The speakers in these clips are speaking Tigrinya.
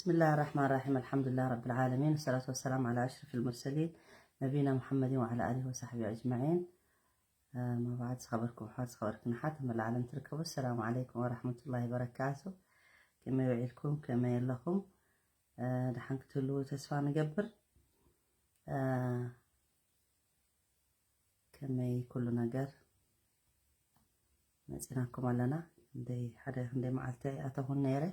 بسم الله الرحمن الرحيم. الحمد لله رب العالمين، والصلاة والسلام على أشرف المرسلين، نبينا محمد وعلى آله وصحبه أجمعين. أما بعد، ዝኸበርኩም ኣሕዋት፣ ዝኸበርክን ኣሓት ኣብ መላእ ዓለም ትርከቡ፣ السلام عليكم ورحمة الله وبركاته. ከመይ ውዒልኩም? ከመይ ኣለኹም? እ፣ ደሓን ክትህልዉ ተስፋ ንገብር። እ፣ ከመይ ኩሉ ነገር? መፂናኩም ኣለና። ክንደይ፣ ሓደ ክንደይ መዓልቲ ኣይኣተኹን ነይረ።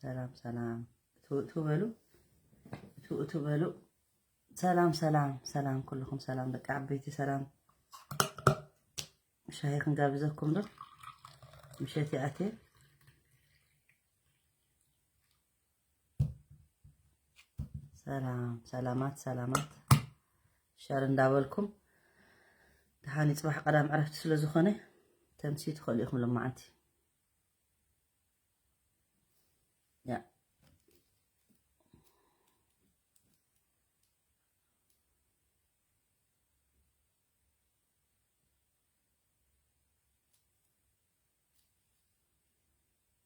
ሰላም ሰላም፣ እትው እትው በሉ፣ እትው እትው በሉ። ሰላም ሰላም ሰላም፣ ኩልኹም ሰላም፣ ደቂ ዓበይቲ ሰላም። ሻሂ ክንጋብዘኩም ዶ? ምሸት ይኣትየ። ሰላም ሰላማት ሰላማት፣ ሸር እንዳበልኩም። ደሓን፣ ጽባሕ ቀዳም ዕረፍቲ ስለ ዝኾነ ተምሲ ትኽእሉ ኢኹም ሎማዓንቲ። ያ።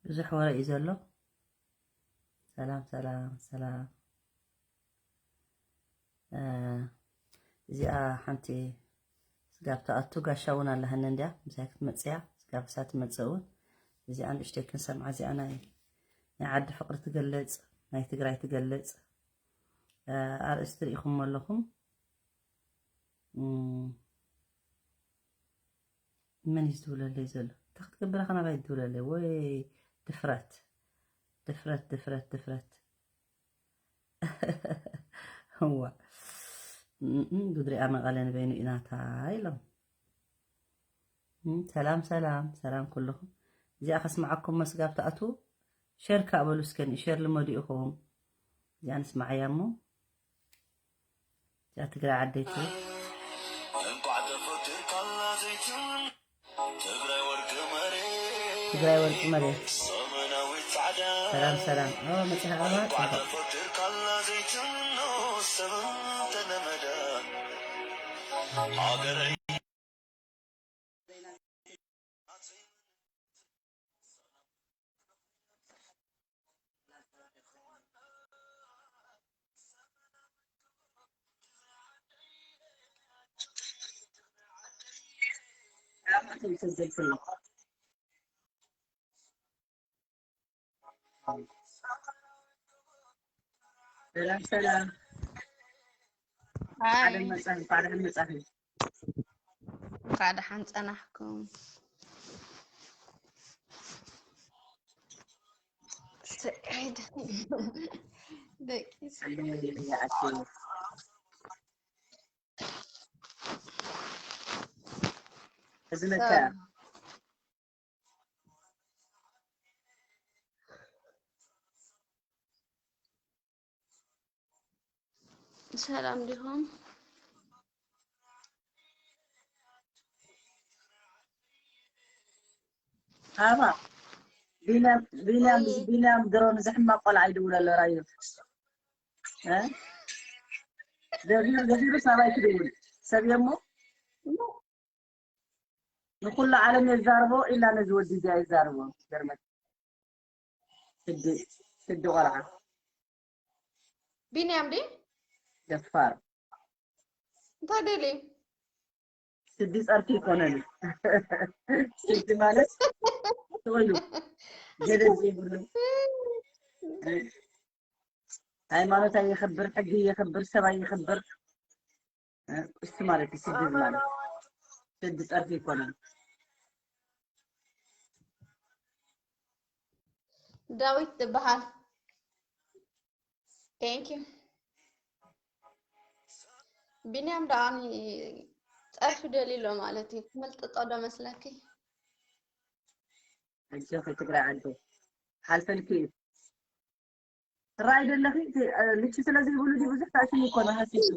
ብዙሕ ወረ እዩ ዘሎ። ሰላም ሰላም ሰላም። እ፣ እዚኣ ሓንቲ ስጋብ ትኣቱ ጋሻ እውን ኣለሃኒ እንድያ፣ ምሳይ ክትመፅያ ስጋብ እሳ ትመፅእ እውን። እዚኣ ንእሽተይ ክንሰምዓ፣ እዚኣ ናይ፣ ናይ ዓዲ ፍቕሪ ትገልፅ፣ ናይ ትግራይ ትገልፅ፣ እ፣ ኣርእስቲ ርኢኹም ኣለኹም። እም፣ መን እዩ ዝድውለለይ ዘሎ? እንታይ ክትገብር ኢኻ ናባይ ትድውለለይ? ወይ ድፍረት፣ ድፍረት፣ ድፍረት፣ ድፍረት። እዋ። እም፣ ጉድሪኣ መቐለ ንበይኑ እዩ ናታ ኢሎም። እም፣ ሰላም፣ ሰላም፣ ሰላም ኩልኹም። እዚኣ ከስምዓኩም መስጋብ ትኣትዉ፣ ሸር ከኣ በሉ እስከ፣ ሸር ልመዱ ኢኹም። እዚኣ ንስምዓያ እሞ። እዚኣ ትግራይ ዓደይ ትብል። እንኳዕ ተፈጢርካላ ዘይትም ትግራይ ወርቂ መሬት፣ ትግራይ ወርቂ መሬት። ሰመናዊ ጻዕዳ ሰላም ሰላም። ኦ፣ መጽሓ ኣበባ እንኳዕ ጽቡቕ። ተፈጢርካላ ዘይትም ሰበን ተለመደ ሃገረይ። ሰላም ሰላም። ሓደ ሃይ፣ መጻ-፣ ሓደ መጻ-፣ እንኳዕ ደሓን ጸናሕኩም። ሰዒድ፣ ደቂስ። እዚ ነካ። ሰላም ዲኹም? ኣባ፣ ቢንያም፣ ቢንያም፣ ኣይ። ቢንያም ድሮ ንዚ ሕማቕ ቆልዓ ይድውል ኣሎ ራዩ። እ? ደፊሩ፣ ደፊሩ ሳባይ ክድውል። ሰብ እሞ? ንኩሉ ዓለም የዛርቦ ኢላ ነዚ ወዲ እዚ ኣይዛርቦ። ገርመት። ስዲ፣ ስዲ ቆልዓ። ቢንያም ድዩ? ደፋር። እንታይ ደልዩ? ስዲ ጸርፊ ይኮነን። ስዲ ማለት ትወዩ ገደል ዘይብሉ። ሃይማኖት ኣየኽብር፣ ሕጊ ኣየኽብር፣ ሰብ ኣየኽብር። እ፣ እሱ ማለት እዩ ስዲ ማለት። ስዲ ጸርፊ ይኮነን። ዳዊት ትበሃል። Thank you። ቢንያም ደኣ ጸርፊ ደልዩ ኣሎ ማለት እዩ። ክምልጥጦ ዶ መስለኪ? ኣጆኺ ትግራይ ዓደይ። ሓልፈልኪ እዩ። ትራይ ደለኺ፣ እቲ፣ እ፣ ልቺ ስለ ዘይብሉ ድዩ ብዙሕ ታሽም ይኮነ ሃሲሱ።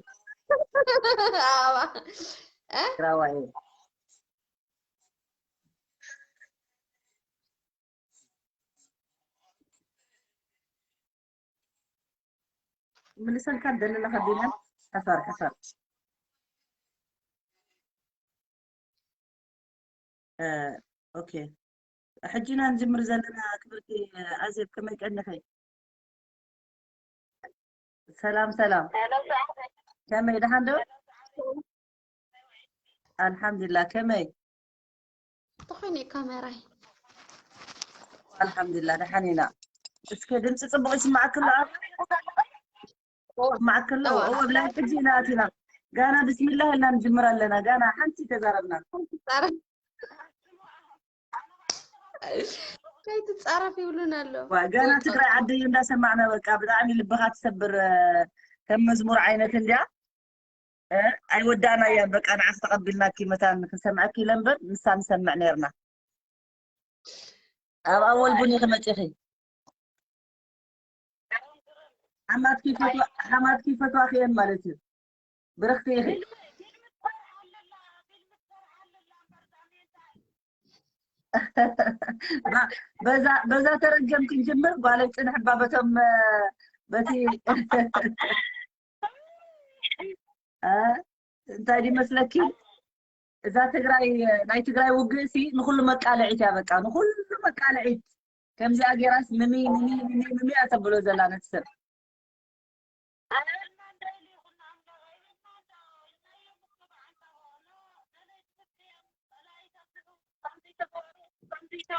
ኣዋ። እ? ትግራዋይ። ምልሰልካ ደለለኻ ዲና? ሕፈር፣ ሕፈር። እ፣ ኦኬ። ሕጂ ኢና ንጅምር ዘለና። ክብርቲ ኣዜብ፣ ከመይ ቀኒኺ? ሰላም ሰላም፣ ከመይ፣ ደሓን ዶ? ኣልሓምዱሊላህ። ከመይ? ተኾይነ ካሜራይ። ኣልሓምዱሊላህ፣ ደሓን ኢና። እስከ ድምፂ ፅቡቕ ይስማዓኪ ኣሎ? ኣብ ይስማዓኪ ኣሎ? እወ፣ ብላይ ሕጂ ኢና ኣቲና። ጋና ብስሚላህ ኢልና ንጅምር ኣለና። ጋና ሓንቲ ተዛረብና። ከይትጻረፍ ይብሉና ኣሎ። ዋ፣ ጋና ትግራይ ዓደይ እንዳሰማዕና፣ በቃ ብጣዕሚ ልብኻ ትሰብር። ከም መዝሙር ዓይነት እንድያ። ኣይወዳእናያን፣ በቃ ንዓኺ ተቐቢልናኪ መታን ክንሰምዐኪ ኢለ እምበር ንሳ ንሰምዕ ነርና። ኣብ ኣወል ቡን ኢኺ መጺኺ። ሓማትኪ ይፈትዋ፣ ሓማትኪ ይፈትዋኺ እየን ማለት እዩ። ብርኽቲ ኢኺ። በዛ በዛ ተረገም ክንጅምር። ጓለይ ጽንሕ እባ በቶም፣ በቲ፣ እ፣ እንታይ ድመስለኪ? እዛ ትግራይ፣ ናይ ትግራይ ውግእ ሲ ንኹሉ መቃልዒት እያ። በቃ ንኹሉ መቃልዒት። ከምዚኣ ጌራስ ምሚ ምሚ ምሚ ምሚ እያ ተብሎ ዘላ ነቲ ሰብ።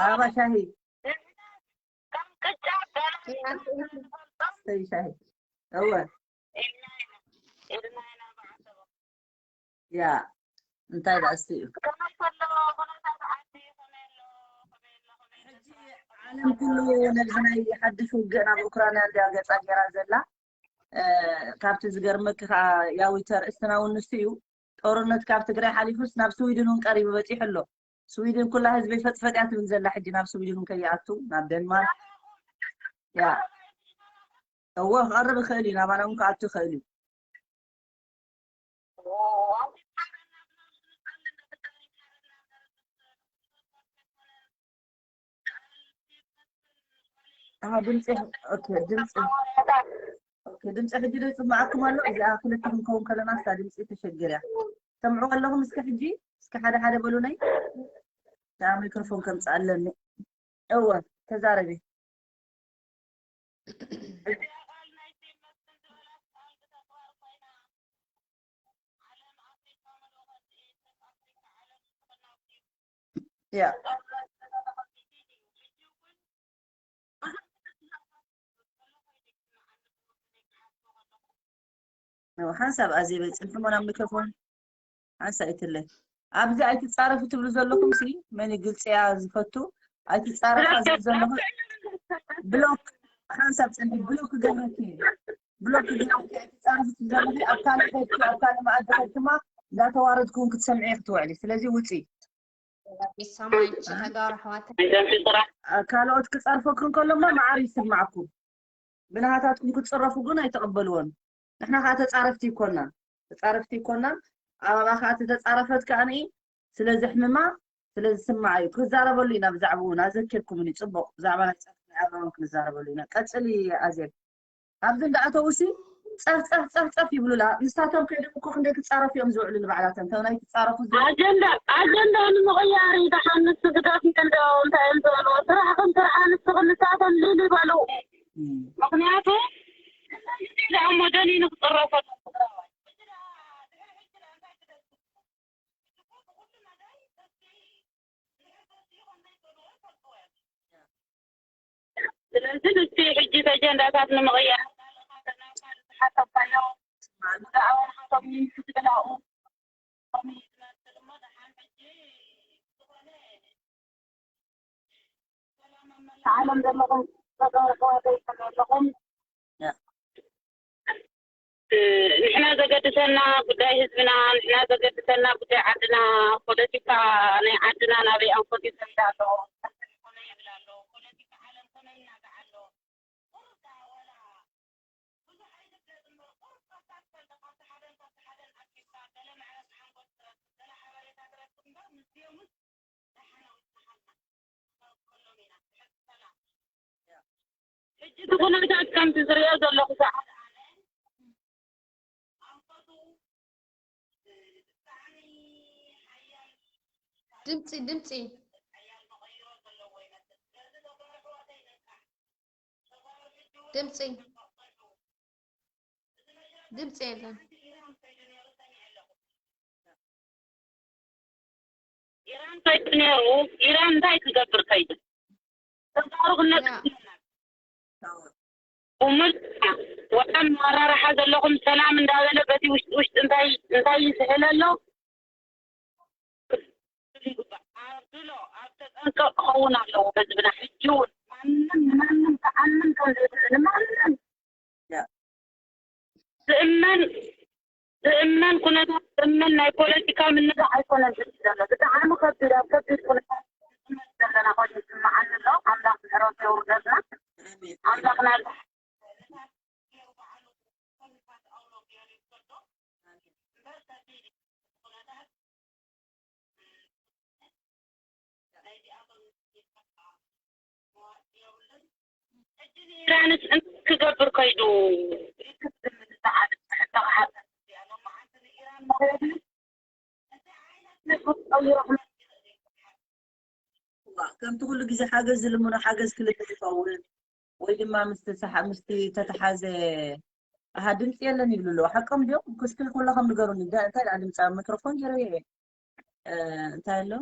ኣባ ሻሂ፣ ስተይ ሻሂ። እወ። ያ፣ እንታይ ደኣ እስቲ እዩ። ሕጂ ዓለም ኩሉ ነዚ ናይ ሓድሽ ውግእ ናብ ኡክራንያ እንድያ ገጻ ጌራ ዘላ። እ፣ ካብቲ ዝገርመኪ ከኣ ያዊት ኣርእስትና እውን ንሱ እዩ። ጦርነት ካብ ትግራይ ሓሊፉስ ናብ ስዊድን እውን ቀሪቡ በጺሑ ኣሎ። ስዊድን ኩላ ህዝበይ ፈጥፈጥ እያ ትብል ዘላ። ሕጂ ናብ ስዊድን እውን ከይኣቱ፣ ናብ ደንማርክ። ያ፣ እወ፣ ክቐርብ ይኽእል እዩ። ናባና እውን ክኣቱ ይኽእል እዩ። ኣሃ፣ ድምፂ፣ ኦኬ፣ ድምፂ፣ ኦኬ፣ ድምፂ ሕጂ ዶ ይፅመዓኩም ኣሎ? እዚኣ ክልተ ክንከውን ከለና እሳ ድምፂ ተሸግር እያ። ሰምዑ ኣለኹም? እስኪ ሕጂ፣ እስኪ ሓደ ሓደ በሉነይ። እታ ማይክሮፎን ከምፅእ ኣለኒ። እወ፣ ተዛረቢ። ያ፣ ሓንሳብ ኣዜበ ፅንሕሞ ናብ ሚክሮፎን ሓንሳ ይትለ። ኣብዚ ኣይትፃረፉ ትብሉ ዘለኹም ሲ፣ መን እዩ ግልፂ እያ ዝፈቱ? ኣይትፃረፋ ዝብል ዘለኹም ብሎክ፣ ሓንሳብ ፅንሒ ብሎክ ክገብረኪ እየ። ብሎክ ክገብረኪ እየ። ኣይትፃረፉ ትብሉ ዘለኹም። ኣብ ካልእ ከድኪ፣ ኣብ ካልእ መኣዲ ከድክማ እንዳተዋረድኩ እውን ክትሰምዒ ክትውዕሊ። ስለዚ ውፂ። ይሰማይች ተጋሩ ኣሕዋት። ካልኦት ክፀርፈኩም ከሎማ መዓር ይስማዕኩም። ብናሃታትኩም ክትፅረፉ ግን ኣይተቐበልዎን። ንሕና ከዓ ተፃረፍቲ ይኮና፣ ተፃረፍቲ ይኮና። ኣባባ ከዓ ተተፃረፈት ከዓ ንኢ ስለ ዘሕምማ ስለ ዝስማዓ እዩ። ክዛረበሉ ኢና ብዛዕባኡ እውን ኣዘኪርኩምኒ። ፅቡቕ፣ ብዛዕባ ናይ ፀርፊ ናይ ኣባባ እውን ክንዛረበሉ ኢና። ቀፅሊ ኣዜብ። ኣብዚ እንዳኣተው ሲ ፀፍ ፀፍ ፀፍ ፀፍ ይብሉላ። ንሳቶም ከይዶም እኮ ክንደይ ክፃረፉ እዮም ዝውዕሉ ንባዕላቶም። እቶም ናይ ትፃረፉ ዘ- ኣጀንዳ ኣጀንዳ ንምቕያር እዩ። ደሓን ንሱ ግደፍ እንዶ እንታይ እዮም ዝበልዎ? ስራሕኩም ስራሕ ንስኹም ንሳቶም ሊል ይበሉ። ምኽንያቱ እንታይ ግዜ እሞ ደኒኑ ክፅረፈሉ? ስለዚ ንሱ ሕጂ ኣጀንዳታት ንምቕያር ዝሓሰብካዮ ብዛዕባ ንሓቶም ክትብላኡ ዓለም ዘለኹም ተጋሩ ኣሕዋተይ ከመይ ኣለኹም? ንሕና ዘገድሰና ጉዳይ ህዝብና፣ ንሕና ዘገድሰና ጉዳይ ዓድና፣ ፖለቲካ ናይ ዓድና ናበይ ኣንፈት ይኸይድ ኣሎ? ከመይ ይብል ኣሎ? ፖለቲካ ዓለም ከመይ ይናጋዕ ኣሎ? ቁሩብ ደኣ ወላ ብዙሕ ኣይትፍለጥ እምበር ቁሩብ ካብታ ትፈልጦ ካብቲ ሓደን ካብቲ ሓደን ኣትሒዝካ ገለ መዕረስ ሓንጎል ትረክብ፣ ገለ ሓበሬታ ትረክብ እምበር ምስዚኦምስ ደሓን ኣውፅኣና። ክሳብ ከሎም ኢና ትሕት ሰላም። ሕጂ እቲ ኩነታት ከምቲ ዝሪኦ ዘለኹ ሰዓት ኣነ ኣንፈቱ ብጣዕሚ ሓያል ድምፂ ድምፂ ሓያል መቐይሮ ዘለዎ ይመስል። ድምፂ ድምፂ የለን። ኢራን ከይዱ ነይሩ። ኢራን እንታይ ክገብር ከይዱ? ተጋሩ ክነጥ ያ ብሙሉ ወላ ኣመራርሓ ዘለኹም ሰላም እንዳበለ በቲ ውሽጢ ውሽጢ እንታይ እንታይ ይስሕል ኣሎ? ኣብድሎ ኣብ ተጠንቀቕ ክኸውን ኣለዎ ህዝብና። ሕጂ እውን ማንም ማንም ክኣምን ከም ዘይብሉ ንማንም ያ። ዝእመን ዝእመን ኩነታት ዝእመን ናይ ፖለቲካ ምንጋዕ ኣይኮነን ዝርኢ ዘሎ። ብጣዕሚ ከቢድ ኣብ ከቢድ ኩነታት ዝእመን ዘለና ኮይኑ ይስምዓኒ ኣሎ። ኣምላኽ ምሕረቱ የውርደልና። ኣምላኽ ናብዚ ኢራንስ እንታይ ክገብር ከይዱ? ከምቲ ኩሉ ግዜ ሓገዝ ዝልምኖ ሓገዝ ክልምን ይኸውን ወይ ድማ ምስቲ ሰሓ- ምስቲ ተተሓዘ ኣሃ ድምፂ የለን ይብሉ ኣለዉ። ሓቆም ድዮም? እስኪ ኩላኸም ንገሩኒ። እንታይ ደኣ ድምፂ ኣብ ሚክሮፎን ገይረ እየ። እ፣ እንታይ ኣሎ?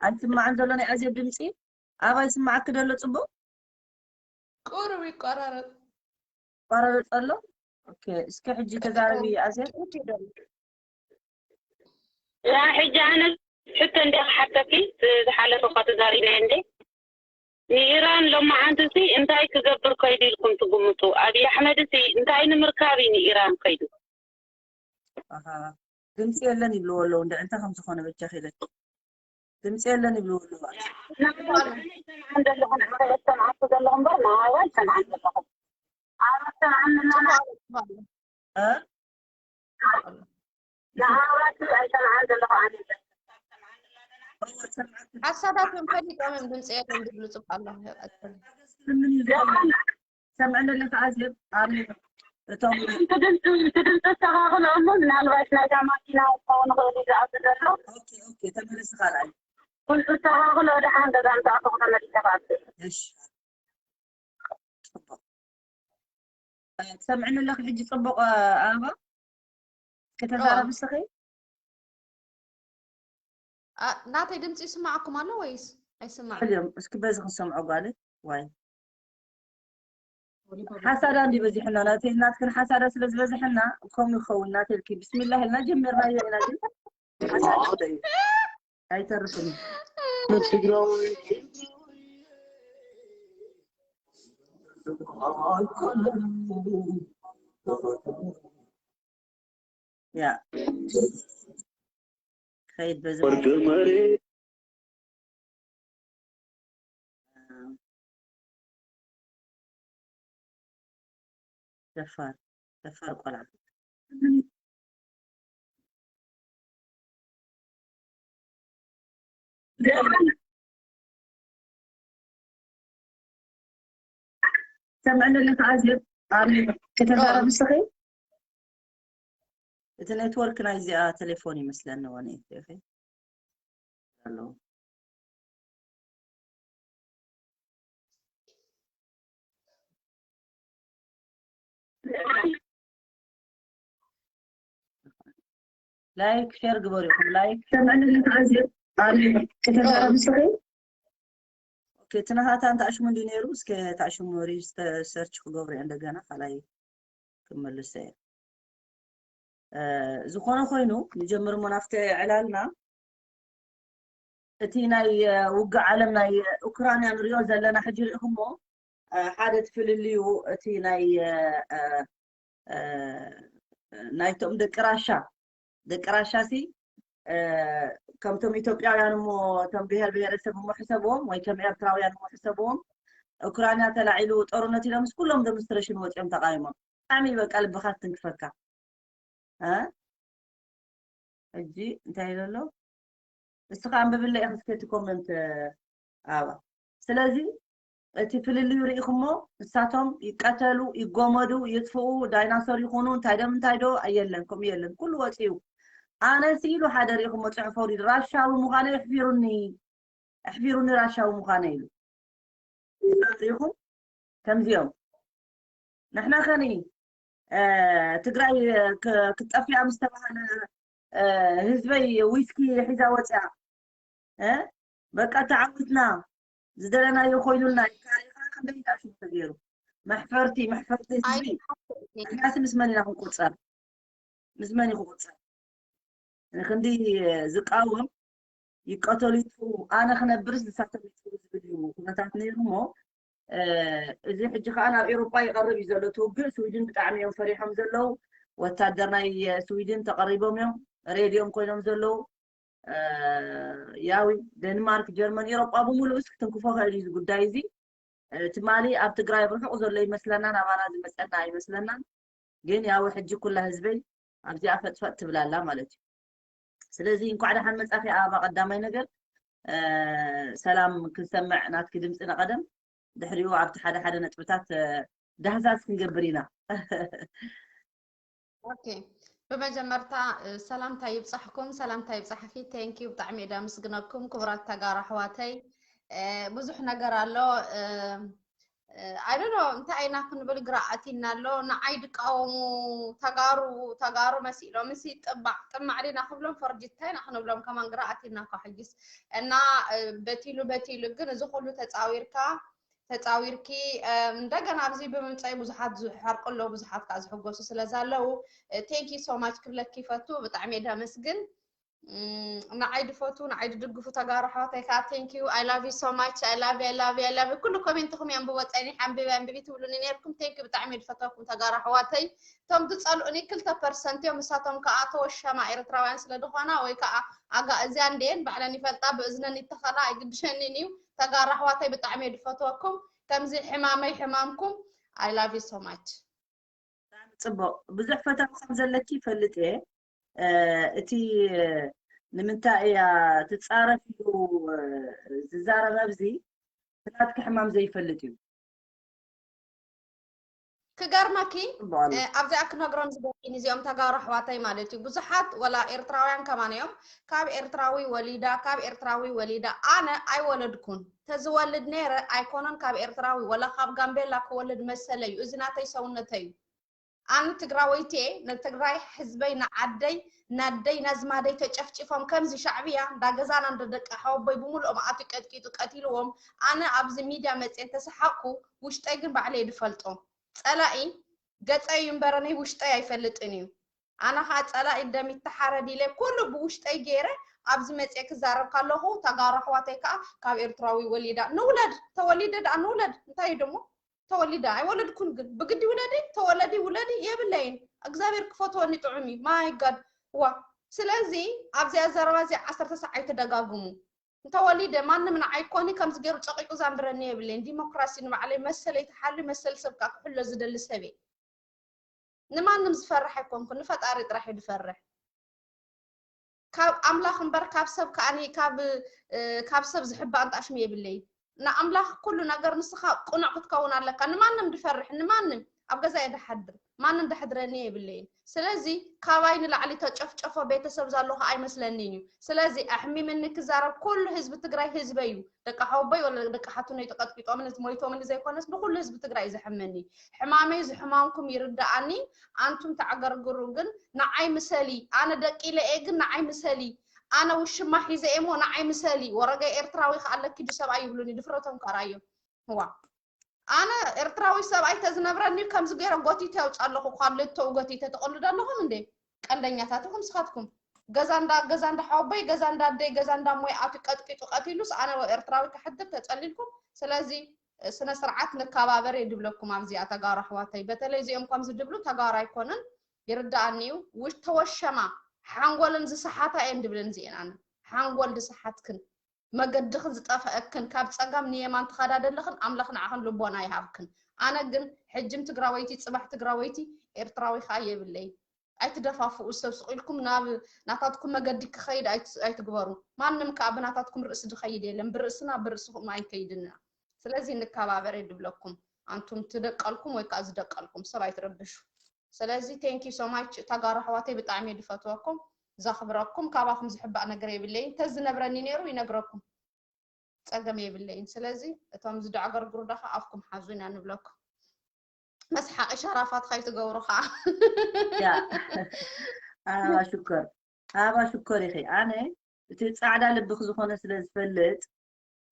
ኣይስማዕን ዘሎ ናይ ኣዜብ ድምፂ? ኣባይ ይስማዓኪ ደሎ ፅቡቕ? ቁሩብ ይቆራረጥ። ይቋራረፅ ኣሎ? ኦኬ፣ እስኪ ሕጂ ተዛረቢ ኣዜብ። ጥዑት እዩ ደሎ። ያ ሕጂ ኣነ ሕቶ እንደ ክሓተኪ ዝሓለፈ እኳ ተዛሪበ እንደ ንኢራን ሎማዓንቲ ሲ እንታይ ክገብር ከይዱ ኢልኩም ትግምቱ? ኣብይ ኣሕመድ ሲ እንታይ ንምርካብ እዩ ንኢራን ከይዱ? ኣሃ፣ ድምፂ የለን ይብልዎ ኣለዉ። እንደ እንታይ ከም ዝኾነ በጃ ኺለኪ ድምፂ የለን ይብልዎ ኣለዉ። ሰምዓን ዘለኹ ንዓይ ሰምዓት ዘለኹ እምበር ንዓይ ሰምዓን ዘለኹ ኣራት ሰምዓን ኣለና እ? ንዓራት ኣይሰምዓን ዘለኹ ኣነ ሓሳዳቶም ፈሊጦም እዮም ድምፂ የለን ዝብሉ። ፅቡቅ ኣሎ። ምን ይዘ ሰምዕኒ ኣለካ ኣዜብ? ኣነ እቶም እቲ ድምፂ እቲ ድምፂ ኣስተኻኽሎ እሞ ምናልባት ናይዛ ማኪና ክኸውን ይኽእል እዩ ዝኣቱ ዘሎ። ኦኬ ኦኬ ተመለስ ካልኣይ ኩሉ ኣስተኻኽሎ ደሓን ገዛ ምስ ኣተኹ ተመሊሰ ክኣቱ። እሺ ጽቡቕ። ትሰምዕኒ ኣለኺ ሕጂ ጽቡቕ ኣበባ? ከተዛረቢ እስኺ? ኣ፣ ናተይ ድምፂ ይስማዓኩም ኣሎ ወይስ ኣይስማዕ? እዮም እስኪ በዚ ክሰምዖ ጓለይ ዋይ ሓሳዳ እንዲ በዚሕና ናተይ ናትክን ሓሳዳ ስለ ዝበዝሐና ከምኡ ይኸውን ናተልኪ ብስሚላህ ኢልና ጀሚርናዮ ኢና ግን ሓሳዳ እዩ ኣይተርፍን እዩ ትግራዋይ ያ ከይድ በዚ ወርቂ መሬት ደፋር ደፋር ቆልዓ ሰምዕኒ ኣለካ ኣዜብ ኣነ ከተዛረብ እስኺ እቲ ኔትወርክ ናይዚኣ ቴሌፎን ይመስለኒ ወነ ኣለዉ ላይክ ሼር ግበሩ ኢኹም ላይክ ሰምዕኒ ኣለካ ኣዜብ ኣነ ከተዛረብ እስኺ ኦኬ እቲ ናሃታ እንታይ ሽሙ እንዲ ነይሩ እስከ እንታይ ሽሙ ሪጅስተር ሰርች ክገብሩ እየ እንደገና ካልኣይ ክመልሶ እየ ዝኾነ ኮይኑ ንጀምር እሞ ናብቲ ዕላልና እቲ ናይ ውግእ ዓለም ናይ ኡክራንያ ንሪኦ ዘለና ሕጂ ሪኢኹሞ ሓደ እቲ ፍልልዩ እቲ ናይ ናይቶም ደቂ ራሻ ደቂ ራሻ ሲ ከምቶም ኢትዮጵያውያን እሞ እቶም ብሄር ብሄረሰብ እሞ ሕሰብዎም ወይ ከም ኤርትራውያን እሞ ሕሰብዎም ኡክራንያ ተላዒሉ ጦርነት ኢሎም ምስ ኩሎም ደምስትሬሽን ወፂኦም ተቃይሞም ብጣዕሚ በቃ ልብካ ትንክፈካ ሕጂ እንታይ ኢለ ኣሎ እስኻ ኣንብብለይ ኢኺ እስከ እቲ ኮመንት ኣባ ስለዚ እቲ ፍልልዩ ርኢኹሞ ንሳቶም ይቀተሉ ይጎመዱ ይጥፍኡ ዳይናሶር ይኹኑ እንታይ ዶ ምንታይ ዶ የለን ከምኡ የለን ኩሉ ወፂኡ ኣነ ሲ ኢሉ ሓደ ርኢኹሞ ፅሑፍ ኣውሪዱ ራሻዊ ምዃነ ይሕፊሩኒ ኣሕፊሩኒ ራሻዊ ምዃነ ኢሉ ርኢኹም ከምዚኦም ንሕና ከኒ ትግራይ ክትጠፍያ ምስ ተባሃለ ህዝበይ ዊስኪ ሒዛ ወፅያ በቃ ተዓዊትና ዝደለናዮ ኮይኑልና ይካሪካ ክንደይ ዳሽም ተገይሩ መሕፈርቲ መሕፈርቲ ህዝቢ ንሕናሲ ምስ መን ኢና ክንቆፀር ምስ መን እዩ ክቆፀር ንክንዲ ዝቃወም ይቀተሉ ይጥፍኡ ኣነ ክነብርስ ንሳቶም ይጥፍኡ ዝብል እዩ ኩነታት ነይሩ እሞ እዚ ሕጂ ከዓ ናብ ኤውሮጳ ይቐርብ እዩ ዘሎ እቲ ውግእ ስዊድን ብጣዕሚ እዮም ፈሪሖም ዘለዉ ወታደር ናይ ስዊድን ተቐሪቦም እዮም ሬድዮም ኮይኖም ዘለዉ ያዊ ደንማርክ ጀርመን ኤውሮጳ ብምሉእ ስ ክትንክፎ ክእል እዩ ጉዳይ እዚ ትማሊ ኣብ ትግራይ ርሑቕ ዘሎ ይመስለና ናባና ዝመፀና ኣይመስለናን ግን ያዊ ሕጂ ኩላ ህዝበይ ኣብዚኣ ፈጥፈጥ ትብላላ ማለት እዩ ስለዚ እንኳዕ ደሓን መጻኺ ኣበባ ቀዳማይ ነገር ሰላም ክንሰምዕ ናትኪ ድምፂ ንቐደም ድሕሪኡ ኣብቲ ሓደ ሓደ ነጥብታት ዳህሳስ ክንገብር ኢና ኦኬ ብመጀመርታ ሰላምታ ይብፃሕኩም ሰላምታ ይብፃሕኪ ቴንኪዩ ብጣዕሚ እየ ዳምስግነኩም ክቡራት ተጋሩ ኣሕዋተይ ብዙሕ ነገር ኣሎ ኣይዶኖ እንታይ ኢና ክንብል ግራ ኣቲና ኣሎ ንዓይ ድቃወሙ ተጋሩ ተጋሩ መሲሎም ሲ ጥባዕ ጥማዕ ዲና ክብሎም ፈርጅ እንታይ ኢና ክንብሎም ከማን ግራ ኣቲና እኳ ሕጅስ እና በቲሉ በቲሉ ግን እዚ ኩሉ ተፃዊርካ ተፃዊርኪ እንደገና ኣብዚ ብምምፀይ ብዙሓት ዝሓርቁ ኣለዉ ብዙሓት ከዓ ዝሕጎሱ ስለ ዘለዉ ቴንኪ ሶማች ክብለኪ ይፈቱ ብጣዕሚ እየ ደመስግን ንዓይ ድፈቱ ንዓይ ድድግፉ ተጋሩ ኣሕዋተይ ከዓ thank you I love you so much I love you I love you I love you ኩሉ ኮሜንትኩም የንብቦ ፀኒሕ ኣንብቢ ኣንብቢ ትብሉኒ ነርኩም thank you ብጣዕሚ ድፈተኩም ተጋሩ ኣሕዋተይ እቶም ዝፀልኡኒ ክልተ ፐርሰንት እዮም እሳቶም ከዓ ተወሸማ ኤርትራውያን ስለ ድኾና ወይ ከዓ ኣጋእዝያን ድየን ባዕለን ይፈልጣ ብእዝነን ይተኸላ ኣይግድሸንን እዩ ተጋሩ ኣሕዋተይ ብጣዕሚ ድፈትወኩም ከምዚ ሕማመይ ሕማምኩም I love you so much ጽቡቕ ብዙሕ ፈተና ከም ዘለኪ ይፈልጥ እየ እቲ ንምንታይ እያ ትጻረፍ ኢሉ ዝዛረብ ኣብዚ ናትኪ ሕማም ዘይፈልጥ እዩ ክገርመኪ ኣብዚኣ ክነግሮም ዝደሊ እዚኦም ተጋሩ ኣሕዋተይ ማለት እዩ ብዙሓት ወላ ኤርትራውያን ከማን እዮም ካብ ኤርትራዊ ወሊዳ ካብ ኤርትራዊ ወሊዳ ኣነ ኣይወለድኩን ተዝወልድ ነይረ ኣይኮነን ካብ ኤርትራዊ ወላ ካብ ጋምቤላ ክወልድ መሰለ እዩ እዚ ናተይ ሰውነተይ እዩ ኣነ ትግራወይቲ እየ ንትግራይ ህዝበይ ንዓደይ ናደይ ናዝማደይ ተጨፍጭፎም ከምዚ ሻዕብያ እንዳገዛና እንደደቂ ሓወቦይ ብምልኦም ኣትዩ ቀጥቂጡ ቀቲልዎም ኣነ ኣብዚ ሚድያ መፅየ እንተሰሓቅኩ ውሽጠይ ግን ባዕለይ ድፈልጦ ፀላኢ ገፀይ እዩ እምበረነይ ውሽጠይ ኣይፈልጥን እዩ ኣነ ከዓ ፀላኢ ደም ይተሓረድ ኢለ ኩሉ ብውሽጠይ ገይረ ኣብዚ መፅየ ክዛረብ ካለኹ ተጋሩ ኣሕዋተይ ከዓ ካብ ኤርትራዊ ወሊዳ ንውለድ ተወሊደ ደኣ ንውለድ እንታይ እዩ ደሞ ተወሊደ ኣይወለድኩን ግን ብግዲ ውለዲ ተወለዲ ውለዲ የብለይን እግዚኣብሔር ክፈትወኒ ጥዑም እዩ my God ዋ ስለዚ ኣብዚኣ ዘረባ እዚኣ ዓሰርተ ሰዓት ኣይትደጋግሙ እንተወሊደ ማንም ንዓይ ኮኒ ከምዚ ገይሩ ጨቂቁ ዛንብረኒ የብለይን ዲሞክራሲ ንባዕለይ መሰለይ ተሓልዩ መሰል ሰብ ከዓ ክሕሎ ዝደሊ ሰብ እየ ንማንም ዝፈርሕ ኣይኮንኩን ንፈጣሪ ጥራሕ እዩ ዝፈርሕ ካብ ኣምላኽ እምበር ካብ ሰብ ከኣኒ ካብ ካብ ሰብ ዝሕባእ እንጣሽሙ የብለይ ንኣምላኽ ኩሉ ነገር ንስኻ ቅኑዕ ክትከውን ኣለካ ንማንም ድፈርሕ ንማንም ኣብ ገዛ እየ ድሓድር ማንም ደሕድረኒ የብለይን ስለዚ ካባይ ንላዕሊ ተጨፍጨፎ ቤተሰብ ዘሎ ከዓ ኣይመስለኒን እዩ ስለዚ ኣሕሚምኒ ክዛረብ ኩሉ ህዝቢ ትግራይ ህዝበይ እዩ ደቂ ሓወቦይ ወላ ደቂ ሓትኖይ ተቀጥቂጦምን ሞይቶምን ዘይኮነስ ንኩሉ ህዝቢ ትግራይ እዩ ዘሕመኒ ሕማመይ ዝሕማምኩም ይርዳኣኒ ኣንቱም ተዓገርግሩ ግን ንዓይ ምሰሊ ኣነ ደቂለ እየ ግን ንዓይ ምሰሊ ኣነ ውሽማ ሒዘ እየ እሞ ንዓይ ምሰሊ ወረገ ኤርትራዊ ከኣለኪ ዱ ሰብኣይ ይብሉኒ ድፍረቶም ከራዮም ዋ ኣነ ኤርትራዊ ሰብኣይ ተዝነብረኒ ከምዚ ገይረ ጎቲተ የውፅእ ኣለኹ ካብ ልተኡ ጎቲተ ትቐልዱ ኣለኹም እንዴ ቀልደኛታት ኢኹም ስኻትኩም ገዛ እንዳ ገዛ እንዳ ሓወቦይ ገዛ እንዳ ኣደይ ገዛ እንዳ ሞይ ኣትዩ ቀጥቂጡ ቀቲሉስ ኣነ ኤርትራዊ ክሕድር ተፀሊልኩም ስለዚ ስነ ስርዓት ንከባበር እየ ድብለኩም ኣብዚኣ ተጋሩ ኣሕዋተይ በተለይ እዚኦም ከምዚ ድብሉ ተጋሩ ኣይኮነን ይርዳኣኒ እዩ ውሽ ተወሸማ ሓንጎለን ዝሰሓታ እየን ድብለን እዚኤን ኣነ ሓንጎል ዝሰሓትክን መገድኽን ዝጠፍአክን ካብ ፀጋም ንየማን ትኸዳ ደለኽን ኣምላኽ ንዓኽን ልቦና ይሃብክን ኣነ ግን ሕጅም ትግራወይቲ ፅባሕ ትግራወይቲ ኤርትራዊ ከዓ የብለይ ኣይትደፋፍኡ ሰብ ስቕ ኢልኩም ናብ ናታትኩም መገዲ ክኸይድ ኣይትግበሩ ማንም ከዓ ብናታትኩም ርእሲ ድኸይድ የለን ብርእስና ብርእስኹም ኣይንከይድና ስለዚ ንከባበር ድብለኩም ኣንቱም ትደቀልኩም ወይ ከዓ ዝደቀልኩም ሰብ ኣይትረብሹ ስለዚ thank you so much ተጋሩ ኣሕዋተይ ብጣዕሚ እየ ድፈትወኩም ዘኽብረኩም ካባኹም ዝሕባእ ነገር የብለይን ተዝነብረኒ ነይሩ ይነግረኩም ፀገም የብለይን ስለዚ እቶም ዝዳዕገርግሩ ዳኻ ኣፍኩም ሓዙ ኢና ንብለኩም መስሓቂ ሸራፋት ከይትገብሩ ከዓ። ያ ኣባ ሽኮር ኣባ ሽኮር ኢኺ። ኣነ እቲ ጻዕዳ ልብኺ ዝኾነ ስለ ዝፈልጥ፣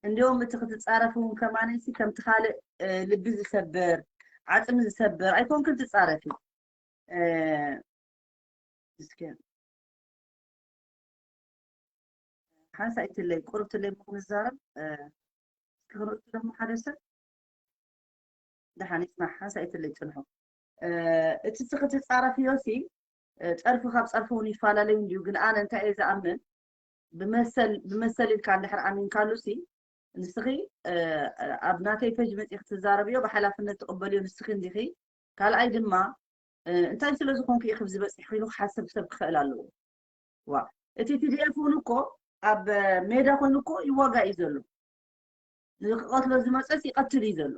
እንዲሁም እቲ ክትጻረፊ እውን ከማነሲ ከምቲ ካልእ ልቢ ዝሰብር ዓጽሚ ዝሰብር ኣይኮንክን ትጻረፊ። እስኪ ሓንሳ ይትለይ ቁርብ ትለይ ሞ ክንዛረብ እስኪ ክንእቱ ደሞ ሓደ ሰብ ደሓን ይጽናሕ። ሓንሳ ይትለይ ጽንሑ። እቲ ስኺ ትጻረፍዮ ሲ ጸርፊ ካብ ጸርፊ እውን ይፈላለዩ እንድዩ። ግን ኣነ እንታይ እየ ዝኣምን ብመሰል ኢልካ እንድሕር ኣሚንካሉ ሲ ንስኺ ኣብ ናተይ ፔጅ መፂ ክትዛረብዮ ብሓላፍነት ትቕበልዮ ንስኺ እንዲኺ። ካልኣይ ድማ እንታይ ስለ ዝኾንኩ ኢኺ ኣብዚ በፂሕኺ ኢሉ ክሓስብ ሰብ ክኽእል ኣለዎ። ዋ እቲ ቲዲኤፍ እውን እኮ ኣብ ሜዳ ኮይኑ እኮ ይዋጋ እዩ ዘሎ። ንክቐትሎ ዝመፀስ ይቐትል እዩ ዘሎ።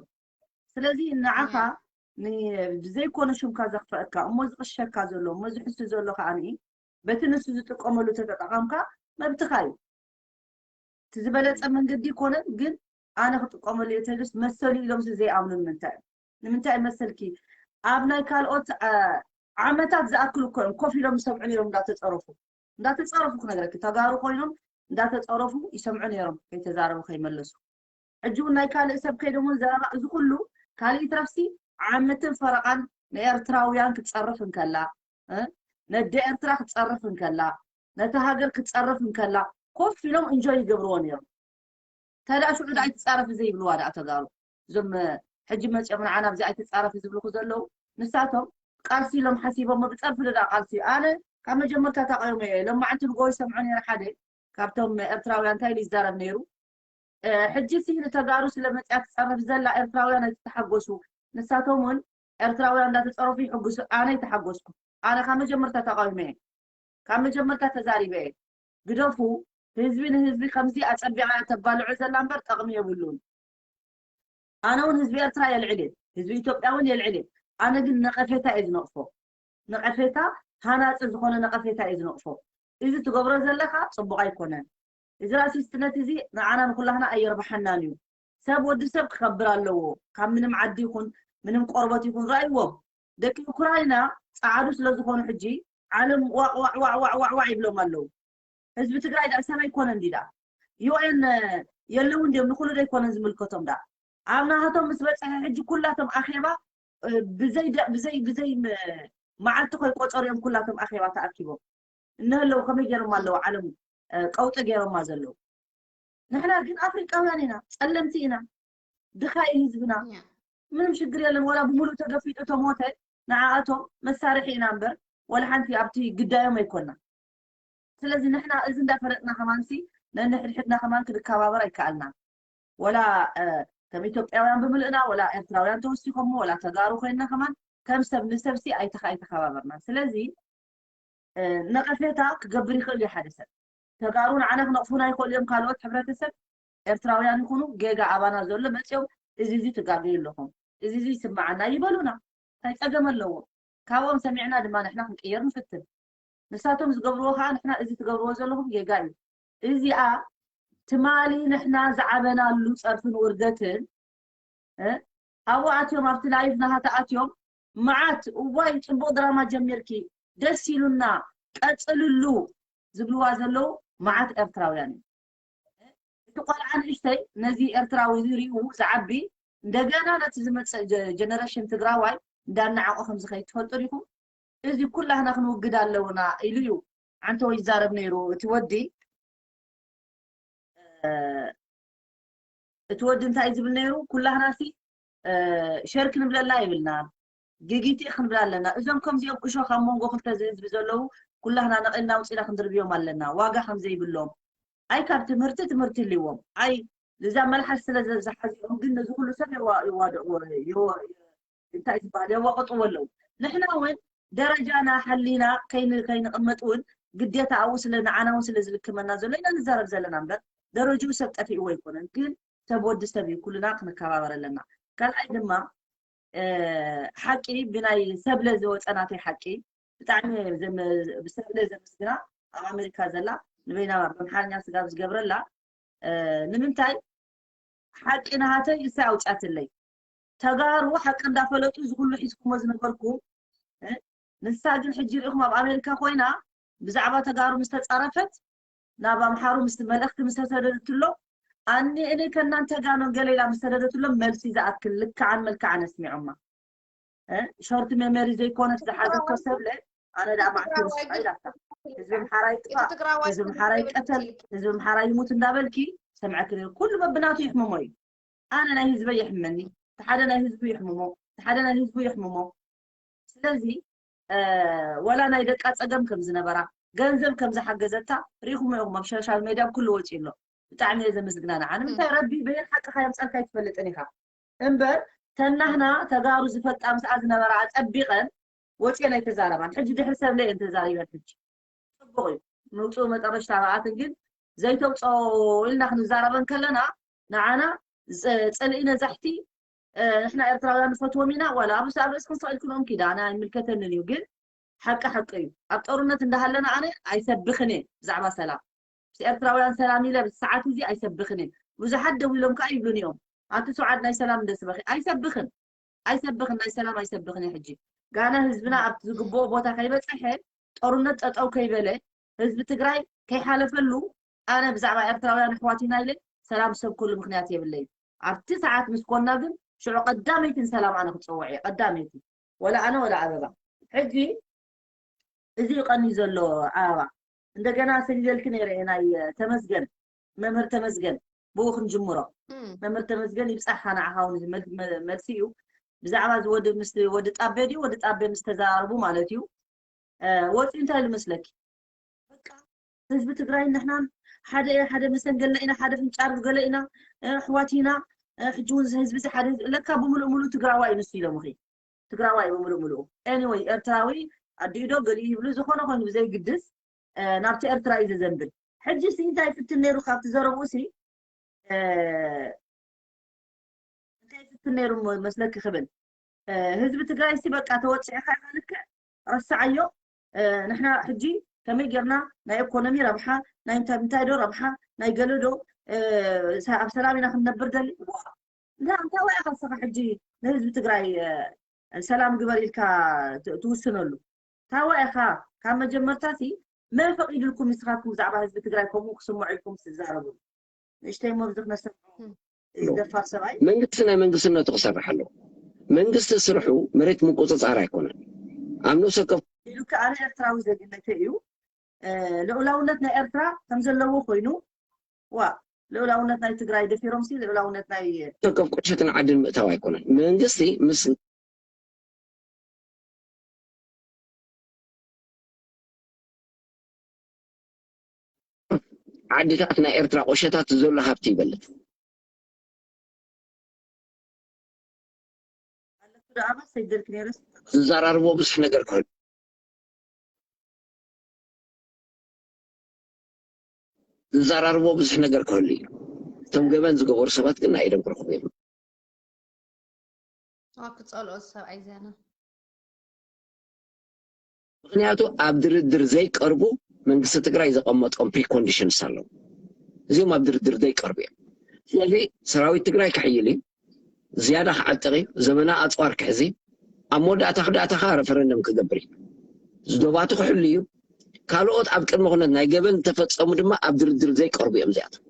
ስለዚ ንዓኻ ብዘይኮነ ሽምካ ዘኽፈአካ እሞ ዝቕሸካ ዘሎ እሞ ዝሕሱ ዘሎ ከዓ በቲ ንሱ ዝጥቀመሉ ተጠቃቐምካ መብትኻ እዩ። እቲ ዝበለፀ መንገዲ ይኮነን ግን ኣነ ክጥቀመሉ እየ ተልስ መሰሉ ኢሎም ዘይኣምኑ ንምንታይ እዩ? ንምንታይ መሰልኪ ኣብ ናይ ካልኦት ዓመታት ዝኣክል እኮ እዮም ኮፍ ኢሎም ዝሰምዑ ነይሮም እንዳተፀረፉ እንዳተፀረፉ ክነግረኪ ተጋሩ ኮይኖም እንዳተፀረፉ ይሰምዑ ነይሮም ከይተዛረቡ ከይመለሱ። ሕጂ እውን ናይ ካልእ ሰብ ከይዶም እውን ዘረባ እዚ ኩሉ ካልእ ይትረፍሲ ዓመትን ፈረቓን ንኤርትራውያን ክትፀርፍ እንከላ ነደ ኤርትራ ክትፀርፍ እንከላ ነቲ ሃገር ክትፀርፍ እንከላ ኮፍ ኢሎም እንጆይ ይገብርዎ ነይሮም። ታዲያ ሽዑ ዳ ኣይትፃረፊ ዘይብልዋ ዳ ተጋሩ እዞም ሕጂ መፂኦም ንዓና ኣብዚ ኣይትፃረፊ ዝብልኩ ዘለዉ ንሳቶም ቃልሲ ኢሎም ሓሲቦሞ ብፀርፊ ዳ ቃልሲ ኣነ ካብ መጀመርታ ታቆዮም እየ። ሎማዓንቲ ንጎ ይሰምዖ ነይረ ሓደ ካብቶም ኤርትራውያን እንታይ ኢሉ ይዛረብ ነይሩ ሕጂ ሲ ንተጋሩ ስለ መፅያ ትፀርፍ ዘላ ኤርትራውያን ኣይትተሓጎሱ። ንሳቶም እውን ኤርትራውያን እንዳተፀረፉ ይሕጉሱ። ኣነ ይተሓጎስኩ። ኣነ ካብ መጀመርታ ተቃዊመ እየ። ካብ መጀመርታ ተዛሪበ እየ። ግደፉ ህዝቢ ንህዝቢ ከምዚ ኣፀቢቓ ተባልዑ ዘላ እምበር ጠቕሚ የብሉን። ኣነ እውን ህዝቢ ኤርትራ የልዕል እየ። ህዝቢ ኢትዮጵያ እውን የልዕል እየ። ኣነ ግን ነቐፌታ እየ ዝነቕፎ። ነቐፌታ ሃናፂ ዝኾነ ነቐፌታ እየ ዝነቕፎ። እዚ ትገብሮ ዘለኻ ፅቡቕ ኣይኮነን። እዚ ራሲስትነት እዚ ንዓና ንኩላህና ኣየርብሓናን እዩ። ሰብ ወዲ ሰብ ክኸብር ኣለዎ። ካብ ምንም ዓዲ ይኹን ምንም ቆርበት ይኹን ራእይዎም ደቂ ዩክራይና ፃዓዱ ስለ ዝኾኑ ሕጂ ዓለም ዋዕ ዋዕ ዋዕ ዋዕ ዋዕ ዋዕ ይብሎም ኣለዉ። ህዝቢ ትግራይ ዳ ሰብ ኣይኮነ እንዲ ዳ ዩኤን የለውን ድዮም ንኩሉ ዶ ኣይኮነን ዝምልከቶም ዳ ኣብ ናሃቶም ምስ በፅሐ ሕጂ ኩላቶም ኣኼባ ብዘይ ብዘይ ብዘይ መዓልቲ ከይቆፀሩ እዮም ኩላቶም ኣኼባ ተኣኪቦም እነህለው ከመይ ገይሮም ኣለዉ ዓለም ቀውጢ ገይሮማ ዘለዉ ንሕና ግን ኣፍሪቃውያን ኢና ጸለምቲ ኢና ድኻ እዩ ህዝብና ምንም ሽግር የለን ወላ ብሙሉእ ተገፊጡ ተሞተ ንዓኣቶም መሳርሒ ኢና እምበር ወላ ሓንቲ ኣብቲ ግዳዮም ኣይኮና ስለዚ ንሕና እዚ እንዳፈለጥና ከማንሲ ነንሕድሕድና ከማን ክንከባበር ኣይከኣልና ወላ ከም ኢትዮጵያውያን ብምልእና ወላ ኤርትራውያን ተወሲኾሞ ወላ ተጋሩ ኮይንና ከማን ከም ሰብ ንሰብሲ ኣይተኻ ኣይተኸባበርና ስለዚ ነቐፌታ ክገብር ይኽእል እዩ ሓደ ሰብ ተጋሩ ንዓና ክነቕፉና ይኽእሉ እዮም ካልኦት ሕብረተሰብ ኤርትራውያን ይኹኑ ጌጋ ኣባና ዘሎ መፅኦም እዚ እዚ ትጋገዩ ኣለኹም እዚ እዚ ይስምዓና ይበሉና እንታይ ፀገም ኣለዎ ካብኦም ሰሚዕና ድማ ንሕና ክንቅየር ንፍትን ንሳቶም ዝገብርዎ ከዓ ንሕና እዚ ትገብርዎ ዘለኹም ጌጋ እዩ እዚኣ ትማሊ ንሕና ዝዓበናሉ ፀርፍን ውርደትን ኣብኡ ኣትዮም ኣብቲ ላይቭ ናሃተ ኣትዮም መዓት እዋይ ፅቡቅ ድራማ ጀሚርኪ ደስ ኢሉና ቀፅልሉ ዝብልዋ ዘለዉ መዓት ኤርትራውያን እዩ እቲ ቆልዓ ንእሽተይ ነዚ ኤርትራዊ ዝሪኡ ዝዓቢ እንደገና ነቲ ዝመፅእ ጀነሬሽን ትግራዋይ እንዳናዓቆ ከምዝኸይድ ትፈልጡ ዲኹም እዚ ኩላህና ክንውግድ ኣለውና ኢሉ እዩ ዓንተወ ይዛረብ ነይሩ እቲ ወዲ እቲ ወዲ እንታይ ዝብል ነይሩ ኩላህና ሲ ሸር ክንብለላ ይብልና ግጊቲ ክንብላ ኣለና እዞም ከምዚኦም እሾ ካብ መንጎ ክልተ ዝህዝቢ ዘለዉ ኩላህና ነቒልና ውፅኢና ክንድርብዮም ኣለና ዋጋ ከምዘይብሎም ኣይ ካብ ትምህርቲ ትምህርቲ ይልዎም ኣይ እዛ መልሓስ ስለ ዝሓዚኦም ግን ነዚ ኩሉ ሰብ ይዋደቕዎ እንታይ ዝበሃል የዋቕጥዎ ኣለዉ ንሕና እውን ደረጃና ሓሊና ከይንቕመጥ እውን ግዴታ ኣብኡ ስለ ንዓና እውን ስለ ዝልክመና ዘሎ ኢና ንዛረብ ዘለና እምበር ደረጅኡ ሰብ ጠፊእዎ ኣይኮነን ግን ሰብ ወዲ ሰብ እዩ ኩልና ክንከባበር ኣለና ካልኣይ ድማ ሓቂ ብናይ ሰብለ ዝወፀ ናተይ ሓቂ ብጣዕሚ ብሰብለ ዘመስግና ኣብ ኣሜሪካ ዘላ ንበይና ብምሓርኛ ስጋብ ዝገብረላ ንምንታይ ሓቂ ናሃተይ እሳ ኣውፅኣትለይ ተጋሩ ሓቂ እንዳፈለጡ እዚ ኩሉ ሒዝኩሞ ዝነበርኩም፣ እ፣ ንሳ ግን ሕጂ ርኢኹም ኣብ ኣሜሪካ ኮይና ብዛዕባ ተጋሩ ምስ ተጻረፈት፣ ናብ ኣምሓሩ ምስ መልእኽቲ ምስ ተሰደደትሎ፣ ኣኒ እኔ ከእናንተ ጋር ነን ገለ ኢላ ምስ ሰደደትሎም፣ መልሲ ዝኣክል ልክዓን መልክዓን ኣስሚዖማ። እ፣ ሾርት ሜሞሪ ዘይኮነት ዝሓዘቶ ሰብለ፣ ኣነ ደኣ ማዕቱ ርስዓ ኢላታ። ህዝቢ ኣምሓራ ይጥፋእ፣ ህዝቢ ኣምሓራ ይቀተል፣ ህዝቢ ኣምሓራ ይሙት እንዳበልኪ ሰምዐኪ ነይሩ። ኩሉ በብናቱ ይሕምሞ እዩ። ኣነ ናይ ህዝበይ ይሕመኒ፣ እቲ ሓደ ናይ ህዝቡ ይሕምሞ፣ እቲ ሓደ ናይ ህዝቡ ይሕምሞ። ስለዚ፣ እ፣ ወላ ናይ ደቃ ጸገም ከም ዝነበራ፣ ገንዘብ ከም ዝሓገዘታ ርኢኹሞ ኢኹም፣ ኣብ ሶሻል ሜድያ ኩሉ ወጺኡ ኣሎ። ብጣዕሚ እየ ዘመስግና ንዓ። ንምንታይ? ረቢ ብሄር ሓቅኻ የምጻልካ ኣይትፈልጥን ኢኻ። እምበር ተናህና ተጋሩ ዝፈልጣ ምስኣ ዝነበራ ኣጸቢቐን ወጺኤን ኣይተዛረባን። ሕጂ ድሕሪ ሰብለ እየን ተዛሪበን። ሕጂ ጽቡቕ እዩ ምውጽኡ መጠረሽታ ኣብኣትን ግን ዘይተውጽኦ ኢልና ክንዛረበን ከለና ንዓና ጸ-፣ ጽልኢ ነዛሕቲ፣ እ፣ ንሕና ኤርትራውያን ንፈትዎም ኢና፣ ዋላ ኣብ ኣብ ርእስክን ሰቒልክንኦም ኪዳ ኣነ ኣይምልከተንን እዩ። ግን ሓቂ ሓቂ እዩ። ኣብ ጦርነት እንዳሃለና ኣነ ኣይሰብኽን እየ ብዛዕባ ሰላም። ምስ ኤርትራውያን ሰላም ኢለ ሰዓት እዚ ኣይሰብኽን እየ። ብዙሓት ደው ኢሎም ከኣ ይብሉኒ እዮም፣ ኣንቲ ሱዓድ ናይ ሰላም እንደ ስበኺ። ኣይሰብኽን፣ ኣይሰብኽን፣ ናይ ሰላም ኣይሰብኽን እየ። ሕጂ ጋና ህዝብና ኣብቲ ዝግብኦ ቦታ ከይበጽሐ፣ ጦርነት ጠጠው ከይበለ፣ ህዝቢ ትግራይ ከይሓለፈሉ፣ ኣነ ብዛዕባ ኤርትራውያን ኣሕዋት ኢና ኢለ ሰላም ዝሰብከሉ ምኽንያት የብለይን። ኣብቲ ሰዓት ምስ ኮና ግን ሽዑ ቀዳመይቲ ንሰላም ኣነ ክጸውዕ እየ፣ ቀዳመይቲ። ወላ ኣነ ወላ ኣበባ። ሕጂ እዚ እዩ ቀንዩ ዘሎ ኣበባ። እንደገና ሰዲደልኪ ነይረ እየ ናይ ተመስገን፣ መምህር ተመስገን፣ ብኡ ክንጅምሮ። እም። መምህር ተመስገን ይብጻሕካ ንዓኻ እውን እዚ መል-፣ መ-፣ መልሲ እዩ። ብዛዕባ እዚ ወዲ ምስ ወዲ ጣቤ ድዩ? ወዲ ጣቤ ምስ ተዘራረቡ ማለት እዩ። እ፣ ወፂኡ እንታይ ኢሉ መስለኪ? በቃ ህዝቢ ትግራይ ንሕናን ሓደ፣ ሓደ መሰንገልና ኢና፣ ሓደ ፍንጫር ገለ ኢና፣ እ፣ ኣሕዋት ኢና፣ እ፣ ሕጂ እውን እዚ ህዝቢ እዚ ሓደ ህዝቢ፣ ለካ ብምሉእ ምሉእ ትግራዋይ እዩ ንሱ ኢሎምኺ። ትግራዋይ እዩ ብምሉእ ምሉእ። ኤኒወይ፣ ኤርትራዊ ኣዲኡ ዶ ገሊኡ ይብሉ፣ ዝኾነ ኮይኑ ብዘይግድስ፣ እ፣ ናብቲ ኤርትራ እዩ ዘዘንብል። ሕጂ ሲ እንታይ ይፍትን ነይሩ ካብቲ ዘረብኡ ሲ፣ እ፣ እንታይ ይፍትን ነይሩ ሞ-፣ መስለኪ ክብል፣ እ፣ ህዝቢ ትግራይ ሲ በቃ ተወፂዕካ ኢኻ ልክዕ ረስዓዮ። እ፣ ንሕና ሕጂ ከመይ ጌርና ናይ ኢኮኖሚ ረብሓ፣ ናይ እንታይ፣ እንታይ ዶ ረብሓ፣ ናይ ገለ ዶ፣ እ፣ ሰ-፣ ኣብ ሰላም ኢና ክንነብር ደሊ? ዋ፣ እንታ፣ እንታይ ዋይ ኢኻ ንስኻ ሕጂ ንህዝቢ ትግራይ፣ እ፣ ሰላም ግበር ኢልካ ት-፣ ትውስነሉ? እንታይ ዋይ ኢኻ ካብ መጀመርታ ሲ መን ፈቒዱልኩም ንስኻትኩም ብዛዕባ ህዝቢ ትግራይ ከምኡ ክስምዑ ኢልኩም ትዛረቡ? ንእሽተይ እሞ ኣብዚ ክነሰምዖ። እም። እዚ ደፋር ሰብኣይ። መንግስቲ ናይ መንግስትነቱ ክሰርሕ ኣለዎ። መንግስቲ ስርሑ መሬት ምቁፅፃር ኣይኮነን። ኣብ ነፍሲ ወከፍ ኢሉ ከኣ ኣነ ኤርትራዊ ዜግነተይ እዩ። እ፣ ልኡላውነት ናይ ኤርትራ ከም ዘለዎ ኮይኑ፣ ዋ፣ ልኡላውነት ናይ ትግራይ ደፊሮም ሲ ልኡላውነት ናይ ወከፍ ቁሸትን ዓድን ምእታው ኣይኮነን። መንግስቲ ምስ ዓድታት ናይ ኤርትራ ቁሸታት ዘሎ ሃብቲ ይበልጽ። ኣለኩ ደኣ ኣባስ ሰይደልክ ነይረስ። ዝዘራርቦ ብዙሕ ነገር ክህሉ፣ ዝዘራርቦ ብዙሕ ነገር ክህሉ እዩ። እቶም ገበን ዝገበሩ ሰባት ግን ናይ ኢዶም ክረኽቡ እዮም። ዋ፣ ክጸልኦ ዝሰብኣይ ዜና። ምኽንያቱ ኣብ ድርድር ዘይቀርቡ መንግስቲ ትግራይ ዘቐመጦም ፕሪኮንዲሽንስ ኣለዉ። እዚኦም ኣብ ድርድር ዘይቀርቡ እዮም። ስለዚ ሰራዊት ትግራይ ክሕይል እዩ፣ ዝያዳ ክዓጥቕ እዩ፣ ዘመናዊ ኣፅዋር ክሕዝ እዩ። ኣብ መወዳእታ ክዳእታ ከዓ ረፈረንደም ክገብር እዩ። ዝዶባቱ ክሕሉ እዩ። ካልኦት ኣብ ቅድመ ኩነት ናይ ገበን ዝተፈጸሙ ድማ ኣብ ድርድር ዘይቀርቡ እዮም። እዚኣቶም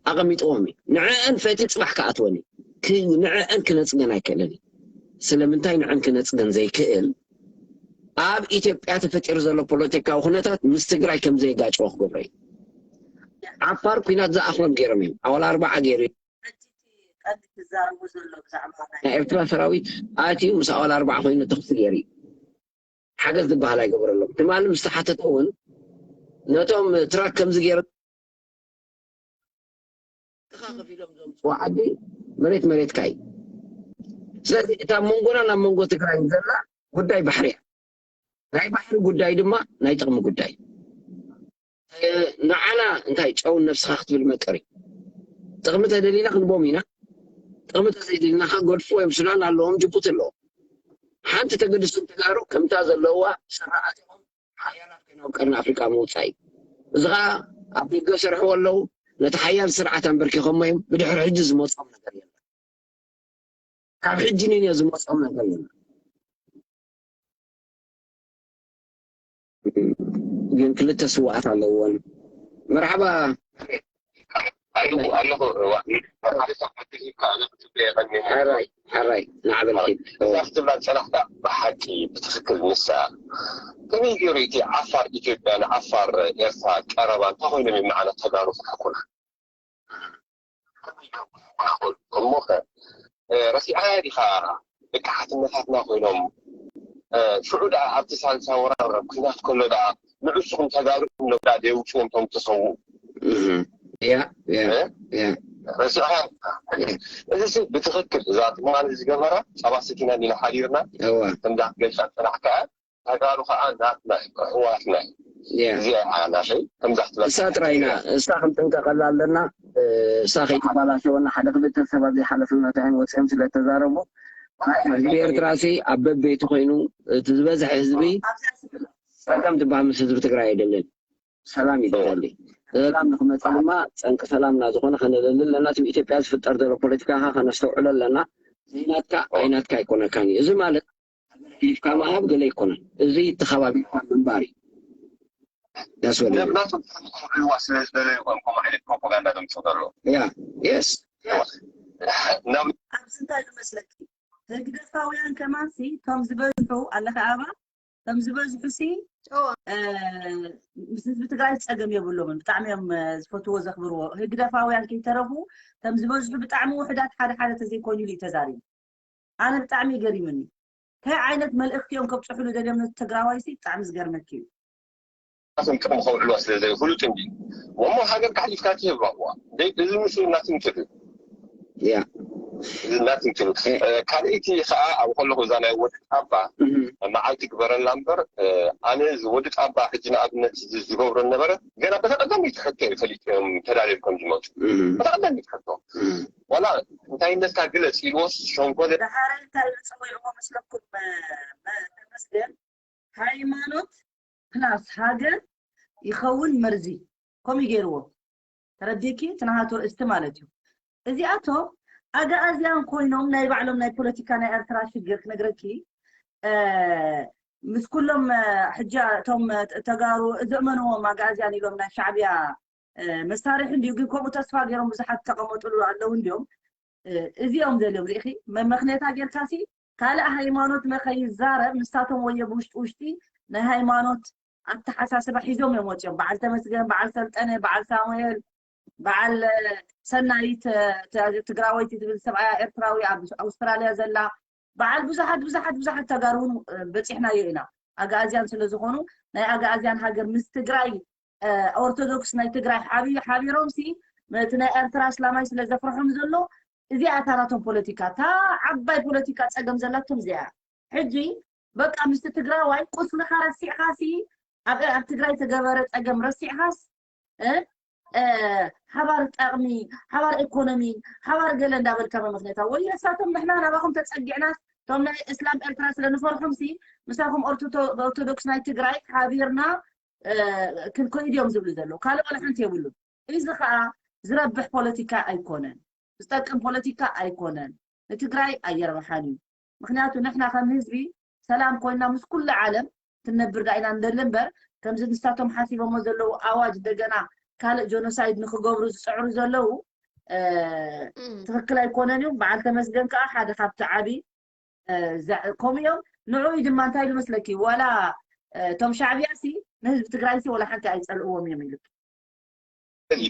ኣቐሚጥዎም እዩ። ንዕአን ፈትዩ ጽባሕ ክኣትወን እዩ። ክ-፣ ንዕአን ክነጽገን ኣይክእልን እዩ። ስለምንታይ ንዕን ክነጽገን ዘይክእል? ኣብ ኢትዮጵያ ተፈጢሩ ዘሎ ፖለቲካዊ ኩነታት ምስ ትግራይ ከም ዘይጋጭዎ ክገብሮ እዩ። ዓፋር ኲናት ዝኣኽሎም ገይሮም እዮም። ኣዋል ኣርባዓ ገይሩ እዩ። ሕጂ እቲ ቀንዲ ትዛረቡ ዘሎ ብዛዕባ ናይ ናይ ኤርትራ ሰራዊት ኣትዩ ምስ ኣዋል ኣርባዓ ኮይኑ ተኽሲ ገይሩ እዩ። ሓገዝ ዝበሃል ኣይገበረሎም። ትማሊ ምስ ተሓተተ እውን ነቶም ትራክ ከምዚ ገይሩ ኢኻ ከፊሎም ዘምፅዎ ዓዲ መሬት መሬትካ እዩ። ስለዚ እታ መንጎና ናብ መንጎ ትግራይ ዘላ ጉዳይ ባሕሪ እያ። ናይ ባሕሪ ጉዳይ ድማ ናይ ጥቕሚ ጉዳይ። እ፣ ንዓና እንታይ ጨውን ነብስኻ ክትብል መቀሪ። ጥቕሚ ተደሊና ክንቦም ኢና። ጥቕሚ ተዘይደሊና ከኣ ጎልፍ ወይም ሱዳን ኣለዎም፣ ጅቡቲ ኣለዎም። ሓንቲ ተገድሶም ተጋሩ ከምታ ዘለዋ ስርዓት ኢኹም ሓያላት ኮይኖም ኣብ ቀርኒ ኣፍሪቃ ምውጻእ እዩ። እዚ ኸኣ ኣብ ደገ ሰርሕዎ ኣለዉ። ነቲ ሓያል ስርዓት ኣንበርኪኾሞ እዮም። ብድሕሪ ሕጂ ዝመጾም ነገር የለን። ካብ ሕጂ ንንዮ ዝመፅኦም ነገር የለን። ግን ክልተ ስውኣት ኣለዎን። መርሓባ። ኣለኹ ኣለኹ። እዋ፣ ሓደ ሰብ ዕድል ሂብካ፣ ኣነ ክትብል የቐኒ። ሕራይ ሕራይ፣ ናዕበል ኪድ። እዛ ክትብላ ዝጸናሕካ ብሓቂ ብትኽክል ንሳ። ከመይ ገይሩ እቲ ዓፋር ኢትዮጵያ ንዓፋር ኤርትራ ቀረባ እንታይ ኮይኖም እዮም ንዓና ተጋሩ ክሕኩና? ከመይ ገይሩ ክሕኩና ክኽእሉ? እሞኸ፣ እ፣ ረሲዕናዮ ዲኻ? ደቂ ሓትነታትና ኮይኖም፣ እ፣ ሽዑ ደኣ ኣብቲ ሳልሳይ ወራር ኲናት ከሎ ደኣ ንዕስኹም ተጋሩ ኢሎም ደኣ ደየውጽዎም እቶም ተሰውኡ። እም። ያ ያ እ? ያ ረሲዕኻ? እዚ ሲ ብትኽክል እዛ ትማሊ ዝገበራ ጸባ ሰቲና ዲና ሓዲርና እዋ ከምዛ ክትገልጻ ዝጸናሕካ ተጋሩ ከዓ ናትና እዩ፣ ኣሕዋትና እዩ። ያ እዚኣ እያ ናተይ ከምዛ ክትበል እሳ ጥራይና እሳ ክንጥንቀቐላ ኣለና። እ፣ እሳ ከይተባላሸወና ሓደ ክልተ ሰባት ዘይሓለፍና እንታይ ወፂኦም ስለ ተዛረቡ፣ ህዝቢ ኤርትራ ሲ ኣብ በበይቲ ኮይኑ እቲ ዝበዝሐ ህዝቢ ጸገም ትበሃል ምስ ህዝቢ ትግራይ ኣይደልን። ሰላም ይደሊ። ሰላም ንክመፅእ ድማ ፀንቂ ሰላምና ዝኾነ ከነለሊ ኣለና። እቲ ኢትዮጵያ ዝፍጠር ዘሎ ፖለቲካ ከነስተውዕሎ ኣለና። ዘይናትካ ኣይናትካ ኣይኮነካን እዩ። እዚ ማለት ገዲፍካ ምሃብ ገለ ኣይኮነን። እዚ ተኸባቢርካ ምንባር እዩ። ዳስ ወለ ነብናቶም ክዕዋ ስለ ዝደለዩ እዮም ከምኡ ዓይነት ፕሮፓጋንዳ ዘምፅኡ ዘለዉ። ያ የስ ናብ ኣብዚ እንታይ ዝመስለኪ፣ ህግደፋውያን ከማንሲ እቶም ዝበዝሑ ኣለኸ ኣባ እቶም ዝበዝሑ ሲ እ፣ ምስ ህዝቢ ትግራይ ፀገም የብሎምን። ብጣዕሚ እዮም እ፣ ዝፈትዎ ዘኽብርዎ። ህግደፋውያን ከይተረፉ እቶም ዝበዝሑ ብጣዕሚ ውሕዳት ሓደ ሓደ ተዘይኮይኑ ኢሉ እዩ ተዛሪቡ። ኣነ ብጣዕሚ ይገሪምኒ። እንታይ ዓይነት መልእኽቲ እዮም ከብፅሑሉ ደልዮም ነቲ ትግራዋይ ሲ ብጣዕሚ ዝገርመኪ እዩ። ናቶም ጥቕሚ ከውዕልዋ ስለ ዘይፍሉጥ እንዲ ወሞ ሃገር ካሕሊፍካ ትህባ እዋ ደይ እዚ ምስ ናትንትል ያ እዚ ናትንትል ካልኣይቲ ከዓ ኣብ ከለኹ እዛ ናይ ወዲ ጣባ እም። መዓልቲ ግበረላ እምበር ኣነ እዚ ወዲ ጣባ ሕጂ ንኣብነት እዚ ዝገብሮ ነበረ ገና በተቐዳሚ ትሕቶ እዩ ፈሊጦም ተዳልዮም ከም ዝመፁ እም። በተቐዳሚ ትሕቶ እም። ዋላ እንታይ ነካ ግለፅ ኢልዎስ ሸንኮለ ደሓረ እንታይ ዝፅውዕዎ መስለኩም ተመስገን ሃይማኖት ፕላስ ሃገር ይኸውን መርዚ ከምኡ ገይርዎ ተረዲኪ ትናሃቱ ርእስቲ ማለት እዩ እዚኣቶም ኣጋኣዝያን ኮይኖም ናይ ባዕሎም ናይ ፖለቲካ ናይ ኤርትራ ሽግር ክነግረኪ ምስ ኩሎም ሕጂ እቶም ተጋሩ ዘእመንዎም ኣጋኣዝያን ኢሎም ናይ ሻዕብያ መሳርሒ እንዲዩ ግን ከምኡ ተስፋ ገይሮም ብዙሓት ተቐመጥሉ ኣለዉ እንዲዮም እዚኦም ዘልዮም ርኢኺ መመኽንያታ ጌርካሲ ካልእ ሃይማኖት መኸይዛረብ ንሳቶም ወዮ ብውሽጢ ውሽጢ ናይ ሃይማኖት ኣተሓሳስባ ሒዞም እዮም ወፂኦም በዓል ተመስገን በዓል ሰልጠነ በዓል ሳሙኤል በዓል ሰናይት ትግራወይቲ ትብል ሰብኣያ ኤርትራዊ ኣብ ኣውስትራልያ ዘላ በዓል ብዙሓት ብዙሓት ብዙሓት ተጋሩ እውን በፂሕናዮ ኢና ኣጋኣዝያን ስለ ዝኾኑ ናይ ኣጋኣዝያን ሃገር ምስ ትግራይ ኦርቶዶክስ ናይ ትግራይ ሓቢሮም ሲ እቲ ናይ ኤርትራ እስላማይ ስለ ዘፍርሖም ዘሎ እዚኣ እታ ናቶም ፖለቲካ እታ ዓባይ ፖለቲካ ፀገም ዘላቶም እዚኣ ሕጂ በቃ ምስቲ ትግራዋይ ቁስልኻ ረሲዕኻ ሲ ኣብ ኣብ ትግራይ ተገበረ ፀገም ረሲዕኻስ ሓባር ጠቕሚ ሓባር ኢኮኖሚ ሓባር ገለ እንዳበልካ መምክንያታ ወይ እሳቶም ንሕና ናባኹም ተፀጊዕናስ እቶም ናይ እስላም ኤርትራ ስለ ንፈርሖም ሲ ምሳኹም ኦርቶዶክስ ናይ ትግራይ ሓቢርና ክንከይድ እዮም ዝብሉ ዘለዉ ካልእ ዋላ ሓንቲ የብሉን እዚ ከዓ ዝረብሕ ፖለቲካ ኣይኮነን ዝጠቅም ፖለቲካ ኣይኮነን ንትግራይ ኣየርብሓን እዩ ምክንያቱ ንሕና ከም ህዝቢ ሰላም ኮይና ምስ ኩሉ ዓለም ትነብር ዳ ኢና ንደሊ እምበር ከምዚ ንሳቶም ሓሲቦሞ ዘለዉ ኣዋጅ እንደገና ካልእ ጆኖሳይድ ንክገብሩ ዝፅዕሩ ዘለዉ ትክክል ኣይኮነን እዩ በዓል ተመስገን ከዓ ሓደ ካብቲ ዓብይ ከምኡ እዮም ንዕኡ ድማ እንታይ ኢሉ መስለኪ ዋላ እቶም ሻዕብያ ሲ ንህዝቢ ትግራይ ሲ ዋላ ሓንቲ ኣይፀልእዎም እዮም ኢሉ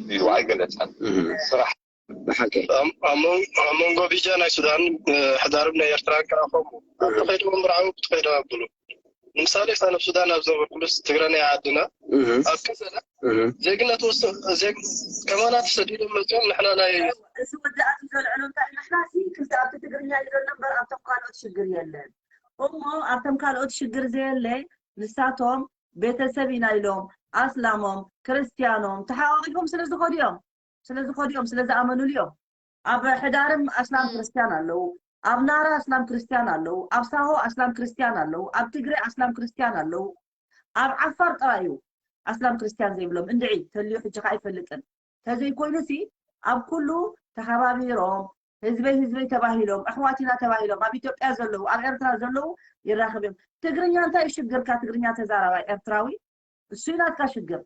እዩ ኣይገለፀን ስራሕ ብሓቂ ኣብ መንጎ ቢጃ ናይ ሱዳን ሕዳርብ ናይ ኤርትራ ከዓ ከምኡ ኣብ ተኸይድዎም ብርዓዊ ክትኸይዶ ኣብሉ ንምሳሌ ሳነብ ሱዳን ኣብ ዘበርኩሉስ ትግረ ናይ ዓድና ኣብ ከሰለ ዜግነት ውስ ከማና ተሰዲዶም መፅኦም ንሕና ናይ እዚ ወዲ ኣቲ ዘልዕሎ እንታይ ንሕና ሲ ክልተ ኣብቲ ትግርኛ እዩ ዘሎ እምበር ኣብቶም ካልኦት ሽግር የለን እሞ ኣብቶም ካልኦት ሽግር ዘየለ ንሳቶም ቤተሰብ ኢና ኢሎም ኣስላሞም ክርስትያኖም ተሓቋቂፎም ስለ ዝኸዱ እዮም ስለ ዝኸዱ እዮም ስለ ዝኣመኑሉ እዮም ኣብ ሕዳርም ኣስላም ክርስትያን ኣለዉ ኣብ ናራ ኣስላም ክርስትያን ኣለዉ ኣብ ሳሆ ኣስላም ክርስትያን ኣለዉ ኣብ ትግረ ኣስላም ክርስትያን ኣለዉ ኣብ ዓፋር ጥራይ እዩ ኣስላም ክርስትያን ዘይብሎም እንድዒ ተልዩ ሕጂ ከዓ ኣይፈልጥን ተዘይኮይኑ ሲ ኣብ ኩሉ ተሓባቢሮም ህዝበይ ህዝበይ ተባሂሎም፣ ኣሕዋት ኢና ተባሂሎም፣ ኣብ ኢትዮጵያ ዘለዉ፣ ኣብ ኤርትራ ዘለዉ ይራኸብ እዮም። ትግርኛ እንታይ እዩ ሽግርካ? ትግርኛ ተዛራባይ ኤርትራዊ እሱ እዩ ናትካ ሽግር።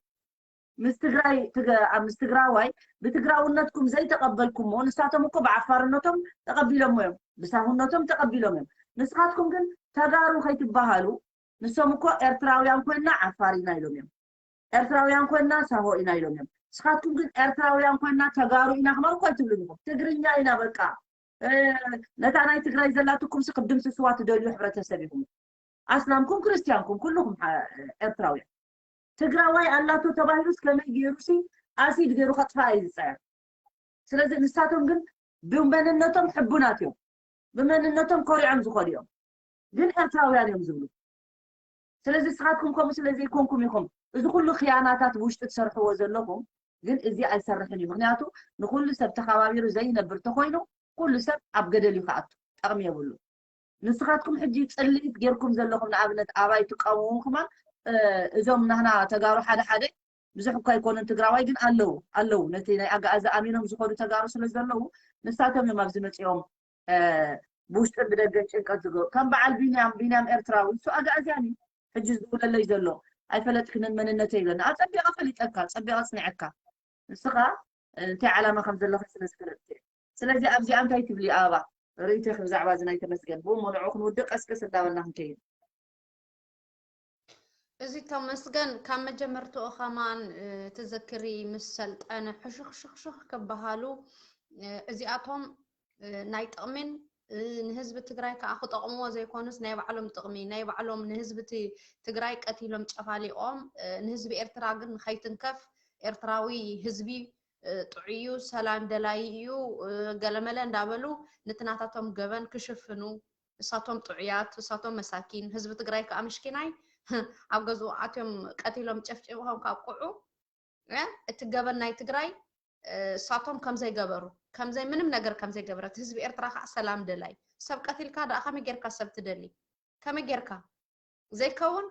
ምስ ትግራይ ትገ- ኣብ ምስ ትግራዋይ ብትግራውነትኩም ዘይተቐበልኩሞ፣ ንሳቶም እኮ ብዓፋርነቶም ተቐቢሎሞ እዮም፣ ብሳሁነቶም ተቐቢሎም እዮም። ንስኻትኩም ግን ተጋሩ ከይትበሃሉ፣ ንሶም እኮ ኤርትራውያን ኮይንና ዓፋር ኢና ኢሎም እዮም፣ ኤርትራውያን ኮይንና ሳሆ ኢና ኢሎም እዮም። ንስኻትኩም ግን ኤርትራውያን ኮይንና ተጋሩ ኢና ክመርኮ ኣይትብሉን ኢኹም። ትግርኛ ኢና በቃ። ነታ ናይ ትግራይ ዘላትኩም ሲ ክትድምስስዋ ትደልዩ ሕብረተሰብ ኢኹም። ኣስላምኩም ክርስቲያንኩም ኩልኹም ኤርትራውያን። ትግራዋይ ኣላቶ ተባሂሉስ ከመይ ገይሩ ሲ ኣሲድ ገይሩ ከጥፋ እዩ ዝፀየር። ስለዚ ንሳቶም ግን ብመንነቶም ሕቡናት እዮም። ብመንነቶም ኮሪዖም ዝኸዱ እዮም። ግን ኤርትራውያን እዮም ዝብሉ። ስለዚ ንስኻትኩም ከምኡ ስለ ዘይኮንኩም ኢኹም እዚ ኩሉ ክያናታት ብውሽጢ ትሰርሕዎ ዘለኹም። ግን እዚ ኣይሰርሕን እዩ። ምክንያቱ ንኩሉ ሰብ ተኸባቢሩ ዘይነብር ተኮይኑ ኩሉ ሰብ ኣብ ገደል እዩ ክኣቱ፣ ጠቕሚ የብሉ። ንስኻትኩም ሕጂ ፅልኢት ጌርኩም ዘለኹም ንኣብነት ኣባይ ትቃወሙ ከማን እዞም ናህና ተጋሩ ሓደ ሓደ ብዙሕ እኳ ኣይኮኑን ትግራዋይ ግን ኣለዉ ኣለዉ ነቲ ናይ ኣጋኣዚ ኣሚኖም ዝኸዱ ተጋሩ ስለ ዘለዉ ንሳቶም እዮም ኣብዚ መፂኦም ብውሽጥን ብደገን ጭንቀት ዝገብሩ ከም በዓል ቢንያም ቢንያም ኤርትራዊ እሱ ኣጋኣዝያን እዩ ሕጂ ዝድውለለይ ዘሎ ኣይፈለጥክንን መንነተ ይብለና ኣፀቢቐ ፈሊጠካ ፀቢቐ ፅኒዐካ ንስኻ እንታይ ዓላማ ከም ዘለካ ስለ ዝፈለጥክ ስለዚ ኣብዚኣ እንታይ ትብሊ ኣበባ ርእይቶኺ ብዛዕባ እዚ ናይ ተመስገን ብኡ ንዕኡ ክንውድእ ቀስቀስ እንዳበልና ክንከይድ እዚ ተመስገን ካብ መጀመርትኡ ከማን ትዝክሪ ምስ ሰልጠነ ሕሹኽሹኽሹኽ ክበሃሉ እዚኣቶም ናይ ጥቕሚን ንህዝቢ ትግራይ ከዓ ክጠቕምዎ ዘይኮኑስ ናይ ባዕሎም ጥቕሚ ናይ ባዕሎም ንህዝቢ ትግራይ ቀቲሎም ጨፋሊቖም ንህዝቢ ኤርትራ ግን ንኸይትንከፍ ኤርትራዊ ህዝቢ ጥዑይ እዩ ሰላም ደላይ እዩ ገለመለ እንዳበሉ ንትናታቶም ገበን ክሽፍኑ እሳቶም ጥዑያት እሳቶም መሳኪን ህዝቢ ትግራይ ከዓ ምሽኪናይ ኣብ ገዝኡ ኣትዮም ቀቲሎም ጨፍጭቦም ካብቅዑ እቲ ገበን ናይ ትግራይ እሳቶም ከምዘይገበሩ ከምዘይ ምንም ነገር ከምዘይገበረት ህዝቢ ኤርትራ ከዓ ሰላም ደላይ ሰብ ቀቲልካ ደኣ ከመይ ጌርካ ሰብ ትደሊ ከመይ ጌርካ ዘይከውን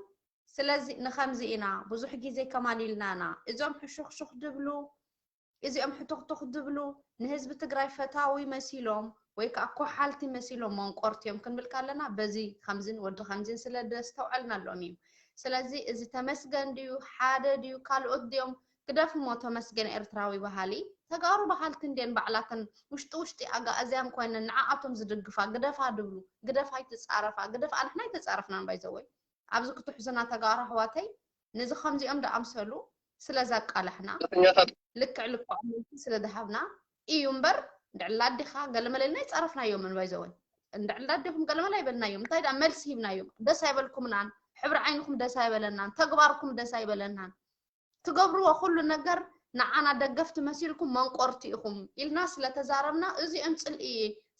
ስለዚ ንኸምዚ ኢና ብዙሕ ግዜ ከማን ኢልናና እዞም ሕሹኽሹኽ ድብሉ እዚኦም ሕቱኽቱኽ ድብሉ ንህዝቢ ትግራይ ፈታዊ መሲሎም ወይ ከዓ ኮሓልቲ መሲሎም መንቆርቲ እዮም ክንብል ካለና በዚ ከምዝን ወዲ ከምዝን ስለ ደስተውዐልናሎም እዩ ስለዚ እዚ ተመስገን ድዩ ሓደ ድዩ ካልኦት ድዮም ግደፍ እሞ ተመስገን ኤርትራዊ በሃሊ ተጋሩ በሃልቲ እንድየን ባዕላተን ውሽጢ ውሽጢ ኣጋእዝያን ኮይነን ንዓኣቶም ዝድግፋ ግደፋ ድብሉ ግደፍ ኣይትፃረፋ ግደፍ ኣንሕና ኣይተፃረፍናን ባይዘወይ ኣብዚ ክትሕዙና ተጋሩ ኣሕዋተይ ነዚ ከምዚኦም ደኣምሰሉ ስለ ዘቃላሕና ልክዕ ልክዖም መልሲ ስለ ዝሃብና እዩ እምበር እንድዕላ ኣዴኻ ገለመለ ኢልና ኣይፀረፍናዮምን ባይዘወይ እንድዕላ ኣዴኹም ገለመለ ኣይበልናዮም እንታይ ደኣ መልሲ ሂብናዮም ደስ ኣይበልኩምናን ሕብሪ ዓይንኹም ደስ ኣይበለናን ተግባርኩም ደስ ኣይበለናን ትገብርዎ ኩሉ ነገር ንዓና ደገፍቲ መሲልኩም መንቆርቲ ኢኹም ኢልና ስለ ተዛረብና እዚኦም ፅልኢ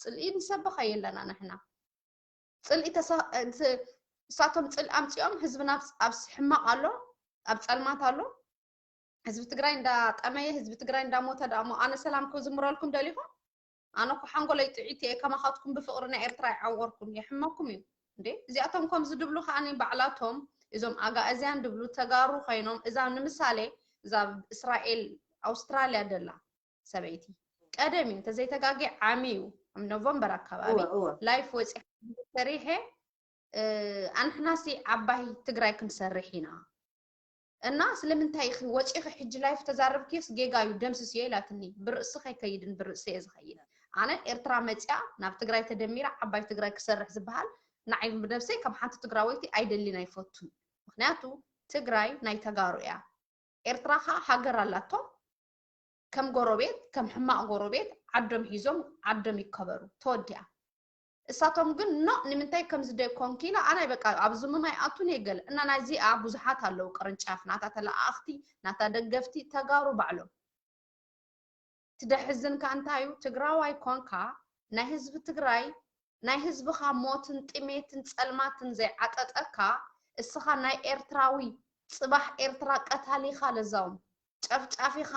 ፅልኢ ንሰብኸ የለና ንሕና ፅልኢ እሳቶም ፅልኢ ኣምፂኦም ህዝብና ኣብ ሕማቕ ኣሎ ኣብ ፀልማት ኣሎ ህዝቢ ትግራይ እንዳጠመየ ህዝቢ ትግራይ እንዳሞተ ደኣ እሞ ኣነ ሰላም ክዝምረልኩም ደሊኹም ኣነ እኮ ሓንጎለይ ጥዒት እየ ከማኻትኩም ብፍቕሪ ናይ ኤርትራ ይዓወርኩም የሕመኩም እዩ እንዴ እዚኣቶም ከም ዝድብሉ ከዓኒ ባዕላቶም እዞም ኣጋእዝያን ድብሉ ተጋሩ ኮይኖም እዛ ንምሳሌ እዛ እስራኤል ኣውስትራልያ ደላ ሰበይቲ ቀደም እዩ እንተዘይተጋጊ ዓሚ እዩ ኣብ ኖቨምበር ኣካባቢ ላይፍ ወፂ ሰሪሐ ኣንሕናሲ ዓባይ ትግራይ ክንሰርሕ ኢና እና ስለምንታይ ኢኺ ወፂኺ ሕጂ ላይፍ ተዛረብክዮስ ጌጋ እዩ ደምስስዮ ኢላትኒ ብርእሲ ከይከይድን ብርእሲ እየ ዝኸይድ ኣነ ኤርትራ መፅያ ናብ ትግራይ ተደሚራ ዓባይ ትግራይ ክሰርሕ ዝበሃል ንዓይ ብነብሰይ ከም ሓንቲ ትግራወይቲ ኣይደልን ኣይፈቱን ምክንያቱ ትግራይ ናይ ተጋሩ እያ ኤርትራ ከዓ ሃገር ኣላቶም ከም ጎረቤት ከም ሕማቕ ጎረቤት ዓዶም ሒዞም ዓዶም ይከበሩ ተወዲኣ እሳቶም ግን ኖ ንምንታይ ከምዚ ደይኮንኪ ኢላ ኣናይ በቃ ኣብ ዝሙም ኣይኣቱን እየ ገለ እና ናይዚኣ ብዙሓት ኣለዉ ቅርንጫፍ ናታ ተለኣኣኽቲ ናታ ደገፍቲ ተጋሩ ባዕሎም ትደሕዝንካ እንታይ እዩ ትግራዋይ ኮንካ ናይ ህዝቢ ትግራይ ናይ ህዝብኻ ሞትን ጥሜትን ጸልማትን ዘይዓጠጠካ እስኻ ናይ ኤርትራዊ ጽባሕ ኤርትራ ቀታሊኻ ለዛውም ጨፍጫፊኻ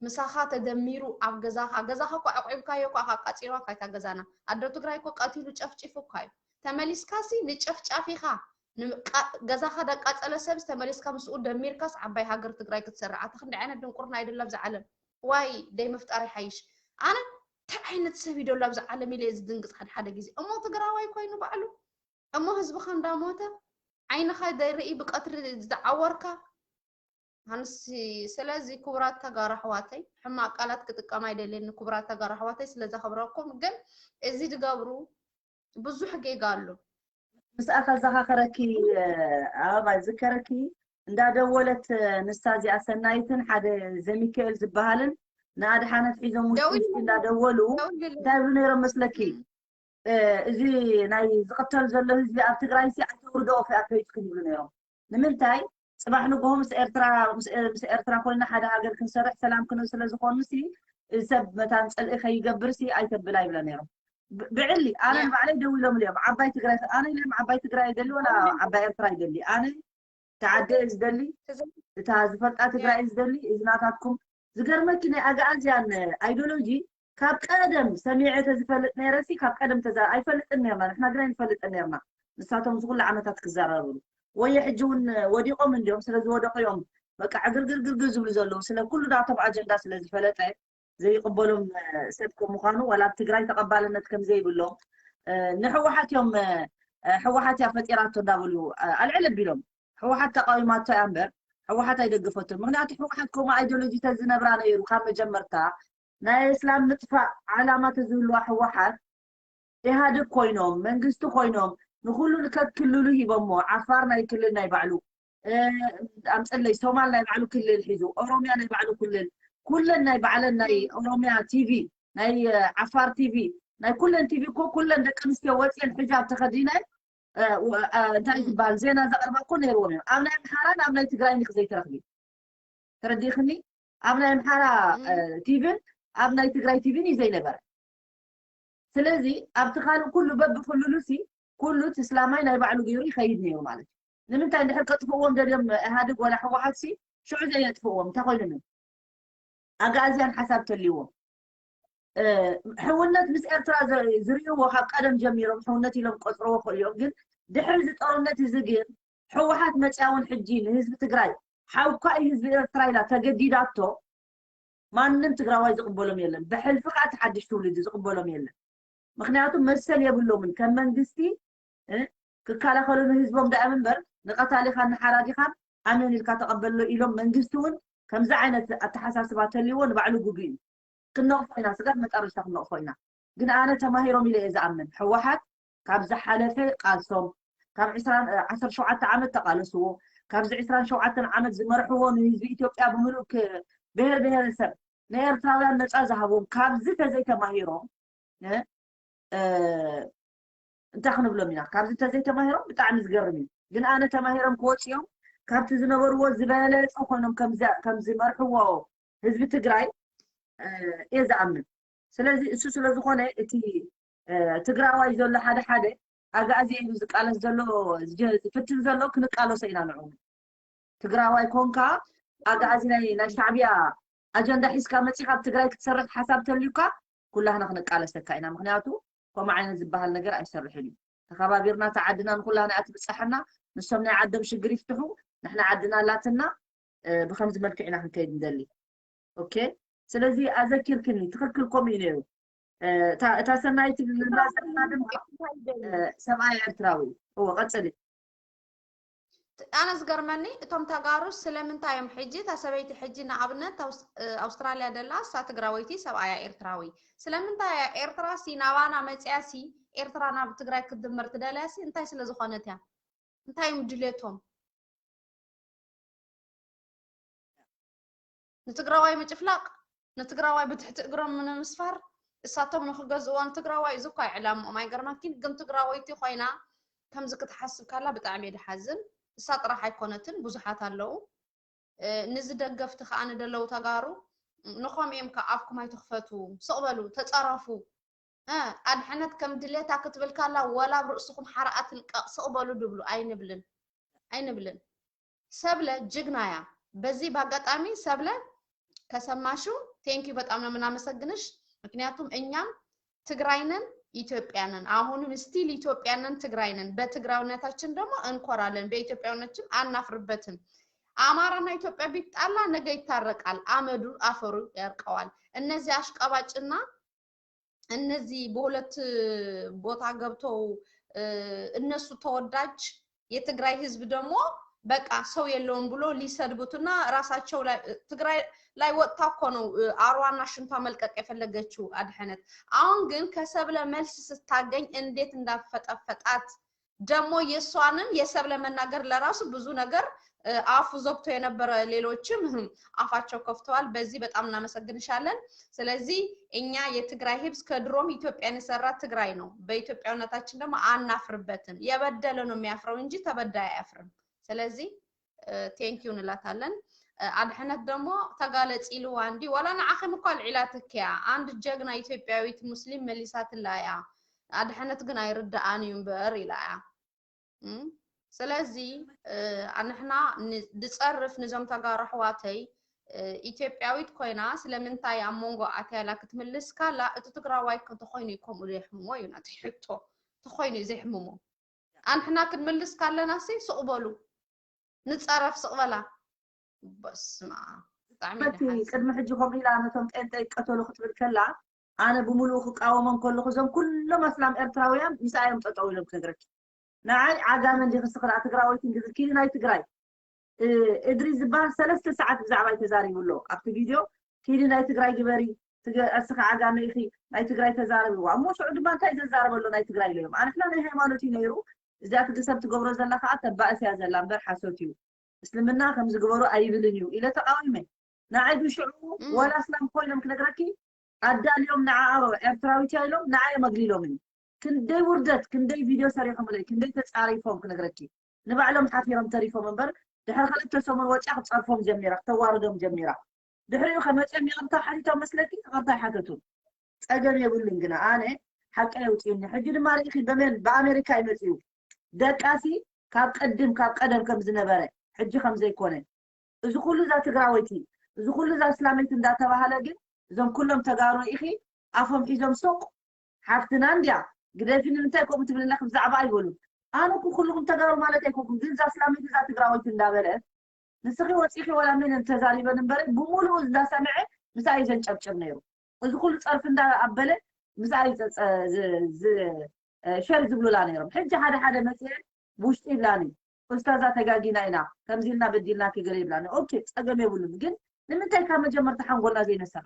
ምሳኻ ተደሚሩ ኣብ ገዛኻ ገዛኻ እኮ ኣዕቂብካዮ እኮ ኣኻ ኣቃጺልዋ እኳ እታ ገዛና ኣዶ ትግራይ እኮ ቀቲሉ ጨፍጪፉ እኳ እዩ ተመሊስካሲ ንጨፍጫፊኻ ገዛኻ ደቃጸለ ሰብስ ተመሊስካ ምስኡ ደሚርካስ ዓባይ ሃገር ትግራይ ክትሰርሕ ኣታ ክንዲ ዓይነት ድንቁርና ኣይደለም ዝዓለም ዋይ ደይ ምፍጣር ይሓይሽ ኣነ ዓይነት ሰብ እዩ ደሎ ኣብዚ ዓለም ኢለ እየ ዝድንግፅ ሓደ ሓደ ግዜ። እሞ ትግራዋይ ኮይኑ ባዕሉ እሞ ህዝብኻ እንዳሞተ ዓይንኻ ዘይርኢ ብቀትሪ ዝዓወርካ ሃንሲ። ስለዚ ክቡራት ተጋሩ ኣሕዋተይ፣ ሕማቅ ቃላት ክጥቀም ኣይደልየኒ። ክቡራት ተጋሩ ኣሕዋተይ፣ ስለ ዘኽብረኩም ግን እዚ ዝገብሩ ብዙሕ ጌጋ ኣሎ። ምስኣ ከዘኻኸረኪ ኣበባ ዝከረኪ እንዳደወለት ንሳ እዚኣ ሰናይትን ሓደ ዘሚካኤል ዝበሃልን ንኣድሓነት ሒዞም ውሽጢ እንዳደወሉ እንታይ ይብሉ ነይሮም መስለኪ? እዚ ናይ ዝቕተል ዘሎ ህዝቢ ኣብ ትግራይ ሲ ኣይተውርዶ ፊኣ ከይድኩም ይብሉ ነይሮም። ንምንታይ? ፅባሕ ንግሆ ምስ ኤርትራ ምስ ኤርትራ ኮይና ሓደ ሃገር ክንሰርሕ ሰላም ክንብል ስለ ዝኾኑ ሲ ሰብ መታን ፅልኢ ከይገብር ሲ ኣይተብላ ይብለ ነይሮም። ብዕሊ ኣነ ንባዕለይ ደው ኢሎም እዮም ዓባይ ትግራይ ኣነ ኢሎም ዓባይ ትግራይ ይደሊ ወላ ዓባይ ኤርትራ ይደሊ ኣነ ተዓደ ዝደሊ እታ ዝፈልጣ ትግራይ ዝደሊ እዚ ናታትኩም ዝገርመኪ ናይ ኣግኣዝያን ኣይዶሎጂ ካብ ቀደም ሰሚዐ ተዝፈልጥ ነይረሲ ካብ ቀደም ተዛ ኣይፈልጥን ነርና ንሕና ግን ኣይንፈልጥን ነርና ንሳቶም ዝኩሉ ዓመታት ክዘራረብሉ ወየ ሕጂ እውን ወዲቆም እንዲዮም ስለ ዝወደቁ እዮም በቃ ዕግርግርግርግር ዝብሉ ዘለዉ ስለ ኩሉ ናቶም ኣጀንዳ ስለ ዝፈለጠ ዘይቅበሎም ሰብ ከም ምዃኑ ዋላ ኣብ ትግራይ ተቐባልነት ከም ዘይብሎም ንሕወሓት እዮም ሕወሓት እያ ፈጢራቶ እንዳበሉ ኣልዕል ኣቢሎም ሕወሓት ተቃዊማቶ እያ እምበር ሕወሓት ኣይደግፈቶን ምክንያቱ ሕወሓት ከምኡ ኣይዲዮሎጂ ተዝነብራ ነይሩ ካብ መጀመርታ ናይ እስላም ምጥፋእ ዓላማ ተዝህልዋ ሕወሓት ኢህኣደግ ኮይኖም መንግስቲ ኮይኖም ንኩሉ ንከክልሉ ሂቦሞ ዓፋር ናይ ክልል ናይ ባዕሉ ኣምፀለይ ሶማል ናይ ባዕሉ ክልል ሒዙ ኦሮሚያ ናይ ባዕሉ ክልል ኩለን ናይ ባዕለን ናይ ኦሮሚያ ቲቪ ናይ ዓፋር ቲቪ ናይ ኩለን ቲቪ እኮ ኩለን ደቂ ኣንስትዮ ወፅየን ሕጃብ ተኸዲነን እንታይ ዝበሃል ዜና ዘቕርባ እኮ ነይርዎም እዮም ኣብ ናይ ኣምሓራን ኣብ ናይ ትግራይ ኒክ ዘይትረኽቢ ተረዲእክኒ ኣብ ናይ ኣምሓራ ቲቪን ኣብ ናይ ትግራይ ቲቪን እዩ ዘይነበረ ስለዚ ኣብቲ ካልእ ኩሉ በብክልሉ ሲ ኩሉ እቲ እስላማይ ናይ ባዕሉ ገይሩ ይኸይድ ነይሩ ማለት እዩ ንምንታይ እንድሕር ከጥፍእዎም ደልዮም ኢህኣድግ ወላ ህወሓት ሲ ሽዑ ዘየጥፍእዎም እንታይ ኮይኖም እዮም ኣግኣዝያን ሓሳብ ተልይዎም ሕውነት ምስ ኤርትራ ዝርእይዎ ካብ ቀደም ጀሚሮም ሕውነት ኢሎም ቆፅርዎ ክእልዮም ግን ድሕሪ እዚ ጦርነት እዚ ግን ሕወሓት መፅያ እውን ሕጂ ንህዝቢ ትግራይ ሓውካ እዩ ህዝቢ ኤርትራ ኢላ ተገዲዳቶ ማንም ትግራዋይ ዝቕበሎም የለን ብሕልፊ ከዓ እቲ ሓድሽ ትውልዲ ዝቕበሎም የለን ምክንያቱ መሰል የብሎምን ከም መንግስቲ ክከላኸሉ ንህዝቦም ደኣ እምበር ንቐታሊኻን ንሓራዲኻን ኣሜን ኢልካ ተቐበሎ ኢሎም መንግስቲ እውን ከምዚ ዓይነት ኣተሓሳስባ ተልይዎ ንባዕሉ ግጉ እዩ ክንነቕፎ ኢና ስጋብ መጨረሽታ ክንነቕፎ ኢና ግን ኣነ ተማሂሮም ኢለ እየ ዝኣምን ህወሓት ካብ ዝሓለፈ ቃልሶም ካብ ዓሰርተ ሸውዓተ ዓመት ተቃለስዎ ካብዚ ዓሰርተ ሸውዓተ ዓመት ዝመርሕዎ ንህዝቢ ኢትዮጵያ ብምሉእ ብሄር ብሄረሰብ ንኤርትራውያን ነፃ ዝሃብዎም ካብዚ ተዘይተማሂሮም እንታይ ክንብሎም ኢና ካብዚ እንተዘይተማሂሮም ብጣዕሚ ዝገርም እዩ ግን ኣነ ተማሂሮም ክወፅኦም ካብቲ ዝነበርዎ ዝበለፀ ኮይኖም ከምዝመርሕዎ ህዝቢ ትግራይ እየ ዝኣምን ስለዚ እሱ ስለዝኾነ እቲ ትግራዋይ ዘሎ ሓደ ሓደ ኣግኣዚ ኢሉ ዝቃለስ ዘሎ ዝፍትን ዘሎ ክንቃለሶ ኢና ንዑ ትግራዋይ ኮንካ ኣግኣዚ ናይ ሻዕብያ ኣጀንዳ ሒዝካ መፂኻ ኣብ ትግራይ ክትሰርሕ ሓሳብ ተልዩካ ኩላህና ክንቃለሰካ ኢና ምክንያቱ ከምኡ ዓይነት ዝበሃል ነገር ኣይሰርሕን እዩ ተኸባቢርና ተዓድና ንኩላህና እያ ትብፀሐና ንሶም ናይ ዓዶም ሽግር ይፍትሑ ንሕና ዓድና ኣላትና ብከምዚ መልክዕ ኢና ክንከይድ ንደሊ ኦኬ ስለዚ ኣዘኪርክኒ ትኽክል ከምኡ እዩ ነይሩ እታ ሰናይቲ ንብላ ዘለና ድማ ሰብኣይ ኤርትራዊ እዎ ቀፅሊ ኣነ ዝገርመኒ እቶም ተጋሩ ስለምንታይ እዮም ሕጂ እታ ሰበይቲ ሕጂ ንኣብነት ኣውስትራልያ ደላ እሳ ትግራወይቲ ሰብኣያ ኤርትራዊ ስለምንታይ እያ ኤርትራ ሲ ናባና መፅያ ሲ ኤርትራ ናብ ትግራይ ክትድመር ትደልያ ሲ እንታይ ስለዝኾነት እያ እንታይ እዮም ድሌቶም ንትግራዋይ ምጭፍላቕ ንትግራዋይ ብትሕቲ እግሮም ንምስፋር እሳቶም ንክገዝእዎ ንትግራዋይ እዚ እኳ ዕላምኦም ኣይገርመኪን ግን ትግራወይቲ ኮይና ከምዚ ክትሓስብ ካላ ብጣዕሚ እየ ድሓዝን እሳ ጥራሕ ኣይኮነትን ብዙሓት ኣለዉ ንዚ ደገፍቲ ከዓ ንደለዉ ተጋሩ ንኸምኡ እዮም ከዓ ኣፍኩም ኣይትኽፈቱ ስቕ በሉ ተፀረፉ ኣድሕነት ከም ድሌታ ክትብል ካላ ወላ ኣብ ርእስኹም ሓርኣ ትልቀቕ ስቕ በሉ ድብሉ ኣይንብልን ኣይንብልን ሰብለ ጅግና እያ በዚ በአጋጣሚ ሰብለ ከሰማሽው thank you በጣም ነው የምናመሰግንሽ ምክንያቱም እኛም ትግራይ ነን ኢትዮጵያ ነን አሁንም still ኢትዮጵያ ነን ትግራይ ነን በትግራዊነታችን ደግሞ እንኮራለን በኢትዮጵያዊነታችን አናፍርበትም አማራና ኢትዮጵያ ቢጣላ ነገ ይታረቃል አመዱ አፈሩ ያርቀዋል እነዚህ አሽቃባጭና እነዚህ በሁለት ቦታ ገብተው እነሱ ተወዳጅ የትግራይ ህዝብ ደግሞ በቃ ሰው የለውም ብሎ ሊሰድቡትና ራሳቸው ላይ ትግራይ ላይ ወጥታ እኮ ነው አሯና ሽንቷ መልቀቅ የፈለገችው አድሐነት። አሁን ግን ከሰብለ መልስ ስታገኝ እንዴት እንዳፈጠፈጣት ደግሞ የእሷንም የሰብለ መናገር ለራሱ ብዙ ነገር አፉ ዘግቶ የነበረ ሌሎችም አፋቸው ከፍተዋል። በዚህ በጣም እናመሰግንሻለን። ስለዚህ እኛ የትግራይ ህዝብ ከድሮም ኢትዮጵያን የሰራ ትግራይ ነው። በኢትዮጵያዊነታችን ደግሞ አናፍርበትም። የበደለ ነው የሚያፍረው እንጂ ተበዳይ አያፍርም። ስለዚህ ቴንኪዩ እንላታለን። ኣድሐነት ደሞ ተጋለጺ ኢልዋ እንዲ ዋላ ንዓኺም እኳ ኣልዒላትኪ እያ። አንድ ጀግና ኢትዮጵያዊት ሙስሊም መሊሳትላ እያ። ኣድሐነት ግን ኣይርድኣን እዩ እምበር ኢላ እያ። እም? ስለዚ ንሕና ንፀርፍ ንዞም ተጋሩ ኣሕዋተይ ኢትዮጵያዊት ኮይና ስለምንታይ ኣብ መንጎ ኣትያላ ክትምልስ ካላ እቲ ትግራዋይ ተኾይኑ እዩ ከምኡ ዘሕምሞ እዩ ናተይ ሕቶ። ተኾይኑ እዩ ዘሕምሞ። ኣንሕና ክንምልስ ካለና ሲ ስቕ በሉ ንፀረፍ ስቕ በላ። በስመ ኣብ ብጣዕሚ በቲ ደሓን። ቅድሚ ሕጂ ከምኡ ኢላ ነቶም ጴንጠ ይቀተሉ ክትብል ከላ ኣነ ብምሉኡ ክቃወሞም ከለኹ እዞም ኩሎም ኣስላም ኤርትራውያን ምስኣ እዮም ጠጠው ኢሎም ክነግረኪ። ንዓይ ዓጋመ እንዲኺ ስኽራ ትግራወይቲ እንዲኺ ኪዲ ናይ ትግራይ እድሪ ዝበሃል ሰለስተ ሰዓት ብዛዕባይ ተዛሪቡ ኣሎ ኣብቲ ቪድዮ። ኪዲ ናይ ትግራይ ግበሪ፣ እስኻ ዓጋመ ኢኺ፣ ናይ ትግራይ ተዛረብዋ። እሞ ሽዑ ድማ እንታይ ዘዛረበ ኣሎ ናይ ትግራይ ኢለዮም። ኣንሕና ናይ ሃይማኖት እዩ ነይሩ፣ እዚኣ ትግሰብ ትገብሮ ዘላ ከዓ ተባእስ እያ ዘላ እምበር ሓሶት እዩ። እስልምና ከም ዝግበሩ ኣይብልን እዩ ኢለ ተቃዊመ። ንዓይ ግን ሽዑ ወላ እስላም ኮይኖም ክነግረኪ ኣዳልዮም ንዓ ኤርትራዊት እያ ኢሎም ንዓ እዮም ኣግሊሎም እዩ። ክንደይ ውርደት፣ ክንደይ ቪድዮ ሰሪሖምለይ፣ ክንደይ ተጻሪፎም ክነግረኪ። ንባዕሎም ሓፊሮም ተሪፎም እምበር ድሕሪ ክልተ ሰሙን ወፂኣ ክትፀርፎም ጀሚራ፣ ክተዋርዶም ጀሚራ። ድሕሪኡ ከመፅኦም ይቕርታ ሓቲቶም መስለኪ? ይቕርታ ኣይሓተቱን። ፀገም የብሉን ግና ኣነ ሓቂ የውፅኡኒ። ሕጂ ድማ ርኢኺ በመን ብኣሜሪካ ይመፅኡ ደቃሲ ካብ ቀድም ካብ ቀደም ከም ዝነበረ ሕጂ ከም ዘይኮነ እዚ ኩሉ እዛ ትግራወይቲ እዚ ኩሉ እዛ እስላመይቲ እንዳተባሃለ ግን እዞም ኩሎም ተጋሩ ርኢኺ ኣፎም ሒዞም ሱቕ ሓፍትና እንድያ ግደፊ ንምንታይ ከምኡ ትብልለኺ ብዛዕባ ኣይበሉን። ኣነ እኮ ኩልኹም ተጋሩ ማለት ኣይኮንኩም ግን እዛ እስላመይቲ እዛ ትግራወይቲ እንዳበለ ንስኺ ወፂኺ ወላ ምን ተዛሪበን እምበረ ብምሉኡ እንዳሰምዐ ምሳይ ዘንጨብጭብ ነይሩ። እዚ ኩሉ ፀርፊ እንዳኣበለ ምሳይ ሸር ዝብሉላ ነይሮም። ሕጂ ሓደ ሓደ መፅአ ብውሽጢ ይብላኒ ኡስታዛ ተጋጊና ኢና ከምዚ ኢልና በዲልና ክገለ ይብላኒ። ኦኬ ፀገም የብሉን ግን ንምንታይ ካብ መጀመርታ ሓንጎልና ዘይነሰኻ?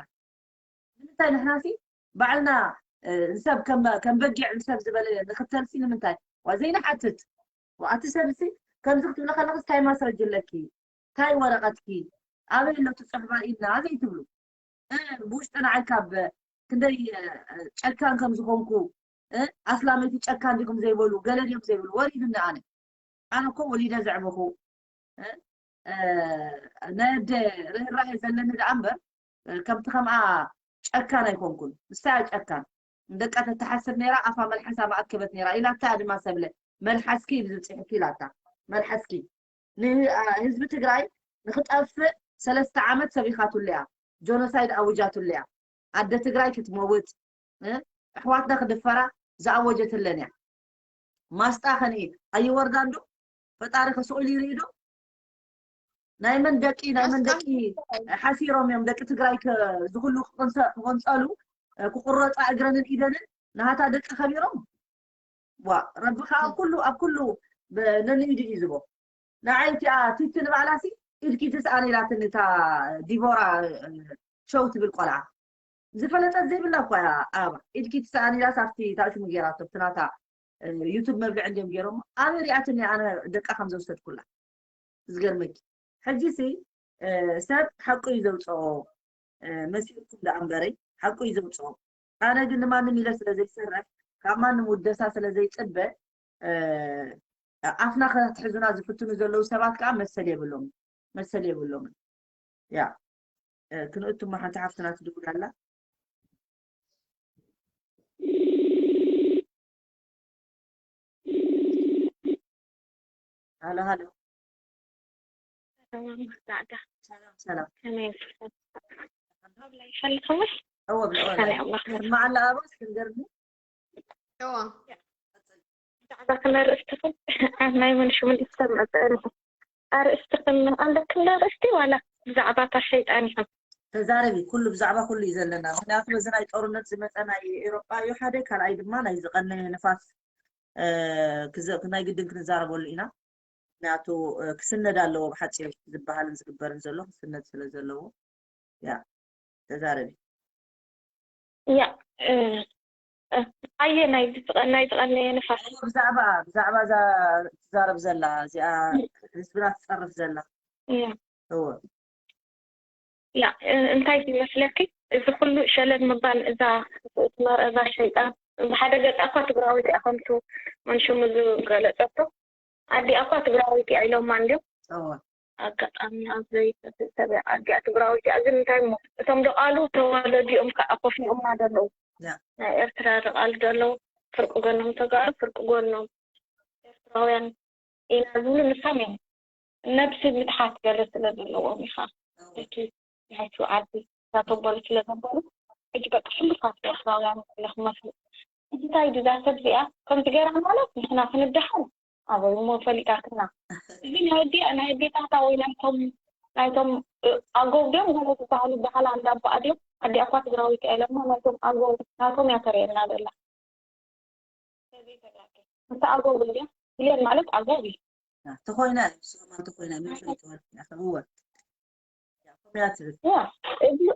ንምንታይ ንሕናሲ ባዕልና ንሰብ ከም በጊዕ ንሰብ ዝበለ ንኽተልሲ ንምንታይ ዋ ዘይንሓትት? ኣቲ ሰብሲ ከምዚ ክትብሊ ከለኽስ ታይ ማስረጅ ኣለኪ? ታይ ወረቐትኪ? ኣበይ ኣሎ ትፅሕፋ ኢልና ዘይትብሉ? ብውሽጢ ንዓይ ካብ ክንደይ ጨካን ከም ዝኾንኩ ኣስላመይቲ ጨካን ዲኹም ዘይበሉ ገለ ድዮም ዘይብሉ ወሪድኒ ኣነ ኣነ እኮ ወሊደ ዘዕበኹ ናይ ኣደ ርህራሄ ዘለኒ ደኣ እምበር ከምቲ ከምኣ ጨካን ኣይኮንኩን። ንሳ እያ ጨካን ንደቃ ተተሓስር ነይራ ኣፋ መልሓሳ መኣከበት ነይራ ኢላታ እያ ድማ ሰብለ መልሓስኪ ኢሉ ዝብፅሕኪ ኢላታ መልሓስኪ ንህዝቢ ትግራይ ንክጠፍእ ሰለስተ ዓመት ሰቢኻትሉ እያ። ጆኖሳይድ ኣውጃትሉ እያ። ኣደ ትግራይ ክትመውት ኣሕዋትና ክድፈራ ዝኣወጀትለን እያ። ማስጣ ከንኢ ኣይወርዳን ዶ? ፈጣሪ ከስኡል ይርኢ ዶ? ናይ መን ደቂ ናይ መን ደቂ ሓሲሮም እዮም ደቂ ትግራይ ዝኩሉ ክቆንፀሉ ክቁረፃ እግረንን ኢደንን ናሃታ ደቂ ከቢሮም ዋ ረቢ ከዓ ኣብ ኩሉ ኣብ ኩሉ ነንኢዱ እዩ ዝቦ ንዓይ እቲኣ ቲቲ ንባዕላሲ ኢድኪ ትስኣን ኢላትኒ እታ ዲቦራ ሸው ትብል ቆልዓ ዝፈለጠት ዘይብላ እኳ እያ ኣበባ ኢድኪ ትስኣን ኢላስ ኣብቲ ታሽሙ ገይራቶ ብትናታ ዩቱብ መብልዕ እንዲዮም ገይሮሞ ኣበይ ሪኣትኒ ኣነ ደቃ ከም ዘውሰድኩላ ዝገርመኪ ሕጂሲ ሰብ ሓቁ እዩ ዘውፅኦ መሲልኩም ደኣ እምበረይ ሓቁ እዩ ዘውፅኦ ኣነ ግን ንማንም ኢለ ስለ ዘይሰርሕ ካብ ማንም ውደሳ ስለ ዘይፅበ ኣፍና ክትሕዙና ዝፍትኑ ዘለዉ ሰባት ከዓ መሰል የብሎም መሰል የብሎምን ያ ክንእቱማ ሓንቲ ሓፍትና ትድውል ኣላ ሃሎ ሃሎ ሰላም ዳዕዳ ሰላም ሰላም ከመይ ይፈልኹምስ እወ ብልዕወ ከመይ ኣምላኽ ስማዕ ኣላ ኣባ እስክንገርኒ እወ ብዛዕባ ክነርእስትኹም ናይ መን ሽሙን ይሰምዕ ጸኒሑ ኣርእስትኽን ኣለክን ኣርእስቲ ዋላ ብዛዕባ እታ ሸይጣን ኢኹም ተዛረቢ፣ ኩሉ ብዛዕባ ኩሉ እዩ ዘለና። ምክንያቱ በዚ ናይ ጦርነት ዝመፀ ናይ ኤውሮጳ እዩ ሓደ፣ ካልኣይ ድማ ናይ ዝቐነየ ንፋስ፣ እ፣ ክዘ-፣ ናይ ግድን ክንዛረበሉ ኢና። ምክንያቱ፣ እ፣ ክስነድ ኣለዎ፣ ብሓፂሩ ዝበሃልን ዝግበርን ዘሎ ክስነድ ስለ ዘለዎ። ያ፣ ተዛረቢ። ያ፣ እ፣ እ፣ ኣየ ናይ ዝቐ-፣ ናይ ዝቐነየ ንፋስ። ብዛዕባ፣ ብዛዕባ እዛ ትዛረብ ዘላ፣ እዚኣ ህዝብና ትፀርፍ ዘላ። ያ። እወ። ያ፣ እ፣ እንታይ ይመስለኪ? እዚ ኩሉ ሸለል ምባል እዛ መርአባ ሸይጣን፣ ብሓደ ገጻ እኳ ትግራዊት እያ ከምቱ መንሽሙ ዝገለጸቶ። ኣዲኣ እኳ ትግራዊት እያ ኢሎማ እንድዮም። እወ። ኣጋጣሚ ኣብ ዘይፈልጥ ሰብ እያ። ኣዲኣ ትግራዊት እያ። ግን እንታይ እሞ እቶም ደቓሉ ተወለዲኦም ከዓ ኮፍ ኢሎምና ዘለዉ። ያ። ናይ ኤርትራ ደቓሉ ዘለዉ ፍርቂ ጎኖም ተጋሩ፣ ፍርቂ ጎኖም ኤርትራውያን ኢና ዝብሉ ንሶም እዮም። ነብሲ ምትሓት ገለ ስለ ዘለዎም ኢኻ። እቲ ናይቲ ዓዲ እዛ ተበሉ ስለ ዘበሉ ሕጂ በቃ ሕሉፋት ኤርትራውያን ኢለ ክመስሉ። ሕጂ እንታይ ድዛ ሰብ እዚኣ ከምዚ ገይራ ማለት ንሕና ክንደሓን ኣበይ እሞ ፈሊጣትና። እዚ ናይ ኣዲኣ ናይ ኣዴታታ ወይ ናይቶም ናይቶም እ፣ ኣጎው ድዮም ገለ ዝበሃሉ በሃላ እንዳ ኣቦኣ ድዮም ኣዲኣ እኳ ትግራዊት እያ ኢለማ ናይቶም ኣጎው ናቶም እያ ተርእየና ዘላ። ምስ ኣጎው ድያ ብሌን ማለት ኣጎው እዩ። ተኾይና እዩ ስማ ተኾይና መን ፈሊጥዋ እወ እያ ትብል። ያ እብሉ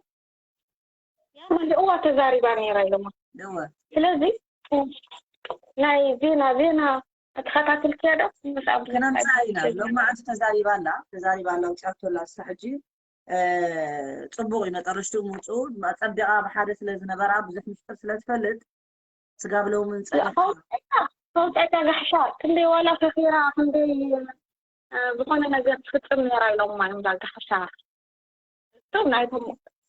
ያ ማለት እዋ ተዛሪባ ነይራ ኢሎማ። እወ ስለዚ ናይ ዜና ዜና ተኸታትልክያ ዶ? ምስ ኣብ ክነምፃ ኢና። ሎማዕንቲ ተዛሪባ ኣላ፣ ተዛሪባ ኣላ፣ ኣውፂኣቶ ኣላ። ንሳ ሕጂ እ፣ ፅቡቕ እዩ፣ መጠረሽትኡ ምውፅኡ ኣፀቢቓ ብሓደ ስለ ዝነበራ ብዙሕ ምስጢር ስለ ትፈልጥ ስጋብ ሎሚ ምንፀ ከውፀካ ጋሕሻ ክንደይ ዋላ ፈኺራ ክንደይ እ፣ ዝኾነ ነገር ትፍፅም ነይራ ኢሎማ እዮም ዛ ጋሕሻ። እቶም ናይቶም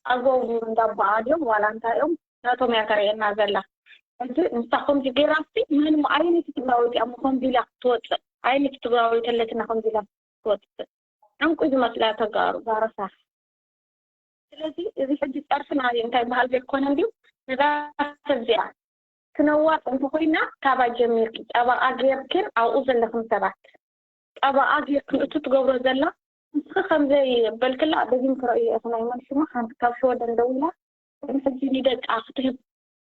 ኣጎው እንዳቦኣ ድዮም ዋላ እንታይ እዮም ናቶም እያ ተርእየና ዘላ። ሕጂ ንሳ ከምዚ ገይራ እስቲ መን ኣየነይቲ ትግራወይቲ እያ እሞ ከምዚ ኢላ ክትወፅእ ኣየነይቲ ትግራወይቲ ኣለትና ከምዚ ኢላ ክትወፅእ ዕንቁ ዝመስላ ተጋሩ ጋረሳ። ስለዚ እዚ ሕጂ ፀርፊ ናይ እንታይ በሃል ዘይኮነ እንድዩ ነዛ ሰብ እዚኣ ክነዋፅ እንተኮይና ካባ ጀሚርኪ ጠበቃ ገይርክን ኣብኡ ዘለክን ሰባት ጠበቃ ገይርክን እቱ ትገብሮ ዘላ ንስኺ ከምዘይ በልክላ ደጊም ክረእዮ ኢኹ ናይ መን ሽሙ ሓንቲ ካብ ሽወደን ደዊላ ቅድሚ ሕጂ ንደቃ ክትህብ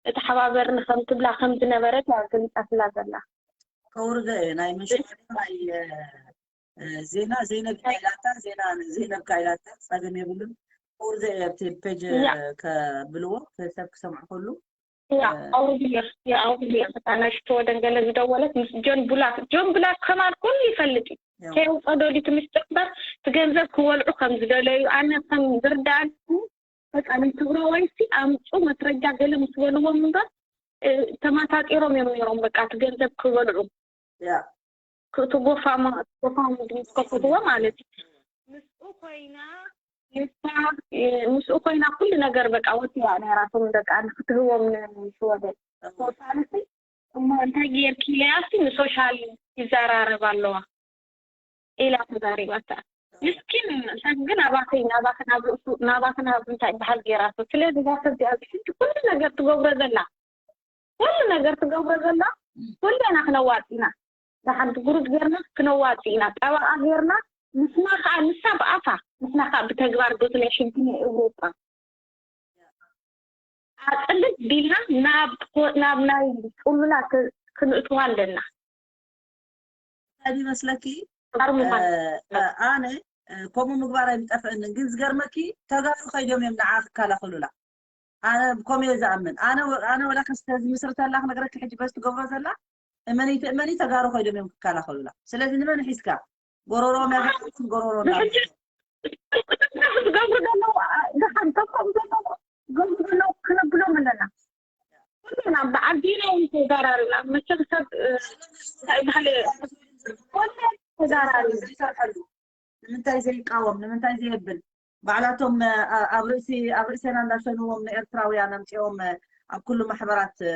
ተሓባበርኒ ከም ትብላ ከም ዝነበረት እያ ገሊፃትላ ዘላ። ከውርደ እየ ናይ መሸማድያ ናይ እ፣ ዜና ዘይነብ ኢላታ ዜና ዘይነብካ ኢላታ ፀገም የብሉን። ከውርደ እየ ኣብቲ ፔጅ ያ። ከብልዎ ሰብ ክሰምዑ ከሉ ያ ኣውርድዮ ያ ኣውርድዮ በቃ ናይ ሽወደን ገለ ዝደወለት ምስ ጆን ብላክ ጆን ብላክ ከማን ኩሉ ይፈልጥ እዩ። ያው ከየውፀ ዶሊ ትምስጥር እምበር እቲ ገንዘብ ክበልዑ ከም ዝደለዩ ኣነ ከም ዝርዳእኒ በቃ ንትግራዋይ ሲ ኣምፁ መስረጃ ገለ ምስ በልዎም እምበር እ፣ ተመሳጢሮም እዮም ነይሮም በቃ እቲ ገንዘብ ክበልዑ ያ ክእቲ ጎፋማ ጎፋማ ምስ ከፍትዎ ማለት እዩ። ምስኡ ኮይና ንሳ እ፣ ምስኡ ኮይና ኩሉ ነገር በቃ ወሲያ ነይራ እቶም ደቂ ኣንስትዮ ክትህቦም ንሽወደን ተወሳንሲ እሞ እንታይ ጌርኪ ኢለያ እስቲ ንሶሻል ይዘራረብ ኣለዋ ኢላ ተዛሪባታ። ምስኪን ሰብ ግን ናባተይ ናባክን ኣብ ርእሱ ናባክን ኣብ እንታይ ይበሃል ጌራቶ። ስለዚ እዛ ሰብ እዚኣ እዚ ሕጂ ኩሉ ነገር ትገብሮ ዘላ ኩሉ ነገር ትገብሮ ዘላ ኩልና ክነዋፅ ኢና። ብሓንቲ ግሩፕ ጌርና ክነዋፅ ኢና። ጠበቃ ጌርና ንስና ከዓ ንሳ ብኣፋ ንስና ከዓ ብተግባር በቲ ናይ ሕጊ ናይ ኤውሮጳ ኣፅልት ቢልና ናብ ኮ- ናብ ናይ ጥሉላት ክ- ክንእትዋ ኣለና። እንታይ ይመስለኪ? ኣርሙኻን እ፣ ኣነ እ፣ ከምኡ ምግባር ኣይምጠፍአንን፣ ግን ዝገርመኪ ተጋሩ ከይዶም እዮም ንዓ ክከላኸሉላ። ኣነ ከምኡ እየ ዝኣምን። ኣነ ወ- ኣነ ወላ ከስተ ዝምስርተላ ክነግረኪ ሕጂ በስ ትገብሮ ዘላ እመኒ እመኒ ተጋሩ ከይዶም እዮም ክከላኸሉላ። ስለዚ ንመን ሒዝካ ጎሮሮ መያትን ጎሮሮ ብሕጂ ዝገብሩ ዘለዉ ደሓን ተቆም ዘለዉ ዝገብሩ ዘለዉ ክነብሎም ኣለና። ኩልና በዓል ዜና እውን ተዘራሪብና መቸም ሰብ እንታይ ባህሊ ኮነ ተዘራሪብ ዘይሰርሐሉ ንምንታይ ዘይቃወም ንምንታይ ዘየብል ባዕላቶም እ፣ ኣብ ርእሲ ኣብ ርእሰና እንዳሸንዎም ንኤርትራውያን ኣምፂኦም እ፣ ኣብ ኩሉ ማሕበራት እ፣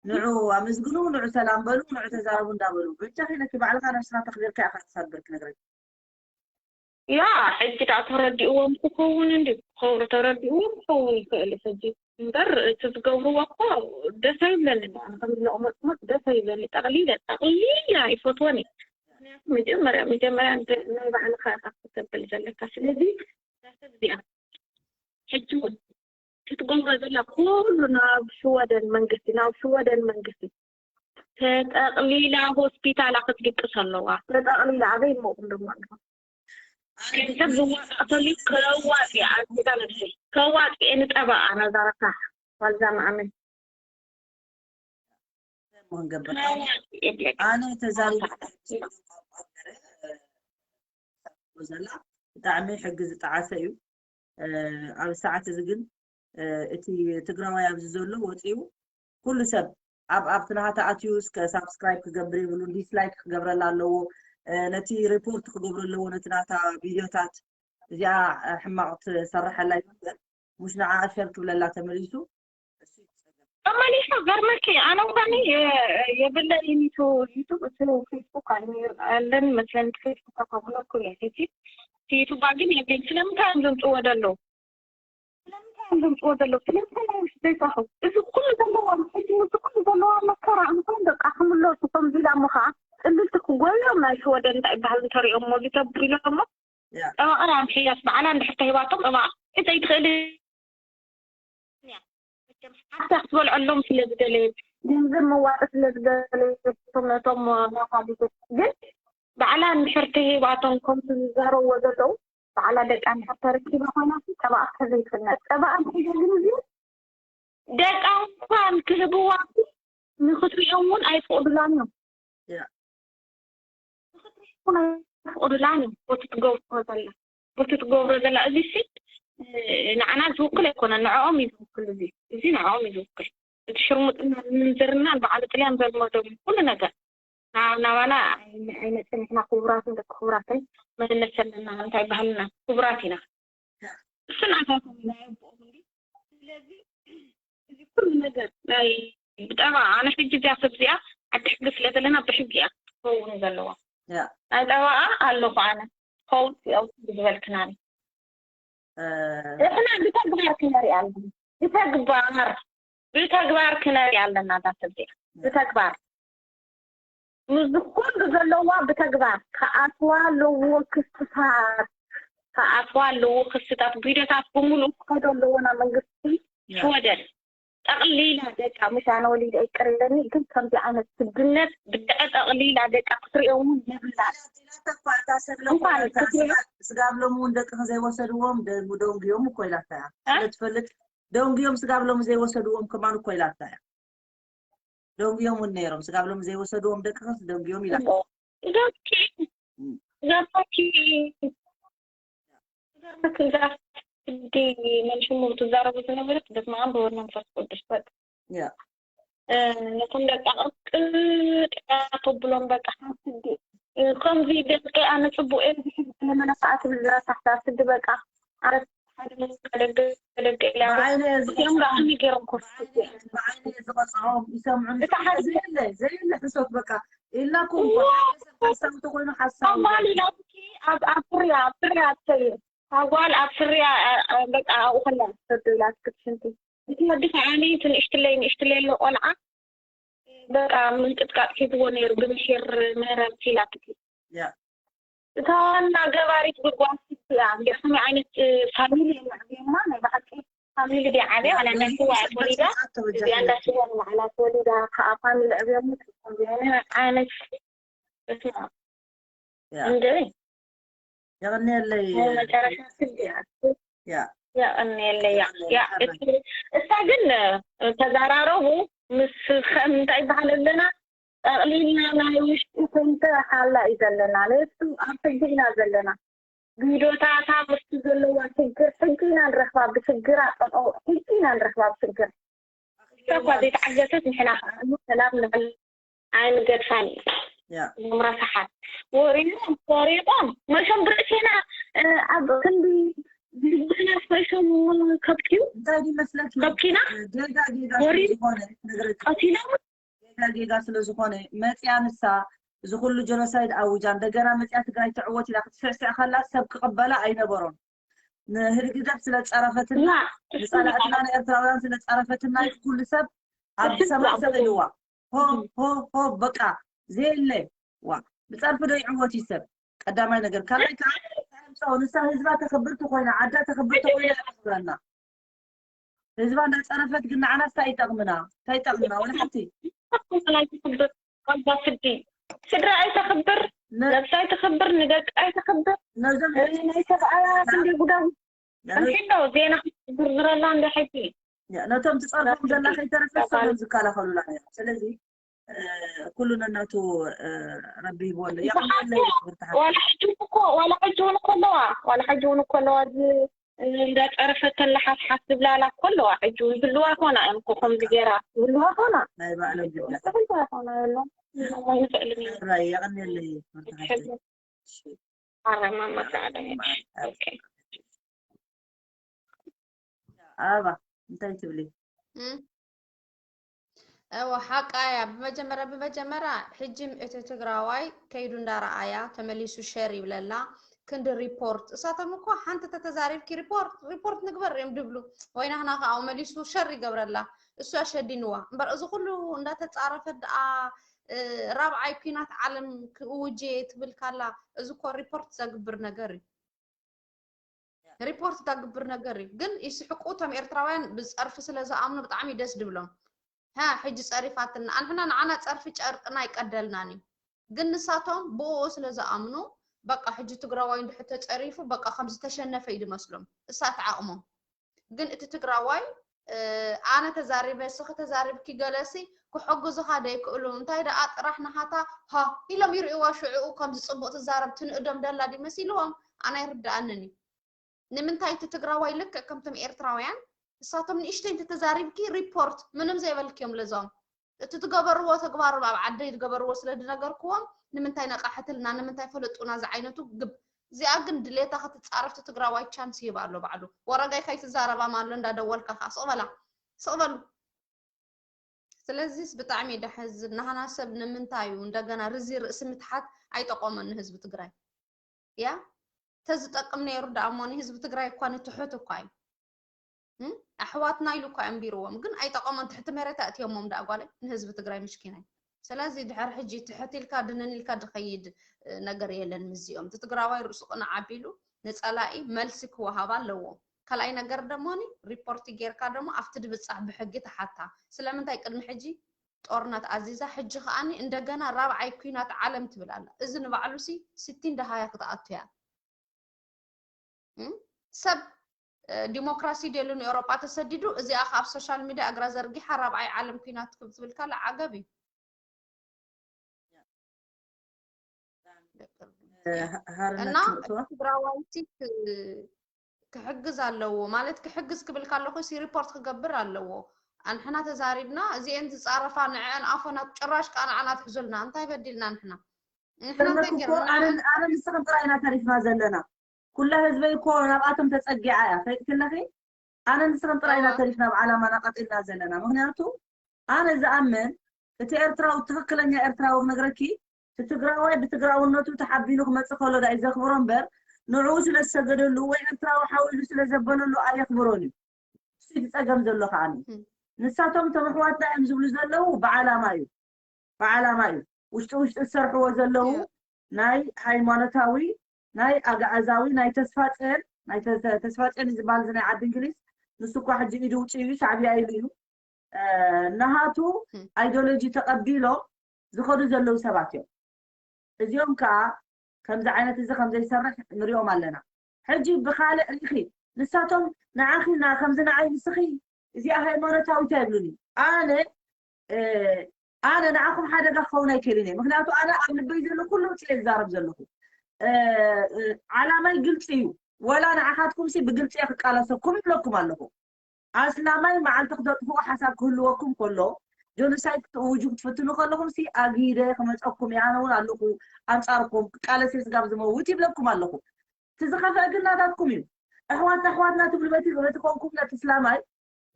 ንዑ ኣመስግኑ ንዑ ሰላም በሉ ንዑ ተዛረቡ እንዳበሉ ብቻ ከይነኪ ባዕልካ ነብስና ተክቢርካ ኢካ ትሰብር ክነግረኪ ያ ሕጂ ደኣ ተረዲእዎም ክኸውን እንዲ ክኸብሩ ተረዲእዎም ክኸውን ይኽእል እዩ ሕጂ እምበር እቲ ዝገብርዎ እኮ ደስ ኣይብለኒ ከምዚ ነቕመጥመጥ ደስ ኣይብለኒ ጠቕሊለ ጠቕሊለ ኣይፈትወን እዩ ምክንያቱ መጀመርያ መጀመርያ ናይ ባዕልካ ኢካ ክተብል ዘለካ ስለዚ እዛ ሰብ እዚኣ ሕጂ እውን ክትገብሮ ዘላ ኩሉ ናብ ሽወደን መንግስቲ ናብ ሽወደን መንግስቲ ተጠቕሊላ ሆስፒታላ ክትድቅስ ኣለዋ። ተጠቕሊላ ኣበይ እሞ ቁም ድማ ኣለዋ። ገንዘብ ዝዋጣእ ተልዩ ከዋጥ እያ ኣዚዛ ነብሰይ ከዋጥ እየ ንጠበቓ ነዛ ረሳሕ ዋልዛ መኣምን ሞን ገበር ኣነ ተዛሪበ ዘላ ብጣዕሚ ሕጊ ዝጠዓሰ እዩ። ኣብ ሰዓት እዚ ግን እቲ ትግራዋይ ኣብዚ ዘሎ ወፂኡ ኩሉ ሰብ ኣብ ኣብቲ ናሃታ ኣትዩ እስከ ሳብስክራይብ ክገብር የብሉን፣ ዲስላይክ ክገብረላ ኣለዎ። ነቲ ሪፖርት ክገብሮ ኣለዎ ነቲ ናታ ቪድዮታት። እዚኣ ሕማቕ ትሰርሐላ ይመስል፣ ሙሽ ንዓ ሸር ክብለላ ተመሊሱ ተመሊሱ ገርመኪ ኣነ እንኳን የብለይን ዩቱብ እቲ ፌስቡክ ኣለን መስለን ፌስቡክ ከብለኩ እየ እቲ ዩቱባ ግን የብለይን ስለምንታይ እዮም ዘምፅዎ ደለዉ ስለምንታይ እዮም ዘምፅዎ ደለዉ ስለምንታይ ናይ ውሽጢ ዘይሰርሑ እዚ ኩሉ ዘለዎም ሕጂ ምስ ኩሉ ዘለዎም መከራ እንኳን ደቃ ክምለሱ ከምዚ ኢላ እሞ ከዓ ፅልልቲ ክጎዮም ናይ ሽወደን እንታይ ይበሃል እንተሪኦም እሞ ዝተብሉ ኢሎም እሞ ጠበቓ ኣምሒያስ በዓላ እንድሕር ተሂባቶም ጠበቓ እንታይ ትኽእል ሓታ ክትበልዐሎም ስለ ዝደለየት ገንዘብ መዋጢ ስለ ዝደለየት ነቶም ናፋሊቶች ግን ባዕላ እንድሕር ተሂባቶም ከምቲ ዝዛረብዎ ዘለዉ ባዕላ ደቃ እንድሕር ተረኪባ ኮይና ጠበቓ ከዘይትፍነ ጠበቓ እንሒዛ ግን እዚ ደቃ እንኳን ክህብዋ ንክትሪኦም እውን ኣይፍቕዱላን እዮም ፍቕዱላን እዩ ቦቲ ትገብሮ ዘላ ቦቲ ትገብሮ ዘላ እዚ ሲ ንዓና ዝውክል ኣይኮነን ንዕኦም እዩ ዝውክል እዚ እዚ ንዕኦም እዩ ዝውክል እቲ ሽርሙጥና ምንዝርና በዓል ጥልያን ዘልመዶም ኩሉ ነገር ናባና ኣይመፅን ንሕና ክቡራትን ደቂ ክቡራትን መንነት ዘለና እንታይ ባህልና ክቡራት ኢና እሱ ናታቶም ናይ ኣቦኦም እንዲ ስለዚ እዚ ኩሉ ነገር ናይ ብጠባ ኣነ ሕጂ እዚኣ ሰብ እዚኣ ዓዲ ሕጊ ስለ ዘለና ብሕጊ እያ ክትኸውን ዘለዋ ናይ ጠባኣ ኣለኹ ኣነ ከውፅ ኣውፅ ዝበልክናኒ እሕና ብተግባር ክነሪኣ ኣለና ብተግባር ብተግባር ክነሪኣ ኣለና እዛ ሰብ እዚኣ ብተግባር ምስ ኩሉ ዘለዋ ብተግባር ክኣትዋ ኣለዎ ክስታት ክኣትዋ ኣለዎ ክስታት ቪድዮታት ብምሉእ ክኸዶ ኣለዎ ናብ መንግስቲ ሽወደን ጠቕሊላ ደቃ ምሽ ኣነ ወሊደ ይቅር ኢለኒ ግን ከምዚ ዓይነት ስድነት ብድዐ ጠቕሊላ ደቃ ክትሪኦ እውን የብላን እንኳን ስጋብ ሎሚ እውን ደቂ ዘይወሰድዎም ደንጉዮም እኮ ኢላታ እያ ስለትፈልጥ ደንጉዮም ስጋብ ሎሚ ዘይወሰድዎም ከማን እኮ ኢላታ እያ ደንጉዮም እውን ነይሮም ስጋብ ሎሚ ዘይወሰድዎም ደቂ ከስ ደንጉዮም ኢላ ገርመኪ ገርመኪ እዛ ስዲ መንሽሙ ትዛረቡ ዝነበረት በስመ ኣብ ወወልድ መንፈስ ቅዱስ በቃ ነቶም ደቂ ቅጥያ ተብሎም በቃ ሓንቲ ከምዚ ደቂ ኣነ ፅቡቅ እየ ዝሕዝ ለመነካኣ ትብል ዝረሳሕታ ስዲ በቃ ኣረ ሓደ ደቂ ደቂ ኢላ እዚኦም ዳኣ ከመይ ገይሮም ኮፍ ብዓይነ ዝቐፅዖም ይሰምዑ ዘየለ ዘየለ ሕሶት በቃ ኢልናኩም ሓሳብ ተኮይኑ ሓሳብ ኣባል ኢላትኪ ኣብ ኣብ ፍርያ ኣብ ፍርያ ትሰይር ኣጓል ኣብ ፍርያ በቃ ኣብኡ ከላ ሰዶ ኢላትኪ ትሽንቲ እቲ ወዲ ከዓ ንእሽትለይ ንእሽትለይ ኣሎ ቆልዓ በቃ ምንቅጥቃጥ ሒዝዎ ነይሩ ብምሒር ምህረት ኢላትኪ እታ ዋና ገባሪት ጉድጓድ ስቲ እያ እንዲ ከመይ ዓይነት ፋሚሊ የምዕብዮማ ናይ ብሓቂ ፋሚሊ ድያ ዓብያ ዋላ እንዳ ስዋ እያ ተወሊዳ እዚኣ እንዳ ስዋ ንባዕላ ተወሊዳ ከዓ ፋሚሊ ዕብዮሙ ትኮን ዓይነት በስመ ኣብ እንደ የቐንየለይ መጨረሻ ስዲ እያ የቐንየለይ ያ እሳ ግን ተዘራረቡ ምስ ከምንታይ ይበሃል ኣለና ጠቕሊልና ናይ ውሽጢ ኮንተ ሓላ እዩ ዘለና ነሱ ኣብ ሕጂ ኢና ዘለና ቪዶታታ ምስቲ ዘለዋ ሽግር ሕጂ ኢና ንረኽባ ብሽግራ ጠጠው ሕጂ ኢና ንረኽባ ብሽግር እሳ እኳ ዘይተዓገሰት ንሕና ከዓ እሞ ሰላም ንብል ኣይንገድፋን እዩ እዞም ረሳሓት ወሪዶም ቆሪጦም መሾም ብርእሲና ኣብ ክንዲ ልብናስ መሾም ከብኪዩ እንታይ ይመስለኪ ከብኪና ጌጋ ጌጋ ስለዝኾነ ነግረኪ ቀቲሎም ጌጋ ጌጋ ስለዝኾነ መፅያ ንሳ እዚ ኩሉ ጀኖሳይድ ኣውጃ እንደገና መፅያ ትግራይ ትዕወት ኢላ ክትስዕስዕ ከላ ሰብ ክቕበላ ኣይነበሮን ንህግደፍ ስለ ፀረፈትና ንፀላእትና ንኤርትራውያን ስለ ፀረፈትና ኩሉ ሰብ ኣብ ሰማይ ሰቒልዋ ሆ ሆ ሆ በቃ ዘየለ ዋ ብፀርፊ ዶ ይዕወት እዩ ሰብ ቀዳማይ ነገር ካልኣይ ከዓ ንሳ ህዝባ ተኽብርቲ ኮይና ዓዳ ተኽብርቲ ኮይና ህዝባ እንዳፀረፈት ግን ንዓና እንታይ ይጠቕምና? እንታይ ይጠቕምና? ወላ ሓንቲ ናይ ትኽብር ዋልታ ስዲ ስድራ ኣይተኽብር፣ ነ- ነብሳ ኣይተኽብር፣ ንደቂ ኣይተኽብር። ነዞም ናይ ሰብኣያ ክንዲ ጉዳም ነዞም- እንሒዶ ዜና ክትዝርዝረላ እንደ ሕጂ ነቶም ትፀርፎም ዘላ ከይተረፈ ተባል- ሰሎም ዝከላኸሉላ እዮም። ስለዚ እ፣ ኩሉ ነናቱ እ፣ ረቢ ሂብዎ ኣሎ። የቐንየለይ ክብርቲ ሓፍተይ። ዋላ ሕጂ እውን እኮ ዋላ ሕጂ እውን እኮ ኣለዋ ዋላ ሕጂ እውን እኮ ኣለዋ እዚ እንዳፀረፈት ተላ ሓፍሓፍ ዝብላላ እኮ ኣለዋ። ሕጂ እውን ዝህልዋ ይኾና እየን እኮ ከምዚ ገይራ ዝህልዋ ይኾና ናይ ባዕሎም ዝብላ። ዝኽእል ይኾና የለን። ይኽእል እዩ። ሕራይ የቐንየለይ ክብርቲ ሓፍተይ። እሺ። ኣረማማ ሰዓዳ። ኦኬ። ኣበባ እንታይ ትብሊ? እም። እወ ሓቃ እያ። ብመጀመርያ ብመጀመርያ ሕጂ እቲ ትግራዋይ ከይዱ እንዳረኣያ ተመሊሱ ሸር ይብለላ ክንዲ ሪፖርት እሳቶም እኮ ሓንቲ ተተዛሪብኪ ሪፖርት ሪፖርት ንግበር እዮም ድብሉ ወይ ናህና ከዓ መሊሱ ሸር ይገብረላ እሱ ኣሸዲንዋ እምበር እዚ ኩሉ እንዳተፃረፈት ደኣ እ፣ ራብዓይ ኩናት ዓለም ክእውጅ እየ ትብል ካላ እዚ እኮ ሪፖርት ዘግብር ነገር እዩ ሪፖርት ተግብር ነገር እዩ ግን ይስሕቁ እቶም ኤርትራውያን ብፀርፊ ስለ ዝኣምኑ ብጣዕሚ ደስ ድብሎም ሃ ሕጂ ፀሪፋትና ኣንሕና ንዓና ፀርፊ ጨርቅና ኣይቀደልናን እዩ ግን ንሳቶም ብኡ ስለ ዝኣምኑ በቃ ሕጂ ትግራዋይ እንድሕር ተፀሪፉ በቃ ከም ዝተሸነፈ እዩ ዝመስሎም እሳት ዓቕሞም ግን እቲ ትግራዋይ ኣነ ተዛሪበ ስኺ ተዛሪብኪ ገለሲ ክሕግዙኻ ደይክእሉ እንታይ ደኣ ጥራሕ ንሃታ ሃ ኢሎም ይርእይዋ ሽዕኡ ከምዚ ፅቡቅ ትዛረብ ትንእዶም ደላ ድዩ መሲልዎም ኣነ ኣይርድኣንን እዩ ንምንታይ እቲ ትግራዋይ ልክዕ ከምቶም ኤርትራውያን ንሳቶም ንእሽተይ እንተተዛሪብኪ ሪፖርት ምንም ዘይበልክዮም ለዞም እቲ ትገበርዎ ተግባር ኣብ ዓደይ ዝገበርዎ ስለ ዝነገርክዎም ንምንታይ ነቃሕትልና ንምንታይ ፈለጡና ዝዓይነቱ ግብ እዚኣ ግን ድሌታ ክትፃረፍቲ ትግራዋይ ቻንስ ይህብ ኣሎ ባዕሉ ወረጋይ ከይትዛረባ ማሎ እንዳደወልካ ከዓ ስቕበላ ስቕበሉ ስለዚስ ብጣዕሚ ደሐዝን ናህና ሰብ ንምንታይ እዩ እንደገና ርዚ ርእሲ ምትሓት ኣይጠቆመን ንህዝቢ ትግራይ እያ ተዝጠቅም ነይሩ ደኣ እሞ ንህዝቢ ትግራይ እኳ ንትሑት እኳ እዩ ኣሕዋትና ኢሉ እኳ ኣንቢርዎም ግን ኣይጠቐሞን ትሕቲ መሬት ኣእትዮሞም ደኣ ጓለይ ንህዝቢ ትግራይ ምሽኪናይ ስለዚ ድሕር ሕጂ ትሕት ኢልካ ድንን ኢልካ ድኸይድ ነገር የለን ምዚኦም እቲ ትግራዋይ ርእሱ ቅንዕ ኣቢሉ ንፀላኢ መልሲ ክወሃባ ኣለዎ ካልኣይ ነገር ደሞኒ ሪፖርት ጌርካ ደሞ ኣብቲ ድብፃሕ ብሕጊ ተሓታ ስለምንታይ ቅድሚ ሕጂ ጦርነት ኣዚዛ ሕጂ ከኣኒ እንደገና ራብዓይ ኩናት ዓለም ትብል ኣላ እዚ ንባዕሉ ሲ ስቲን ደሃያ ክትኣቱ እያ ሰብ ዲሞክራሲ ደሉ ንኤውሮጳ ተሰዲዱ እዚኣ ኣብ ሶሻል ሚድያ እግራ ዘርጊሓ ራብዓይ ዓለም ኩናት ክብ ትብል ካላ ዓገብ እዩ እና ትግራዋይቲ ክሕግዝ ኣለዎ ማለት ክሕግዝ ክብል ካለኹ ሲ ሪፖርት ክገብር ኣለዎ ኣንሕና ተዛሪብና እዚአን ዝፃረፋ ንዐአን ኣፎና ጭራሽ ከዓ ንዓና ትሕዙልና እንታይ በዲልና ንሕና ኣነ ንስኽን ጥራይ ኢና ተሪፍና ዘለና ኩላ ህዝበይ እኮ ናብኣቶም ተፀጊዓ እያ ፈይጥክለኺ ኣነ ንስኽን ጥራይ ኢና ተሪፍና ኣብ ዓላማና ቀጢልና ዘለና ምክንያቱ ኣነ ዝኣምን እቲ ኤርትራዊ ትኽክለኛ ኤርትራዊ ክነግረኪ እቲ ትግራዋይ ብትግራውነቱ ተሓቢኑ ክመፅእ ከሎ ዳይ ዘኽብሮ እምበር ንዕኡ ስለ ዝሰገደሉ ወይ ኤርትራዊ ሓው ኢሉ ስለ ዘበለሉ ኣየኽብሮን እዩ እሱ ዝፀገም ዘሎ ከዓ ንሳቶም እቶም ኣሕዋትና እዮም ዝብሉ ዘለዉ ብዓላማ እዩ ብዓላማ እዩ ውሽጢ ውሽጢ ዝሰርሕዎ ዘለዉ ናይ ሃይማኖታዊ ናይ ኣግኣዛዊ ናይ ተስፋፅዮን ናይ ተስፋፅዮን ዝበሃል ናይ ዓዲ እንግሊዝ ንሱ እኳ ሕጂ ኢዱ ውፅኡ ሻዕብያ ኢሉ እዩ ናሃቱ ኣይዶሎጂ ተቐቢሎም ዝኸዱ ዘለዉ ሰባት እዮም እዚኦም ከዓ ከምዚ ዓይነት እዚ ከምዘይሰርሕ ንሪኦም ኣለና ሕጂ ብካልእ ሪኢኺ ንሳቶም ንዓኺ ና ከምዚ ንዓይ ንስኺ እዚኣ ሃይማኖታዊት ኣይብሉኒ ኣነ ኣነ ንዓኹም ሓደጋ ክኸውን ኣይክእልን እየ ምክንያቱ ኣነ ኣብ ልበይ ዘሎ ኩሉ ውፅእ ዝዛረብ ዘለኹ ዓላማይ ግልፂ እዩ ወላ ንዓኻትኩም ሲ ብግልፂ እየ ክቃለሰኩም ይብለኩም ኣለኹ ኣስላማይ መዓልቲ ክተጥፍኡ ሓሳብ ክህልወኩም ከሎ ጆኖሳይድ ክትእውጁ ክትፍትኑ ከለኹም ሲ ኣጊደ ክመፀኩም እየ ኣነ እውን ኣለኹ ኣንፃርኩም ክቃለስ እየ ስጋብ ዝመውት ይብለኩም ኣለኹ እቲ ዝኸፍአ ግን ናታትኩም እዩ ኣሕዋትና ኣሕዋትና ትብሉ በቲ በቲ ኮንኩም ነቲ እስላማይ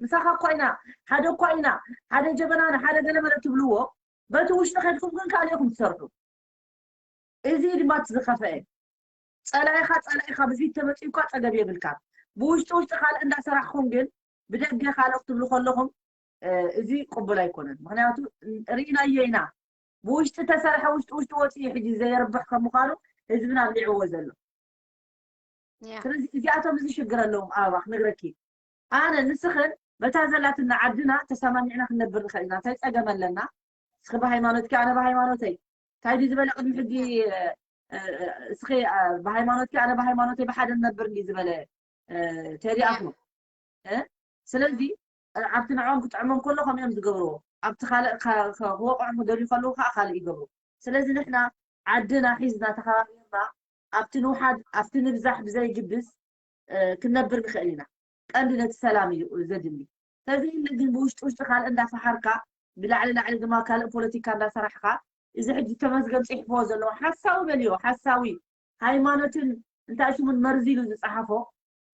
ምሳኻ እኳ ኢና ሓደ እኳ ኢና ሓደ ጀበናና ሓደ ገለመለ ትብልዎ በቲ ውሽጢ ከድኩም ግን ካልእኩም ትሰርሑ እዚ ድማ እቲ ዝኸፍአ ፀላኢኻ ፀላኢኻ ብፊት ተመፂኡ እኳ ፀገም የብልካ ብውሽጢ ውሽጢ ካልእ እንዳሰራሕኩም ግን ብደገ ካልእ ክትብሉ ከለኹም እዚ ቅቡል ኣይኮነን ምክንያቱ ርኢናዮ ኢና ብውሽጢ ተሰርሐ ውሽጢ ውሽጢ ወፂኡ ሕጂ ዘየርብሕ ከም ምኳኑ ህዝብና ኣብሊዕዎ ዘሎ ስለዚ እዚኣቶም እዚ ሽግር ኣለዎም ኣበባ ክነግረኪ ኣነ ንስኽን በታ ዘላትና ዓድና ተሰማሚዕና ክንነብር ንኽእል ኢና። እንታይ ጸገም ኣለና? እስኺ ብሃይማኖትኪ፣ ኣነ ብሃይማኖተይ። እንታይ ድዩ ዝበለ ቅድሚ ሕጂ፣ እ፣ እ፣ እስኺ፣ እ፣ ብሃይማኖትኪ፣ ኣነ ብሃይማኖተይ ብሓደ ንነብር እንዲ ዝበለ፣ እ፣ ቴዲ ኣፍሮ። እ? ስለዚ፣ እ፣ ኣብቲ ንዕኦም ክጥዕሞም ከሎ ከምኡ እዮም ዝገብርዎ። ኣብቲ ካልእ ከ-፣ ከ-፣ ክወቕዑ ክደልዩ ከለዉ ከዓ ካልእ ይገብሩ። ስለዚ ንሕና ዓድና ሒዝና ተኸባቢርና ኣብቲ ንውሓድ፣ ኣብቲ ንብዛሕ ብዘይግድስ፣ እ፣ ክንነብር ንኽእል ኢና። ቀንዲ ነቲ ሰላም እዩ ዘድሊ። ተዘይለ ግን ብውሽጢ ውሽጢ ካልእ እንዳፈሓርካ፣ ብላዕሊ ላዕሊ ድማ ካልእ ፖለቲካ እንዳሰራሕካ፣ እዚ ሕጂ ተመስገን ጽሒፍዎ ዘለዎ ሓሳዊ በልዮ፣ ሓሳዊ ሃይማኖትን እንታይ ሽሙን መርዚ ኢሉ ዝጸሓፎ።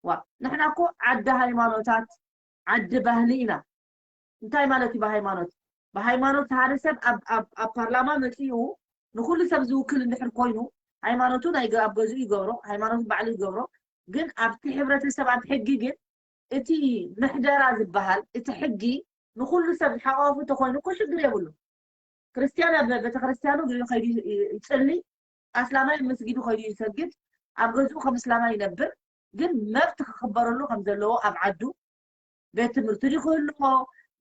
ዋ፣ ንሕና እኮ ዓዲ ሃይማኖታት፣ ዓዲ ባህሊ ኢና። እንታይ ማለት እዩ ብሃይማኖት? ብሃይማኖት ሓደ ሰብ ኣብ፣ ኣብ፣ ኣብ ፓርላማ መጺኡ ንኹሉ ሰብ ዝውክል እንድሕር ኮይኑ፣ ሃይማኖቱ ናይ ገ-፣ ኣብ ገዝኡ ይገብሮ፣ ሃይማኖቱ ባዕሉ ይገብሮ። ግን ኣብቲ ሕብረተሰብ፣ ኣብ ሕጊ ግን እቲ ምሕደራ ዝበሃል፣ እቲ ሕጊ ንኹሉ ሰብ ዝሓቋፉ እንተኾይኑ እኮ ሽግር የብሉ። ክርስትያን ኣብ ቤተክርስትያኑ እግሪ ከይዱ ይ-፣ ይጽሊ፣ ኣስላማይ ኣብ መስጊዱ ከይዱ ይሰግድ፣ ኣብ ገዝኡ ከም እስላማይ ይነብር። ግን መብት ክኽበረሉ ከም ዘለዎ ኣብ ዓዱ ቤት ትምህርቲ ድዩ ክህልዎ፣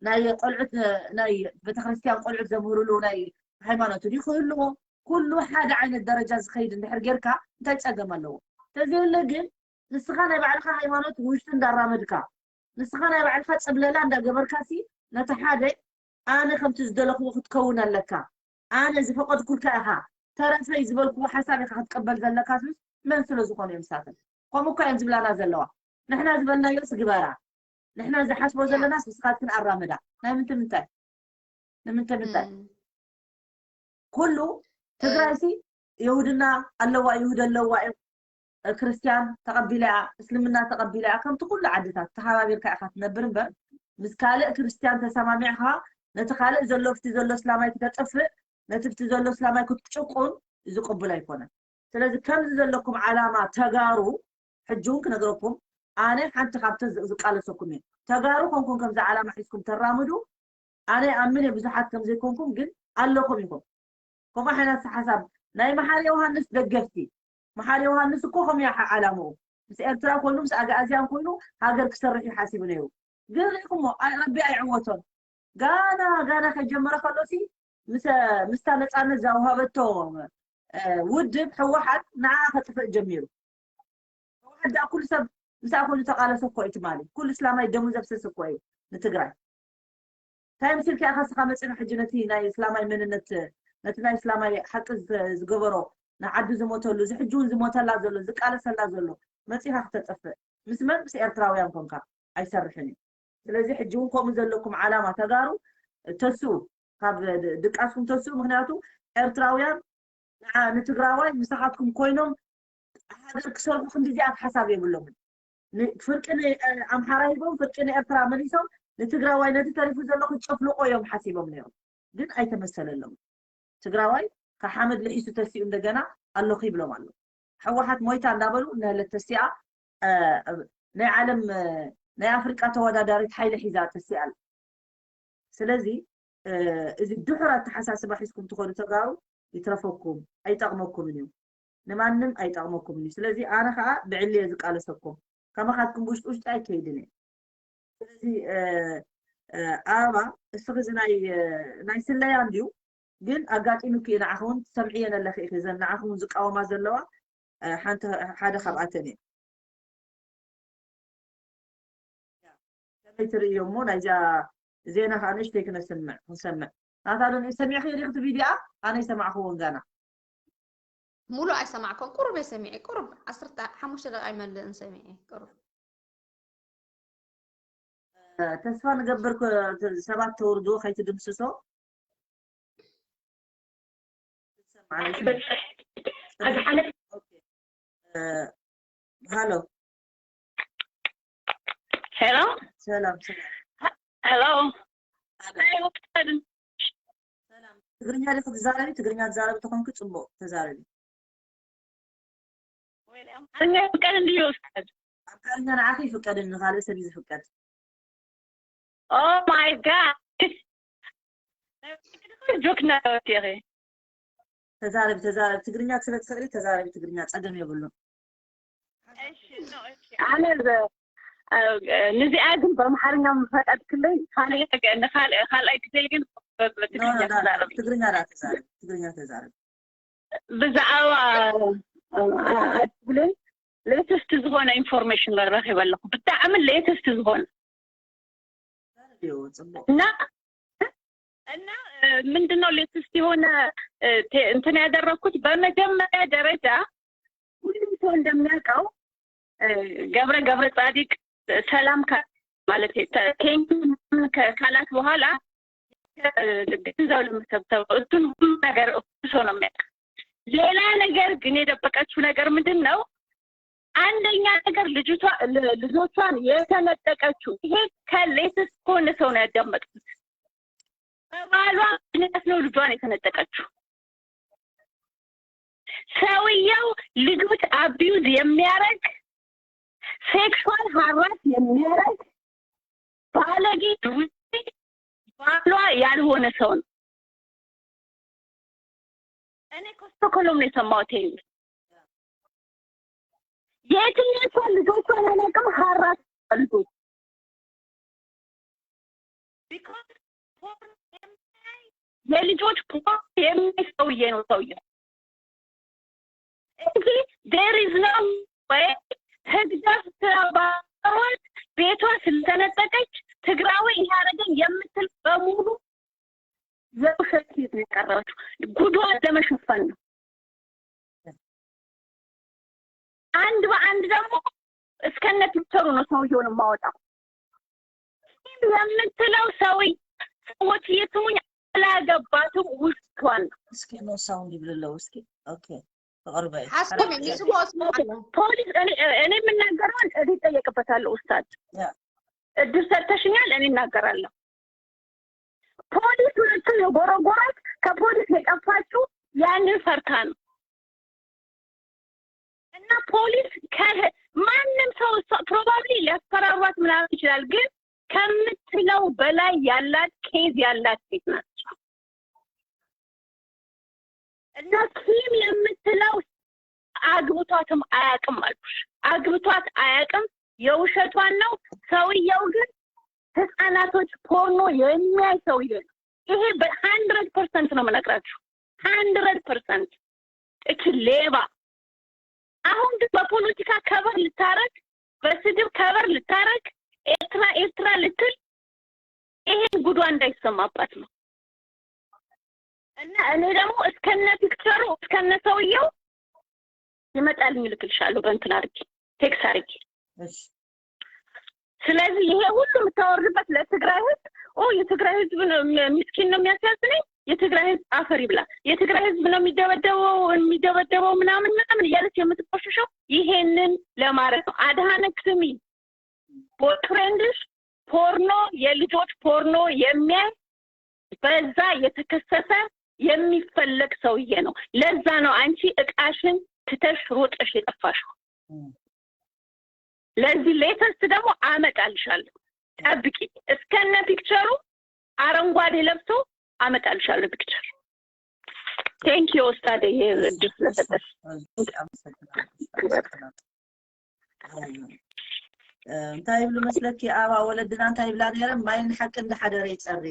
ናይ ቆልዑት፣ ናይ ቤተክርስትያን ቆልዑት ዘምህርሉ ናይ ሃይማኖት ድዩ ክህልዎ፣ ኩሉ ሓደ ዓይነት ደረጃ ዝኸይድ እንድሕር ጌርካ እንታይ ጸገም ኣለዎ? ተዘየለ ግን ንስኻ ናይ ባዕልኻ ሃይማኖት ውሽጢ እንዳራመድካ፣ ንስኻ ናይ ባዕልኻ ጽብለላ እንዳገበርካሲ ነቲ ሓደ ኣነ ከምቲ ዝደለኽዎ ክትከውን ኣለካ፣ ኣነ ዝፈቐድኩልካ ኢኻ፣ ተረፈይ ዝበልክዎ ሓሳብ ኢኻ ክትቀበል ዘለካ ትብልስ መን ስለ ዝኾኑ እዮም ንሳቶም? ከምኡ እኳ እዮም ዝብላና ዘለዋ። ንሕና ዝበልናዮስ ግበራ፣ ንሕና ዝሓስቦ ዘለናስ ንስኻትክን ኣራምዳ። ናይ ምንታይ ምንታይ? ንምንታይ ምንታይ? እም፣ ኩሉ እ፣ ትግራይሲ የሁድና ኣለዋ፣ ይሁድ ኣለዋ እዮም። እ፣ ክርስትያን ተቐቢላ እያ፣ እስልምና ተቐቢላ እያ። ከምቲ ኩሉ ዓድታት ተሓባቢርካ ኢኻ ትነብር እምበር፣ ምስ ካልእ ክርስትያን ተሰማሚዕኻ ነቲ ካልእ ዘሎ፣ ፍቲ ዘሎ እስላማይ ክተጥፍእ፣ ነቲ ፍቲ ዘሎ እስላማይ ክትጭቁን፣ እዚ ቅቡል ኣይኮነን። ስለዚ ከምዚ ዘለኩም ዓላማ ተጋሩ፣ ሕጂ እውን ክነግረኩም፣ ኣነ ሓንቲ ካብተን ዝ-፣ ዝቃለሰኩም እየ። ተጋሩ ኮንኩም ከምዚ ዓላማ ሒዝኩም ተራምዱ፣ ኣነ ይኣምን እየ ብዙሓት ከም ዘይኮንኩም፣ ግን ኣለኹም ኢኹም። ከምኡ ዓይነት ሓሳብ ናይ መሓሪ ዮሃንስ ደገፍቲ፣ መሓሪ ዮሃንስ እኮ ከምኡ እዩ ዓላምኡ። ምስ ኤርትራ ኮይኑ፣ ምስ ኣግኣዝያን ኮይኑ ሃገር ክሰርሕ እዩ ሓሲቡ ነይሩ። ግን ርኢኹሞ፣ ኣይ-፣ ረቢ ኣይዕወቶን። ጋና፣ ጋና ከይጀመረ ከሎሲ፣ ምስ፣ ምስታ ነጻነት ዘውሃበቶ፣ እ፣ ውድብ ህወሓት ንዓ ከጥፍእ ጀሚሩ። ህወሓት ደኣ ኩሉ ሰብ ምስኣ ኮይኑ ተቃለሰ እኮ እዩ ትማሊ። ኩሉ እስላማይ ደሙ ዘፍሰስ እኮ እዩ ንትግራይ። እንታይ ምስልካ ኢኻ እስኻ መጺኻ ሕጂ ነቲ ናይ እስላማይ መንነት፣ ነቲ ናይ እስላማይ ሓቂ ዝ-፣ ዝገበሮ፣ ንዓዱ ዝሞተሉ፣ እዚ ሕጂ እውን ዝሞተላ ዘሎ፣ ዝቃለሰላ ዘሎ፣ መጺኻ ክተጥፍእ? ምስ መን? ምስ ኤርትራውያን ኮንካ ኣይሰርሕን እዩ። ስለዚ ሕጂ እውን ከምኡ ዘለኩም ዓላማ ተጋሩ ተስኡ፣ ካብ ድ-፣ ድቃስኩም ተስኡ። ምኽንያቱ ኤርትራውያን ንዓ-፣ ንትግራዋይ ምሳኻትኩም ኮይኖም ሃገር ክሰርሑ ክንድዚኣት ሓሳብ የብሎምን። ን-፣ ፍርቂ ን-፣ ኣምሓራ ሂቦም፣ ፍርቂ ንኤርትራ መሊሶም፣ ንትግራዋይ ነቲ ተሪፉ ዘሎ ክጨፍልቆ እዮም ሓሲቦም ነይሮም። ግን ኣይተመሰለሎም። ትግራዋይ ካብ ሓመድ ልሒሱ ተሲኡ እንደገና ኣለኹ ይብሎም ኣሎ። ህወሓት ሞይታ እንዳበሉ እናሃለት ተሲኣ፣ እ፣ ናይ ዓለም፣ እ፣ ናይ ኣፍሪቃ ተወዳዳሪት ሓይሊ ሒዛ ተሲኣ ኣላ። ስለዚ፣ እ፣ እዚ ድሑር ኣተሓሳስባ ሒዝኩም ትኸዱ ተጋሩ ይትረፈኩም፣ ኣይጠቕመኩምን እዩ። ንማንም ኣይጠቕመኩምን እዩ። ስለዚ ኣነ ኸዓ ብዕሊ እየ ዝቃለሰኩም። ከማኻትኩም ብውሽጢ ውሽጢ ኣይከይድን እየ። ስለዚ፣ እ፣ እ፣ ኣበባ፣ እስኺ እዚ ናይ፣ እ፣ ናይ ስለያ እንድዩ፣ ግን ኣጋጢሙኪ እዩ፣ ንዓኺ እውን ትሰምዕየን ኣለኺ ኢኺ። እዘን ንዓኺ እውን ዝቃወማ ዘለዋ፣ እ፣ ሓንቲ፣ ሓደ ካብኣተን እየ። ከመይ ትርእዮ እሞ ናይዚኣ ዜና ኸዓ ንእሽተይ ክነስምዕ፣ ክንሰምዕ። ናታ ዶ ሰሚዕኺ ዲኺ እቲ ቪድዮኣ? ኣነ ኣይሰማዕኽዎን ጋና። ሙሉ ኣይሰማዕኮን፣ ቁሩብ እየ ሰሚዐ፣ ቁሩብ ዓሰርተ ሓሙሽተ ደቂቃ ኣይመልእን ሰሚዐ፣ ቁሩብ። እ፣ ተስፋ ንገብር ኮ-፣ ተ-፣ ሰባት ተውርድዎ ከይትድምስሶ። ትሰምዓለሽ? ኣዝሓነ ኦኬ። እ፣ ሃሎ። ሄሎ። ሰላም፣ ሰላም። ሄሎ። ሰላም። ትግርኛ ዲኺ ትዛረቢ? ትግርኛ ትዛረቢ ተኾንኪ ጽቡቕ ተዛረቢ። ኣምሓርኛ ይፍቀድ እንድዩ ኡስታዝ? ኣምሓርኛ ንዓኺ ይፍቀድኒ፣ ካልእ ሰብ እዩ ዝፍቀድ። Oh my God። ጆክ እናተወት ኢኺ። ተዛረቢ፣ ተዛረቢ። ትግርኛ ስለ ትኽእሊ ተዛረቢ ትግርኛ፣ ጸገም የብሉን። እሺ፣ ኖ፣ እሺ። ኣነ ዘ-፣ ንዚኣ ግን ብኣምሓርኛ ምፈቀድክለይ ካልእ ነገር ንካልእ ካልኣይ ግዜ ግን ብትግርኛ ተዛረብ። ትግርኛ ዳ ተዛረብ። ትግርኛ ተዛረብ። ብዛዕባ ትብልን ሌተስት ዝኾነ ኢንፎርሜሽን ረኺበ ኣለኹ። ብጣዕሚ ሌተስት ዝኾነ እና እና ምንድነው ሌተስት የሆነ እንትን ያደረግኩት? በመጀመሪያ ደረጃ ሁሉም ሰው እንደሚያውቀው ገብረ ገብረ ጻዲቅ ሰላም ማለት ቴንኪ ካላት በኋላ ገንዘብ ለመሰብሰብ እሱን ሁሉ ነገር እሱ ሰው ነው የሚያውቅ። ሌላ ነገር ግን የደበቀችው ነገር ምንድን ነው? አንደኛ ነገር ልጅቷ ልጆቿን የተነጠቀችው ይሄ ከሌተስት ከሆነ ሰው ነው ያዳመጥኩት። በባሏ ምክንያት ነው ልጇን የተነጠቀችው። ሰውየው ልጆች አቢዩዝ የሚያረግ ሴክሹዋል ሃራስ የሚያረግ ባለጌ ባሏ ያልሆነ ሰው ነው። እኔ ከስቶኮሎም ነው የሰማሁት። ይሄን የትኛው ልጆች አላውቅም። ሀራስ ልጆች የልጆች ፖስት የሚያይ ሰውዬ ነው ሰውዬው እንጂ there is no way ህግደፍ ስለባሮት ቤቷ ስለተነጠቀች ትግራዊ ይሄ አረገኝ የምትል በሙሉ የውሸት ኬዝ ነው የቀረበችው። ጉዷን ለመሸፈን ነው። አንድ በአንድ ደግሞ እስከነ ፒክቸሩ ነው ሰውየውን የማወጣው። የምትለው ሰው ሰዎች እየስሙኝ አላገባትም ውስጧን ነው። እስኪ ነው ሳውንድ ይብልለው እስኪ። ኦኬ ተቀርበ ሐሰብ የሚስቦ ስሞት ነው። ፖሊስ እኔ እኔ የምናገረውን እኔ እጠየቅበታለሁ። ኡስታዝ ያ። እድል ሰጥተሽኛል፣ እኔ እናገራለሁ። ፖሊስ መጥቶ የጎረጎራት ከፖሊስ የጠፋችው ያንን ፈርታ ነው። እና ፖሊስ ከ- ማንም ሰው እሷ ፕሮባብሊ ሊያስፈራሯት ምናምን ይችላል፣ ግን ከምትለው በላይ ያላት ኬዝ ያላት ሴት ናት። እና ኪም የምትለው አግብቷትም አያውቅም አልኩሽ። አግብቷት አያውቅም። የውሸቷን ነው። ሰውየው ግን ህፃናቶች ፖርኖ የሚያይ ሰውዬ ነው። ይሄ በ hundred percent ነው የምነግራችሁ። hundred percent እች ሌባ አሁን ግን በፖለቲካ ከበር ልታረግ፣ በስድብ ከበር ልታረግ፣ ኤርትራ ኤርትራ ልትል ይሄን ጉዷ እንዳይሰማባት ነው። እና እኔ ደግሞ እስከነ ፒክቸሩ እስከነ ሰውየው ይመጣልኝ እልክልሻለሁ በእንትን አድርጌ ቴክስት አድርጌ። እሺ ስለዚህ ይሄ ሁሉ የምታወርድበት ለትግራይ ህዝብ ኦ የትግራይ ህዝብ ነው ሚ- ምስኪን ነው የሚያሳዝነኝ። የትግራይ ህዝብ አፈር ይብላ። የትግራይ ህዝብ ነው የሚደበደበው የሚደበደበው ምናምን ምናምን እያለች የምትቆሽሸው ይሄንን ለማድረግ ነው። አድሃነ ስሚ ቦይፍሬንድሽ ፖርኖ የልጆች ፖርኖ የሚያይ በዛ የተከሰሰ የሚፈለግ ሰውዬ ነው። ለዛ ነው አንቺ እቃሽን ትተሽ ሮጠሽ የጠፋሽው። እም። ለዚህ ሌተስት ደግሞ አመጣልሻለሁ። ጠብቂ እስከነ ፒክቸሩ አረንጓዴ ለብሶ አመጣልሻለሁ ፒክቸር። ቴንክ ዩ ኡስታዝ ይሄ እድል ስለሰጠሽ። እሺ፣ አመሰግናለሁ። እንታይ ይብሉ መስለኪ ኣባ ወለድና እንታይ ይብላ ነይረን? ማይ ንሓቂ እንዳሓደረ ይፀሪ።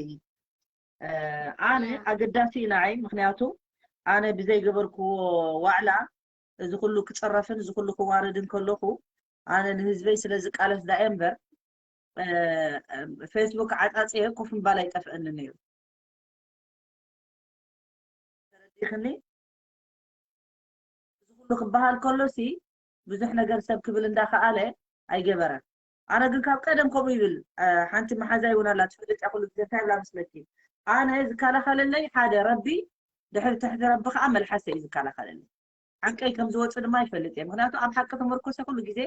ኣነ ኣገዳሲ እዩ ንዓይ፣ ምክንያቱ ኣነ ብዘይገበርክዎ ዋዕላ እዚ ኩሉ ክፀረፍን እዚ ኩሉ ክዋረድን ከለኹ ኣነ ንህዝበይ ስለ ዝቃለስ ዳየ እምበር ፌስቡክ ዓፃፅየ ኮፍ ምባል ኣይጠፍአኒ ነይሩ። ተረዲእክኒ? እዚ ኩሉ ክበሃል ከሎ ሲ ብዙሕ ነገር ሰብ ክብል እንዳኸኣለ ኣይገበረን። ኣነ ግን ካብ ቀደም ከምኡ ይብል። ሓንቲ መሓዛይ እውን ኣላ ትፈልጥ እያ። ኩሉ ግዜ እንታይ ይብላ መስለኪ? ኣነ ዝከላኸለለይ ሓደ ረቢ፣ ድሕሪ ትሕቲ ረቢ ከዓ መልሓሰ እዩ ዝከላኸለለይ። ሓቀይ ከም ዝወፅእ ድማ ይፈልጥ እየ። ምክንያቱ ኣብ ሓቂ ተመርኮሰ ኩሉ ግዜ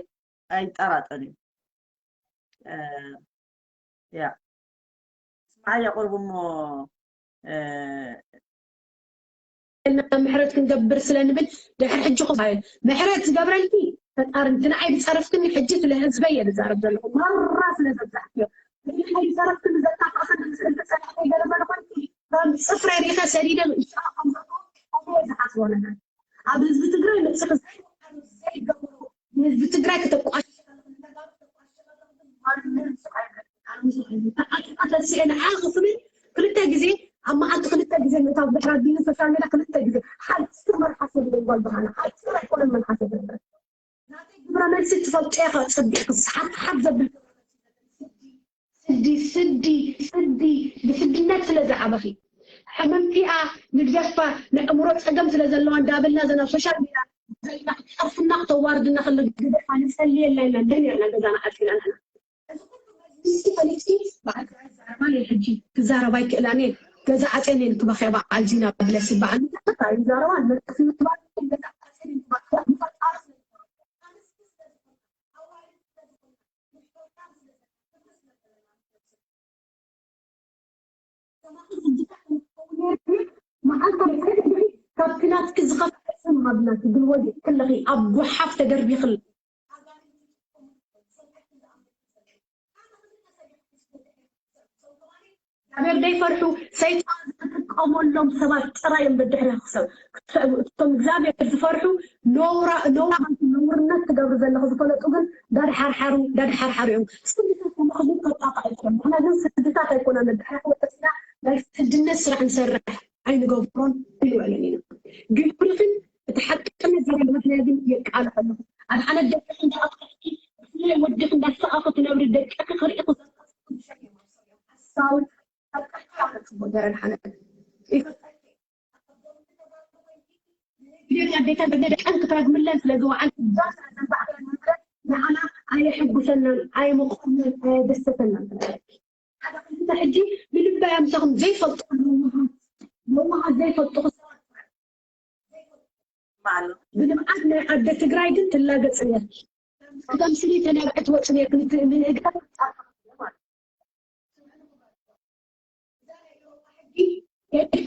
ኣይጠራጠን እዩ። ያ ስምዓያ ቁርብ እሞ እና ምሕረት ክንገብር ስለ ንብል ድሕሪ ሕጂ ኹ ምሕረት ዝገብረልኪ ፈጣሪ እንት ንዓይ ዝፀረፍክኒ ሕጂ ስለ ህዝበይ እየ ዝዛረብ ዘለኹ ማራ ስለ ዘብዛሕክዮ ንዓይ ዝፀረፍክኒ ዘጣፋእክኒ ምስ እንተ ፀላእተይ ገለ ገለ ኮይንኪ ከም ፅፍረ ሪኸ ሰዲደ ምእሻ ከም ዘለኹ ከምኡ እየ ዝሓስቦ ነገር ኣብ ህዝቢ ትግራይ ምፅኺ ዘይገብሮ ንህዝቢ ትግራይ ክተቋሽ ተሲኤ ንዓ ክስብል ክልተ ግዜ ኣብ መዓልቲ ክልተ ግዜ ምእታው ድሕሪ ኣቢሉ ሶሻል ሜድያ ክልተ ግዜ ሓፂር መልሓስ የብለን ጓል ብርሃና ሓፂር ኣይኮነን መልሓስ የብለን ናተይ ግብረ መልሲ ትፈልጦ ኢኻ ፅቢቅ ዝሓትሓት ዘብል ስዲ ስዲ ስዲ ብስድነት ስለ ዝዓበኺ ሕምምቲኣ ንግደፋ ናይ ኣእምሮ ፀገም ስለ ዘለዋ እንዳበልና ዘና ሶሻል ሜድያ ዘላ ክጠፍና ክተዋርድና ከለ ግደፋ ንፀልየላ ኢና እንደ ነርና ገዛና ዓፂና ንሕና እዚ ኩሉ መዝሚስቲ ፈሊጥኪ ብዓልቲ ዝዛረባ እየ ሕጂ ክዛረባ ይክእላን እየ ገዛ ዓፅየን እየን ክበኽያ በዓል ዚና ብለሲ በዓል እንታይ ይዛረባ ንመርካሲ ምባል ገዛ ዓፅየን እየን ክበኽያ ምፈጣር ካብቲ ናትኪ ዝኸፍአ ስም ሃብናኪ ግን ወዲቅ ክለኺ ኣብ ጓሓፍ ተደርቢኽል እግዚኣብሔር ዘይፈርሑ ሰይጣን ዝጥቀመሎም ሰባት ጥራይ እዮም በድሕሪ ክሰብ እቶም እግዚኣብሔር ዝፈርሑ ነውራ ነውራ ነውርነት ትገብሪ ዘለኹ ዝፈለጡ ግን ዳድሓርሓሩ ዳድሓርሓሩ እዮም ስድታት ተማኽዙ ከጣቃ እዮም ንሕና ግን ስድታት ኣይኮና መድሕሪ ክወፅና ናይ ስድነት ስራሕ ንሰርሕ ኣይንገብሮን ኣይንውዕልን ኢና ግብሪ ግን እቲ ሓቅነት ዘረባትና ግን የቃልሕ ኣለኹ ኣድሓነት ደቅኺ እንዳኣጥቅሕኪ ብፍላይ ወድኺ እንዳሰቃኺ ትነብሪ ደቅኺ ክርኢ ክሳውን ኣጥቅሕኪ ኣነ ጽቡቅ ገረን ሓነት ይፈጠኪ ግን ኣዴታት ብነደቀን ክትረግምለን ስለ ዝወዓል ንዓና ኣየሕጉሰናን ኣየመቆናን ኣየደሰተናን ትበለኪ ሓደ ክልተ ሕጂ ብልባ ያምሳኹም ዘይፈልጡ ለውሃት ለውሃት ዘይፈልጡ ብልምዓት ናይ ዓደ ትግራይ ግን ትላገፅ እያ ክተምስሊ ተናብዐት ወፅን እያ ክንትእምን እግራ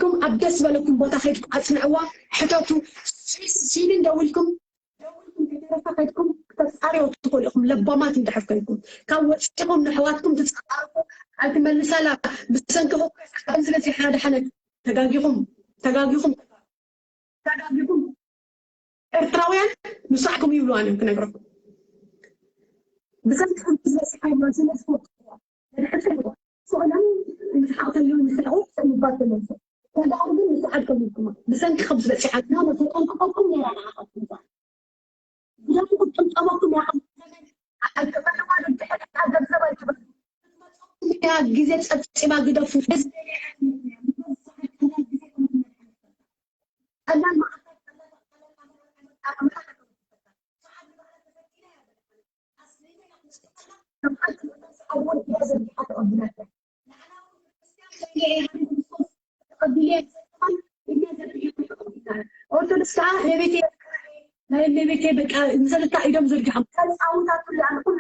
ከድኩም ኣብ ደስ በለኩም ቦታ ከድኩም ኣፅንዕዋ ሕተቱ ስዊድን ደውልኩም ደውልኩም ከይተረፈ ከድኩም ክተፃርዮ ትኽእሉ ኢኹም ለባማት እንድሕር ኮይንኩም ካብ ወፂኹም ንሕዋትኩም ትፃረፉ ኣይትመልሳላ ብሰንኪ ዝበፅሐ ሓደ ሓነት ተጋጊኹም ተጋጊኹም ተጋጊኹም ኤርትራውያን ንስዓኩም ይብሉ ኣነ ክነግረኩም ብሰንኪ ዝበፅሐ ስእለን ምስሓቕ ተልዩ ምስራቑ ሰሚባት ተመልሶ ተጋሩ ግን ምስዓድ ከሚልኩማ ብሰንኪ ከም ዝበፅሓ ተጠንቅቀኩም ነራ ንዓኻትኩም ግደፉ ክትጥንጠበኩም ንዓኹም ኣይትፈልዋ ንድሕሪና ገንዘብ ኣይትበሉ ግዜ ፀብፂባ ግደፉ ኦርቶዶክስ ከዓ እመቤቴ ናይ እመቤቴ በቃ ንሰለታ ኢዶም ዘርጊሖም ተፃውታት ኩሉ ኩሉ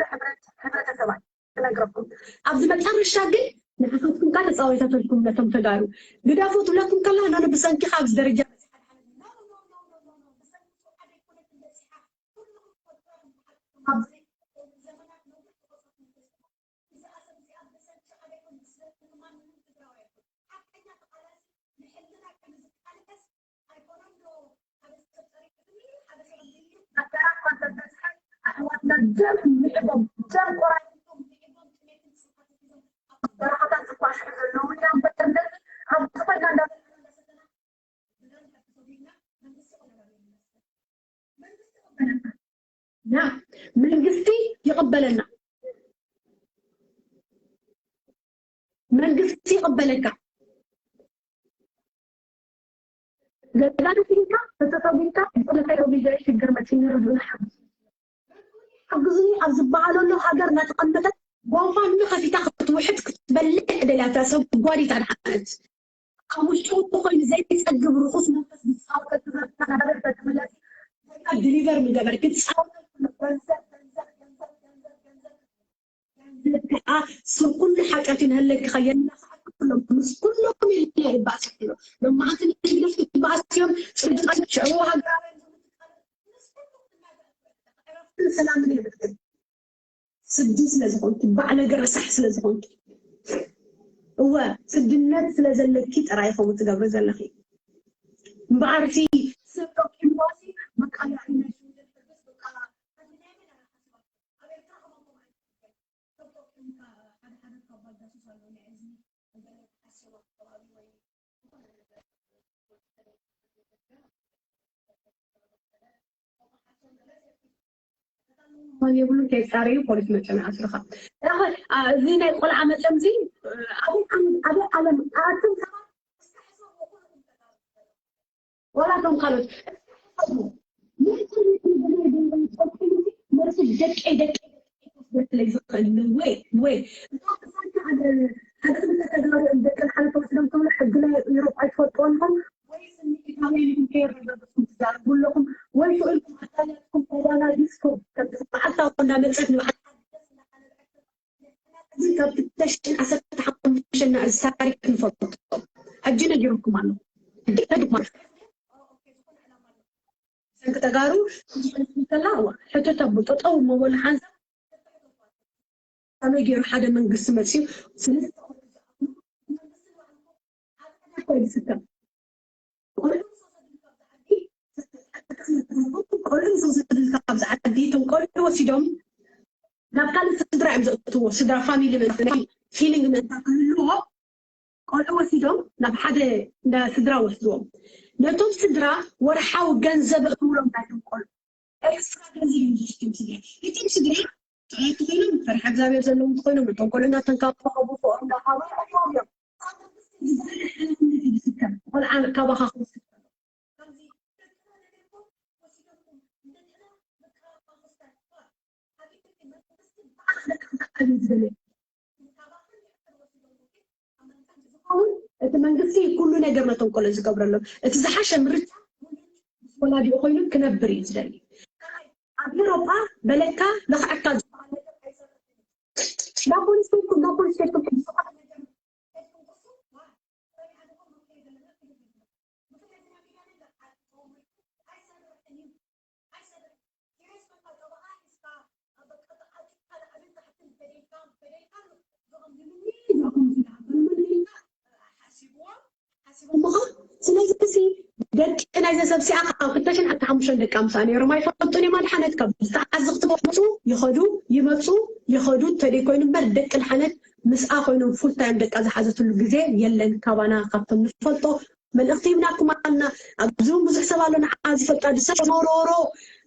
ሕብረተሰባት ክነግረኩም ኣብዚ መጨረሻ ግን ንዓኻትኩም ካ ተፃወይታተልኩም ነቶም ተጋሩ ግደፉ ትብለኩም ከላ ናነ ብሰንኪ ካብ ደረጃ ኣሕዋትና ደም ንዕቦም ደም ቆራሪጦም ንዕቦም ጥሜትን ስብሓትን ሒዞም ኣብ በረኻታት ዝኳሽሑ ዘለዉ ኢና እምበር እንደዚ ኣብ ዝኾና እንዳበልና እንዳሰተና ብደም ተሰዲድና መንግስቲ ክነበር ይመስል መንግስቲ ክበለና ና መንግስቲ ይቕበለና መንግስቲ ይቕበለካ ገዛ ተሲኢንካ ተተሰጉምካ ብፀሎተይ ቢዛይ ሽግር መፂኒ ርድኡና ሓግዙ ሓግዙኒ ኣብ ዝበሃለሉ ሃገር እናተቐመጠት ጎንፋንሚ ከፊታ ክትውሕጥ ክትበልዕ ደልያታ ሰብ ጓዲታ ድሓነት ኣብ ውሽጡ ኮይኑ ዘይፀግብ ርኹስ መንፈስ ዝፃወተሉ ዘተናበረ ተመላሲ ዲሊቨር ምገበር ክፃወተሉ ገንዘብ ገንዘብ ገንዘብ ገንዘብ ገንዘብ ገንዘብ ከዓ ስር ኩሉ ሓጢኣት ይንሀለኪ ከየናኽዓኪ ኩሎም ምስ ኩሎም ኢልና ይባእስ ኣሎ ሎማዓንቲ ንግደፍ ትባእስ እዮም ፅድቀት ሽዕቡ ሃገራውያን ዝምትቃለ ምስ ኩሉ እናገ ዕረፍትን ሰላምን የብልክን ስዲ ስለ ዝኾንኪ ባዕ ነገር ረሳሕ ስለ ዝኾንኪ እወ ስድነት ስለ ዘለኪ ጥራይ ይኸውን ትገብሪ ዘለኺ እምበኣር ሲ ሰብ ተኪምዋሲ በቃ ያዒ ናይ ሽውደት በቃ ናይ መን ኣረሓስባ ኣብ ኤርትራ ከማኩም ኣይትፈልገን ሰብ ተኪምካ ሓደ ሓደ ካብ ባልዳሱስ ኣሎ ናይ እዝኒ ሆን የብሉን። ከይጻረዩ ፖሊስ መጸና ኣስርኻ። እዛ ኸ፣ ኣ፣ እዚ ናይ ቆልዓ መጸምዚ፣ እ፣ ኣበይ ዓም-፣ ኣበይ ዓለም ኣትም ዋላ እቶም ካልኦት መርሲ ደቀይ ደቀይ ወይ ወይ እቶም ብዛዕባ ሓደ ሓደ ክልተ ተጋሩ እዮም ደቂ ሓንቲ ወስዶም ትብሉ ሕጊ ናይ ኢሮጳ ኣይትፈልጥዎ ኣለኹም ወይ ስምዒታውያን ኢኹም ከየረጋገጽኩም ትዛረቡ ኣለኹም ወይ ስእልኩም ኣታላትኩም ተባላጊስኩም ከም መዓልታዊ እንዳመጸት ንብዓት ሓድስ እንዳሓለል እዚ ካብ ክልተ ሽሕን ዓሰርተ ሓሙሽተን ንኣዚ ታሪክ ንፈልጦ። ሕጂ ነጊርኩም ኣሎ። ሕጂ ነጊርኩም ኣሎ። ሰንኪ ተጋሩ ክዝፈልጥ እንከላ፣ እዋ፣ ሕቶ ተብሎ ጠጠው መበሉ ሓንሳብ ከመይ ገይሩ ሓደ መንግስቲ መፅዩ ስለ ቆልዑ ዝሰደልካ ኣብዚ ዓዲ፣ ቆልዑ ዝሰደልካ ኣብዚ ዓዲ፣ ቆልዑ ወሲዶም ናብ ካልእ ስድራ እዮም ዘእትዎ። ስድራ ፋሚሊ ምእንቲ ፊሊንግ ምእንቲ ክህልዎ ቆልዑ ወሲዶም ናብ ሓደ እንዳ ስድራ ወስድዎም። ነቶም ስድራ ወርሓዊ ገንዘብ እትውሎም ናይቶም ቆልዑ ኤክስትራ ገንዘብ እዮም ዝወስዱ ስድራ። እቶም ስድራ ጥዑያት ተኾይኖም፣ ፈሪሓ እግዚኣብሔር ዘለዎም ተኾይኖም፣ ነቶም ቆልዑ እናተንከባኸቡ፣ ፍቕሪ እናሃቡ የዕብይዎም እዮም። ካብ መንግስቲ ዝለዓለ ሓላፍነት እዩ ዝስከም። ቆልዓ ካባኻ ክወስድ ከሎ። ከምዚ ደቅና ነገር እኮ ወሲዶም፣ ደቅና መከራ ክወስዳ። ሓቢብቲ መንግስቲ ብዓቕሊ ደቅኻ ክዓብዩ ዝደልዩ። ካባኽን ንዕቅን ወሲዶም ግን ኣብ መንቀንቲ ዝኸውን እቲ መንግስቲ ኩሉ ነገር ነቶም ቆልዑ ዝገብረሎም። እቲ ዝሓሸ ምርጫ ውሉድ ምስ ወላዲኡ ኮይኑ ክነብር እዩ ዝደሊ። ካልኣይ፣ ኣብ ኤውሮጳ በለካ ለኽዐካ ዝበሃል ነገር ኣይሰርሕን እዩ። ናብ ፖሊስ ከይድኩም፣ ናብ ፖሊስ ከይድኩም ሕጂ ዝኾነ ነገር ከይድኩም ክሱ፣ ዋ፣ ጥበብ ይሃልኩም፣ መፍትሒ ዘለና ክልል እዩ። ምኽንያቱ ናብ ኢራን ለኽዐካ ዝኸውን ኣይሰርሕን እዩ። ኣይሰርሕን። ሲሪየስ ኮይንካ ጠበቓ ሒዝካ፣ ኣብ በቃ ተዓጢቕካ ላዕልን ታሕትን በደልካ፣ በደልካ ኣሎ። እዞም ዝምኒ፣ እዞም ዝምኒ፣ ሓሲብዎም፣ ሓሲቦምኻ። ስለዚ እዚ ደቂ ናይዘ ሰብ እዚኣ ካብ ክልተ ሽሕን ዓሰርተ ሓሙሽተን ደቂ ኣምሳ ነይሮም ኣይፈልጡን እዮም። ኣድሓነት ካብ ዝተዓዘኽቲ መፁ፣ ይኸዱ፣ ይመፁ፣ ይኸዱ፣ ተደይ ኮይኑ እምበር ደቂ ኣድሓነት ምስኣ ኮይኖም ፉል ታይም ደቃ ዝሓዘትሉ ግዜ የለን። ካባና ካብቶም ንፈልጦ መልእኽቲ ሂብናኩም ኣለና። ኣብዚ እውን ብዙሕ ሰብ ኣሎ ንዓ ዝፈልጣ ድሳ ሞሮሮ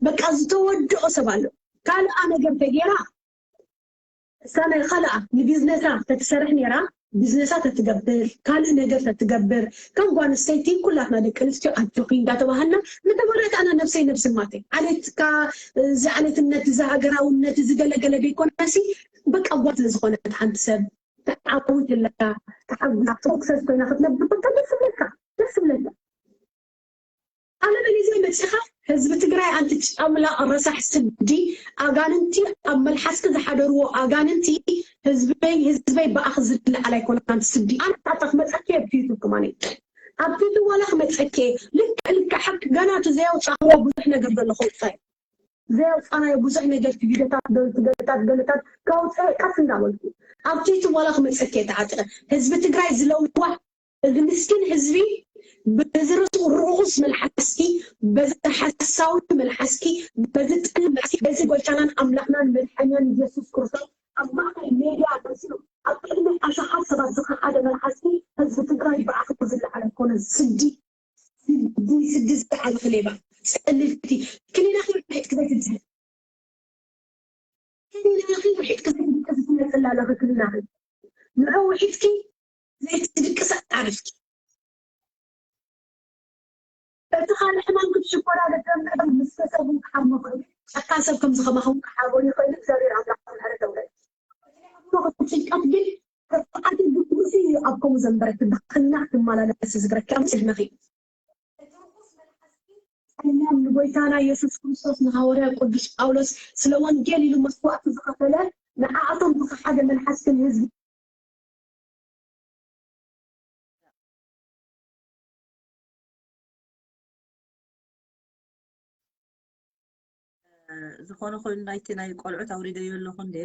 በቃ ዝተወድኦ ሰብ ኣሎ። ካልኣ ነገር ተጌራ እሳ ናይ ካልኣ ንቢዝነሳ ተትሰርሕ ነይራ፣ ቢዝነሳ ተትገብር፣ ካልእ ነገር ተትገብር፣ ከም ጓል ኣንስተይቲ ኩላትና ደቂ ኣንስትዮ ኣጆኺ እንዳተባሃልና ምተበረታዕና ነብሰይ ነብሲ ማተይ ዓሌትካ፣ እዚ ዓሌትነት፣ እዚ ሃገራውነት፣ እዚ ገለገለ ደይኮነሲ በቃ ጓል ስለ ዝኾነት ሓንቲ ሰብ ተዓዊት ኣለካ፣ ተዓዊት ሰክሰስ ኮይና ክትነብር ከሎ ደስ ይብለካ፣ ደስ ይብለካ። ኣነ በሊዘ መፂኻ ህዝቢ ትግራይ ኣንቲ ጨምላቕ ረሳሕ ስዲ ኣጋንንቲ ኣብ መልሓስኪ ዝሓደርዎ ኣጋንንቲ ህዝበይ ህዝበይ ብኣኺ ዝለዓል ኣይኮነ ኣንቲ ስዲ ኣነ ኣታ ክመፀኪ እየ ብቲ ዩቱብ ክማነ ኣብቲ ዩቱብ ዋላ ክመፀኪ እየ ልክዕ ልክዕ ሓቂ ገና እቲ ዘየውፃእክዎ ብዙሕ ነገር ዘሎ ከውፅእ ዘየውፃእናዮ ብዙሕ ነገር ቲ ቪዲዮታት ዶ ቲ ገለታት ገለታት ከውፅእ ቀስ እንዳበልኩ ኣብቲ ዩቱብ ዋላ ክመፀኪ እየ ተዓጥረ ህዝቢ ትግራይ ዝለዋህ እዚ ምስኪን ህዝቢ በዚ ርሱ ርኹስ መልሓስኪ በዚ ሓሳዊ መልሓስኪ በዚ ጥል መልሓስኪ በዚ ጎይታናን ኣምላኽናን መድሓኛን ኢየሱስ ክርስቶስ ኣብ ማእኸል ሜድያ መፂኡ ኣብ ቅድሚ ኣሽሓት ሰባት ዝኸሓደ መልሓስኪ ህዝቢ ትግራይ ብኣኽሊ ዝለዓለ ኮነ ስዲ ስዲ ስዲ ዝለዓለ ክሌባ ፀልልቲ ክሊናኺ ውሒጥኪ ዘይትድስነ ክሊናኺ ውሒጥኪ ዘይትድቅሲ ትመፅላ ኣለኺ ክሊናኺ ንዑ ውሒጥኪ ዘይትድቅሲ ዓረፍኪ እቲ ካልእ ሕማም ክትሽኮላለፍ ከም ምስ ሰብ ክሓሞ ክእል ጨካን ሰብ ከምዚ ከማኹም ክሓቦ ይኽእል እግዚኣብሔር ኣምላኽ ምሕረት ኣውረድ ጭንቀት ግን ተፈዓቲ ግቡሲ ኣብ ከምኡ ዘንበረኪ ብክና ክትመላለሲ ዝግረኪ ኣብ ስድመኺ ጸልማም ንጎይታና የሱስ ክርስቶስ ንሃዋርያ ቅዱስ ጳውሎስ ስለ ወንጌል ኢሉ መስዋእቲ ዝኸፈለ ንዓኣቶም ብሓደ መልሓስክን ህዝቢ ዝኾነ ኮይኑ ናይቲ ናይ ቆልዑት ኣውሪደዮ ኣለኹ እንደ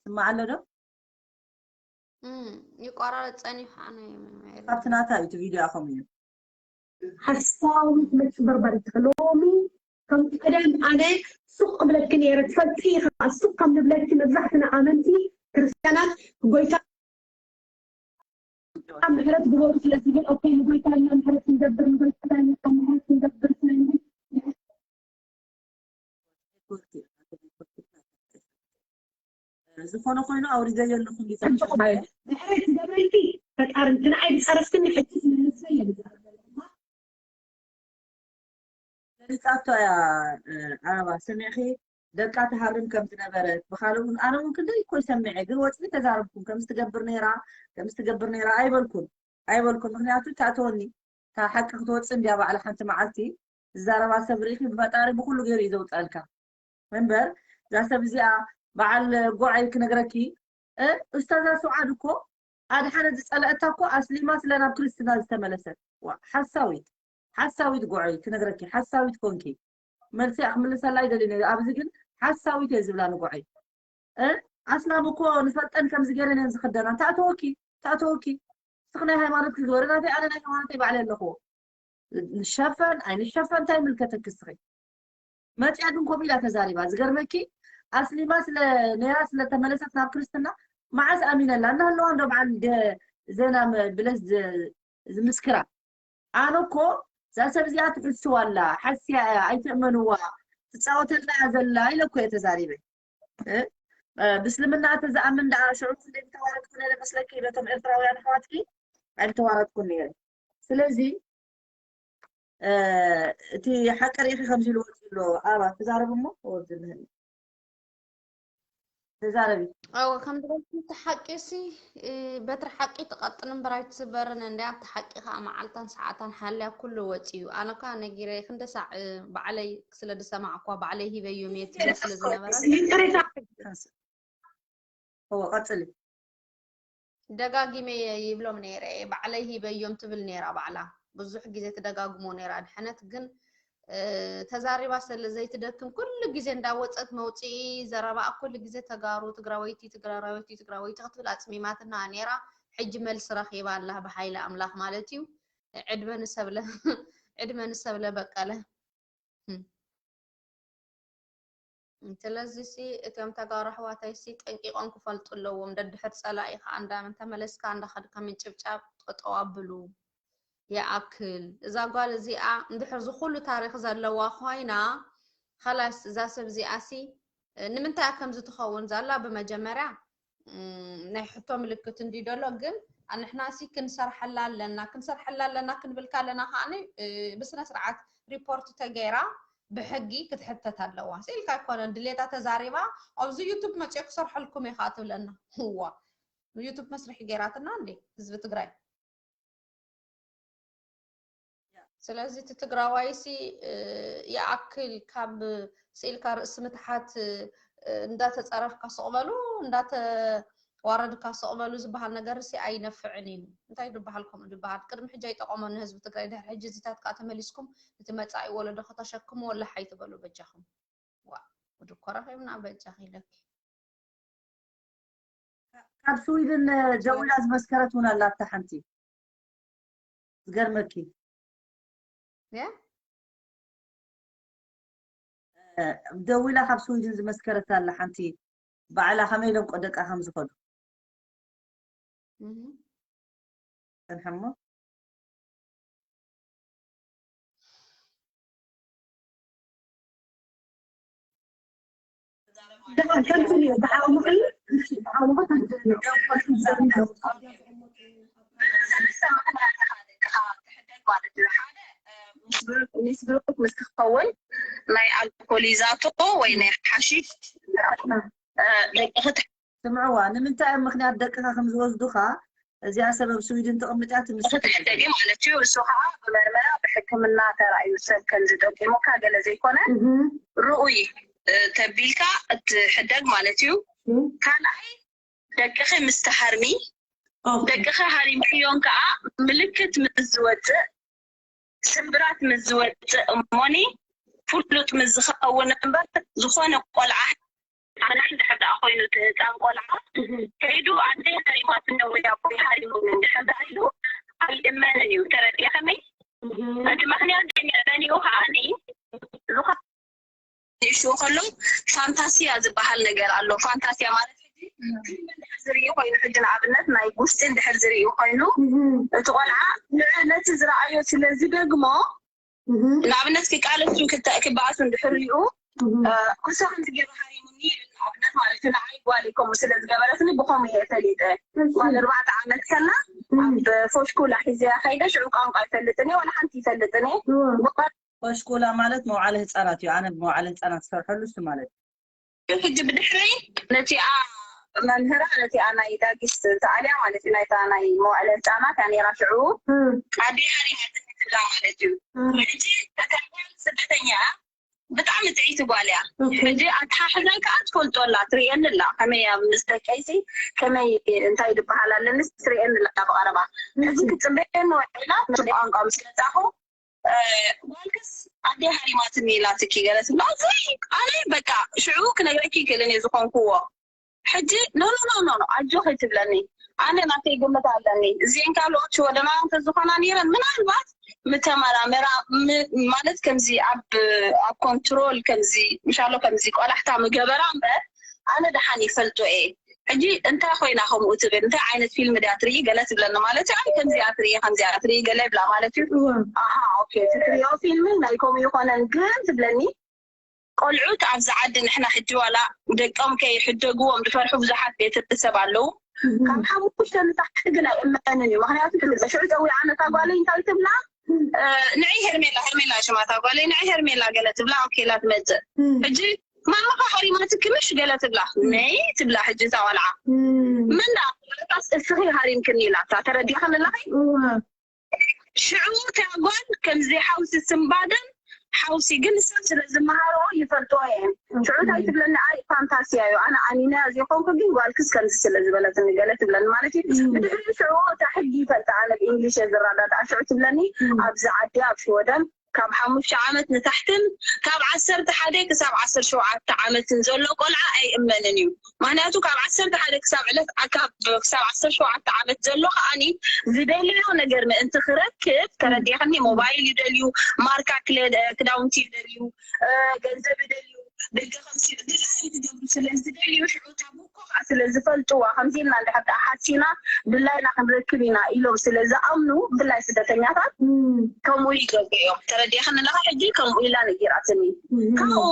ስማዕ ኣሎ ዶ? ይቆራረፅ ጸኒሑ ኣነ የመማየሪ ካብቲ ናታ እዩ እቲ ቪድዮ ኣኸም እዩ። ሓሳዊት መጭበርበሪት ሎሚ ከም ቀደም ኣነ ሱቕ እብለኪ ነይረ ትፈልጢ ኢኻ ሱቕ ከም ንብለኪ መብዛሕትና ኣመንቲ ክርስትያናት ጎይታ ምሕረት ግበሩ ስለ ዝብል ኦኬ ንጎይታ ኢና ምሕረት ክንገብር ንጎይታ ኢና ምሕረት ክንገብር ስለ ዝብል ኔትወርክ እዩ። ኔትወርክ እዩ። ዝኾነ ኮይኑ ኣውሪደዮ ኣለኹ እንዲታ። ድሕሪ ትገብረልኪ ፈጣሪ ንዓይ ዝፀረፍክኒ ሕጂ ዝመልሰ የለ። ገሊፃቶ እያ። ኣበባ፣ ሰሚዕኺ? ደቃ ትሃርም ከም ዝነበረት ብካልእ እውን፣ ኣነ እውን ክንደይ እኮ ይሰምዐ፣ ግን ወፅኢ ተዛረብኩም። ከምዚ ትገብር ነይራ፣ ከምዚ ትገብር ነይራ ኣይበልኩን፣ ኣይበልኩን። ምክንያቱ ታእተወኒ፣ እታ ሓቂ ክትወፅእ እንድያ። ባዕላ ሓንቲ መዓልቲ ዝዛረባ ሰብ ርኢኺ፣ ብፈጣሪ ብኩሉ ገይሩ እዩ ዘውፀልካ። እምበር እዛ ሰብ እዚኣ በዓል ጎዓይ ክነግረኪ፣ እ፣ ኡስታዛ ሱዓድ እኮ ኣድሓነት ዝፀለአታ እኮ ኣስሊማ ስለ ናብ ክርስትና ዝተመለሰት። ዋ፣ ሓሳዊት፣ ሓሳዊት ጎዓይ ክነግረኪ፣ ሓሳዊት ኮንኪ። መልሲ ክምልሰላ ኣይደልን እየ። ኣብዚ ግን ሓሳዊት እየ ዝብላ ንጎዓይ። እ፣ ኣስላም እኮ ንፈልጠን ከምዚ ገይረን እየን ዝኽደና። ታእተወኪ፣ ታእተወኪ። እስኺ ናይ ሃይማኖትኪ ግበሪ፣ ናተይ ኣነ ናይ ሃይማኖተይ ባዕለይ ኣለኽዎ። ንሸፈን ኣይንሸፈን እንታይ ይምልከተኪ እስኺ? መፅያ ግን ከምኡ ኢላ ተዛሪባ። ዝገርመኪ ኣስሊማ ስለ ነይራ ስለተመለሰት ናብ ክርስትና መዓስ ኣሚነላ? እናሃለዋ እንዶ በዓል ደ-፣ ዜና መ-፣ ብለስ ዝ-፣ ዝምስክራ። ኣነ እኮ እዛ ሰብ እዚኣ ትሕስዋ ኣላ፣ ሓስያ እያ፣ ኣይትእመንዋ፣ ትፃወተልና እያ ዘላ ኢለ እኮ እየ ተዛሪበ። እ? እ፣ ብእስልምና እተ ዝኣምን ደኣ ሽዑ ክንደይ ምተዋረድኩ ነይረ መስለኪ? ነቶም ኤርትራውያን ኣሕዋትኪ ኣይምተዋረድኩን ነይረ። ስለዚ እ፣ እቲ ሓቂ ርኢኺ ከምዚ ኢሉ ወፂኡ ኣሎ። ኣባ ትዛረብ እሞ ወዚ ምህል ተዛረቢ። ኣዎ ከም ዝበልኩ እቲ ሓቂ ሲ እ፣ በትሪ ሓቂ ትቐጥን እምበር ኣይትስበርን እንድያ። ኣብቲ ሓቂ ከዓ መዓልታን ሰዓታን ሓልያ ኩሉ ወፂኡ። ኣነ ከዓ ነጊረ ክንደ ሳዕ እ፣ ባዕለይ ስለ ዝሰማዕኳ ባዕለይ ሂበዮም እየ ትብል ስለ ዝነበረት ይቅሬታ እወ ቀፅሊ። ደጋጊመ እየ ይብሎም ነይረ እየ። ባዕለይ ሂበዮም ትብል ነይራ ባዕላ። ብዙሕ ግዜ ትደጋግሞ ነይራ። ድሕነት ግን እ፣ ተዛሪባ ስለ ዘይትደክም ኩሉ ግዜ እንዳወፀት መውፅኢ ዘረባኣ ኩሉ ግዜ ተጋሩ፣ ትግራወይቲ፣ ትግራወይቲ፣ ትግራወይቲ ክትብል ኣፅሚማትና ነይራ። ሕጂ መልሲ ረኺባ ኣላ ብሓይሊ ኣምላኽ ማለት እዩ። ዕድመ ንሰብለ ዕድመ ንሰብለ በቀለ። ስለዚ ሲ እቶም ተጋሩ ኣሕዋተይ ሲ ጠንቂቆም ክፈልጡ ኣለዎም። ደድሕር ፀላኢ ከዓ እንዳ ተመለስካ እንዳኸድካ ምንጭብጫብ ጠጠው ኣብሉ። ይኣክል እዛ ጓል እዚኣ እንድሕር ዝኩሉ ታሪክ ዘለዋ ኮይና ከላስ እዛ ሰብ እዚኣ ሲ ንምንታይ እያ ከምዚ ትኸውን ዘላ? ብመጀመርያ ናይ ሕቶ ምልክት እንዲ ደሎ ግን ንሕና ሲ ክንሰርሐላ ኣለና ክንሰርሐላ ኣለና ክንብልካ ኣለና ከዓ ብስነ ስርዓት ሪፖርት ተገይራ ብሕጊ ክትሕተት ኣለዋ። ስኢልካ ኣይኮነን ድሌታ ተዛሪባ ኣብዚ ዩቱብ መፅኦ ክሰርሐልኩም እየ ከዓ ትብለና። እዋ ዩቱብ መስርሒ ገይራትና እንዴ ህዝቢ ትግራይ? ስለዚ እቲ ትግራዋይሲ ይኣክል ካብ ስኢልካ ርእሲ ምትሓት እንዳተፀረፍካ ስቕ በሉ እንዳተዋረድካ ስቕ በሉ ዝበሃል ነገር ሲ ኣይነፍዕን እዩ። እንታይ ዝበሃል ከምኡ ዝበሃል ቅድሚ ሕጂ ኣይጠቐሞን ንህዝቢ ትግራይ ድሕሪ ሕጂ እዚታት ከዓ ተመሊስኩም እቲ መፃኢ ወለዶ ከተሸክምዎ ላሕ ኣይትበሉ በጃኹም። ዋ ጉድ እኮ ረኺብና በጃኺ ኢለኪ። ካብ ስዊድን ደዊላ ዝመስከረት እውን ኣላታ ሓንቲ ዝገርመኪ ደዊላ ካብ ስዊድን ዝመስከረት ኣላ ሓንቲ ባዕላ ከመይ ኢሎም ቆደቃ ከም ዝኸዱ እህ ፅንሐሞ ምስ ብሩክ ምስ ክኸውን ናይ ኣልኮል ይዛቶ ወይ ናይ ሓሺሽ ደቅኺ ስምዕዋ ንምንታይ እዮም ምክንያት ደቅኻ ከም ዝወስዱኻ እዚኣ ሰበብ ስዊድን ተቐምጥያ ትምስክር ክትሕደጊ ማለት እዩ። እሱ ከዓ ብመርመራ ብሕክምና ተራእዩ ሰብ ከም ዝጠቂሙካ ገለ ዘይኮነ ርኡይ ተቢልካ እትሕደግ ማለት እዩ። ካልኣይ ደቅኺ ምስ ትሃርሚ ደቅኺ ሃሪምክዮን ከዓ ምልክት ምስ ዝወፅእ ስምብራት ምስ ዝወፅእ እሞኒ ፍሉጥ ምስ ዝኸውን እምበር ዝኾነ ቆልዓ ኣነ እንድሕር ደኣ ኮይኑ እቲ ህፃን ቆልዓ ከይዱ ኣደይ ሃሪማትኒ ወይ ኣቦይ ሃሪሙኒ እንድሕር ደኣ ኢሉ ኣይእመንን እዩ። ተረዲእኽኒ? እቲ ምኽንያት ዘይምእመኒኡ ከዓኒ ዝኾነ ይሽው ከሎ ፋንታሲያ ዝበሃል ነገር ኣሎ። ፋንታሲያ ማለት ሕጂ ፊልም እንድሕር ዝርኢ ኮይኑ ሕጂ ንኣብነት ናይ ጉስጢ እንድሕር ዝርኢ ኮይኑ እቲ ቆልዓ ንዕ- ነቲ ዝረኣዮ ስለ ዝደግሞ ንኣብነት ክቃለሱ ክተ- ክበኣሱ እንድሕር ሪኡ ኩሳ ከምዚ ገይሩ ሃሪሙኒ ይብል። ንኣብነት ማለት እዩ፣ ንዓይ ጓለይ ከምኡ ስለ ዝገበረትኒ ብኸምኡ እየ ፈሊጠ። ጓል ኣርባዕተ ዓመት ከላ ኣብ ፎሽኩላ ሒዘያ ከይደ፣ ሽዑ ቋንቋ ኣይፈልጥን እየ፣ ዋላ ሓንቲ ይፈልጥን እየ። ፎሽኩላ ማለት መውዓለ ህፃናት እዩ። ኣነ ብመውዓለ ህፃናት ዝሰርሐሉ እሱ ማለት እዩ። ሕጂ ብድሕረይ ነቲኣ መምህራ፣ ነቲኣ ናይ ዳጊስ ተኣልያ ማለት እዩ፣ ናይታ ናይ መዋዕለ ህፃናት እያ ነይራ ሽዑ። ኣደይ ሃሪማትኒ ትብላ ማለት እዩ። ሕጂ እታ ጓል ስደተኛ ብጣዕሚ ጥዕይቲ ጓል እያ። ሕጂ ኣተሓሕዛይ ከዓ ትፈልጦ ኣላ፣ ትርእየኒ ኣላ። ከመይ እያ ምስ ደቀይሲ፣ ከመይ እንታይ ዝበሃል ኣለኒ ትርእየኒ ኣላ ብቐረባ። ሕጂ ክትፅበየኒ ውዒላ፣ ቋንቋ ምስ ገዛኹ፣ እ፣ ጓልክስ ኣደይ ሃሪማትኒ ኢላትኪ ገለ ትብላ። ዘይ ኣነ በቃ ሽዑ ክነግረኪ ይክእልን እየ ዝኾንኩዎ። ሕጂ ኖ ኖ ኖ ኖ ኖ፣ ኣጆኺ ትብለኒ። ኣነ ናተይ ግምት ኣለኒ። እዚአን ካልኦት ሽወደናውያን ተዝኾና ነይረን ምናልባት ምተመራመራ፣ ም-፣ ማለት ከምዚ ኣብ፣ ኣብ ኮንትሮል ከምዚ ምሻሎ ከምዚ ቆላሕታ ምገበራ እምበር ኣነ ደሓን ይፈልጦ እየ። ሕጂ እንታይ ኮይና ከምኡ ትብል፣ እንታይ ዓይነት ፊልም ድያ ትርኢ ገለ ትብለኒ ማለት እዩ። ኣይ ከምዚኣ ትርኢ፣ ከምዚኣ ትርኢ ገለ ይብላ ማለት እዩ። ኣሃ ኦኬ፣ እቲ ትሪኦ ፊልም ናይ ከምኡ ይኾነን ግን ትብለኒ። ቆልዑት ኣብዚ ዓዲ ንሕና ሕጂ ዋላ ደቆም ከይሕደግዎም ዝፈርሑ ብዙሓት ቤተሰብ ኣለዉ። ካብ ሓሙሽተ ንታሕቲ ግን ኣይእመንን እዩ። ምኽንያቱ ትብል፣ ሽዑ ጸዊዓ ነታ ጓለይ እንታይ ትብላ? እ፣ ንዒ ሄርሜላ፣ ሄርሜላ ሽማታ ጓለይ፣ ንዒ ሄርሜላ ገለ ትብላ፣ ኦኬ ኢላ ትመጽእ። ሕጂ ማማኻ ሃሪማትኪ ምሽ ገለ ትብላ፣ ነይ ትብላ። ሕጂ እታ ቆልዓ፣ መን ደኣ እስኺ ሃሪምክኒ ኢላታ፣ ተረዲእኽኒ ኣለኺ? ሽዑ እታ ጓል ከምዚ ሓውሲ ስምባደን ሓውሲ ግን ሰብ ስለ ዝመሃሮ ይፈልጦ እየን። ሽዑ እንታይ ትብለኒ? ኣይ ፋንታስያ እዩ፣ ኣነ ኣኒመያ ዘይኮንኩ ግን ጓልክስ ከምዚ ስለ ዝበለትኒ ገለ ትብለኒ ማለት እዩ። ብድሕሪኡ ሽዑ እታ ሕጊ ይፈልጣ፣ ኣነ ብእንግሊሽ እየ ዝረዳድኣ። ሽዑ ትብለኒ ኣብዚ ዓዲ ኣብ ሽወደን ካብ ሓሙሽተ ዓመት ንታሕትን ካብ ዓሰርተ ሓደ ክሳብ ዓሰርተ ሸውዓተ ዓመትን ዘሎ ቆልዓ ኣይእመንን እዩ። ምኽንያቱ ካብ ዓሰርተ ሓደ ክሳብ ዕለት ዓካብ ክሳብ ዓሰርተ ሸውዓተ ዓመት ዘሎ ከኣኒ ዝደለዮ ነገር ምእንቲ ክረክብ፣ ተረዲእኽኒ፣ ሞባይል ይደልዩ፣ ማርካ ክለ-፣ ክዳውንቲ ይደልዩ፣ እ፣ ገንዘብ ይደልዩ፣ ደገ ከምሲ ድላዩ ትገብሩ ስለ ዝደልዩ ሽዑ እታ ቡኮ ከዓ ስለ ዝፈልጥዋ ከምዚ ኢልና እንድሕር ደኣ ሓሲና ድላይና ክንረክብ ኢና ኢሎም ስለ ዝኣምኑ ብፍላይ ስደተኛታት ከምኡ ይገብሩ እዮም። ተረዲእኽኒ ኣለኻ? ሕጂ ከምኡ ኢላ ነጊራትኒ። ካብኡ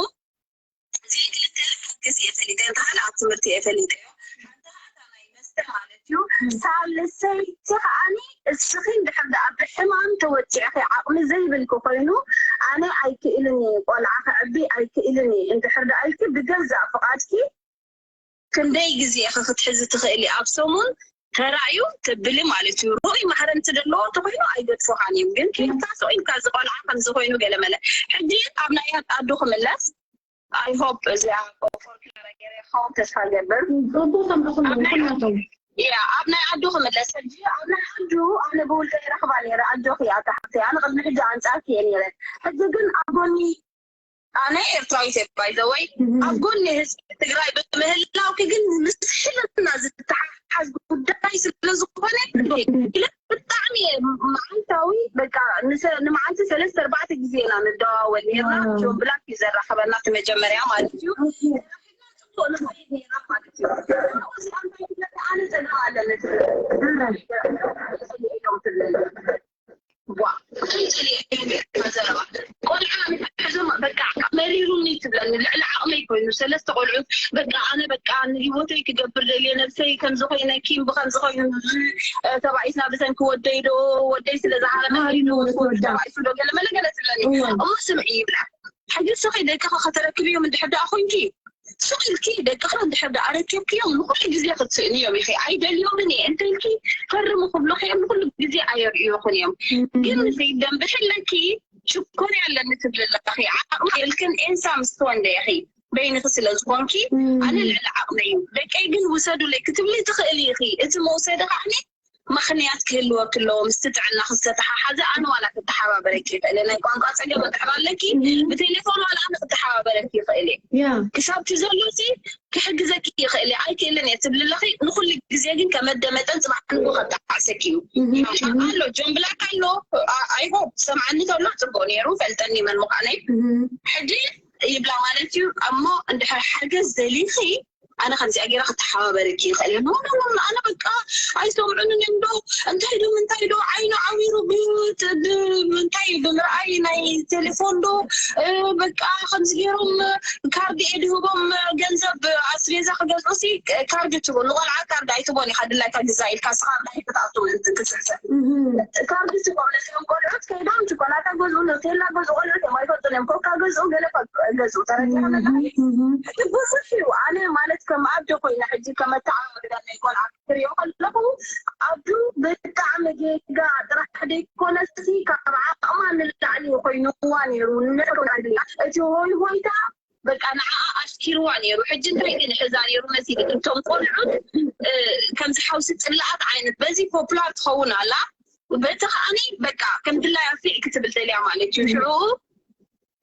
እዚአን ክልተ ግዜ ፈሊጠ፣ እንተ ሓደ ኣብ ትምህርቲ እየ ፈሊጠዮ። ሓንቲ ከዓ እታ ናይ መስተ ማለት እዩ። ሳልሰይቲ ከዓኒ እስኺ እንድሕር ደኣ ብሕማም ተወፂዕኺ ዓቕሚ ዘይብልኪ ኮይኑ ኣነ ኣይክእልን እየ፣ ቆልዓ ከዕቢ ኣይክእልን እየ እንድሕር ደኣ ኢልኪ ብገዛእ ፍቓድኪ ክንደይ ግዜ ኢኺ ክትሕዚ ትኽእሊ ኣብ ሰሙን ተራእዩ ትብሊ ማለት እዩ። ርኡይ ማሕረምቲ ዘለዎ እንተኮይኑ ኣይገድፉኻን እዮም፣ ግን ኬድካ ስቕ ኢልካ እዚ ቆልዓ ከምዚ ኮይኑ ገለመለ። ሕጂ ኣብ ናይ ኣዱ ክምለስ፣ I hope እዚኣ ፎርክላራ ገይረ ይኸውን ተስፋ ገብር። ጽቡቕ ሰምዕኹም ኣብ ናይ ኩላቶም። ያ፣ ኣብ ናይ ኣዱ ክምለስ። ሕጂ ኣብ ናይ ኣዱ ኣነ ብውልቀ ይረኽባ ነይረ፣ ኣጆኺ ኣታ ሓፍተይ፣ ኣነ ቅድሚ ሕጂ ኣንጻርኪ እየ ነይረ። ሕጂ ግን ኣብ ጎኒ ኣነ ኤርትራዊት እየ፣ by the way። ኣብ ጎኒ ህዝቢ ትግራይ ብምህላውኪ ግን ምስ ሕልና ዝተሓሓዝ ጉዳይ ስለ ዝኾነ ብጣዕሚ እየ መዓልታዊ፣ በቃ ንሰ-፣ ንመዓልቲ ሰለስተ ኣርባዕተ ግዜ ኢና ንደዋወል ነርና። ጆን ብላክ እዩ ዘራኸበና እቲ መጀመርያ ማለት እዩ። ጽቡቕ ንኸይድ ነይራ ማለት እዩ። እዚ ኣንታይ ትብለኒ? ኣነ ጸገም ኣለኒ ትብለኒ። ኢሎም ትብለኒ። ዋ፣ ከምዚ ኢለ እየ ዘረባ። ቆልዓ ሕዞም በቃ መሪሩኒ ትብለኒ፣ ልዕሊ ዓቕመይ ኮይኑ፣ ሰለስተ ቆልዑት በቃ ኣነ በቃ ንህይወተይ ክገብር ደልየ፣ ነብሰይ ከምዚ ኮይነ፣ ኪም ብከምዚ ኮይኑ፣ እ፣ ተባኢስና ብሰንኪ ወደይ ዶ፣ ወደይ ስለ ዝሃረመ ተባኢሱ ዶ፣ ገለ መለ ገለ ትብለኒ። እሞ ስምዒ ይብላ። ሕጂ ንስኺ ደቅኺ ከተረክብዮም እንድሕር ደኣ ኮንኪ፣ ስቕ ኢልኪ ደቅኺ እንድሕር ደኣ ኣረኪብክዮም ንኹሉ ግዜ ክትስእንዮም ኢኺ። ኣይደልዮምን እየ እንተ ኢልኪ ፈርሚ ክብሉኺ እዮም፣ ንኹሉ ግዜ ኣየርእዩኽን እዮም። ግን ንኺደንብሕለኪ ሽኮርያ ኣለኒ ትብሊ ኣለኺ። ዓቕሚ የብልክን፣ ኤንሳ ምስ ትወንደ ኢኺ በይንኺ ስለ ዝኾንኪ፣ ኣነ ልዕሊ ዓቕመይ እዩ። ደቀይ ግን ውሰዱለይ ክትብሊ ትኽእሊ ኢኺ። እቲ መውሰዲ ከዓኒ ምኽንያት ክህልወኪ ኣለዎ። ምስቲ ጥዕናኺ ዝተተሓሓዘ ኣነ ዋላ ክተሓባበረኪ ይኽእል እየ። ናይ ቋንቋ ጸገም እንድሕር ኣለኪ፣ ብቴሌፎን ዋላ ኣነ ክተሓባበረኪ ይኽእል እየ። ክሳብ እቲ ዘሎ ሲ ክሕግዘኪ ይኽእል እየ። ኣይክእልን እየ ትብሊ ኣለኺ። ንኹሉ ግዜ ግን ከመደ መጠን ጽባሕ ንግሆ ከጣዕሰኪ እዩ። ኣሎ፣ ጆን ብላክ ኣሎ። ኣ-፣ I hope ሰምዓኒ ተሎ ጽቡቕ ነይሩ፣ ፈልጠኒ መን ምዃነይ። ሕጂ ይብላ ማለት እዩ። እሞ እንድሕር ሓገዝ ደሊኺ፣ ኣነ ከምዚኣ ገይረ ክተሓባበረኪ ይኽእል እየ። ኖ ኖ ኖ፣ ኣነ በቃ ኣይሰምዑንን እዮም ዶ፣ እንታይ ዶ ምንታይ ዶ ዓይኑ ዓዊሩ ብ- ብ- ምንታይ ብምርኣይ ናይ ቴሌፎን ዶ፣ እ፣ በቃ ከምዚ ገይሮም ካርድ እየ ድህቦም፣ ገንዘብ ኣስቤዛ ክገዝኡ ሲ ካርድ ትቦ፣ ንቆልዓ ካርድ ኣይትቦን ኢኻ፣ ድላይካ ግዛ ኢልካ ስኻ ናይ ክትኣቱ ክትስዕስዕ። ካርድ ትቦም ነዚኦም ቆልዑት ከይዶም ችኮላታ ገዝኡ፣ ኑቴላ ገዝኡ፣ ቆልዑት እዮም ኣይፈልጡን እዮም። ኮካ ገዝኡ፣ ገለ ገዝኡ፣ ተረዲኻ መድሃኒ። ብዙሕ እዩ። ኣነ ማለት ከም ኣደ ኮይነ ሕጂ ከመተዓባብያ ናይ ቆልዓ ክሪኦ ከለኹ ኣዱ ብጣዕሚ ጌጋ ጥራሕ ደይኮነሲ ካብ ዓቕማ ንላዕሊ ኮይንዋ ነይሩ። እቲ ሆይ ሆይታ በቃ ንዓኣ ኣሽኪርዋ ነይሩ። ሕጂ እንታይ ግን ሕዛ ነይሩ መሲሉ እቶም ቆልዑት፣ እ፣ ከምዚ ሓውሲ ጽላኣት ዓይነት በዚ ፖፕላር ትኸውን ኣላ። በቲ ከኣኒ በቃ ከም ድላያ ፊዕ ክትብል ደልያ ማለት እዩ። ሽዑ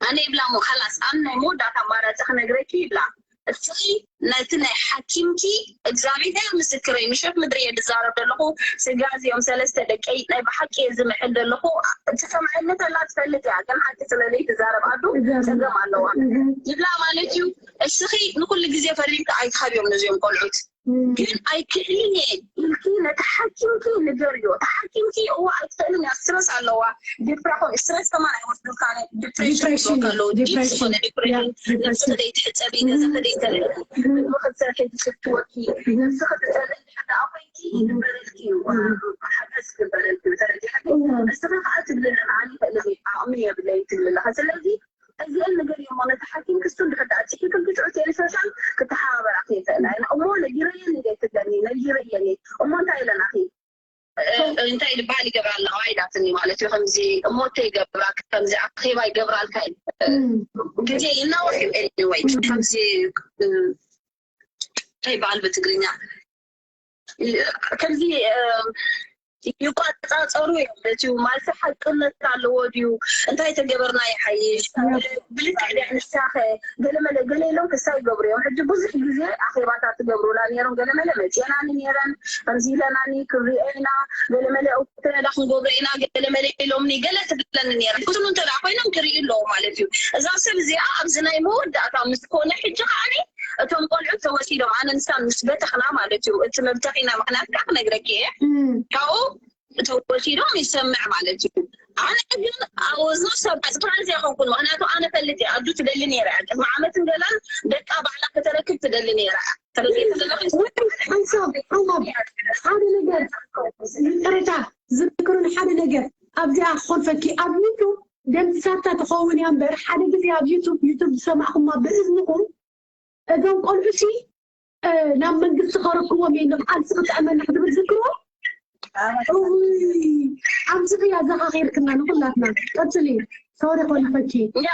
ኣነ ይብላ እሞ ካላስ ኣነ ናይ መወዳእታ ኣማራጺ ክነግረኪ ይብላ። እስኺ ነቲ ናይ ሓኪምኪ እግዚኣብሔር ምስክረይ ምሸት ምድሪ እየ ዝዛረብ ዘለኹ። ስጋ እዚኦም ሰለስተ ደቀይ ናይ ብሓቂ እየ ዝምሕል ዘለኹ። ትሰምዐኒ ተላ ትፈልጥ እያ፣ ግን ሓቂ ስለለይ ትዛረብ ኣዱ ጸገም ኣለዋ ይብላ ማለት እዩ። እስኺ ንኩሉ ግዜ ፈሪምኪ ኣይትሃብዮም ነዚኦም ቆልዑት። ግን ኣይክእልን እየ ኢልኪ ነቲ ሓኪምኪ ንገርዮ። እቲ ሓኪምኪ እዋ ኣይትኽእልን እያ፣ ስትረስ ኣለዋ፣ ዲፕራሽን፣ ስትረስ ከማን ኣይወስዱልካ፣ ዲፕሬሽን ዲፕሬሽን፣ ይብሉካ ኣለዉ። ዲፕ ዲፕሬሽን፣ ዝኾነ ያ፣ ዲፕሬሽን፣ ነብስኺ ዲፕሬሽን። ዘይትሕጸቢ፣ ገዛኺ ዘይተርኢ፣ ምግቢ ክትሰርሒ ዝስሕትወኪ፣ ነብስኺ ትጸልኢ እንድሕር ደኣ ኮይንኪ ይግበረልኪ እዩ፣ ሓገዝ ይግበረልኪ እዩ፣ ተረዲእኪ? እያ። ንስኺ ከኣ ትብሊ ኣለኺ፣ ኣነ ይኽእል እየ፣ ዓቕሚ የብለይን ትብሊ ኣለኺ። ስለዚ እዚአን ንገርዮ እሞ ነቲ ሓኪም ክስቱ እንድሕር ደኣ ጽሒፍልኪ ሽዑ ቴሌ ሶሻል ክተሓባበራኺ ይኽእላ እየን። እሞ ነጊረየን እንዴ ትብለኒ፣ ነጊረየን እየ። እሞ እንታይ ኢለናኺ? እ፣ እንታይ ዝበሃል ይገብራ ኣለዋ ኢላትኒ ማለት እዩ። ከምዚ እሞ እተይ ይገብራ፣ ከምዚ ኣኼባ ይገብራልካ እዩ። እ፣ እም። ግዜ ይናወሕ እዩ። ኤኒወይ፣ ከምዚ፣ እ፣ እንታይ ይበሃል ብትግርኛ? ከምዚ፣ እ፣ ይቋጻጸሩ እዮም። እቲ ማለት ሓቅነት ኣለዎ ድዩ? እንታይ ተገበርና ይሓይሽ? ብልክዕ ድያ ንሳኸ? ገለመለ፣ ገለ ኢሎም ክሳ ይገብሩ እዮም። ሕጂ ብዙሕ ግዜ ኣኼባታት ትገብሩላ ነይሮም። ገለመለ መጺአናኒ ነይረን፣ ከምዚ ኢለናኒ፣ ክንሪኦ ኢና። ገለመለ ኦፕሬዳ ክንገብሮ ኢና። ገለመለ ኢሎምኒ፣ ገለ ትብለኒ ነይረን። ክትሉ እንተ ደኣ ኮይኖም ክርኢ ኣለዎ ማለት እዩ። እዛ ሰብ እዚኣ ኣብዚ ናይ መወዳእታ ምስ ኮነ ሕጂ ከዓኒ እቶም ቆልዑት ተወሲዶም፣ ኣነ ንሳን ምስ በተኽና ማለት እዩ። እቲ መብተኺና ምኽንያት ከዓ ክነግረኪ እየ። እም። ካብኡ ተወሲዶም ይሰምዕ ማለት እዩ። ኣነ ግን ኣብ እዝኑ ሰብ ሰርፕራይዝ ኣይኮንኩን፣ ምኽንያቱ ኣነ ፈልጥ እየ። ኣዱ ትደሊ ነይራ እያ። ቅድሚ ዓመትን ገላን ደቃ ባዕላ ከተረክብ ትደሊ ነይራ እያ። ተረዲእኪ ዘለኺ? ወይ ሓንሳብ፣ ሓንሳብ፣ ሓደ ነገር፣ ይቅርታ፣ ዝክሩን ሓደ ነገር፣ ኣብዚኣ ክኾልፈኪ፣ ኣብ ዩቱብ ደምሳታ ትኸውን እያ እምበር፣ ሓደ ግዜ ኣብ ዩቱብ፣ ዩቱብ ዝሰማዕኹማ ብእዝንኹም፣ እዞም ቆልዑ ሲ፣ እ፣ ናብ መንግስቲ ከረክቦም እየ፣ ንቃልሲ ክጥዕመና ክትብል ዝክርዎ። እውይ፣ ኣምስኽያ ዘኻኺርክና ንኹላትና። ቀጽሊ፣ ሶሪ ኮልፈኪ። ያ፣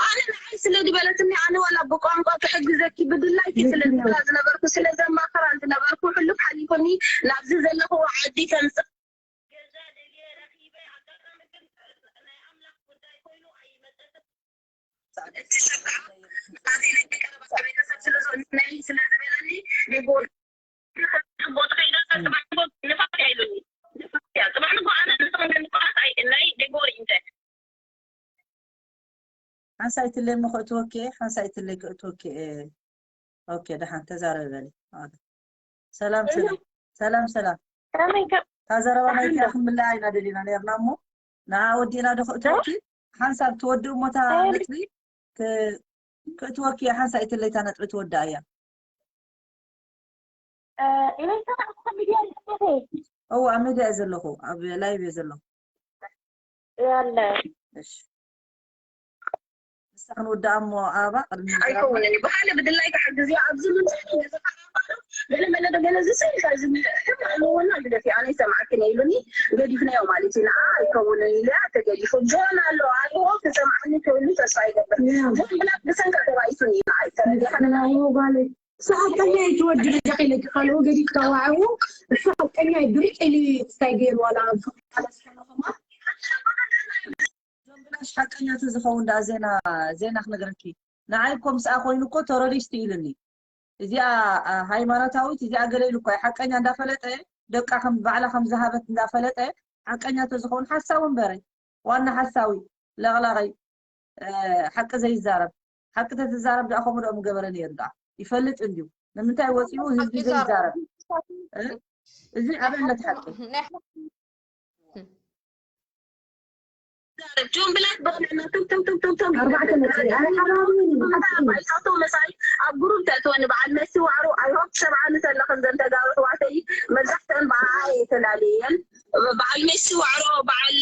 ኣነ ንዓይ ስለ ዝበለትኒ፣ ኣነ ዋላ ብቋንቋ ክሕግዘኪ ብድላይኪ ስለ ልክዮ። ዝብላ ዝነበርኩ፣ ስለ ዘማኽራ ዝነበርኩ፣ ሕሉፍ ሓሊፉኒ ናብዚ ዘለኽዎ ዓዲ ከምጽእ ገዛ ደልየ ረኺበ፣ ኣጋጣሚ ግን ናይ ኣምላኽ ጉዳይ ኮይኑ ኣይመጸትን። እቲ ሰብ ከዓ ናተይ ናይ ቀረባ ቤተሰብ ስለ ዝኾነ፣ ስለ ዝበለኒ፣ ዲቦ-፣ ጽቡቕ ከይዳ፣ ጽባሕ እኮ ንፋስ እያ ኢሉኒ። ንፋስ እያ። ጽባሕ እኮ ኣነ ንስኻ ንፋስ ኣይ-፣ ናይ ዲቦ ኢንተ። ሓንሳይ ትለይ እሞ ከእትወኪ እየ፣ ሓንሳይ ትለይ ከእትወኪ እየ። ኦኬ፣ ደሓን ተዛረቢ በሊ። ኦኬ። ሰላም፣ ሰላም። ሰላም፣ ሰላም። ከመይ ከ-፣ እታ ዘረባ ናይ ደሓን ዶ? ክምልኣ ኢና ደሊና ነርና እሞ፣ ንዓ ወዲእና ዶ ከእትወኪ? ሓንሳብ ትወድእ እሞ እታ ኣይ፣ ነጥቢ ክ-፣ ከእትወኪ እየ፣ ሓንሳብ ኣይትለይ እታ ነጥቢ ትወድኣ እያ። እ፣ ኢለይ ሰማዕኩ ሚድያ ኣለኹ። እወ፣ ኣብ ሚድያ እየ ዘለኹ፣ ኣብ ላይቭ እየ ዘለኹ። ያለ። እሺ። ንሳ ክንውድኣ እሞ፣ ኣበባ፣ ቅድሚ ምዝራብ። ኣይከውንን እዩ። ብኻልእ ብድላይ ክሕግዝ እዩ። ኣብዚ ምምሳል ነዚ ካራባዶ ገለ መለ ዶ ገለ ዝስእል ካብ ዝብል ሕም ኣለዎና ግደፊ። ኣነ ይሰማዕክን ኢሉኒ፣ ገዲፍናዮ ማለት እዩ። ንዓ ኣይከውንን ኢለያ ተገዲፉ። ጆን ኣሎ፣ ኣይዎ፣ ክሰማዕኒ ክህሉ ተስፋ ይገብር። ያ። ጆን ብላ ብሰንካ ተባኢሱኒ እዩ ንዓይ። ተረዲእካ? ንዓይ ጓለይ። ሰዓት ከመይ ትወዲ ደኺ ለኪ ካልኦ ገዲፍ ተዋዕው። እሱ ሓቀኛ እዩ። ብርቅ ኢሊ ስታይ ገይሩ ዋላ ኣብ ዝኽፋለ ስሕነኹማ። ዞም ብላሽ ሓቀኛ ተዝኸውን ደኣ ዜና፣ ዜና ክነግረኪ። ንዓይ እኮ ምስኣ ኮይኑ እኮ ተሮሪስት ኢሉኒ። እዚኣ፣ አ፣ ሃይማኖታዊት፣ እዚኣ ገለ ኢሉ እኮ እዩ። ሓቀኛ እንዳፈለጠ፣ ደቃ ከም ባዕላ ከም ዝሃበት እንዳፈለጠ፣ ሓቀኛ ተዝኸውን ሓሳዊ እምበረ። ዋና ሓሳዊ፣ ለቕላቒ፣ እ፣ ሓቂ ዘይዛረብ። ሓቂ ተትዛረብ ደኣ ከምኡ ደኣ ምገበረ ነይሩ ደኣ። ይፈልጥ እንድዩ። ንምንታይ ወፂኡ ህዝቢ ዘይዛረብ? እዚ ኣበነት ሓቂ ጆን ብላክ ብቕንዕና ቶም ቶም ቶም ቶም ቶም ኣርባዕተ ነጥቢ ኣይ ሓራዊ መሳይ ኣብ ግሩፕ ተእትወኒ በዓል መሲ ዋዕሮ ኣይሆፕ ሰብዓኒ ዘለኽን ዘን ተጋሩ ኣሕዋተይ መብዛሕትአን ብኣኣ እየ ተላልየን በዓል መሲ ዋዕሮ በዓል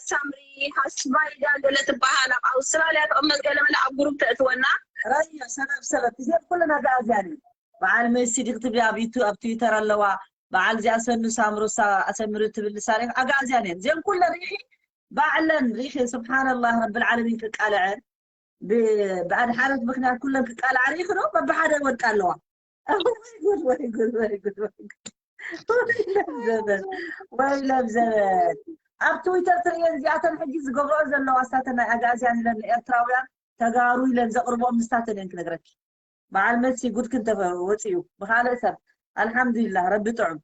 ሳምሪ ሃስባይዳ ገለ ትበሃል ኣብ ኣውስትራልያ ትቕመጥ ገለ መለ ኣብ ግሩፕ ተእትወና ራያ ሰበብ ሰበብ እዚኦም ኩለን ኣጋእዝያን እዩ በዓል መሲ ዲክ ትብል ኣብ ዩቱ ኣብ ትዊተር ኣለዋ በዓል እዚኣ ሰኑ ሳምሮ ኣሰምሪ ትብል ሳሌ ኣጋእዝያን እየን እዚኦም ኩለን ሪኺ ባዕለን ሪኺ ስብሓንላህ ረብል ዓለሚን ክቃልዐን ብኣድሓነት ምክንያት ኩለን ክቃልዓ ሪኢኺ ዶ በብሓደ ይወድቃ ኣለዋ ወይለም ዘበን ኣብ ትዊተር ትርእየን እዚኣተን ሕጂ ዝገብረኦ ዘለዋ እሳተን ናይ ኣጋእዝያን ኢለን ንኤርትራውያን ተጋሩ ኢለን ዘቕርቦም ንሳተን እየን ክነግረኪ በዓል መሲ ጉድኪ እንተወፂኡ ብካልእ ሰብ ኣልሓምዱሊላህ ረቢ ጥዑም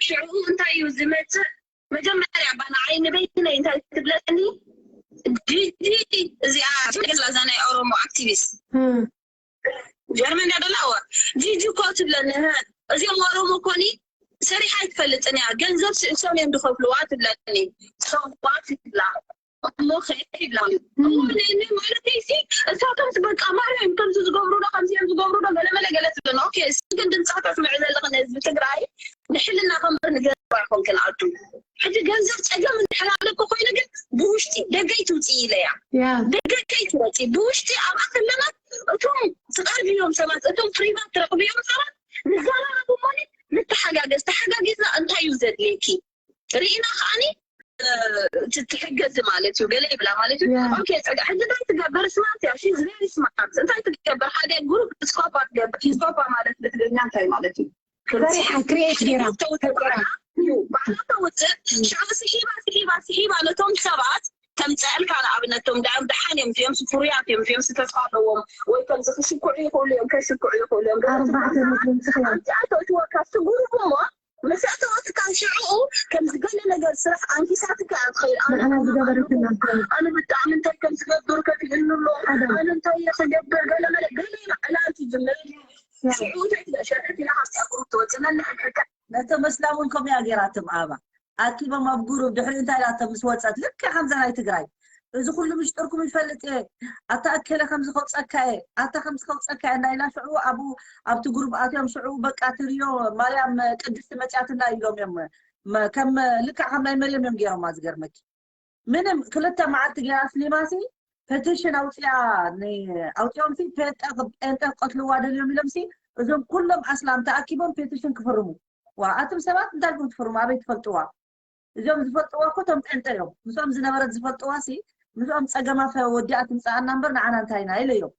ሽዑ እንታይ እዩ ዝመፅእ መጀመርያ ባ ንዓይ ንበይነይ እንታይ ትብለኒ ጂጂ እዚኣ ገዛ ናይ ኦሮሞ ኣክቲቪስት ጀርመን እያ ደላ እዋ ጂጂ እኮ ትብለኒ እዚኦም ኦሮሞ ኮኒ ሰሪሓ ኣይትፈልጥን እያ ገንዘብ ስእሶም እዮም ዝኸፍልዋ ትብለኒ ሰዋ ትብላ እሞ ከይብላ እሞ ነኒ ማለት ሲ እሳቶም በቃ ማርያም ከምዚ ዝገብሩ ዶ ከምዚ እዮም ዝገብሩ ዶ ገለመለ ገለ ትብለኒ ኦኬ ግን ድምፃ ተስምዕ ዘለኽን ህዝቢ ትግራይ ንሕልና ከንበር ንገንዘብ ኣይኮንክን ኣዱ ሕጂ ገንዘብ ፀገም እንድሕር ኣለኩ ኮይኑ ግን ብውሽጢ ደገ ይትውፅእ ኢለያ ያ ደገ ከይትወፂ ብውሽጢ ኣብኣ ከለና እቶም ትቐርብዮም ሰባት እቶም ፍሪማት ትረኽብዮም ሰባት ንዘራረቡ ሞኒ ንተሓጋገዝ ተሓጋጊዝና እንታይ እዩ ዘድልየኪ ርኢና ከዓኒ ትሕገዝ ማለት እዩ ገለ ይብላ ማለት እዩ ያ ኦኬ ፀጋ ሕጂ እንታይ ትገብር ስማርት እያ ሺ ቨሪ ስማርት እንታይ ትገብር ሓደ ግሩፕ ስኮፓ ትገብር ስኮፓ ማለት ብትግርኛ እንታይ ማለት እዩ ሰሪሓ ክሪኤት ገይራ ተውፅእ ባዕላ ተውፅእ ሽዑ ስሒባ ስሒባ ስሒባ ነቶም ሰባት ተምፀአልካ ንኣብነቶም ደሓን እዮም እዚኦም ፍሩያት እዮም እዚኦም ተስፋ ኣለዎም ወይ ከምዚ ክሽኩዑ ይኽእሉ እዮም ከሽኩዑ ይኽእሉ እዮም ኣርባዕተ ነጥቢ ምፅኽያ ኣብዚኣ ተእትወካ ስጉሩብ እሞ ምስ ኣተወትካ ሽዑ ከምዚ ገለ ነገር ስራሕ ኣንኪሳትካ እያ ትኸይድ ኣነ ንዓና ዝገበረትና ኣነ ብጣዕሚ እንታይ ከም ዝገብር ከፊእኒ ኣሎ ኣነ እንታይ እየ ክገብር ገለ መለ ገለ ባዕላ ትጅምር ሽዑ እንታይ ትበል ሸርሕት ኢላ ካብዚኣ ግሩፕ ትወፅእ ነንሕድሕድካ ነቶም ኣስላም እውን ከምኡ እያ ገይራቶም ኣባ ኣኪቦም ኣብ ጉሩብ ድሕሪ እንታይ ኢላቶም ምስ ወፀት ልክዕ ከምዛ ናይ ትግራይ እዚ ኩሉ ምሽጥርኩም ይፈልጥ እየ ኣታ ኣከለ ከምዚ ከውፀካ እየ ኣታ ከምዚ ከውፀካ እየ እንዳኢላ ሽዑ ኣብኡ ኣብቲ ጉሩብ ኣትዮም ሽዑ በቃ ትርዮ ማርያም ቅድስቲ መፅያትና ኢሎም እዮም መ- ከም ልክዕ ከም ናይ መርየም እዮም ገይሮማ ዝገርመኪ ምንም ክልተ መዓልቲ ገይራ ስሊማሲ ፐቲሽን ኣውፅያ ን- ኣውፅዮም ሲ ጴንጠ ጴንጠ ክቀትልዋ ደልዮም ኢሎም ሲ እዞም ኩሎም ኣስላም ተኣኪቦም ፔቲሽን ክፍርሙ ዋ ኣቱም ሰባት እንታይ ኢልኩም ትፍርሙ ኣበይ ትፈልጥዋ እዚኦም ዝፈልጥዋ እኮ እቶም ጴንጠ እዮም ምስኦም ዝነበረት ዝፈልጥዋ ሲ ምስኦም ፀገማ ከወዲኣ ትምፀኣና እምበር ንዓና እንታይ ኢና ኢለዮም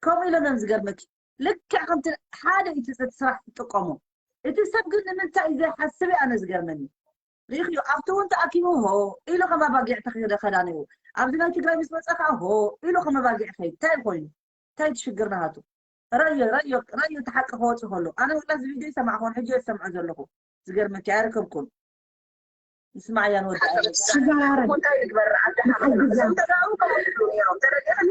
ከምኡ ኢሎም እዮም ዝገርመኪ ልክዕ ከምቲ ሓደ እዩ እቲ ስራሕ ትጥቀሙ እቲ ሰብ ግን ንምንታይ እዩ ዘይሓስብ ኣነ ዝገርመኒ ሪኢኽዮ ኣብቲ እውን ተኣኪቡ ሆ ኢሉ ከም ኣባጊዕ ተኺደ ከዳ ነይሩ ኣብዚ ናይ ትግራይ ምስ መፀ ከዓ ሆ ኢሉ ከም ኣባጊዕ ከይድ እንታይ ኮይኑ እንታይ ትሽግር ናሃቱ ረዮ ረዮ ረዮ እቲ ሓቂ ከወፅእ ከሎ ኣነ ወላ እዚ ቪድዮ ይሰማዕኹን ሕጂ ዝሰምዖ ዘለኹ ዝገርመኪ ኣይረከብኩን ንስማዕያ ንወዲ ስጋራረ እንታይ ንግበር ዓዲ ሓመድ ንሓግዛ እዞም ተጋሩ ከምኡ ይብሉ ነይሮም ተረዲእኒ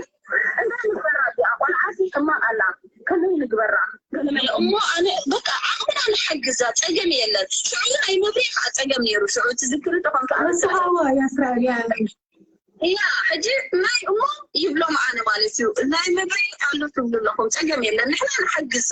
እንታይ ንግበራ እዚኣ ቆልዓሲ ሕማቕ ኣላ ከመይ ንግበራ ገለመለ እሞ ኣነ በቃ ዓቕምና ንሓግዛ ፀገም የለን ሽዑ ናይ መብሬ ከዓ ፀገም ነይሩ ሽዑ ትዝክሪ ተኾንካ ኣንስኻዋ ያስራያ እያ ሕጂ ናይ እሞ ይብሎም ኣነ ማለት እዩ ናይ መብሬ ኣሎ ትብሉ ኣለኹም ፀገም የለን ንሕና ንሓግዛ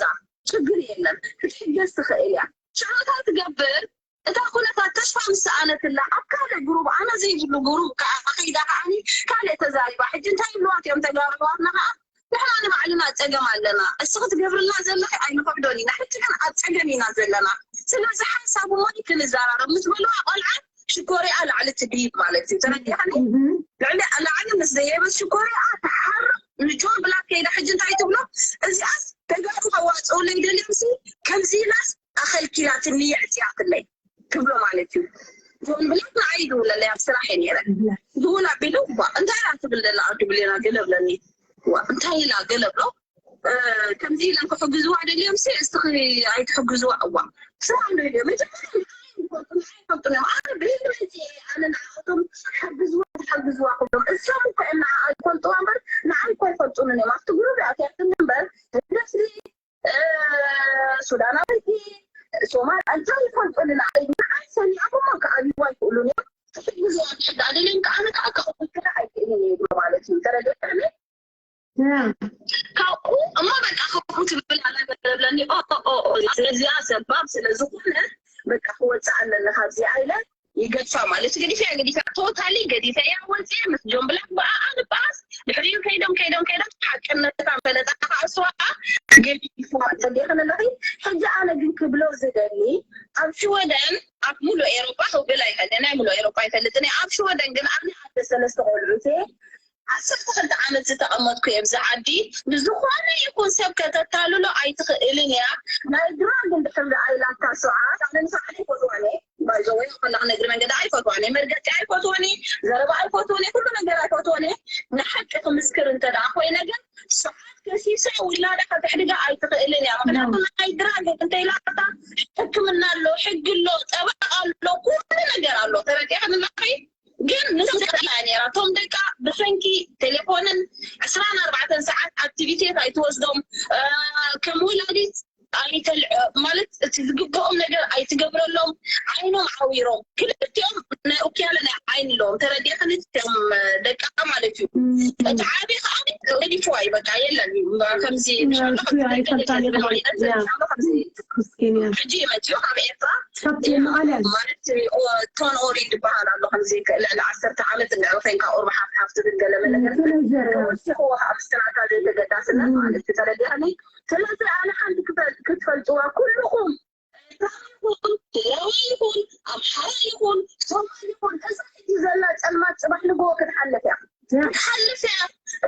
ችግር የለን ክትሕገዝ ትኽእል እያ ሽዑ እንታይ ትገብር እታ ኩነታት ተስፋ ምስ ሰኣነትላ ኣብ ካልእ ግሩብ ኣነ ዘይብሉ ግሩብ ከዓ ከይዳ ከዓኒ ካልእ ተዛሪባ ሕጂ እንታይ ይብልዋ እቲኦም ተጋሩ ኣሕዋትና ከዓ ንሕና ንባዕልና ፀገም ኣለና እስኺ ትገብርልና ዘለኺ ኣይንፈቅዶን ኢና ሕጂ ግን ኣብ ፀገም ኢና ዘለና ስለዚ ሓንሳብ እሞ ክንዘራረብ ምስ በልዋ ቆልዓ ሽኮሪኣ ላዕሊ ትድይብ ማለት እዩ ተረዲእኒ ልዕሊ ላዕሊ ምስ ደየበት ሽኮሪኣ ትሓርቕ ንጆን ብላ ከይዳ ሕጂ እንታይ ትብሎ እዚኣስ ተጋሩ ከዋፅኡለይ ደልዮምሲ ከምዚ ኢላስ ኣኸልኪላትኒ የዕፅያትለይ ክብሎ ማለት እዩ ጆን ብላ ንዓይ ይድውለለይ ኣብ ስራሕ እየ ነይረ ድውል ኣቢሉ ባ እንታይ እያ ትብል ዘላ ኣዱ ብሌና ገለ ብለኒ ዋ እንታይ ኢላ ገለ ብሎ ከምዚ ኢለን ክሕግዝዋ ደልዮም ሲ እስቲ ኣይትሕግዝዋ እዋ ስማ እንዶ ኢለ መጀመርያ ይፈልጡን እዮም ኣነ ብህልመቲ ኣነ ንዓቶም ሓግዝዋ ሓግዝዋ ክብሎም እሶም እኮ እዮም ንዓ ዝፈልጥዋ እምበር ንዓይ እኮ ኣይፈልጡንን እዮም ኣብቲ ግሩብ ኣትያትኒ እምበር ደስሊ ሱዳናዊት ሶማል እንታይ ይፈልጡ ንዓይ ንዓይ ሰሚዖም እሞ ክኣብይዋ ይኽእሉን እዮም። ትሕግዝዋ ትሕዳድልን ከዓነ ከዓ ክቕብልክላ ኣይክእልን እየ ይብሎ ማለት እዩ። ተረዲእክኒ? ካብኡ እሞ በቃ ካብኡ ትብል ኣለ ብለኒ። ኦ ኦ ኦ እዚኣ ሰባብ ስለ ዝኾነ በቃ ክወፅእ ኣለኒ ካብዚኣ ኢለ ይገድፋ ማለት እዩ። ገዲፈያ ገዲፈያ ቶታሊ ገዲፈያ ወፅየ ምስ ጆን ብላክ ብኣኣ ንበኣስ ድሕሪኡ ከይዶም ከይዶም ከይዶም ሓቅነታ ፈለጣ ከዓ እሷ ገዲፋ ተዲኽን ኣለኺ። ሕጂ ኣነ ግን ክብሎ ዝደሊ ኣብ ሽወደን ኣብ ሙሉእ ኤሮጳ ክብል ኣይፈልጥን ናይ ሙሉእ ኤሮጳ ኣይፈልጥን እየ። ኣብ ሽወደን ግን ኣብ ናይ ኣደ ሰለስተ ቆልዑት ዓሰርተ ክልተ ዓመት ዝተቐመጥኩ እየ ኣብዚ ዓዲ። ብዝኾነ ይኹን ሰብ ከተታልሎ ኣይትኽእልን እያ። ናይ ድራግ እንድሕር ደኣ ኢላታ ሰዓት ኣነ ንሳ ዓደ ኣይፈትዋን እየ። ባይዘወይ ከላ ክነግሪ መንገዲ ኣይፈትዋን እየ። መርገፂ ኣይፈትወን እየ። ዘረባ ኣይፈትወን እየ። ኩሉ ነገር ኣይፈትወን እየ። ንሓቂ ክምስክር እንተ ደኣ ኮይነ ግን ሰዓት ከሲሳ ውላዳ ከተሕድጋ ኣይትኽእልን እያ። ምክንያቱ ናይ ድራግ እንተ ኢላታ ሕክምና ኣሎ፣ ሕጊ ኣሎ፣ ጠበቃ ኣሎ፣ ኩሉ ነገር ኣሎ። ተረዲእክኒ ኣለኺ? ግን ንሱ ደኣ ነራ እቶም ደቃ ብሰንኪ ቴሌፎንን ዕስራን ኣርባዕተን ሰዓት ኣክቲቪቴት ኣይትወስዶም። ከም ወላዲት ኣይተልዕ ማለት እቲ ዝግብኦም ነገር ኣይትገብረሎም። ዓይኖም ዓዊሮም ክልቲኦም ናይ ኡክያለ ናይ ዓይኒ ኣለዎም ተረዲእክኒ እቶም ደቃ ማለት እዩ። እቲ ዓቢ ከዓ ገዲፍዋ እዩ በቃ የለን ከምዚ ሕጂ መፅኡ ካብ ኤርትራ ማለት ቶን ኦሪ ዝበሃል ኣሎ ከምዚ ልዕሊ ዓሰርተ ዓመት እንድሕር ኮይንካ ቁርቢ ሓፍ ሓፍ ትብል ገለ መለ ገርካ ወሲኽዎ ኣብ ስራታ ዘይተገዳስነት ማለት እዩ ተረዲእኒ። ስለዚ ኣነ ሓንቲ ክትፈልጥዋ ኩልኹም ኤርትራዊ ይኹን ትግራዊ ይኹን ኣምሓራ ይኹን ሶማል ይኹን እዛ ሕጂ ዘላ ፀልማት ፅባሕ ንግሆ ክትሓልፍ እያ ክትሓልፍ እያ።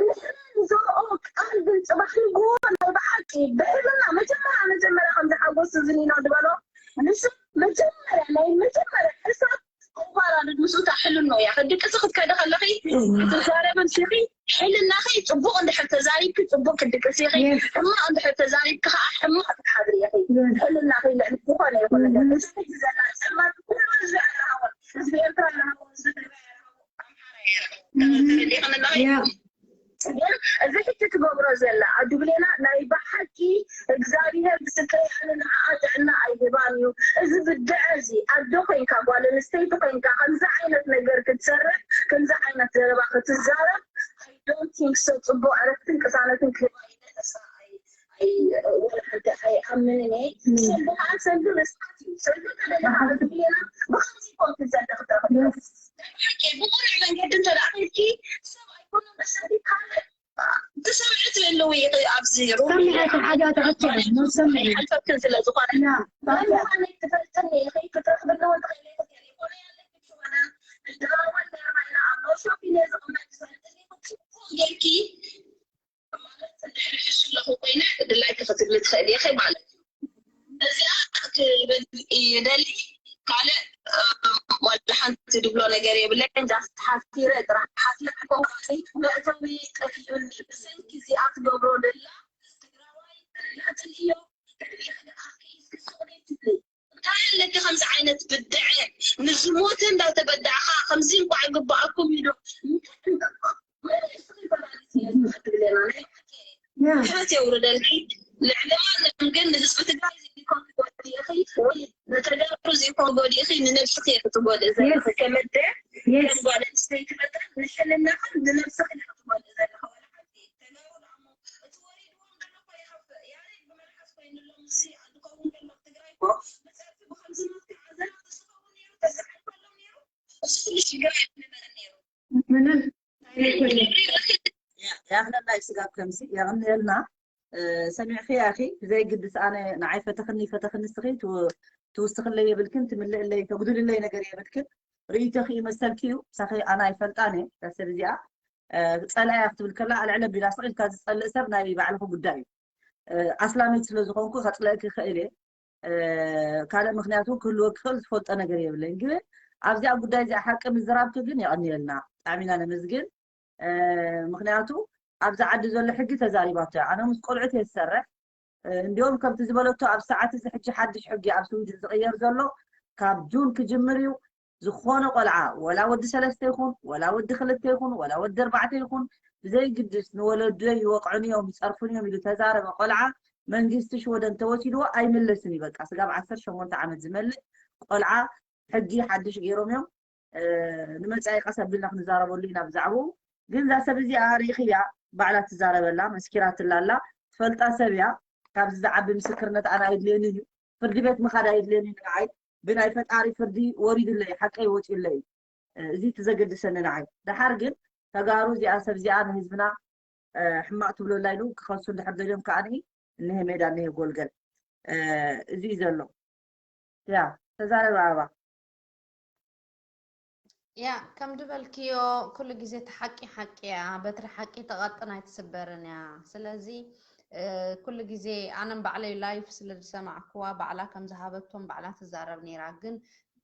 ንሕና ንዘርኦ ቃል ግን ፅባሕ ንግሆ ናይ ብሓቂ ብሕልና መጀመርያ መጀመርያ ከምዚ ሓጎስ ዝኒኖ ዝበሎ ንሱ መጀመርያ ናይ መጀመርያ ሕሳብ ኣዋራርድ ምስኡ እታ ሕልኖ እያ። ከድቅሲ ክትከዲ ከለኺ ክትዛረብን ሲኺ ሕልናኺ ፅቡቕ እንድሕር ተዛሪብኪ ፅቡቕ ክድቅሲ ኢኺ፣ ሕማቕ እንድሕር ተዛሪብኪ ከዓ ሕማቕ ክትሓድሪ ኢኺ። ሕልናኺ ልዕሊ ዝኾነ ይኹን ነገር እዚ ሕጂ ዘላ ፀልማት ኩሉ ህዝቢ ኣለሃውን ህዝቢ ኤርትራ ኣለሃውን ህዝቢ ትግራይ ኣለሃውን ኣምሓራ የርሃውን ተረዲእኽኒ ኣለኺ? ግን እዚ ሕጂ ትገብሮ ዘላ ኣዱ ብሌና ናይ ብሓቂ እግዚኣብሄር ምስክረይ ኣነ ንዓኣ ጥዕና ኣይህባን እዩ። እዚ ብድዐ እዚ ኣዶ ኮይንካ ጓል ኣንስተይቲ ኮይንካ ከምዚ ዓይነት ነገር ክትሰርሕ ከምዚ ዓይነት ዘረባ ክትዛረብ I don't think so። ፅቡቅ ዕረፍትን ቅሳነትን ክህባ እዩ። ተስፋ ኣይ- ኣይ- ወላ ሓንቲ ኣይኣምንን እየ። ሰልዲ ከዓ ሰልዲ መስሓት እዩ። ሰልዲ ተደለኻ ኣዱ ብሌና ብከምዚ ኮን ክትዘልቕ ትኽእል። ብቁኑዕ መንገዲ እንተ ደኣ ከድኪ ሰብ ኣይኮነን መሰልቲ ካልእ ትሰምዒ ትህልዊ ኢኺ ኣብዚ ሩም ሰሚዐ ሓጃ ተኸተለ ሰሚዐ ሓልፈክን ስለ ዝኾነ መምሃኒ ትፈልጥኒ ኢኺ ክትረኽብኒ እውን ትኽእሊ ኢኺ ቴሌፎን ያለች ሽወና እደዋወል ነርማይና ኣሎ ሾፒን እየ ዝቕመጥ ትፈልጥኒ ጽቡቕ ጌርኪ ማለት እንድሕር ሕሱ ኣለኹ ኮይነ ድላይኪ ክትብሊ ትኽእሊ ኢኺ ማለት እዩ። እዚኣ ክብል ይደሊ ካልእ ወላ ሓንቲ ድብሎ ነገር የብለይን። ጃስት ሓሲረ ጥራሕ ሓሲረ ኮንኩ መእተዊ ጠፊኡኒ ብሰንኪ እዚኣ ትገብሮ ደላ ትግራዋይ ሪላትን እዮ እንታይ ኣለኪ ከምዚ ዓይነት ብድዐ ንዝሞተ እንዳተበዳዕካ ከምዚ እንኳዕ ይግባኣኩም ኢሉ ምሕረት የውርደልኪ። ልዕሊ ማንም ግን ንህዝቢ ትግራይ ዘይኮን ትጎድእኺ ወይ ንተጋሩ ዘይኮን ጎዲእኺ ንነብስኺ ኢኺ ትጎድእ ዘለኺ ከመደ ከም ጓል ኣንስተይቲ መጠን ንሕልናኽን ንነብስኺ ኢኺ ትጎድእ ዘለኺ። ወላ ሓንቲ ተጋሩ ደሞ እቲ ወሪድዎም ዘሎ እኮ ይኸፍእ። ያሬድ ብመልሓስ ኮይኑሎም እዚ ዝኸውን ዘሎ ኣብ ትግራይ እኮ ብፀርፊ ብኸምዚ ናትካ ኣዘናግስ ዝኸውን ነይሩ ተሰዓልካሎም ነይሩ እሱ ኩሉ ሽግር ኣይነበረን ነይሩ። ምንም ያኽለላይ ስጋብ ከምዚ የቕንየልና። ሰሚዕኺ ያኺ ብዘይ ግድስ ኣነ ንዓይ ፈተኽኒ ፈተኽኒ ስኺ ትውስኽለይ የብልክን ትምልእለይ ተጉድልለይ ነገር የብልክን። ርእይቶኺ ይመሰልኪ እዩ ሳኺ ኣነ ኣይፈልጣን እየ። እዛ ሰብ እዚኣ ፀላእያ ክትብል ከላ ኣልዕለ ቢላ ስቕ ኢልካ ዝፀልእ ሰብ ናይ ባዕልኹ ጉዳይ እዩ። ኣስላሚት ስለ ዝኾንኩ ከፅለእኪ ይኽእል እየ። ካልእ ምክንያት እውን ክህልወኪ ይኽእል ዝፈልጦ ነገር የብለይን ግን ኣብዚኣ ጉዳይ እዚኣ ሓቂ ምዝራብኪ ግን የቐንየልና ብጣዕሚ ኢና ነመስግን። ምክንያቱ ኣብዚ ዓዲ ዘሎ ሕጊ ተዛሪባቶ እያ ኣነ ምስ ቆልዑት እየ ዝሰርሕ እንዲኦም ከምቲ ዝበለቶ ኣብ ሰዓት እዚ ሕጂ ሓድሽ ሕጊ ኣብ ስዊድን ዝቕየር ዘሎ ካብ ጁን ክጅምር እዩ ዝኾነ ቆልዓ ወላ ወዲ ሰለስተ ይኹን ወላ ወዲ ክልተ ይኹን ወላ ወዲ ኣርባዕተ ይኹን ብዘይግድስ ንወለዶይ ይወቕዑኒ እዮም ይፀርፉኒ እዮም ኢሉ ተዛረበ ቆልዓ መንግስቲ ሽወደን ተወሲድዎ ኣይምለስን እዩ። በቃ ስጋብ ዓሰርተ ሸሞንተ ዓመት ዝመልእ ቆልዓ ሕጊ ሓድሽ ገይሮም እዮም። ንመጻኢ ቀስ ኣቢልና ክንዛረበሉ ኢና ብዛዕባኡ። ግን እዛ ሰብ እዚኣ ርኢኽያ፣ ባዕላ ትዛረበላ፣ መስኪራትላ ኣላ። ትፈልጣ ሰብ እያ። ካብዚ ዝዓቢ ምስክርነት ኣነ ኣይድልየንን እዩ። ፍርዲ ቤት ምኻድ ኣይድልየንን እዩ ንዓይ። ብናይ ፈጣሪ ፍርዲ ወሪዱለይ፣ ሓቀይ ወፂኡለይ። እዚ እቲ ዘገድሰኒ ንዓይ። ደሓር ግን ተጋሩ እዚኣ ሰብ እዚኣ ንህዝብና ሕማቕ ትብለላ ኢሉ ክኸሱ እንድሕር ደልዮም ከኣ እኒሀ ሜዳ እኒሀ ጎልገል። እዚ እዩ ዘሎ። ያ ተዛረብ ኣበባ። ያ ከም ድበልክዮ ኩሉ ግዜ እቲ ሓቂ ሓቂ እያ። በትሪ ሓቂ ትቐጥን ኣይትስበርን እያ። ስለዚ ኩሉ ግዜ ኣነም ባዕለይ ላይፍ ስለ ዝሰማዕክዋ ባዕላ ከም ዝሃበቶም ባዕላ ትዛረብ ነይራ። ግን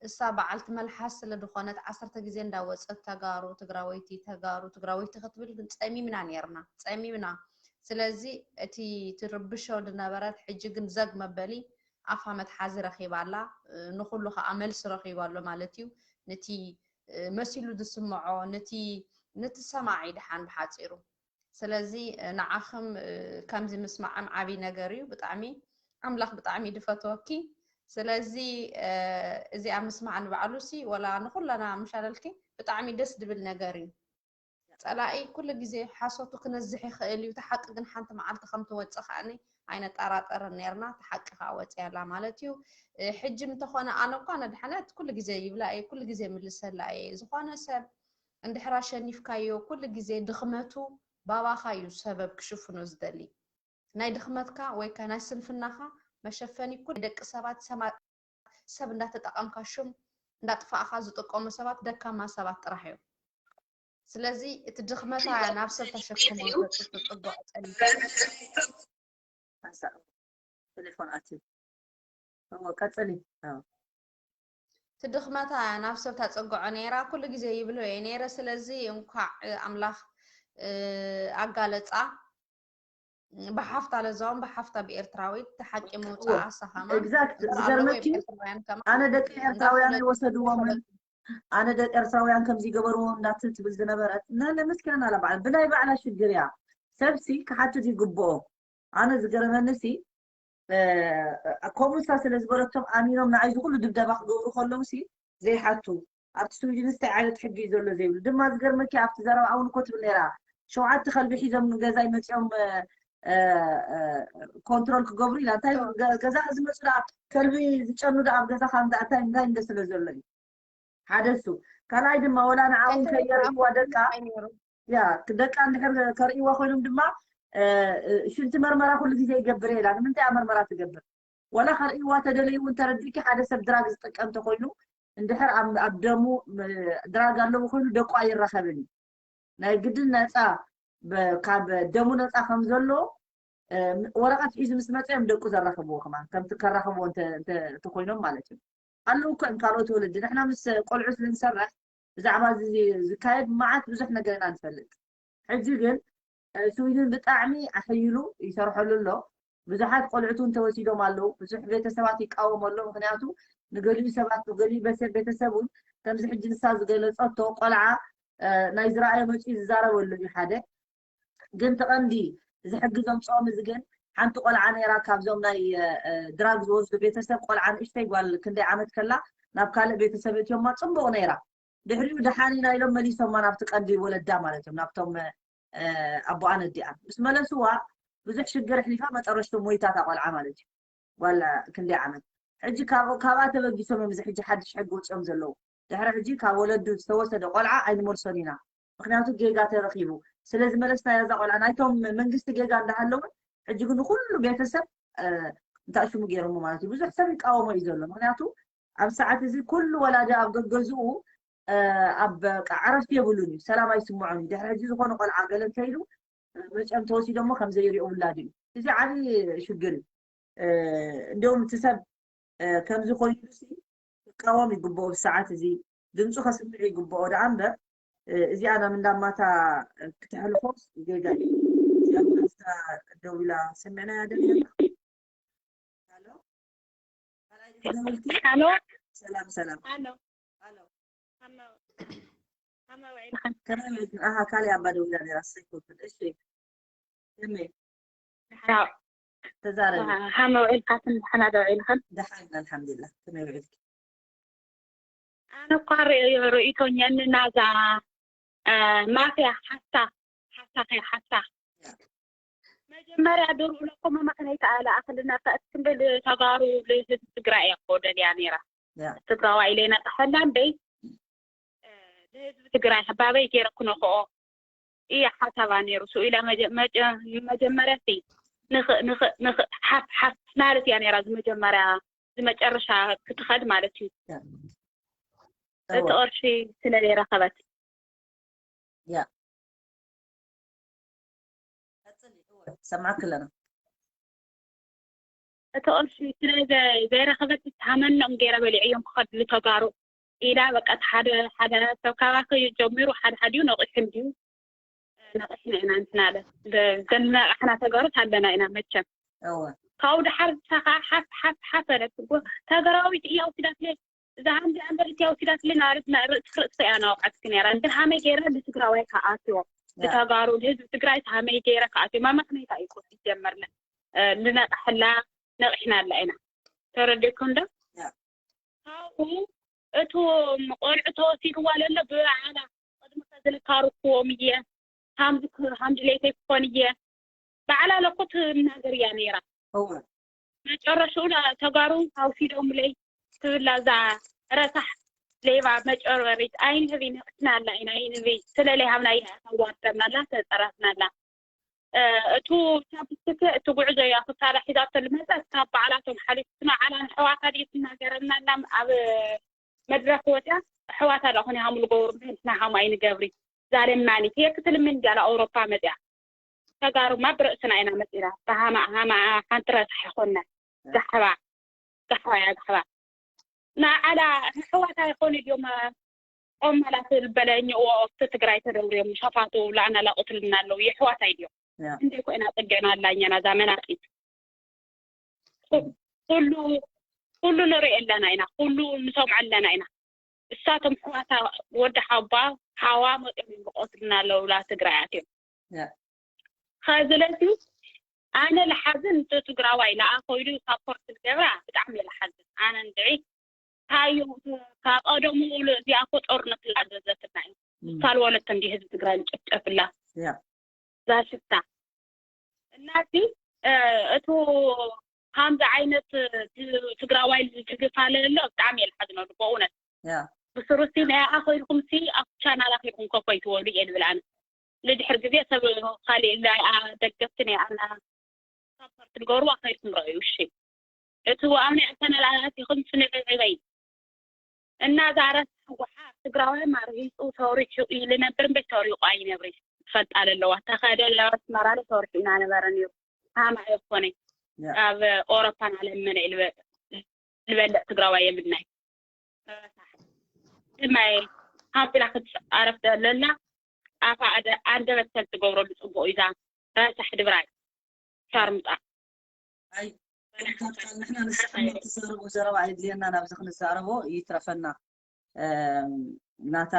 እሳ በዓልቲ መልሓስ ስለ ዝኾነት ዓሰርተ ግዜ እንዳወፀት ተጋሩ ትግራወይቲ ተጋሩ ትግራወይቲ ክትብል ግን ፀሚምና ነይርና ፀሚምና። ስለዚ እቲ ትርብሾ ዝነበረት ሕጂ ግን ዘግ መበሊ ኣፋ መትሓዚ ረኺባ ኣላ። ንኹሉ ከዓ መልሲ ረኺቡ ኣሎ ማለት እዩ። ነቲ መሲሉ ዝስምዖ ነቲ ነቲ ሰማዒ ድሓን ብሓፂሩ። ስለዚ ንዓኽም ከምዚ ምስማዕም ዓብይ ነገር እዩ። ብጣዕሚ ኣምላኽ ብጣዕሚ ድፈትወኪ። ስለዚ እዚኣ ምስማዕ ንባዕሉ ሲ ወላ ንኩለና ምሻለልኪ ብጣዕሚ ደስ ድብል ነገር እዩ። ፀላኢ ኩሉ ግዜ ሓሶቱ ክነዝሕ ይኽእል እዩ። እቲ ሓቂ ግን ሓንቲ መዓልቲ ከም ትወፅእ ከዓኒ ኣይነጠራጠርን ነርና። እቲ ሓቂ ከዓ ወፅያ ኣላ ማለት እዩ። ሕጂ እንተኾነ ኣነ እኳ ነድሓነት ኩሉ ግዜ ይብላ እየ፣ ኩሉ ግዜ ምልሰላ እየ። ዝኾነ ሰብ እንድሕር ኣሸኒፍካዮ ኩሉ ግዜ ድኽመቱ ባባኻ እዩ ሰበብ ክሽፍኖ ዝደሊ። ናይ ድኽመትካ ወይ ከ ናይ ስንፍናኻ መሸፈኒ ኩሉ ደቂ ሰባት ሰማ- ሰብ እንዳተጠቐምካ ሽም እንዳጥፋእኻ ዝጥቀሙ ሰባት ደካማ ሰባት ጥራሕ እዮም። ስለዚ እቲ ድኽመታ ናብ ሰብ ተሸክሞ ተፅግዖ ፀኒሑ ቴሌፎን ኣትዩ። እዎ ቀፅሊ። እቲ ድኽመታ ናብ ሰብ ታፀግዖ ነይራ ኩሉ ግዜ ይብሎ እየ ነይረ። ስለዚ እንኳዕ ኣምላኽ ኣጋለፃ ብሓፍታ ለዛውን ብሓፍታ ብኤርትራዊት እቲ ሓቂ ምውፃእ ኣሳኸማ exact ዝገርመኪ ኣነ ደቂ ኤርትራውያን ኣይወሰድዎምን ኣነ ደቂ ኤርትራውያን ከምዚ ገበርዎ እንዳትብል ዝነበረት ነለ መስኪና ናላ በዓል ብናይ ባዕላ ሽግር እያ ሰብሲ ክሓትት ይግብኦ ኣነ ዝገረመኒ ሲ ከምኡ ንሳ ስለ ዝበለቶም ኣሚኖም ንዓይ ዝኩሉ ድብደባ ክገብሩ ከለዉ ሲ ዘይሓቱ ኣብቲ ስዊድን እንታይ ዓይነት ሕጊ እዩ ዘሎ ዘይብሉ ድማ ዝገርመኪ ኣብቲ ዘረባ እውን እኮ ትብል ነይራ ሸውዓተ ከልቢ ሒዞም ንገዛይ መፂኦም ኮንትሮል ክገብሩ ኢላ እንታይ ገዛ ዝመፁ ዳ ከልቢ ዝጨኑ ዳ ኣብ ገዛ ካብ እንታይ እንታይ እንደ ስለ ዘሎ እዩ ሓደ እሱ ካልኣይ ድማ ወላ ንዓውን ከየርእዋ ደቃ ያ ደቃ እንድሕር ከርእይዋ ኮይኖም ድማ ሽንቲ መርመራ ኩሉ ግዜ ይገብር ኢላ ንምንታይ መርመራ ትገብር ወላ ከርእይዋ ተደለዩ እውን ተረዲእኪ ሓደ ሰብ ድራግ ዝጥቀም ተኮይኑ እንድሕር ኣብ ደሙ ድራግ ኣለዎ ኮይኑ ደቁ ኣይራኸብን እዩ ናይ ግድን ነፃ ካብ ደሙ ነፃ ከም ዘሎ ወረቐት ሒዙ ምስ መፀ እዮም ደቁ ዘራኽብዎ ከማን ከምቲ ከራኽብዎ እንተኮይኖም ማለት እዩ ኣለዉ እኮ እዮም ካልኦት ወለዲ ንሕና ምስ ቆልዑ ስለ ንሰርሕ ብዛዕባ እዚ ዝካየድ መዓት ብዙሕ ነገር ኢና ንፈልጥ ሕጂ ግን ስዊድን ብጣዕሚ ኣሐይሉ ይሰርሐሉ ኣሎ ብዙሓት ቆልዑት እውን ተወሲዶም ኣለዉ ብዙሕ ቤተሰባት ይቃወሙ ኣሎ ምክንያቱ ንገሊኡ ሰባት ንገሊኡ ቤተሰብ እውን ከምዚ ሕጂ ንሳ ዝገለፀቶ ቆልዓ ናይ ዝረኣየ መፂኡ ዝዛረበሉ እዩ ሓደ ግን ተቐንዲ እዚ ሕጊ ዘምፅኦም እዚ ግን ሓንቲ ቆልዓ ነይራ ካብዞም ናይ ድራግ ዝወስዱ ቤተሰብ ቆልዓ ንእሽተይ ጓል ክንደይ ዓመት ከላ ናብ ካልእ ቤተሰብ እትዮማ ፅቡቕ ነይራ ድሕሪኡ ደሓን ኢና ኢሎም መሊሶማ ናብቲ ቀንዲ ወለዳ ማለት እዮም ናብቶም ኣቦኣን ኣዲኣን ምስ መለስዋ ብዙሕ ሽግር ኣሕሊፋ መጨረሽቱ ሞይታ እታ ቆልዓ ማለት እዩ ጓል ክንደይ ዓመት ሕጂ ካብኣ ተበጊሶም እዮም እዚ ሕጂ ሓድሽ ሕጊ ወፂኦም ዘለዉ ድሕሪ ሕጂ ካብ ወለዱ ዝተወሰደ ቆልዓ ኣይንመልሶን ኢና ምክንያቱ ጌጋ ተረኪቡ ስለዝመለስናያ እዛ ቆልዓ ናይቶም መንግስቲ ጌጋ እንዳሃለውን ሕጂ ግን ኩሉ ቤተሰብ እንታይ ሽሙ ገይሮሞ ማለት እዩ ብዙሕ ሰብ ይቃወሞ እዩ ዘሎ ምክንያቱ ኣብ ሰዓት እዚ ኩሉ ወላዲ ኣብ ገገዝኡ ኣብ በቃ ዕረፍቲ የብሉን እዩ ሰላም ኣይስምዖን እዩ ድሕሪ ሕጂ ዝኾነ ቆልዓ ገለ እንተኢሉ መጨም ተወሲዶሞ ከም ዘይሪኦ ውላድ እዩ እዚ ዓብዪ ሽግር እዩ እንዲሁም እቲ ሰብ ከምዚ ኮይኑ ክቃወም ይግብኦ ብሰዓት እዚ ድምፁ ከስምዕ ይግብኦ ደኣ እምበር እዚኣ ናብ እንዳማታ ክተሕልፎ ጌጋ እዩ እዚኣ ደው ኢላ ሰሚዕናያ ደለና ሎ ሰላም ሰላም ሎ ከመይ ኣባ ደው ኢላ ነራ ሰይኮትን እሺ ተዛረቢ። ሃመ ውዒልካትን ደሓና ዶ ውዒልክን? ደሓን ኣልሓምዱሊላህ። ከመይ ውዒልኪ? ኣነ እኳ ርእይቶኛን ናዛ ማፍያ ሓሳ ሓሳ ከይ ሓሳ መጀመርያ ድርኡ ለኮ መመክነይታ ኣለ ኣክልና ከእትክንብል ተጋሩ ልህዝቢ ትግራይ እያ ኮደልያ ነይራ። ትግራዋ ኢለ ነቅሐላ እንደይ ልህዝቢ ትግራይ ሕባበይ ገይረ ክነክኦ እያ ሓሳባ ነይሩ። ስኡ ኢላ መጀመርያ ሲ ንክእ ንክእ ንክእ ሓፍ ሓፍ ማለት እያ ነይራ። ዝመጀመርያ ዝመጨረሻ ክትኸድ ማለት እዩ። እቲ ቅርሺ ስለ ዘይረኸበት ያ ቀጽሊ። እወ ሰማዕክ ኣለና። እቲ ቅርሺ ስለ ዘይረኸበት ሃመኖም ገይረ በሊዐዮም ክኸድሉ ተጋሩ ኢላ በቃ ሓደ ሓደ ሰብ ካባኪ ጀሚሩ ሓደ ሓዲኡ ነቂሑ እንዲዩ ነቂሕና ኢና እንትናለ ዘናቃሕና ተጋሩት ኣለና ኢና መቸም። ካብኡ ድሓር ንሳ ከዓ ሓፍ ሓፍ ሓፍ በለት። ተጋራዊት እያ ወሲዳትለ እዛ ሃምዚ ኣንበር እትያ ወሲዳትለ ናርት ርእሲ ርእሲ እያ ናወቃትክ ነራ። ግን ሃመይ ገይረ ንትግራዋይ ከኣትዎ ንተጋሩ ንህዝቢ ትግራይ ሃመይ ገይረ ከኣትዎ ማማክነይታ እዩ ኮ ሲጀመርለ ንነቃሕላ ነቂሕና ኣላ ኢና። ተረዲኩም ዶ? ካብኡ እቱ ቆልዑ ተወሲድዋ ለሎ ብበዓላ ቅድሚ ከዝልካርክዎም እየ ሃምዚ ሃምዚ ለይተይ ክኾን እየ በዓላ ለኩ ትናገር እያ ነይራ። መጨረሽኡ ተጋሩ ኣውሲዶምለይ ትብላ እዛ ረሳሕ ሌባ መጨረሪት ኣይንህቢ ነቅትና ኣላ ኢና ኣይንህቢ ስለለይ ሃብና እያ ተዋርደናላ ተፀራፍናላ። እቱ ቻፕስቲክ እቲ ጉዕዞ እያ ክሳዳ ሒዛቶ ልመፀት ካብ በዓላቶም ሓሊፉ ንዓና ንሕዋታ ድዩ ትናገረና ኣላ ኣብ መድረክ ወፅያ ኣሕዋታ ዳ ኮነ ሃሙ ልገብሩ ንሕና ሃሙ ኣይንገብሪ ዛለማኒ ትየ ክትልምን እንዲያ ኣውሮፓ መፅያ ተጋሩማ ብርእስና ኢና መፂና ብሃማ ሃማ ሓንቲ ረሳሕ ይኮና ጋሕባ ጋሕባ እያ ጋሕባ ንዓላ ኣሕዋታ ይኮኑ ድዮም ቆመላት በለ እኛዋ ኣብቲ ትግራይ ተደውርዮም ሸፋቱ ላዕና ላቁትልና ኣለዉ የሕዋት ኣይድዮም እንዴ ኮይና ፅግዕና ኣላኛና እዛ መናጢት ኩሉ ኩሉ ንርኢ ኣለና ኢና ኩሉ ንሰምዖ ኣለና ኢና እሳቶም ሕዋታ ወዲ ሓባ ሓዋ መፅኦም ይቆትልና ኣለዉ ላ ትግራይ ኣትዮም ከዝለዚ ኣነ ልሓዝን እቲ ትግራዋይ ለኣ ኮይዱ ሳፖርት ዝገብራ ብጣዕሚ እየ ልሓዝን ኣነ እንድዒ ታዩ ካብ ቀደሙ እዚኣ እኮ ጦርነት ላዘዘትና እዩ ካልወለት እንዲ ህዝቢ ትግራይ ልጨፍጨፍላ ዛሽፍታ እናዚ እቱ ከምዚ ዓይነት ትግራዋይ ዝድግፋ ለሎ ብጣዕሚ እየ ልሓዝነሉ በእውነት ብስሩሲ ናይ ኣኸይድኩም ሲ ኣብ ቻናል ኣኸይድኩም ኮኮይ ትወሉ እየ ልብል ኣነ ንድሕር ግዜ ሰብ ካሊእ ደገፍቲ ናይ ኣና ሳፖርት ትገብሩ ኣኸይድኩም ረኣዩ እሺ እቲ ኣብ ናይ ቻናል ኣቲኹም ስንዕዕበይ እና ዛረስ ህወሓት ትግራዋይ ማርጊፁ ተወሪሑ ኢሉ ነበር እምበር ተወሪቑ ኣይነብሪ ትፈልጣ ለለዋ ተኸደ ለዋ ኣስመራ ለ ተወሪሑ ኢና ነበረ ነይሩ ሃማ የኮነ ኣብ ኦሮፓን ኣለመነ ልበልዕ ትግራዋይ የምናይ ማይ ሃቢላ ክትዓረፍ ለላ ኣፋ ኣንደበት ሰብ ትገብረሉ ፅቡቅ እዩ ዛ ረሳሕ ድብራይ ሻርምጣ ንሕና ንስና ትዛረቦ ዘረባ ኣይድልየና ናብዚ ክንዛረቦ ይትረፈና ናታ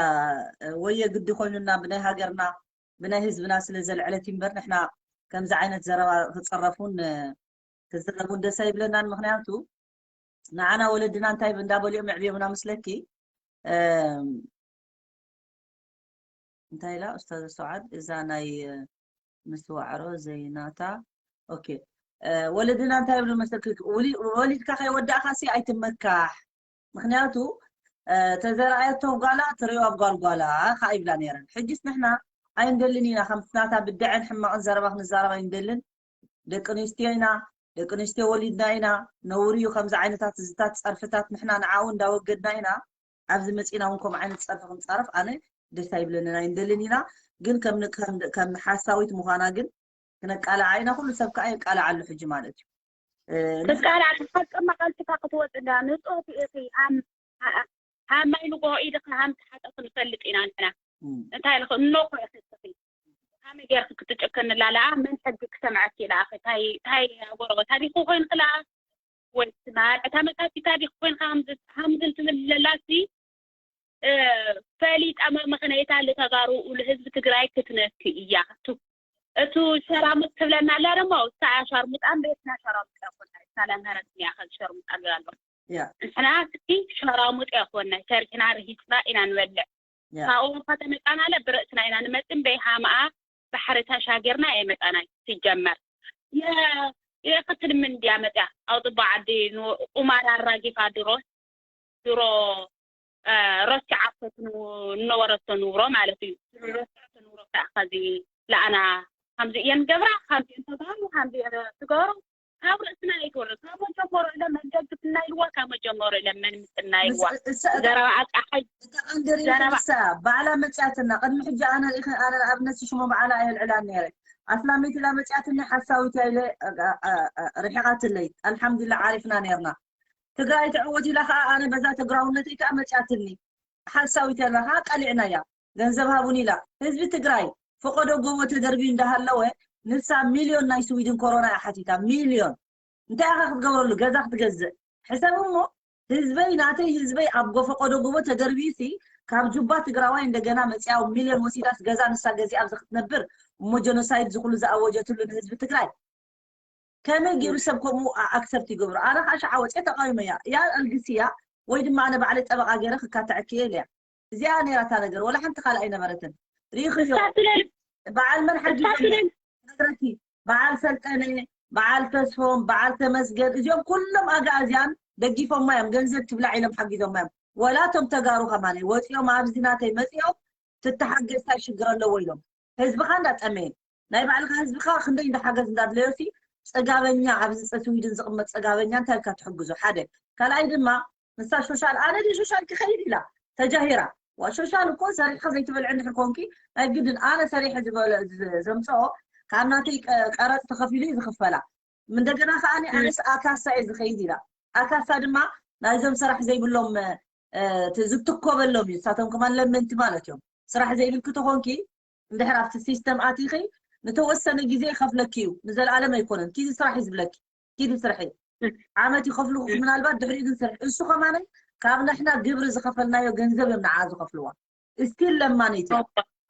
ወየ ግዲ ኮይኑና ብናይ ሃገርና ብናይ ህዝብና ስለ ዘልዕለት እምበር ንሕና ከምዚ ዓይነት ዘረባ ክፀረፉን ክዝረቡን ደስ ኣይብለናን ምክንያቱ ንዓና ወለድና እንታይ እንዳበልዮ ምዕብዮምና ምስለኪ እንታይ ኢላ ኡስታዝ ሰዓድ እዛ ናይ ምስ ዋዕሮ ዘይናታ ኦኬ ወለድና እንታይ ይብሉ መሰልክ ወሊድካ ከይወዳእካ ሲ ኣይትመካሕ ምክንያቱ ተዘርኣየቶ ጓላ ትሪኦ ኣብ ጓልጓላ ከኣ ይብላ ነይረን ሕጅስ ንሕና ኣይንደልን ኢና ከም ናታ ብድዐን ሕማቕን ዘረባ ክንዛረብ ኣይንደልን ደቂ ኣንስትዮ ኢና ደቂ ኣንስትዮ ወሊድና ኢና ነውሪ እዩ ከምዚ ዓይነታት እዚታት ፀርፍታት ንሕና ንዓኡ እንዳወገድና ኢና ኣብዚ መፂና እውን ከምኡ ዓይነት ፀርፊ ክንፃረፍ ኣነ ደስ ኣይብለንን ኣይንደልን ኢና ግን ከም ሓሳዊት ምዃና ግን ክነቃልዓ ኢና ኩሉ ሰብ ከዓ የቃልዓ ኣሎ ሕጂ ማለት እዩ ትቃልዓ ሓቂ መቐልትካ ክትወፅእ እንዳ ንፆት ኢኺ ሃማይ ንጎሆ ኢድኻ ሃምቲ ሓጠ ክንፈልጥ ኢና ንሕና እንታይ ኢልክ እኖኮ ኢኺ እስኺ ከመይ ጌርክ ክትጭክንላ ለኣ መን ሕጊ ክሰምዐኪ ለኣኺ ታይ ታይ ጎረበታ ዲኹ ኮይንክ ለኣ ወይስ መርዕታ መታቲታ ዲኹ ኮይንካ ሃምዝን ትብል ለላሲ ፈሊጣ መመኽነይታ ልተጋሩ ልህዝቢ ትግራይ ክትነክ እያ ቱ እቱ ሸራሙጥ ትብለና ኣላ ደሞ፣ እሳ ሸርሙጣን ቤትና ሸራሙጥ ያኾና፣ ሳላ ምህረት ያኸል ሸርሙጣ ኣሎ። ያ ንሕና እቲ ሸራሙጥ ያኾና፣ ሸሪሕና ርሂፅና ኢና ንበልዕ። ያ ካብኡ ከተመጣናለ ብርእስና ኢና ንመፅን፣ በይ ሃምኣ ባሕሪ ተሻጊርና የመጣና። ሲጀመር የኸትል ምን እንዲያ መፅያ፣ ኣብ ፅቡቅ ዓዲ ቁማር ኣራጊፋ ድሮ ድሮ ረሲዓቶ እነበረቶ ንብሮ ማለት እዩ። ረሲዓቶ ንብሮ ከዓ ከዚ ለኣና ከምዚ እየን ገብራ፣ ከምዚ እየን ተጋሩ፣ ከምዚ እየን ትገሩ። ካብ ርእስና ይትወርድ። ካብ መጀመሩ ኢለን መን ደግፍና ኢልዋ፣ ካብ መጀመሩ ኢለን መን ምጥና ኢልዋ። ዘረባ ኣቃሓይ እተቀንደሪ ዘረባ ንሳ ባዕላ መፅያትና። ቅድሚ ሕጂ ኣነ ሪኢኸ ኣነ ንኣብነት ሽሙ ባዕላ እየ ልዕላ ነይረ። ኣስላሚት ኢላ መፅያትኒ፣ ሓሳዊት እያ ኢለ ርሒቓትለይ። ኣልሓምዱሊላ ዓሪፍና ነይርና። ትግራይ ትዕወት ኢላ ከዓ ኣነ በዛ ትግራውነተይ ከዓ መፅያትኒ። ሓሳዊት ኢላ ከዓ ቀሊዕናያ። ገንዘብ ሃቡን ኢላ። ህዝቢ ትግራይ ፈቆዶ ጎቦ ተደርቢዩ እንዳሃለወ ንሳ ሚልዮን ናይ ስዊድን ኮሮና እያ ሓቲታ። ሚልዮን እንታይ ኢኻ ክትገብረሉ? ገዛ ክትገዝእ ሕሰብ እሞ ህዝበይ ናተይ ህዝበይ ኣብ ጎ ፈቆዶ ጎቦ ተደርቢዩ ሲ ካብ ጁባ ትግራዋይ እንደገና መፅያ ሚልዮን ወሲዳስ ገዛ ንሳ ገዚኣ ኣብዚ ክትነብር እሞ ጀኖሳይድ ዝኩሉ ዝኣወጀትሉ ንህዝቢ ትግራይ ከመይ ገይሩ ሰብ ከምኡ ኣክሰፕት ይገብሩ? ኣነ ከዓ ሸዓ ወፅየ ተቃዊመያ ያ ኣልግስያ ወይ ድማ ኣነ ባዕለይ ጠበቃ ገይረ ክካተዐኪ እየ ኢለያ። እዚኣ ነይራታ ነገር ወላ ሓንቲ ካልእ ኣይነበረትን። ሪኢኽዮ እሳ ስለ በዓል መን እሳ ሓጊዞም ስለ ነግረኪ በዓል ሰልጠነ በዓል ተስፎም በዓል ተመስገን እዚኦም ኩሎም ኣግኣዝያን ደጊፎማ እዮም። ገንዘብ ትብላዕ ኢሎም ሓጊዞማ እዮም። ወላ እቶም ተጋሩ ከማነ ወፂኦም ኣብዚ ናተይ መፂኦም ትተሓገዝታ ሽግር ኣለዎ ኢሎም ህዝብኻ እንዳጠመየ ናይ ባዕልኻ ህዝብኻ ክንደይ እንዳሓገዝ እንዳድለዮ ሲ ፅጋበኛ ኣብዚ ስዊድን ዝቕመጥ ፅጋበኛ እንታይ ኢልካ ትሕግዞ? ሓደ ካልኣይ ድማ ንሳ ሾሻል ኣነ ድየ ሾሻል ክኸይድ ኢላ ተጃሂራ። ዋ ሾሻል እኮ ሰሪሕኻ ዘይትበልዒ እንድሕር ኮንኪ ናይ ግድን ኣነ ሰሪሐ ዝበለ ዘምፅኦ ካብ ናተይ ቀ- ቀረፅ ተኸፊሉ እዩ ዝኽፈላ። እንደገና ከዓ ኣነስ ኣካሳ እየ ዝኸይድ ኢላ። ኣካሳ ድማ ናይዞም ስራሕ ዘይብሎም እ፣ እቲ ዝትኮበሎም እዩ። ንሳቶም ከማን ለመንቲ ማለት እዮም። ስራሕ ዘይብልኪ ተኾንኪ እንድሕር ኣብቲ ሲስተም ኣቲኺ ንተወሰነ ግዜ ይኸፍለኪ እዩ። ንዘለኣለም ኣይኮነን። ኪዲ ስራሕ እዩ ዝብለኪ። ኪዲ ስርሒ ዓመት ይኸፍልኹ ምናልባት ድሕሪኡ ግን ስርሒ እሱ ከማነይ ካብ ንሕና ግብሪ ዝኸፈልናዮ ገንዘብ እዮም ንዓ ዝኸፍልዋ እስቲል ለማኒት እያ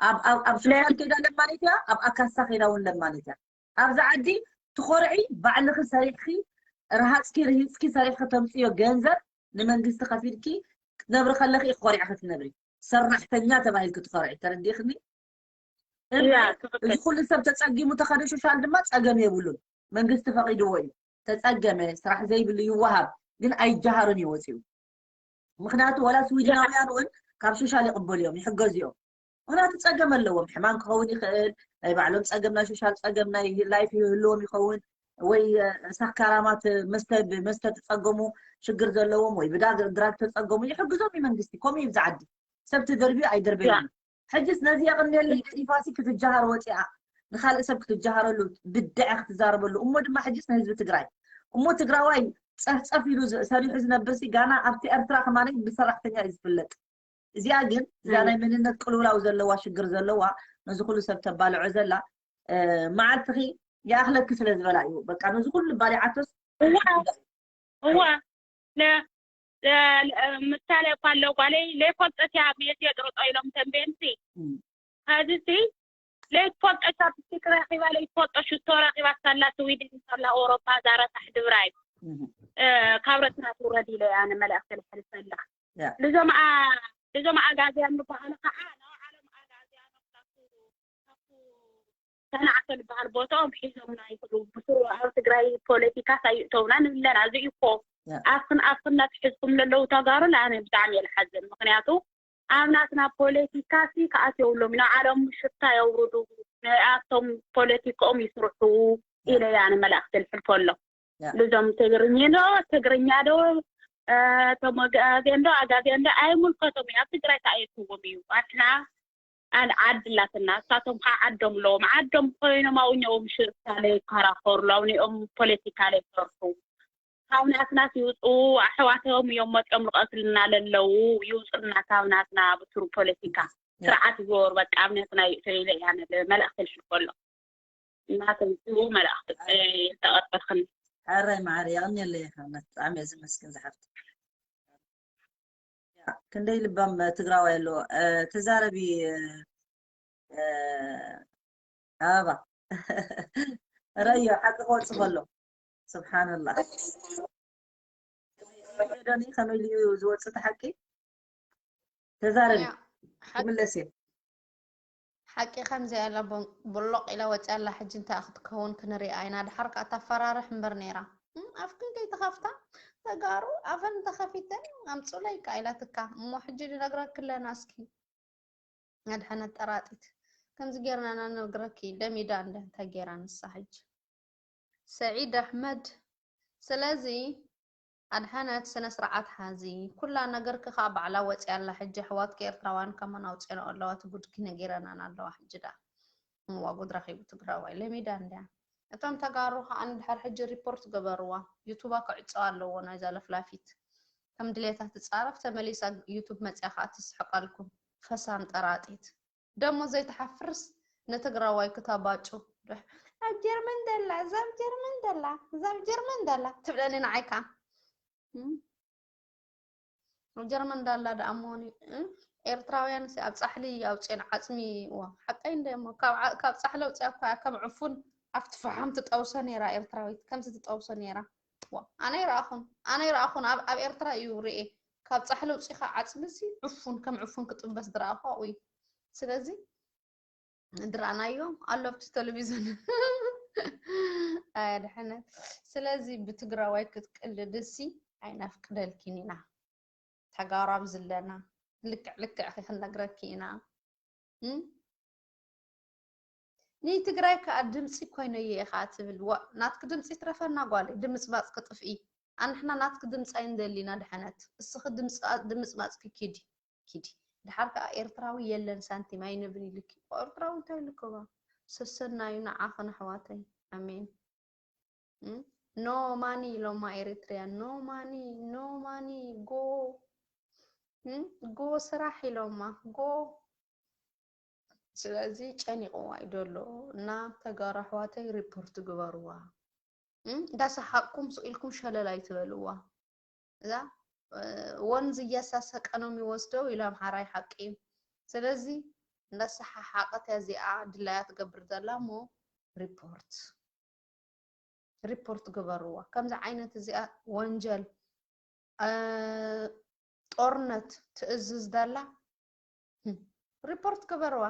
ኣብ ኣብ ኣብ ሶሻል ከይዳ ለማኒት እያ ኣብ ኣካሳ ከይዳ እውን ለማኒት እያ ኣብዚ ዓዲ ትኾርዒ ባዕልኺ ሰሪሕኺ ረሃፅኪ ርሂፅኪ ሰሪሕኺ ተምፅዮ ገንዘብ ንመንግስቲ ከፊልኪ ክትነብሪ ከለኺ ኢኺ ኮሪዕኺ ትነብሪ ሰራሕተኛ ተባሂልኪ ትኾርዒ ተረዲእኽኒ እምበር እዚ ኩሉ ሰብ ተፀጊሙ ተኸደ ሾሻል ድማ ፀገም የብሉን መንግስቲ ፈቒድዎ እዩ ተፀገመ ስራሕ ዘይብሉ ይወሃብ ግን ኣይጀሃርን እዩ ወፂኡ ምኽንያቱ ወላ ስዊድናውያን እውን ካብ ሾሻል ይቕበሉ እዮም ይሕገዙ እዮም ምኽንያቱ ፀገም ኣለዎም ሕማም ክኸውን ይኽእል ናይ ባዕሎም ፀገም ናይ ሾሻል ፀገም ናይ ላይፍ ይህልዎም ይኸውን ወይ ሰካራማት መስተ ብመስተ ተፀገሙ ሽግር ዘለዎም ወይ ብዳግ ድራግ ተፀገሙ ይሕግዞም እዩ መንግስቲ ከምኡ እዩ ብዛ ዓዲ ሰብ ተደርብዩ ኣይደርበየን ሕጅስ ነዚ የቕንየለይ ገዲፋሲ ክትጀሃር ወፂኣ ንካልእ ሰብ ክትጀሃረሉ ብድዐ ክትዛረበሉ እሞ ድማ ሕጅስ ንህዝቢ ትግራይ እሞ ትግራዋይ ፀፍፀፍ ኢሉ ሰሪሑ ዝነብርሲ ጋና ኣብቲ ኤርትራ ከማነ ብሰራሕተኛ እዩ ዝፍለጥ እዚኣ ግን እዚኣ ናይ መንነት ቅልውላው ዘለዋ ሽግር ዘለዋ ነዚ ኩሉ ሰብ ተባልዖ ዘላ መዓልትኺ ይኣኽለኪ ስለ ዝበላ እዩ በቃ ነዚ ኩሉ ባሊዓቶስ እዋ ምሳሌ እኳ ኣሎ ጓለይ ለይፈልጦ እቲያ ቤት የጥርጦ ኢሎም ተንቤንቲ ሀዚ ሲ ለይትፈልጦ ቻፕስቲክ ረኺባ ለይትፈልጦ ሽቶ ረኺባ ሳላ ስዊድን ሳላ ኣውሮፓ ዛራ ታሕድብራይ ካብ ረትና ትውረድ ኢለ ኣነ መልእኽቲ ልሕልፈላ ልዞም ልዞም ኣጋዝያን ዝበሃሉ ከዓ ናይ ዓለም ኣጋዝያን ሰናዕፈ ዝበሃል ቦታኦም ሒዞምና ይኽእሉ ብስሩ ኣብ ትግራይ ፖለቲካ ሳይእተውና ንብለና እዚ እኮ ኣብክን ኣብክን እናትሕዝኩም ለለዉ ተጋሩ ንኣነ ብጣዕሚ እየ ልሓዝን ምክንያቱ ኣብ ናትና ፖለቲካ ሲ ክኣትየውሎም ኢና ዓለም ሽፍታ የውርዱ ንኣቶም ፖለቲካኦም ይስርሑ ኢለ እያ ንመላእክቲ ልሕልፎ ኣሎ ልዞም ትግርኛ ዶ ትግርኛ ዶ ተመጋዜ እንዶ ኣጋዜ እንዶ ኣይምልከቶም እዩ ኣብ ትግራይ ተኣየትዎም እዩ ኣትና ኣን ዓዲ ኣላትና እሳቶም ከዓ ዓዶም ኣለዎም ዓዶም ኮይኖም ኣውኛኦም ሽፍታ ለይከራኸሩ ኣውኒኦም ፖለቲካ ለይሰርሑ ካብ ናትናስ ይውፅኡ ኣሕዋቶም እዮም መፅኦም ዝቐትልና ለለዉ ይውፅልና ካብ ናትና ብትሩ ፖለቲካ ስርዓት ይገበሩ በቃ ኣብ ናትና ይእተዩ ኢለ እያ መልእክቲ ልሕልፎ ኣሎ እናተምፅኡ መልእክቲ ተቐበልክኒ ሕራይ ማዕረ የቐንየለይ ብጣዕሚ እየ ዝመስግን ዝሓፍት ክንደይ ልባም ትግራዋይ ኣሎ ተዛረቢ ኣበባ ረዮ ሓቂ ክወጽእ ከሎ ስብሓንላህ። ዶኒ ከመይ ኢሉ ዝወጽእ እቲ ሓቂ? ተዛረቢ። ያ፣ ሓቂ ክምለስ እየ። ሓቂ ከምዚኣ ኢላ ቦ- ቦሎቕ ኢላ ወፂኣ ኣላ። ሕጂ እንታይ ክትከውን ክንሪኣ ኢና። ድሓር ከዓ ታፈራርሕ እምበር ነይራ። እም፣ ኣፍክን ከይተኸፍታ ተጋሩ ኣፈን ተኸፊተን ኣምፁለይ ከዓ ኢላትካ። እሞ ሕጂ ንነግረኪ ኣለና እስኪ። ኣድሓነት ጠራጢት ከምዚ ጌርና ኢና ንነግረኪ። ለሚዳ እንደ እንታይ ጌራ ንሳ ሕጂ? ሰዒድ ኣሕመድ። ስለዚ ኣድሓነት ስነ ስርዓት ሓዚ። ኩላ ነገርኪ ከዓ ባዕላ ወፂኣ ኣላ። ሕጂ ኣሕዋትኪ ኤርትራውያን ከማን ኣውፅኤን ኣለዋ። እቲ ጉድኪ ነጊረናን ኣለዋ። ሕጂ ደኣ እዋ ጉድ ረኺቡ ትግራዋይ። ለሚዳ እንድያ። እቶም ተጋሩ ከዓ ንድሕር ሕጂ ሪፖርት ገበርዋ። ዩቱባ ክዕፀዋ ኣለዎ ናይዛ ለፍላፊት። ከም ድሌታ ትፃረፍ ተመሊሳ ዩቱብ መፅያ ከዓ ትስሕቀልኩም። ፈሳም ጠራጢት። ደሞ ዘይትሓፍርስ ንትግራዋይ ክተባጩ። ኣብ ጀርመን ደላ፣ እዛ ኣብ ጀርመን ደላ፣ እዛ ኣብ ጀርመን ደላ ትብለኒ ንዓይ ከዓ። እም? ኣብ ጀርመን ዳላ ደኣ እሞኒ፣ እም? ኤርትራውያን ሲ ኣብ ጻሕሊ ኣውፅኤን ዓፅሚ። ዋ ሓቀይ እንደ እሞ ካብ ዓ- ካብ ጻሕሊ ኣውፅያ እኳ ከም ዕፉን ኣብቲ ፈሓም ትጠብሶ ነይራ ኤርትራዊት። ከምዚ ትጠብሶ ነይራ። ዋ ኣነ ይረኣኹን ኣነ ይረኣኹን ኣብ ኣብ ኤርትራ እዩ ርኤ። ካብ ጻሕሊ ኣውፂኻ ዓፅሚ ሲ ዕፉን ከም ዕፉን ክጥበስ ዝረኣኹ ኣብኡ እዩ። ስለዚ ድራናዮ ኣሎ ኣብቲ ቴሌቪዝን። ኣያድሐነ። ስለዚ ብትግራዋይ ክትቅልድሲ ኣይነፍቅደልኪን ኢና። ተጋሩ ኣብዚ ኣለና። ልክዕ ልክዕ ክንነግረኪ ኢና። እም? ንትግራይ ከዓ ድምፂ ኮይነዮ ኢኻ ትብል። ዋ ናትኪ ድምፂ ትረፈና ጓለይ። ድምፅማፅ ክጥፍኢ። ኣንሕና ናትኪ ድምፂ ኣይንደሊና ድሐነት። እስኺ ድምፂ- ድምፅማፅኪ ኪዲ። ኪዲ። ድሓር ከዓ ኤርትራዊ የለን ሳንቲም ኣይንብን ኢልኪ። ኤርትራዊ እንታይ ልክባ? ሰሰናዩ ንዓኽን ኣሕዋተይ። ኣሜን። እም? No money ኢሎማ ኤሪትሪያ። No money፣ no money፣ go። እም? Go ስራሕ ኢሎማ። Go። ስለዚ ጨኒቕዋ እዩ ደሎ። እና ተጋሩ ኣሕዋተይ ሪፖርት ግበርዋ። እም? እንዳሰሓቅኩም ስቕ ኢልኩም ሸለል ኣይትበልዋ። እዛ እ፣ ወንዝ እያሳሰቀ ነው የሚወስደው ኢሉ ኣምሓራይ ሓቂ እዩ። ስለዚ እንዳሰሓሓቀት እያ እዚኣ ድላያ ትገብር ዘላ እሞ ሪፖርት ሪፖርት ግበርዋ። ከምዚ ዓይነት እዚኣ ወንጀል እ፣ ጦርነት ትእዝዝ ዘላ ሪፖርት ግበርዋ።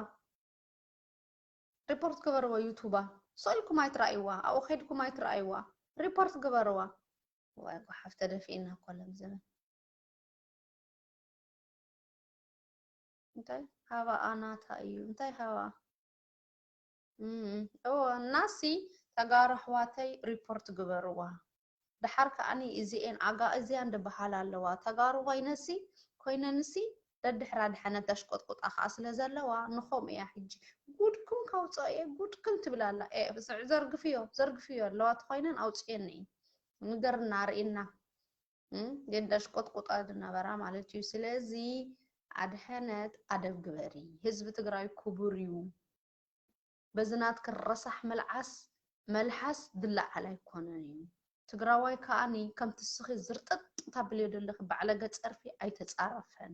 ሪፖርት ግበርዋ ዩቱባ። ስእልኩም ኣይትረኣይዋ፣ ኣብኡ ከይድኩም ኣይትረኣይዋ። ሪፖርት ግበርዋ። ዋይ ጓሓፍ ተደፊእና እኮ ሎም ዘበን። እንታይ ሃባ ኣናታ እዩ እንታይ ሃባ እም፣ እዎ እናሲ ተጋሩ ኣሕዋተይ ሪፖርት ግበርዋ። ደሓር ከኣኒ እዚኤን ኣጋእዝያን ድበሃላ ኣለዋ። ተጋሩ ኮይነሲ ኮይነንሲ ደድሕራ ድሓነት ኣሽቆጥቁጣ ከኣ ስለ ዘለዋ ንኸምኡ እያ ሕጂ ጉድኩም ከውፅኦ እየ ጉድኩም ትብል ኣላ። ኤ፣ ዘርግፍዮ ዘርግፍዮ ኣለዋ ተኾይነን ኣውፅኤን እየ ንገርና ርኢና። እም፣ የንዳሽቆጥቁጣ ዝነበራ ማለት እዩ። ስለዚ ኣድሐነት ኣደብ ግበሪ። ህዝቢ ትግራይ ክቡር እዩ። በዚ ናትኪ ረሳሕ መልዓስ መልሓስ ድለዓል ኣይኮነን እዩ። ትግራዋይ ከኣኒ ከምቲ እስኺ ዝርጥጥ ታብልዮ ዘለኺ ባዕለገ ፀርፊ ኣይተፃረፈን።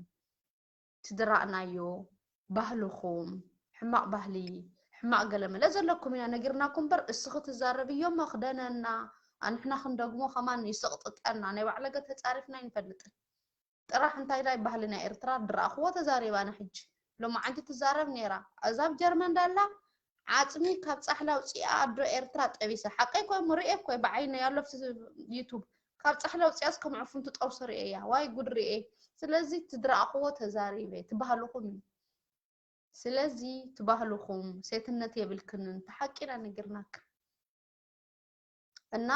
ትድራእናዮ ባህልኹም ሕማቕ ባህሊ ሕማቕ ገለመለ ዘለኩም ኢና ነጊርናኩም እምበር እስኺ ትዛረብዮ መኽደነና ኣንሕና ክንደግሞ ከማን ይስቕጥጠና ናይ ባዕለገ ተፃሪፍና ኣይንፈልጥን። ጥራሕ እንታይ ዳይ ባህሊ ናይ ኤርትራ ድረኣኽዎ ተዛሪባ ንሕጂ ሎማዓንቲ ትዛረብ ነይራ። እዛ ኣብ ጀርመን ዳላ ዓፅሚ ካብ ፃሕሊ ኣውፂኣ ኣዶ ኤርትራ ጠቢሳ። ሓቀይ ኮይ ምርኤ ኮይ ብዓይነይ ኣሎ ኣብቲ ዩቱብ ካብ ፃሕሊ ኣውፂኣስ ከም ዕፉን ትጠብሶ ርእየያ። ዋይ ጉድ ርእየ። ስለዚ ትድረኣኽዎ ተዛሪበ ትባህልኹም እዩ። ስለዚ ትባህልኹም ሴትነት የብልክንን ተሓቂና ነጊርናክ። እና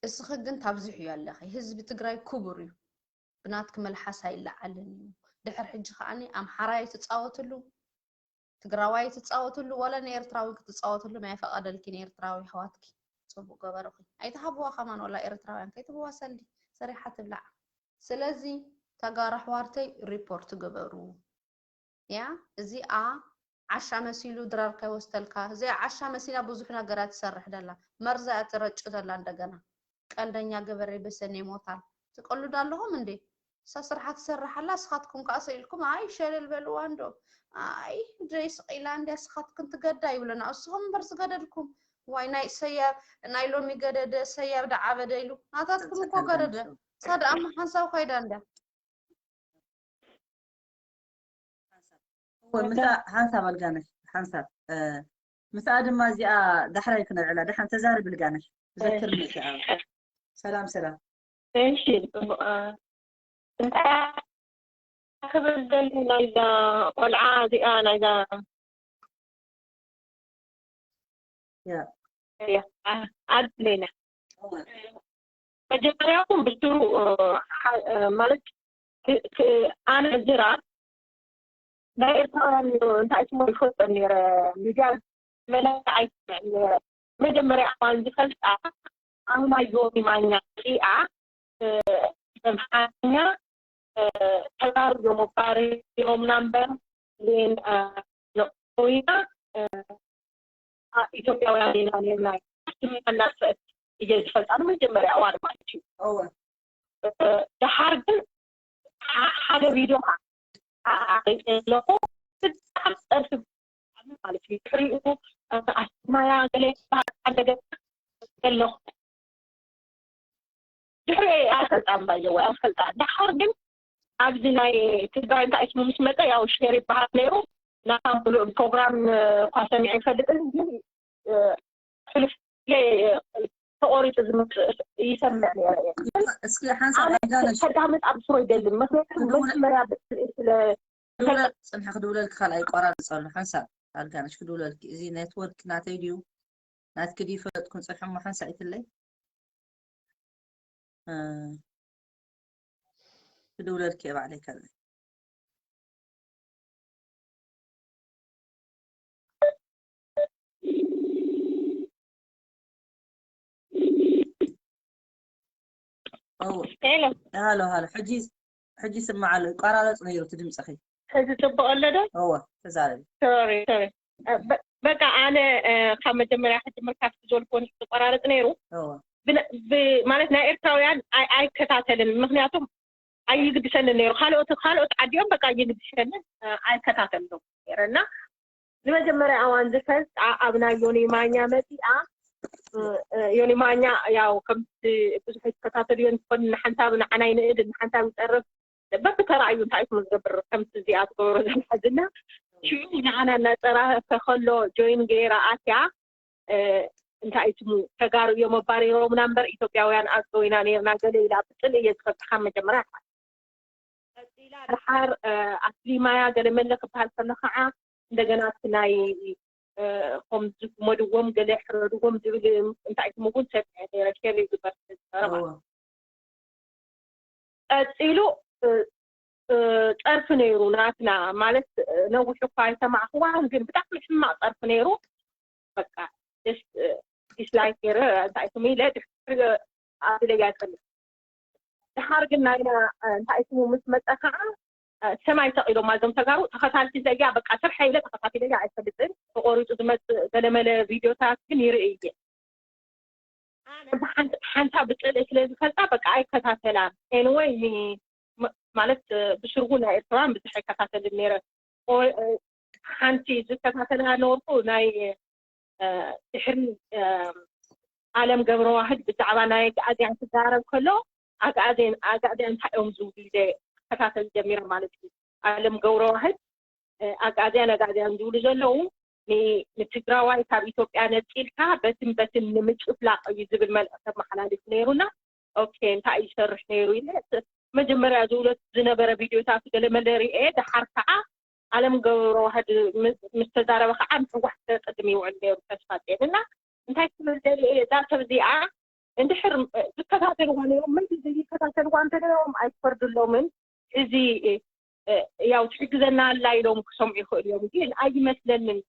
እስኺ ግን ታብዚሕዮ ኣለኺ። ህዝቢ ትግራይ ክቡር እዩ። ብናትኪ መልሓስ ኣይለዓልን እዩ። ድሕር ሕጂ ከዓኒ ኣምሓራይ ትፃወትሉ፣ ትግራዋይ ትፃወትሉ፣ ወላ ንኤርትራዊ ክትፃወትሉ ኣይፈቐደልኪን። ኤርትራዊ ኣሕዋትኪ ፅቡቅ ገበርኺ። ኣይትሃብዋ ከማን ወላ ኤርትራውያን ከይትህብዋ ሰልዲ ሰሪሓ ትብላዕ። ስለዚ ተጋሩ ኣሕዋርተይ ሪፖርት ግበሩ። ያ እዚኣ ዓሻ መሲሉ ድራር ከይወስደልካ። እዚኣ ዓሻ መሲላ ብዙሕ ነገራት ትሰርሕ ደላ መርዛ እያ ትረጩ ደላ እንደገና ቀልደኛ ገበሬ በሰኔ ሞታል ትቀልዱ ኣለኹም እንዴ? እሳ ስርሓ ትሰርሕ ኣላ፣ ንስኻትኩም ከኣ ስቕ ኢልኩም ኣይ ሸለል በልዋ እንዶ፣ ኣይ ደይ ስቕ ኢላ እንድያ ንስኻትክን ትገዳ ይብለና። እስኹም እምበር ዝገደድኩም። ዋይ ናይ ሰያብ ናይ ሎሚ ገደደ ሰያብ ደዓበደ ኢሉ ናታትኩም እኮ ገደደ። እሳ ደኣ እማ ሓንሳብ ኮይዳ እንድያ። እወ፣ ምሳ ሓንሳብ ኣልጋነሽ ሓንሳብ እ፣ ምስኣ ድማ እዚኣ ዳሕራይ ክነልዕላ። ደሓን ተዛረቢ ኣልጋነሽ። ዘክርኒ እቲ ኣብ ሰላም ሰላም። እሺ ጽቡቕ። እ፣ እንታይ ክብል ደሊ ናይዛ ቆልዓ እዚኣ ናይዛ ያ እያ። ኣ- ኣድለይና መጀመርያኩም ብስሩ እ፣ ሓ- እ፣ ማለት ክ- ክ- ኣነ ዝራ ናይ ኤርትራውያን እንታይ ስሞ ይፈልጦ ነይረ። ሚድያ መለክዓ ኣይስምዕን ነይረ። መጀመርያ እዋን ዝፈልጣ ኣብ ናይ ዮኒ ማኛ ሪኣ እ፣ በምሓኛ እ፣ ተጋሩ እዮም ኣባሪሮምና እምበር ሌን እ፣ ኮይና እ፣ ኣ- ኢትዮጵያውያን ኢና ነርና። ስምና እናጥፈአት እየ ዝፈልጣ ንመጀመርያ እዋን ማለት እዩ። እወ እ፣ ደሓር ግን ዓ- ሓደ ቪድዮ ከዓ ዓ- ዓ- ኣለኹ ብጣዕሚ ፀርፊ ማለት እዩ። ድሕሪኡ እ፣ ኣስማያ ገለ ዝበሃል ሓደ ገ ኣለኹ ድሕሪ ኣይፈልጣን ባይዘወ ኣይፈልጣን። ደሓር ግን ኣብዚ ናይ ትግራይ እንታይ ስሙ ምስ መፀ ያው ሼር ይበሃል ነይሩ። ናታ ምሉእ ፕሮግራም እ፣ እኳ ሰሚዐ ይፈልጥን ግን እ፣ ሕሉፍ ተቆሪጡ ዝመፅእ ይሰምዕ ነይረ እየ። እስኪ ሓንሳብ ኣልጋነሽ ከዳምፅ ኣብ ስሮ ይደልን ምክንያቱ ክድውለ- መጀመርያ ብስለ ክድውለ- ፅንሒ ክድውለልኪ ካልኣይ ቆራርፅ ኣሎ። ሓንሳብ ኣልጋነሽ ክድውለልኪ። እዚ ኔትወርክ ናተይ ድዩ ናትኪ ድዩ ፈለጥኩን ፅንሒ እሞ ሓንሳብ ኢትለይ እ፣ ክድውለልኪ እየ ባዕለይ ካልኣይ። እወ ሄሎ ሃሎ ሃሎ ሕጂ ሕጂ ይስማዕ ኣሎ። ይቆራረፅ ነይሩ እቲ ድምፅኺ። ሕዚ ፅቡቅ ኣሎ ዶ? እወ ተዛረቢ። ሶሪ ሶሪ እ፣ በ- በቃ ኣነ እ፣ ካብ መጀመርያ ክጅምር ካብቲ ዝበልክዎ ንስ ዝቆራረፅ ነይሩ እወ ብነ- ብ- ማለት ናይ ኤርትራውያን ኣይ- ኣይከታተልን ምክንያቱም ኣይግድሰንን ነይሩ ካልኦት ካልኦት ዓዲኦም በቃ ኣይግድሰንን እ፣ ኣይከታተልሎም ነይረ እና ንመጀመርያ እዋን ዝፈልጣ ኣብ ናይ ዮኒ ማኛ መፂኣ እ፣ እ፣ ዮኒ ማኛ ያው ከምቲ ብዙሕ ይከታተልዮ እንትኮን ንሓንሳብ ንዓናይ ንእድ ንሓንሳብ ይፀርፍ በብተራ እዩ እንታይ ከም ዝገብር ከምቲ እዚኣ ትገብሮ ዘላ ሕዝና ሽዑ ንዓና እናፀራረፈ ከሎ ጆይን ገይራ ኣትያ እ፣ እንታይ ስሙ ተጋሩ እዮም ኣባሪሮምና እምበር ኢትዮጵያውያን ኣፀው ኢና ነርና ገለ ኢላ ብፅል እየ ዝፈልጥካ መጀመርያ ቀፂላ ድሓር እ፣ ኣስሊማያ ገለ መለ ክበሃል ከሎ ከዓ እንደገና እቲ ናይ እ፣ ከም ዝመድዎም ገለ ሕረድዎም ዝብል እንታይ ስሙ እውን ሰሚዐ ነይረ ሸር ይግበር ዝነበረ ማለት እወ ቀፂሉ እ፣ እ፣ ፀርፊ ነይሩ ናትና ማለት እ፣ ነዊሕ እኳ ኣይሰማዕክዋን ግን ብጣዕሚ ሕማቅ ፀርፊ ነይሩ በቃ ዲስላይክ ገይረ እንታይ ስሙ ኢለ ድሕሪ ኣብለያ ይፈልጥ ድሓር ግን ናይና እ፣ እንታይ ስሙ ምስ መፀ ከዓ እ፣ ሰማይ ሰቂሎም ኣዞም ተጋሩ ተኸታልቲ ዘያ በቃ ስርሐ ኢለ ተኸታቲለያ ኣይፈልጥን ተቆሪፁ ዝመፅእ ገለመለ ቪድዮታት ግን ይርኢ እየ ኣነ ብሓንቲ ሓንታ ብፅልኢ ስለ ዝፈልጣ በቃ ኣይከታተላን ኤንወይ ማለት ብስርጉ ናይ ኤርትራውያን ብዙሕ ኣይከታተልን ነይረ ሓንቲ ዝከታተላ ነበርኩ ናይ ድሕሪ ኣለም ገብረዋህድ ብዛዕባ ናይ ኣግኣዝያን ክዛረብ ከሎ ኣግኣዝያን እንታይ እዮም ዝብሉ ኢለ ክከታተል ጀሚረ ማለት እዩ ኣለም ገብረዋህድ ኣግኣዝያን ኣግኣዝያን ዝብሉ ዘለዉ ንትግራዋይ ካብ ኢትዮጵያ ነፂልካ በትን በትን ንምጭፍላቕ እዩ ዝብል መልእኽቲ ኣመሓላሊፉ ነይሩና ኦኬ እንታይ እዩ ይሰርሕ ነይሩ ኢለ መጀመርያ ዝብሎ ዝነበረ ቪድዮታት ገለመለ ሪኤ ደሓር ከዓ ኣለም ገብረዋህድ ምስ ተዛረበ ከዓ ንሕዋሕት ከቅድም ይውዕል ነይሩ ተስፋ ጤን እና እንታይ ክብል ደሊ እየ እዛ ሰብ እዚኣ እንድሕር ዝከታተልዋ ነይሮም መን ዘይከታተልዋ እንተነይሮም ኣይፈርድሎምን እዚ ያው ትሕግዘና ኣላ ኢሎም ክሰምዑ ይኽእሉ እዮም ግን ኣይመስለንን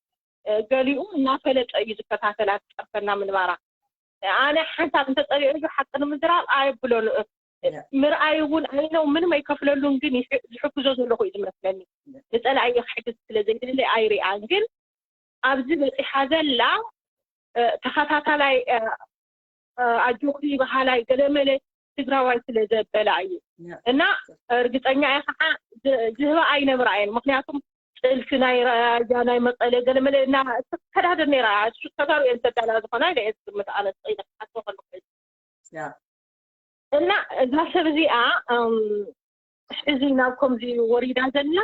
ገሊኡ እናፈለጠ እዩ ዝከታተላ ትፀርፈና ምንባራ ኣነ ሓንሳብ እንተፀሊዑ እዩ ሓቂ ንምዝራብ ኣየብሎን ምርኣይ እውን ኣይነው ምንም ኣይከፍለሉን ግን ዝሕግዞ ዘለኹ እዩ ዝመስለኒ ንፀላኢ ክሕግዝ ስለ ዘይደሊ ኣይሪኣን ግን ኣብዚ በፂሓ ዘላ ተኸታታላይ ኣጆኺ በሃላይ ገለመለ ትግራዋይ ስለ ዘበላ እዩ እና እርግጠኛ እየ ከዓ ዝህባ ኣይነብራ እየን። ምክንያቱም ጥልፊ ናይ ራያ ናይ መቀለ ገለመለ እና ተዳደር ነራ ተጋሩ እየን ተዳላ ዝኾና ኢለ እየ ዝግምት ኣነ ስቀይለ ክሓስቦ ከለኩ እና እዛ ሰብ እዚኣ ሕዚ ናብ ከምዚ ወሪዳ ዘላ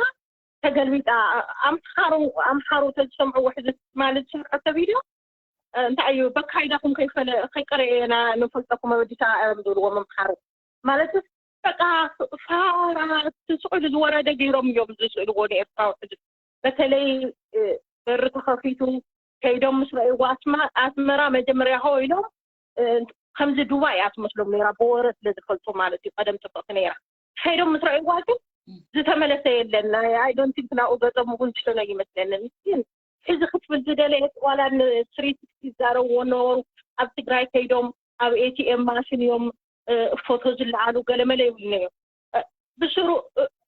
ተገልቢጣ ኣምሓሩ ኣምሓሩ ተዝሰምዕዎ ሕዚ ማለት ዝሰርሖ ሰብ ኢዶ እንታይ እዩ በካይዳኩም ከይፈለ ከይቀረየና ንፈልጠኩም ኣበዲሳ እዮም ዝብልዎም ኣምሓሩ ማለት በቃ ፋራ ስቕ ኢሉ ዝወረደ ገይሮም እዮም ዝስእልዎ ንኤርትራዊ ሕዚ በተለይ በሪ ተኸፊቱ ከይዶም ምስ ረእይዎ ኣስመራ መጀመርያ ሆ ኢሎም ከምዚ ዱባይ እያ ትመስሎም ነራ ብወረ ስለ ዝፈልጡ ማለት እዩ ቀደም ፅብቕቲ ነራ ከይዶም ምስ ረእይዋ ግን ዝተመለሰ የለን I don't think ናብኡ ገፆም እውን ሽነ ይመስለንን ግን ሕዚ ክትብል ዝደለየት ዋላ ንስሪት ይዛረብዎ ነበሩ ኣብ ትግራይ ከይዶም ኣብ ኤቲኤም ማሽን እዮም ፎቶ ዝለዓሉ ገለመለ ይብልናዮ ብስሩ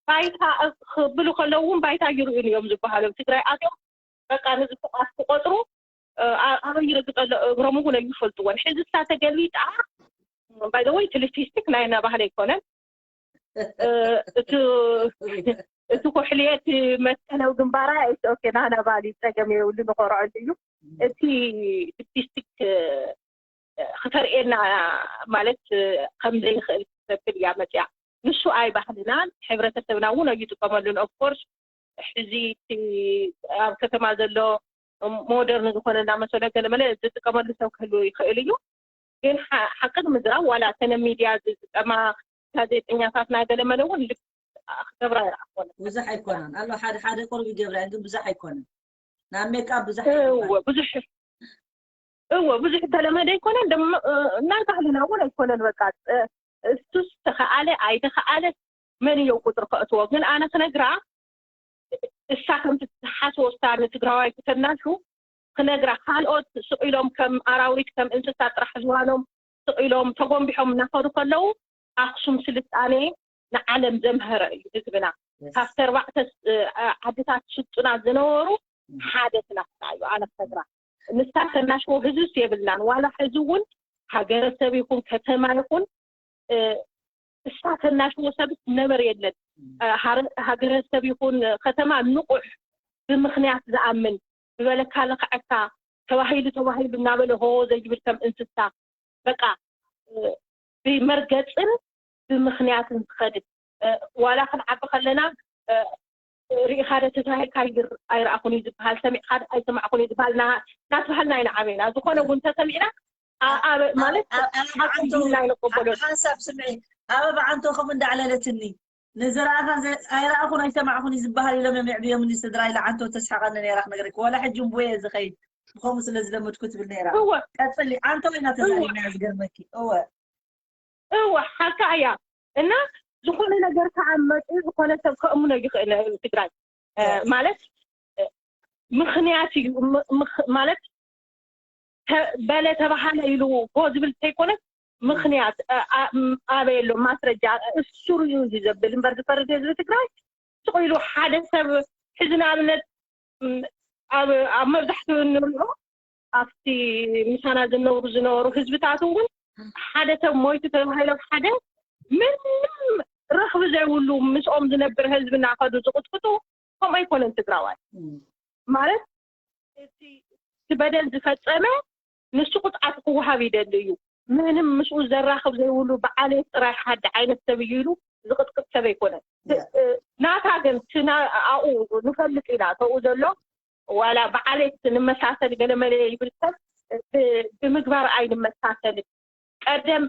ባይታ ክብሉ ከለዉ እውን ባይታ ይርእዩን እዮም ዝበሃሉ ትግራይ ኣትዮም በቃ ንዝፍቃት ክቆጥሩ ኣበይ ይረግጠ ኣሎ እግሮም እውን ኣይፈልጥዎን ሕዚ እሳ ተገልቢጣ ባይዘወይ ትልፊስቲክ ናይ ናባህለ ኣይኮነን እቲ እቲ ኩሕልየት መትከላዊ ግንባራ ኦኬ ናህና ባህሊ ፀገም የብሉ ንኮርዐሉ እዩ እቲ ልፕስቲክ ክተርእየና ማለት ከም ዘይኽእል ክትሰብል እያ መፅያ ንሱ ኣይ ባህልናን ሕብረተሰብና እውን ኣይጥቀመሉን ኦፍኮርስ ሕዚ እቲ ኣብ ከተማ ዘሎ ሞደርን ዝኾነ እናመሰሎ ገለመለ ዝጥቀመሉ ሰብ ክህሉ ይኽእል እዩ ግን ሓቂ ንምዝራብ ዋላ ተነ ሚድያ ዝጥቀማ ጋዜጠኛታትና ገለመለ እውን ልክ ክገብራ ይረኣኮነ ብዙሕ ኣይኮነን ኣሎ ሓደ ሓደ ቁሩብ ይገብራ ግን ብዙሕ ኣይኮነን ናብ ሜቃ ብዙሕ እወ ብዙሕ እወ ብዙሕ ተለመደ ኣይኮነን ናይ ባህልና እውን ኣይኮነን በቃ እሱስ ተኸኣለ ኣይተኸኣለ መን እዮ ቁፅሪ ከእትዎ ግን ኣነ ክነግራ እሳ ከምቲ ትሓስቦ እሳ ንትግራዋይ ክተናሹ ክነግራ ካልኦት ስቕ ኢሎም ከም ኣራዊት ከም እንስሳ ጥራሕ ዝዋኖም ስቕ ኢሎም ተጎንቢሖም እናኸዱ ከለዉ ኣክሱም ስልጣኔ ንዓለም ዘምሀረ እዩ ህዝብና ካብቲ ኣርባዕተ ዓድታት ስልጡናት ዝነበሩ ሓደ ስላስና እዩ ኣነ ክነግራ ንሳ ተናሽዎ ህዝብስ የብልናን ዋላ ሕዚ እውን ሃገረሰብ ይኹን ከተማ ይኹን እሳ ተናሽዎ ሰብስ ነበረ የለን። ሃገረሰብ ይኹን ከተማ ንቑሕ ብምኽንያት ዝኣምን ዝበለካ ለኽዐካ ተባሂሉ ተባሂሉ እናበለ ሆ ዘይብል ከም እንስሳ በቃ ብመርገፅን ብምኽንያትን ዝኸድን ዋላ ክንዓቢ ከለና ርኢኻ ዶ ተዛሂርካ ኣይረኣኹን እዩ ዝበሃል፣ ሰሚዕካ ዶ ኣይሰማዕኩን እዩ ዝበሃል እናተባሃልና ኢና ዓበይና። ዝኾነ እውን እንተሰሚዕና ማለት ሓቂ ኢልና ኣይንቀበሎን። ሓንሳብ ስምዒ፣ ኣበባ ዓንቶ ከምኡ እንዳዕለለትኒ ንዝረኣኻ ኣይረኣኹን ኣይሰማዕኩን እዩ ዝበሃል ኢሎም እዮም የዕብዮምኒ ስድራይ። ኢላ ዓንቶ ተስሕቐኒ ነይራ ክነግረኪ። ዋላ ሕጂ እምቡየ ዝኸይድ ብኸምኡ ስለ ዝለመድኩ ትብል ነይራ። እወ። ቀጽሊ፣ ዓንቶ ኢና ተዛሪብናዮ ዝገርመኪ። እወ። እወ ሓቃ እያ እና ዝኾነ ነገር ከዓ መፅኡ ዝኾነ ሰብ ከእምኖ ይኽእል ትግራይ ማለት ምኽንያት እዩ ማለት በለ ተባሃለ ኢሉ ጎ ዝብል ተይኮነ ምኽንያት ኣበይ ኣሎ ማስረጃ እሱር እዩ እዚ ዘብል እምበር ዝፈርድ ህዝቢ ትግራይ ስቕ ኢሉ ሓደ ሰብ ሕዚ ንኣብነት ኣብ መብዛሕትኡ እንሪኦ ኣብቲ ምሳና ዝነብሩ ዝነበሩ ህዝብታት እውን ሓደ ሰብ ሞይቱ ተባሂሎም ሓደ ምንም ረኽቢ ዘይብሉ ምስኦም ዝነብር ህዝቢ እናኸዱ ዝቕጥቅጡ ከምኡ ኣይኮነን ትግራዋይ ማለት እቲ በደል ዝፈፀመ ንሱ ቅፅዓቱ ክወሃብ ይደሊ እዩ ምንም ምስኡ ዘራኽብ ዘይብሉ ብዓሌት ጥራይ ሓደ ዓይነት ሰብ እዩ ኢሉ ዝቕጥቅጥ ሰብ ኣይኮነን ናታ ግን ኣብኡ ንፈልጥ ኢና ተብኡ ዘሎ ዋላ ብዓሌት ንመሳሰል ገለመለ ይብል ሰብ ብምግባር ኣይንመሳሰልን ቀደም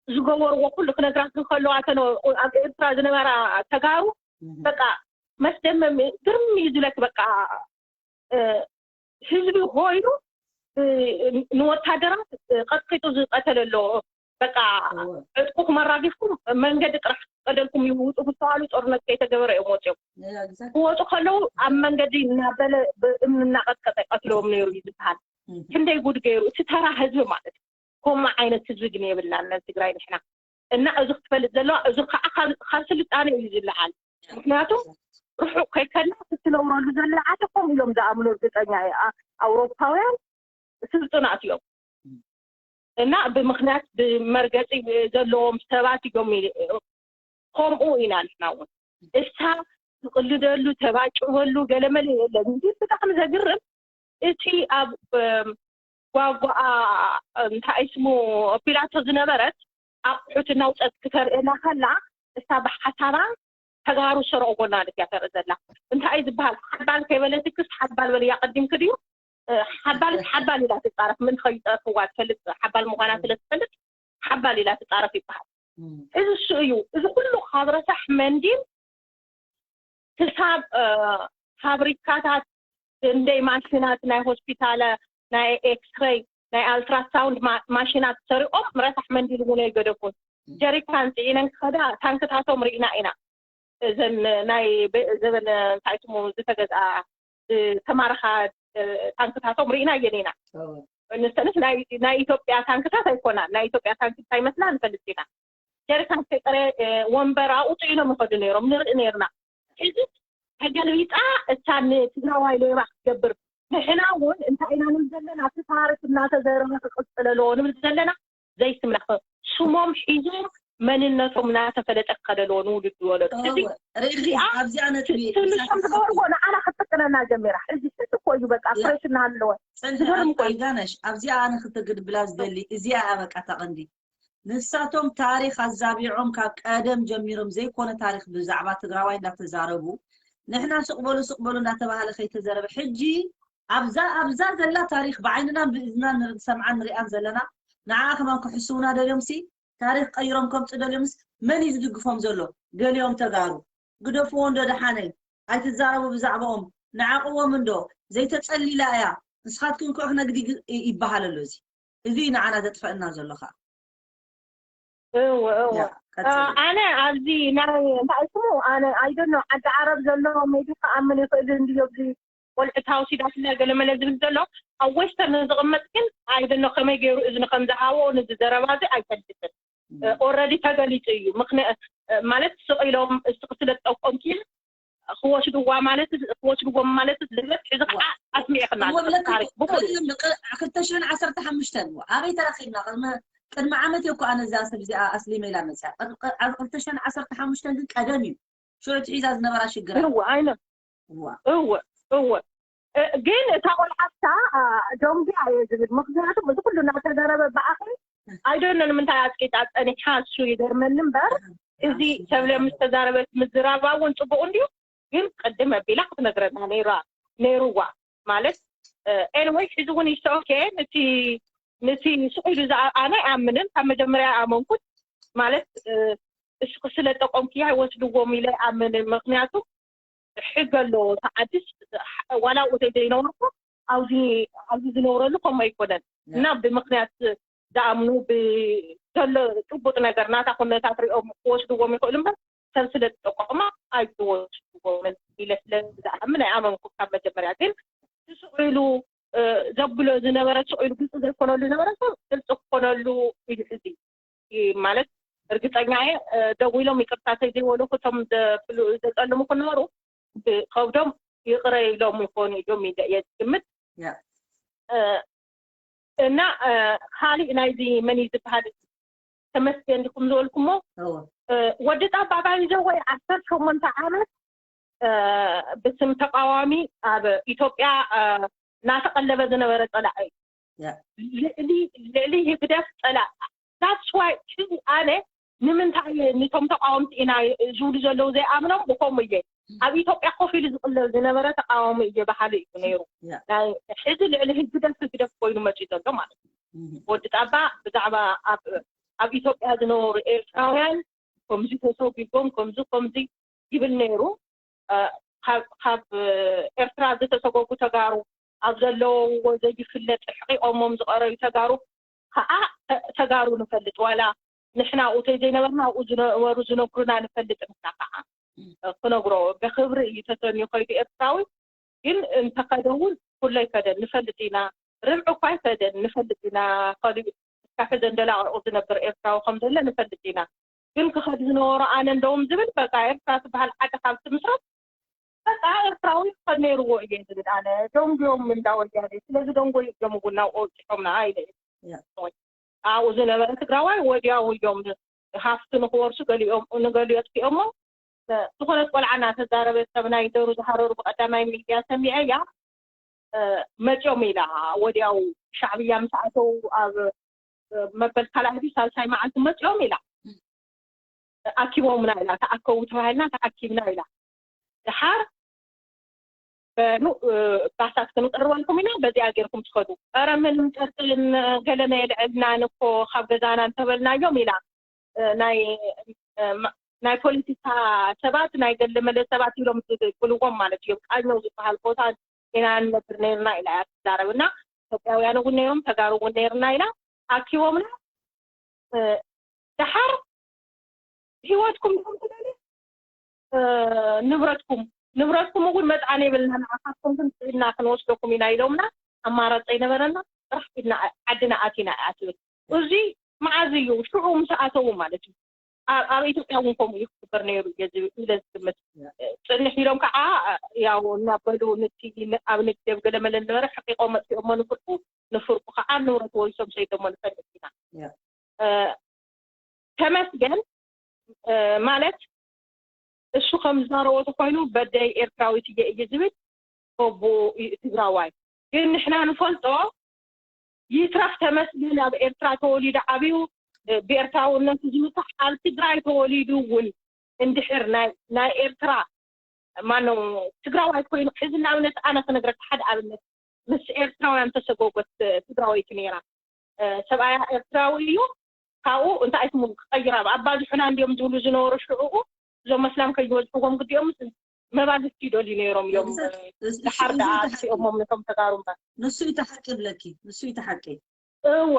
ዝገበርዎ ኩሉ ክነግራክ ከለዋ ተን ኣብ ኤርትራ ዝነበራ ተጋሩ በቃ መስደመም ግርም እዩ ዝብለክ በቃ ህዝቢ ኮይኑ ንወታደራት ቀጥቂጡ ዝቀተለ ኣሎ በቃ ዕጥቁ ክመራጊፍኩም መንገዲ ጥራሕ ቀደልኩም ይውጡ ክስተዋሉ ጦርነት ከይተገበረ እዮም ወፅኦም ክወፁ ከለዉ ኣብ መንገዲ እናበለ ብእምኒ እናቀጥቀጠ ቀትለዎም ነይሩ እዩ ዝበሃል ክንደይ ጉድ ገይሩ እቲ ተራ ህዝቢ ማለት እዩ ከምኡ ዓይነት ህዝቢ ግን የብልናን ናብ ትግራይ ንሕና እና እዚ ክትፈልጥ ዘለዋ እዚ ከዓ ካብ ስልጣነ እዩ ዝለዓል ምክንያቱ ርሑቅ ከይከድና ክትነብረሉ ዘለዓተ ከምኡ እዮም ዝኣምኑ እርግፀኛ ኣውሮፓውያን ስልጡናት እዮም እና ብምክንያት ብመርገፂ ዘለዎም ሰባት እዮም ከምኡ ኢና ንሕና እውን። እሳ ትቕልደሉ፣ ተባጭበሉ ገለመለ የለን። ግን ብጣዕሚ ዘግርም፣ እቲ ኣብ፣ እም፣ ጓጓኣ፣ እንታይ ስሙ፣ ኣቢላቶ ዝነበረት ኣቑሑት እናውፀት ክተርእየና ከላ፣ እሳ ብሓሳባ ተጋሩ ዝሰርቕዎ እናበለት እያ ተርኢ ዘላ። እንታይ እዩ ዝበሃል? ሓባል ከይበለትክስ ሓባል በልያ ቀዲምክ ድዩ? እ፣ ሓባልስ ሓባል ኢላ ትፃረፍ፣ ምን ከይፀርፍዋ ትፈልጥ፣ ሓባል ምዃና ስለ ትፈልጥ ሓባል ኢላ ትፃረፍ ይበሃል። እዚ እሱ እዩ። እዚ ኩሉ ካብ ረሳሕ መንዲል ክሳብ፣ እ፣ ፋብሪካታት፣ ክንደይ ማሽናት፣ ናይ ሆስፒታል፣ ናይ ኤክስሬይ፣ ናይ ኣልትራሳውንድ ማ-፣ ማሽናት ሰሪቖም ረሳሕ መንዲል እውን ኣይገደፉን። ጀሪካን ጽዒነን ክኸዳ ታንክታቶም ርኢና ኢና። እዘን ናይ በ-፣ ዘበን እንታይ ስሙ ዝተገዝኣ ዝተማረኻ፣ እ፣ ታንክታቶም ርኢና እየን ኢና። ንሰንስ ናይ፣ ናይ ኢትዮጵያ ታንክታት ኣይኮናን። ናይ ኢትዮጵያ ታንክ እንታይ ይመስላ ንፈልጥ ኢና። ጀሪካን ከይጠረ፣ እ፣ ወንበር ኣብኡ ጽዒኖም ይኸዱ ነይሮም፣ ንርኢ ነይርና። ሕዚ ተገልቢጣ እታ ንትግራዋይ ሌባ ክትገብር፣ ንሕና እውን እንታይ ኢና ንብል ዘለና? እቲ ታሪክ እናተዘረበ ክቕፅል ኣለዎ ንብል ዘለና። ዘይስምና፣ ስሞም ሒዞም መንነቶም እናተፈለጠ ክኸደ ኣለዎ ንውልድ ወለዶ። ሕዚ እወ፣ ርኢኺ፣ እዚኣ ኣብዚኣ ነጥቢ ት-፣ ትንሾም ዝገበርዎ ንዓና ክትጥቅነና ጀሚራ። ሕዚ ሕዚ እኮ እዩ በቃ ያ፣ ፍሬሽ እናሃለወ። ፅንሒ ዝገርም እኮ እዩ። ኣይጋነሽ፣ ኣብዚኣ ኣነ ክተግድብላ ዝደሊ፣ እዚኣ እያ በቃ እታ ቀንዲ። ንሳቶም ታሪኽ ኣዛቢዖም ካብ ቀደም ጀሚሮም ዘይኮነ ታሪኽ ብዛዕባ ትግራዋይ እንዳተዛረቡ፣ ንሕና ስቕ በሉ ስቕ በሉ እንዳተባሃለ ከይተዘረበ፣ ሕጂ ኣብዛ፣ ኣብዛ ዘላ ታሪኽ ብዓይንናን ብእዝናን ንር-፣ ንሰምዓን ንሪኣን ዘለና፣ ንዓኣ ከማን ክሕስዉና ደልዮምሲ፣ ታሪኽ ቀይሮም ከምፁ ደልዮምስ፣ መን እዩ ዝድግፎም ዘሎ? ገሊኦም ተጋሩ። ግደፍዎ እንዶ ደሓነይ፣ ኣይትዛረቡ ብዛዕባኦም፣ ንዓቕዎም እንዶ፣ ዘይተፀሊላ እያ፣ ንስኻትክን ክዑ ክነግዲ ግ-፣ ይ-፣ ይበሃል ኣሎ። እዚ፣ እዚ እዩ ንዓና ዘጥፈአና ዘሎ ኸዓ። እወ፣ እወ። ያ፣ አ፣ ቀፅሊ። ኣነ ኣብዚ ናይ፣ እንታይ ስሙ፣ ኣነ፣ I don't know፣ ዓዲ ዓረብ ዘሎ maybe ክኣምን ይኽእል እንድዮ፣ ኣብዚ ቆልዑ ታውሲዳትና ገለመለ ዝብል ዘሎ፣ ኣብ ዌስተርን ዝቕመጥ ግን፣ I don't know፣ ከመይ ገይሩ እዝኒ ከም ዝሃቦ፣ ነዚ ዘረባ እዚ ኣይፈልጥን። እ፣ ኦልረዲ ተገሊጹ እዩ። ምኽንያ-፣ እ፣ ማለት ስቕ ኢሎም እስኺ ስለ ዝጠቆምኪ ክወስድዋ ማለት፣ ክወስድዎም ማለት ዝበዝሕ ሕዚ ዋ። ከዓ ኣስሚዕኽና እሞ ኣለኺ ብለኪ ታሪክ እኮ፣ ብሙሉ። ቀደም ቅ-፣ ክልተ ሽሕን ዓሰርተ ሓሙሽተን እዋ፣ ኣበይ ተራኺብና? ቅድሚ፣ ቅድሚ ዓመት እኮ ኣነ እዛ ሰብ እዚኣ ኣስሊመ ኢላ መፅያ። ቅድ-፣ ቅ-፣ ኣብ ክልተ ሽሕን ዓሰርተ ሓሙሽተን ግን ቀደም እዩ። ሽዑ እቲ ሒዛ ዝነበራ ሽግራት። እወ፣ ኣይነ-፣ እዋ። እወ፣ እወ። እ፣ ግን እታ ቆልዓታ፣ አ፣ ዶንጊያ እየ ዝብል። ምኽንያቱም እዚ ኩሉ እናተዛረበ ብኣኺ፣ I don't know ንምንታይ ኣጽቂጣ ጸኒሓ፣ እሱ ይገርመኒ እምበር፣ እዚ ተብለ ምስ ተዛረበት ምዝራባ እውን ጽቡቕ እንድዩ፣ ግን ቅድም ኣቢላ ክትነግረና ነይራ፣ ነይርዋ። ማለት፣ እ፣ ኤኒወይ፣ ሕዚ እውን it's okay፣ ነቲ፣ ነቲ ስቕ ኢሉ ዝኣ-፣ ኣነ ኣይኣምንን፣ ካብ መጀመርያ ኣመንኩት። ማለት፣ እ፣ እስኺ ስለ ጠቆምክያ ይወስድዎም ኢለ ኣይኣምንን። ምኽንያቱ ሕጊ ኣለዎ። እቲ ዓድስ ዋላ ኣብኡ ዘይነበርኩ ኣብዚ፣ ኣብዚ ዝነብረሉ ከምኡ ኣይኮነን። ያ። እና ብምኽንያት ዝኣምኑ ብ-፣ ዘሎ ጭቡጥ ነገር ናታ ኩነታት ሪኦም ክወስድዎም ይኽእሉ እምበር ሰብ ስለ ዝጠቆማ ኣይወስድዎምን ኢለ ስለ ዝኣምን ኣይኣመንኩ ካብ መጀመርያ። ግን ስቕ ኢሉ፣ እ፣ ዘብሎ ዝነበረ ስቕ ኢሉ ግልፂ ዘይኮነሉ ዝነበረ ሰብ ግልፂ ክኾነሉ ኢሉ ሕዚ ይ-፣ ማለት እርግፀኛ እየ፣ እ፣ ደዊሎም ይቅርታ ተዘይበሉ እቶም ዘብሉ-፣ ዘፀልሙ ክነበሩ ብ-፣ ከብዶም ይቅረ ኢሎም ይኾኑ እዮም ኢለ እየ ዝግምት። ያ። እ፣ እና፣ እ፣ ካሊእ ናይዚ መን እዩ ዝበሃል ተመስገን ዲኹም ዝበልኩሞ፣ እወ። እ፣ ወዲ ጣባ ባይዘወይ ዓሰርተ ሸሞንተ ዓመት፣ እ፣ ብስም ተቃዋሚ ኣብ ኢትዮጵያ፣ እ፣ እናተቀለበ ዝነበረ ጸላኢ እዩ። ያ። ልዕሊ፣ ልዕሊ ህግደፍ ጸላኢ። That's why ሕዚ ኣነ ንምንታይ ንቶም ተቃወምቲ ኢና ዝብሉ ዘለዉ ዘይኣምኖም ብከምኡ እየ። ኣብ ኢትዮጵያ ኮፍ ኢሉ ዝቅለብ ዝነበረ ተቃዋሚ እየ በሃሊ እዩ ነይሩ። ያ። ናይ ሕዚ ልዕሊ ህግደፍ ህግደፍ ኮይኑ መፂኡ ዘሎ ማለት እዩ። እህ። ወዲ ጣባ ብዛዕባ ኣብ፣ ኣብ ኢትዮጵያ ዝነበሩ ኤርትራውያን ከምዚ ተሰጒጎም፣ ከምዚ፣ ከምዚ ይብል ነይሩ። እ፣ ካብ፣ ካብ ኤርትራ ዝተሰጎጉ ተጋሩ፣ ኣብ ዘለውዎ ዘይፍለጥ ሕቂቆሞም ዝቀረዩ ተጋሩ ከዓ ተ-፣ ተጋሩ ንፈልጥ፣ ዋላ ንሕና ኣብኡ ተዘይነበርና ኣብኡ ዝነበሩ ዝነግሩና ንፈልጥ ንሕና ከዓ፣ እ፣ ክነግሮ ብክብሪ እዩ ተሰንዩ ከይዱ ኤርትራዊ። ግን እንተኸደ እውን ኩሉ ኣይከደን ንፈልጥ ኢና፣ ርብዒ እኳ ኣይከደን ንፈልጥ ኢና፣ ከሊእ እስካብ ሕዚ እንደላቕልቑ ዝነብር ኤርትራዊ ከም ዘለ ንፈልጥ ኢና። ግን ክኸድ ዝነበሮ ኣነ እንደውም ዝብል በቃ ኤርትራ ትበሃል ዓዲ ካብ ትምስረት በቃ ኤርትራዊ ክኸድ ነይርዎ እየ ዝብል ኣነ። ደንጉዮም እንዳ ወያኔ፣ ስለዚ ደንጎዩ እዮም እውን ናብኡ ኣውፂሖምና ኢለ እየ። ያ። ኣብኡ ዝነበረ ትግራዋይ ወዲያው እዮም ሃፍቲ ንክወርሱ ገሊኦም ንገሊኦ ጥፊኦሞ። ዝኾነት ቆልዓ እናተዛረበት፣ ሰብ ናይ ደሩ ዝሃረሩ ብቀዳማይ ሚድያ ሰሚዐያ። መፂኦም ኢላ፣ ወዲያው ሻዕብያ ምስ ኣተው ኣብ መበል ካልኣይ ድዩ ሳልሳይ መዓልቲ መፂኦም ኢላ። ኣኪቦምና ኢላ፣ ተኣከቡ ተባሂልና ተኣኪብና ኢላ። ድሓር በሉ፣ ባሳት ክንቅርበልኩም ኢና፣ በዚኣ ጌርኩም ትኸዱ። ኧረ ምንም ጨርቅን ገለና የልዕልናን እኮ ካብ ገዛና እንተበልናዮም ኢላ። ናይ ናይ ፖለቲካ ሰባት፣ ናይ ገለመለ ሰባት ኢሎም ዝብልዎም ማለት እዮም። ቃኘው ዝበሃል ቦታ ኢና ንነብር ነርና ኢላ እያ ትዛረብ። እና ኢትዮጵያውያን እውን ነይሮም፣ ተጋሩ እውን ነርና ኢላ ኣኪቦምና። ደሓር ህይወትኩም ዲኹም ትደልዩ? ንብረትኩም፣ ንብረትኩም እውን መፅዓን የብልና፣ ንዓኻትኩም ግን ስኢልና ክንወስደኩም ኢና ኢሎምና። ኣማራፂ ኣይነበረና፣ ጥራሕ ኢልና ዓድና ኣቲና እያ ትብል። እዚ መዓዝ እዩ? ሽዑ ምስ ኣተዉ ማለት እዩ። ኣብ ኢትዮጵያ እውን ከምኡ ይክበር ነይሩ እየ ኢለ ዝግምት። ፅንሕ ኢሎም ከዓ ያው እናበሉ ንቲ ኣብ ንግደብ ገለመለ ነበረ፣ ሕቂቆም መፅኦሞ ንፍርቁ፣ ንፍርቁ ከዓ ንብረት ወሪሶም ሰይዶሞ ንፈልጥ ኢና። ተመስገን ማለት እሱ ከም ዝዛረቦ ተኮይኑ በደይ ኤርትራዊት እየ እዩ ዝብል፣ በቡ ትግራዋይ። ግን ንሕና ንፈልጦ ይትረፍ ተመስገን ኣብ ኤርትራ ተወሊዱ ዓብዩ፣ ብኤርትራውነቱ ዝምካሕ ኣብ ትግራይ ተወሊዱ እውን እንድሕር ናይ ኤርትራ ማነው ትግራዋይ ኮይኑ ሕዚ ንኣብነት ኣነ ክነግረካ ሓደ ኣብነት ምስ ኤርትራውያን ተሰጎጎት ትግራወይቲ ነይራ። ሰብኣያ ኤርትራዊ እዩ። ካብኡ እንታይ ስሙ ክቐይራ ኣብ ኣባዝሑና እንዲኦም ዝብሉ ዝነበሩ ሽዕኡ እዞም መስላም ከይወዝሕዎም ግዲኦም መባልቲ ይደልዩ ነይሮም እዮም። ድሓር ደኣ ኣጥፊኦሞም ነቶም ተጋሩ እምበር። ንሱ እዩ ተሓቂ ብለኪ፣ ንሱ እዩ ተሓቂ። እወ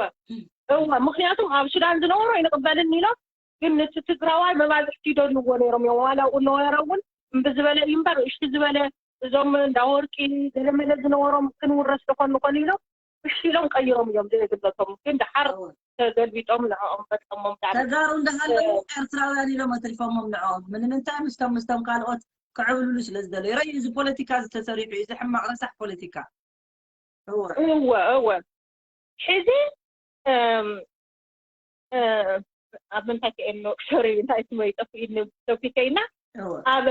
እወ፣ ምክንያቱም ኣብ ሱዳን ዝነበሩ ኣይንቕበልን ኢሎም፣ ግን ነቲ ትግራዋይ መባልቲ ይደልይዎ ነይሮም እዮም። ዋላ ኣብኡ ነበረ እውን እምቢ ዝበለ እዩ እምበር እሺ ዝበለ እዞም እንዳ ወርቂ ገለመለ ዝነበሮም ክንውረስ ዶ ኮን ንኾን ኢሎም እሺ ኢሎም ቀይሮም እዮም ዜግነቶም። ግን ደሓር ተገልቢጦም ንዕኦም ፈፀሞም። ተጋሩ እንዳሃለዉ ኤርትራውያን ኢሎም ኣትሪፎሞም ንዕኦም። ንምንታይ? ምስቶም ምስቶም ካልኦት ክዕብልሉ ስለ ዝደለዩ። ረዩ እዚ ፖለቲካ ዝተሰሪሑ እዩ፣ እዚ ሕማቕ ረሳሕ ፖለቲካ። እወ እወ። ሕዚ ኣብ ምንታይ ከኤኖ ሶሪ እንታይ ስመይ ጠፍኢኒ። ቶፒከይና ኣብ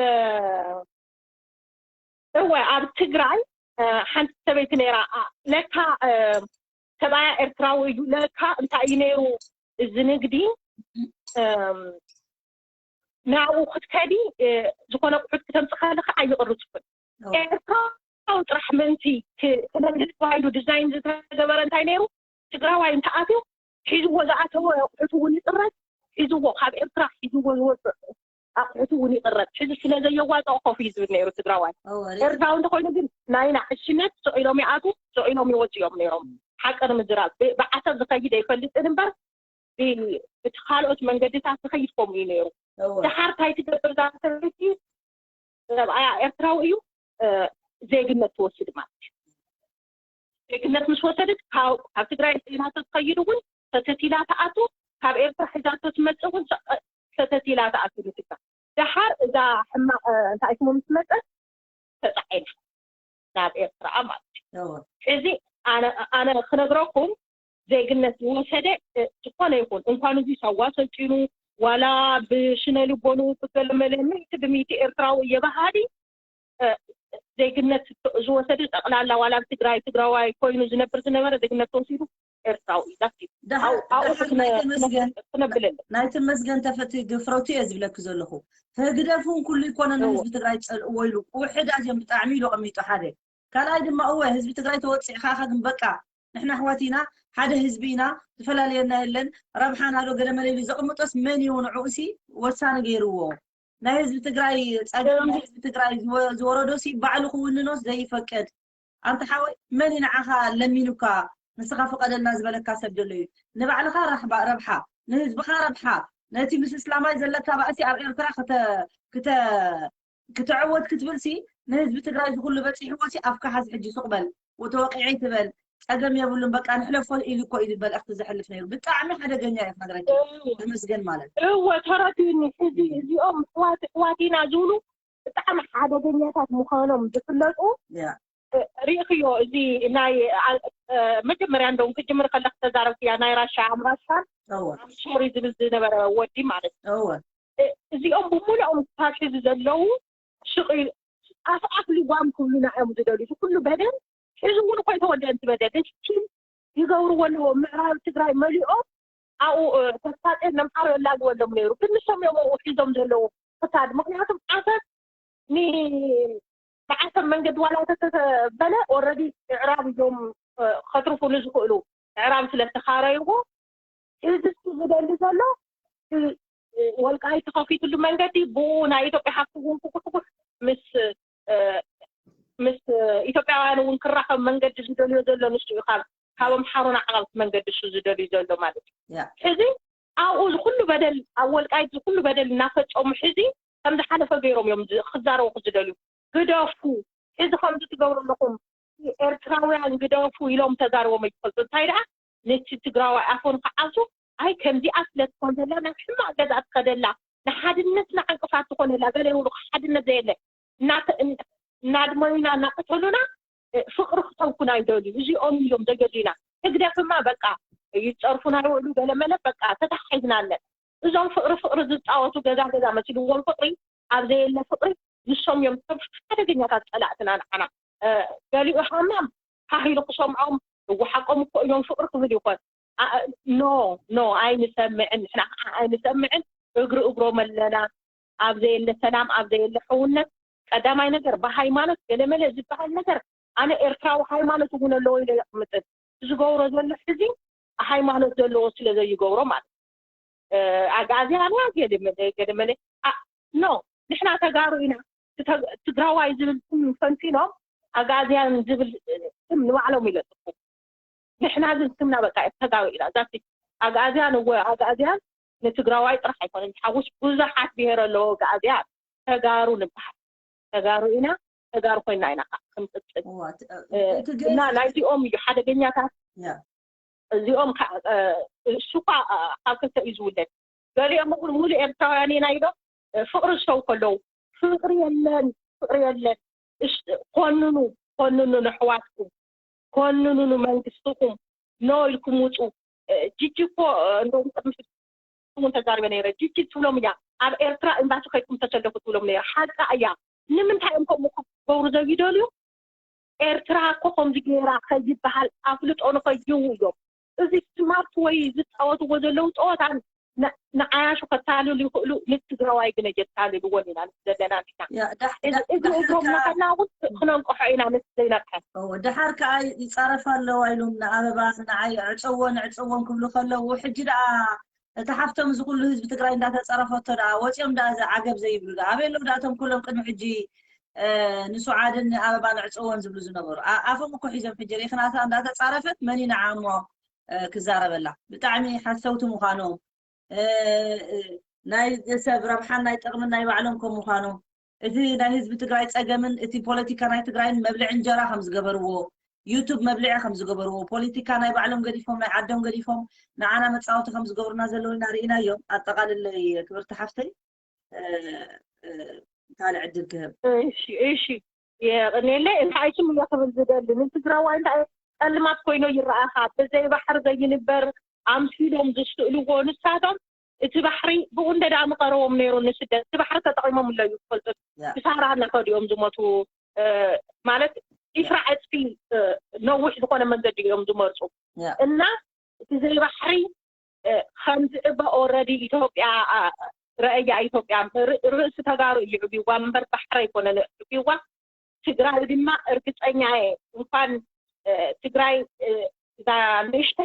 እወ ኣብ ትግራይ ሓንቲ ሰበይቲ ነይራ። ለካ ሰብኣያ ኤርትራዊ እዩ። ለካ እንታይ እዩ ነይሩ እዚ ንግዲ ናብኡ ክትከዲ ዝኾነ ኣቑሑት ክተምፂ ከለካ ኣይቕርፅኩን። ኤርትራዊ ጥራሕ ምእንቲ ክነግድ ተባሂሉ ዲዛይን ዝተገበረ እንታይ ነይሩ? ትግራዋይ እንተኣትዩ ሒዝዎ ዝኣተወ ኣቑሑት እውን ይቕረፅ፣ ሒዝዎ ካብ ኤርትራ ሒዝዎ ዝወፅእ ኣቑሑት እውን ይቕረፅ። ሕዚ ስለ ዘየዋፅኦ ኮፍ እዩ ዝብል ነይሩ ትግራዋይ። ኤርትራዊ እንተኮይኑ ግን ናይና ዕሽነት ስቕ ኢሎም ይኣትዉ፣ ስቕ ኢሎም ይወፁ እዮም ነይሮም። ሓቂ ንምዝራብ ብዓሰብ ዝኸይድ ኣይፈልጥን እምበር እቲ ካልኦት መንገድታት ዝኸይድ ከምኡ እዩ ነይሩ። ደሓር እንታይ ትገብር እዛ ሰበይቲ? ሰብኣያ ኤርትራዊ እዩ፣ ዜግነት ትወስድ ማለት እዩ። ዜግነት ምስ ወሰደት ካብ ትግራይ ሒዛቶ ትኸይድ እውን ሰተት ኢላ ትኣቱ፣ ካብ ኤርትራ ሒዛቶ ትመፅእ እውን ሰተት ኢላ ትኣቱ ንትግራይ። ደሓር እዛ ሕማቕ እንታይ ስሙ ምስ መፀት ተፃዒና ናብ ኤርትራ ማለት እዩ። ሕዚ ኣነ ክነግረኩም ዜግነት ዝወሰደ ዝኾነ ይኹን እንኳን እዚ ሳዋ ሰልጢኑ ዋላ ብስነ ልቦኑ ብገለመለ ሚእቲ ብሚእቲ ኤርትራዊ እየ በሃሊ ዜግነት ዝወሰደ ጠቕላላ ዋላ ኣብ ትግራይ ትግራዋይ ኮይኑ ዝነብር ዝነበረ ዜግነት ተወሲዱ ኤርትራዊ እዩ። ዳስ ክነብለለ ናይ ትመስገን ተፈቲ ድፍረቱ እየ ዝብለኪ ዘለኹ። ህግደፍ እውን ኩሉ ይኮነ ንህዝቢ ትግራይ ፀልእዎ ኢሉ ውሕዳት እዮም ብጣዕሚ ኢሉ ኣቐሚጡ ሓደ ካልኣይ ድማ እወ ህዝቢ ትግራይ ተወፂዕካ ኢኻ ግን በቃ ንሕና ኣሕዋት ኢና ሓደ ህዝቢ ኢና ዝፈላለየና የለን ረብሓና ዶ ገለ መለ ኢሉ ዘቕምጦስ መን እዩ ንዕኡሲ ወሳኒ ገይርዎ ናይ ህዝቢ ትግራይ ፀገም ናይ ህዝቢ ትግራይ ዝወረዶሲ ባዕሉ ክውንኖስ ዘይፈቅድ ኣንተ ሓወይ መን እዩ ንዓኻ ለሚኑካ ንስኻ ፍቐደልና ዝበለካ ሰብ ዘሎ እዩ ንባዕልኻ ረብሓ ንህዝብኻ ረብሓ ነቲ ምስ እስላማይ ዘለካ ባእሲ ኣብ ኤርትራ ክተ ክተ ክትዕወት ክትብል ሲ ንህዝቢ ትግራይ ዝኩሉ በፂሕዎ ሲ ኣፍካ ሓዝ ሕጂ ሱቅ በል ተወቂዐ ይትበል ፀገም የብሉን በቃ ንሕለፎ ኢሉ እኮ እዩ መልእክቲ ዘሕልፍ ነይሩ ብጣዕሚ ሓደገኛ እዩ ክነግረኪ ተመስገን ማለት እወ ተረዲኒ ሕዚ እዚኦም ኣሕዋት ኣሕዋት ኢና ዝብሉ ብጣዕሚ ሓደገኛታት ምዃኖም ዝፍለጡ ርኢኽዮ፣ እዚ ናይ መጀመርያ እንደውም ክጅምር ከለክ ተዛረብክያ፣ ናይ ራሻ ኣምባሳር እወ ሶሪ ዝብል ዝነበረ ወዲ ማለት እዩ። እወ እዚኦም ብሙሉኦም ፋሽዝ ዘለዉ ሽቂ ኣፍኣፍ ልጓም ክብሉና እዮም ዝደልዩ። እዚ ኩሉ በደል ሕዚ እውን እኮ ኣይተወደአን። እቲ በደል እስኪ ይገብርዎ ኣለዎ። ምዕራብ ትግራይ መሊኦም ኣብኡ ተስፋፅዮን ነምሓሮ የላግበሎም ነይሩ። ግን ንሶም እዮም ኣብኡ ሒዞም ዘለዉ ክሳድ። ምክንያቱም ዓሰብ ንዓሰብ መንገዲ ዋላ ተተበለ ኦረዲ ምዕራብ እዮም ከትርፉ ንዝኽእሉ። ምዕራብ ስለተኻረይዎ እዚ ዝደሊ ዘሎ ወልቃይት ተኸፊትሉ መንገዲ ብኡ ናይ ኢትዮጵያ ሃፍቲ እውን ክጉሕጉሕ ምስ ምስ ኢትዮጵያውያን እውን ክራኸብ መንገዲ ዝደልዮ ዘሎ ንሱ እዩ። ካብ ካብ ኣምሓሩ ንዓቐብቲ መንገዲ እሱ ዝደልዩ ዘሎ ማለት እዩ። ሕዚ ኣብኡ ዝኩሉ በደል ኣብ ወልቃይት ዝኩሉ በደል እናፈፀሙ ሕዚ ከም ዝሓለፈ ገይሮም እዮም ክዛረቡ ዝደልዩ። ግደፉ፣ ሕዚ ከምዚ ትገብሩ ኣለኹም ኤርትራውያን ግደፉ ኢሎም ተዛርቦም ኣይትፈልጡ። እንታይ ደኣ ነቲ ትግራዋይ ኣፎ ንክዓሱ ኣይ ከምዚኣ ስለ ትኾን ዘላ ናብ ሕማቕ ገዛ ትኸደላ ንሓድነትና ዕንቅፋት ትኾነላ ገለ ይብሉ። ሓድነት ዘየለ እናድመዩና እናቀተሉና ፍቅሪ ክሰብኩና ይደልዩ። እዚኦም እዮም ዘገድዩና። ህግደፍማ በቃ ይፀርፉና ይውዕሉ ገለመለ በቃ ተታሓሒዝናለን። እዞም ፍቅሪ ፍቅሪ ዝፃወቱ ገዛ ገዛ መሲልዎም ፍቅሪ ኣብ ዘየለ ፍቅሪ ንሶም እዮም ቶም ሓደገኛታት ፀላእትና ንዓና። ገሊኡ ሃማም ሃሂሉ ክሰምዖም እወሓቆም እኮ እዮም ፍቅሪ ክብል ይኾን። ኖ ኖ ኣይንሰምዕን፣ ንሕና ከዓ ኣይንሰምዕን። እግሪ እግሮም ኣለና። ኣብ ዘየለ ሰላም ኣብ ዘየለ ሕውነት ቀዳማይ ነገር ብሃይማኖት ገለመለ ዝበሃል ነገር ኣነ ኤርትራዊ ሃይማኖት እውን ኣለዎ ኢለ የቕምጥን። ዝገብሮ ዘሎ ሕዚ ሃይማኖት ዘለዎ ስለ ዘይገብሮ ማለት ኣግኣዝያን ያ ገለመለ ገለመለ ኖ ንሕና ተጋሩ ኢና። ትግራዋይ ዝብል ስም ፈንፊኖም ኣግኣዝያን ዝብል ስም ንባዕሎም ይለጥፉ። ንሕና ግን ስምና በቃ ተጋሩ ኢና። ዛቲ ኣግኣዝያን እወ ኣግኣዝያን ንትግራዋይ ጥራሕ ኣይኮነን ዝሓውስ ብዙሓት ብሄር ኣለዎ ኣግኣዝያን። ተጋሩ ንበሃል። ተጋሩ ኢና። ተጋሩ ኮይና ኢና ከዓ ክንቅፅል እና ናይዚኦም እዩ ሓደገኛታት። እዚኦም እሱ ኳ ካብ ክልተ እዩ ዝውለድ። ገሊኦም እውን ሙሉ ኤርትራውያን ኢና ኢሎም ፍቅሪ ዝሰው ከለዉ ፍቅሪ የለን፣ ፍቅሪ የለን። ኮንኑ ኮንኑ ንሕዋትኩም፣ ኮንኑ ንመንግስትኩም፣ ኖ ኢልኩም ውፁ። ጂጂ እኮ እንደውም ቅድሚ እውን ተዛሪበ ነይረ። ጂጂ ትብሎም እያ ኣብ ኤርትራ ኤምባሲ ከይድኩም ተሰለፉ ትብሎም ነይረ። ሓቃ እያ። ንምንታይ እዮም ከምኡ ክገብሩ ዘይደልዩ? ኤርትራ እኮ ከምዚ ገይራ ከይበሃል ኣፍልጦ ንኸይህቡ እዮም። እዚ ስማርት ወይ ዝፃወትዎ ዘለዉ ፀወታ ንዓያሹ ከታልሉ ይኽእሉ፣ ንትግራዋይ ግን ኣየታልልዎን ኢና ዘለና ኢና። እዚ እግሮም ናኸና እውን ክነንቅሖ ኢና ምስ ዘይነቅሐ። ድሓር ከዓ ይፃረፋ ኣለዋ ኢሎም ንኣበባ ንዓይ ዕፀዎን ዕፀዎን ክብሉ ከለዉ ሕጂ ደኣ እታ ሓፍቶም እዚ ኩሉ ህዝቢ ትግራይ እንዳተፀረፈቶ ደኣ ወፂኦም ደኣ እዚ ዓገብ ዘይብሉ ደኣ ኣበይ ኣለዉ ደኣ እቶም ኩሎም ቅድሚ ሕጂ ንሱዓድን ንኣበባ ንዕፀዎን ዝብሉ ዝነበሩ ኣፎም እኮ ሒዞም ሕጂ ርኢኽናታ እንዳተፃረፈት መን ይንዓ እሞ ክዛረበላ ብጣዕሚ ሓሰውቲ ምዃኖም ናይ ሰብ ረብሓን ናይ ጥቕምን ናይ ባዕሎም ከም ምዃኖም እቲ ናይ ህዝቢ ትግራይ ፀገምን እቲ ፖለቲካ ናይ ትግራይን መብልዒ እንጀራ ከም ዝገበርዎ ዩቱብ መብልዒ ከም ዝገበርዎ ፖለቲካ ናይ ባዕሎም ገዲፎም ናይ ዓዶም ገዲፎም ንዓና መፃወቲ ከም ዝገብሩና ዘለዉ ኢና ርኢናዮም። ኣጠቓልለይ ክብርቲ ሓፍተይ ካልእ ዕድል ክህብ። እሺ እሺ የቕኔለይ። እንታይ ስም እየ ክብል ዝደሊ ንትግራዋይ እንታይ ፀልማት ኮይኖ ይረኣኻ ብዘይ ባሕሪ ዘይንበር ኣምሲሎም ዝስእልዎ ንሳቶም እቲ ባሕሪ ብኡ እንደ ደኣ ምቐረቦም ነይሩ ንስደት እቲ ባሕሪ ተጠቒሞም ኣለዩ ትፈልጡ ክሳራ እናኸዱ እዮም ዝሞቱ ማለት ዒስራ ዕፅፊ ነዊሕ ዝኾነ መንገዲ እዮም ዝመርፁ እና እቲ ዘይባሕሪ ከምዚ እባ ኦረዲ ኢትዮጵያ ረእያ ኢትዮጵያ ርእሲ ተጋሩ እዩ ዕብይዋ እምበር ባሕሪ ኣይኮነን ዕብይዋ ትግራይ ድማ እርግፀኛ እየ እንኳን ትግራይ እዛ ንእሽተ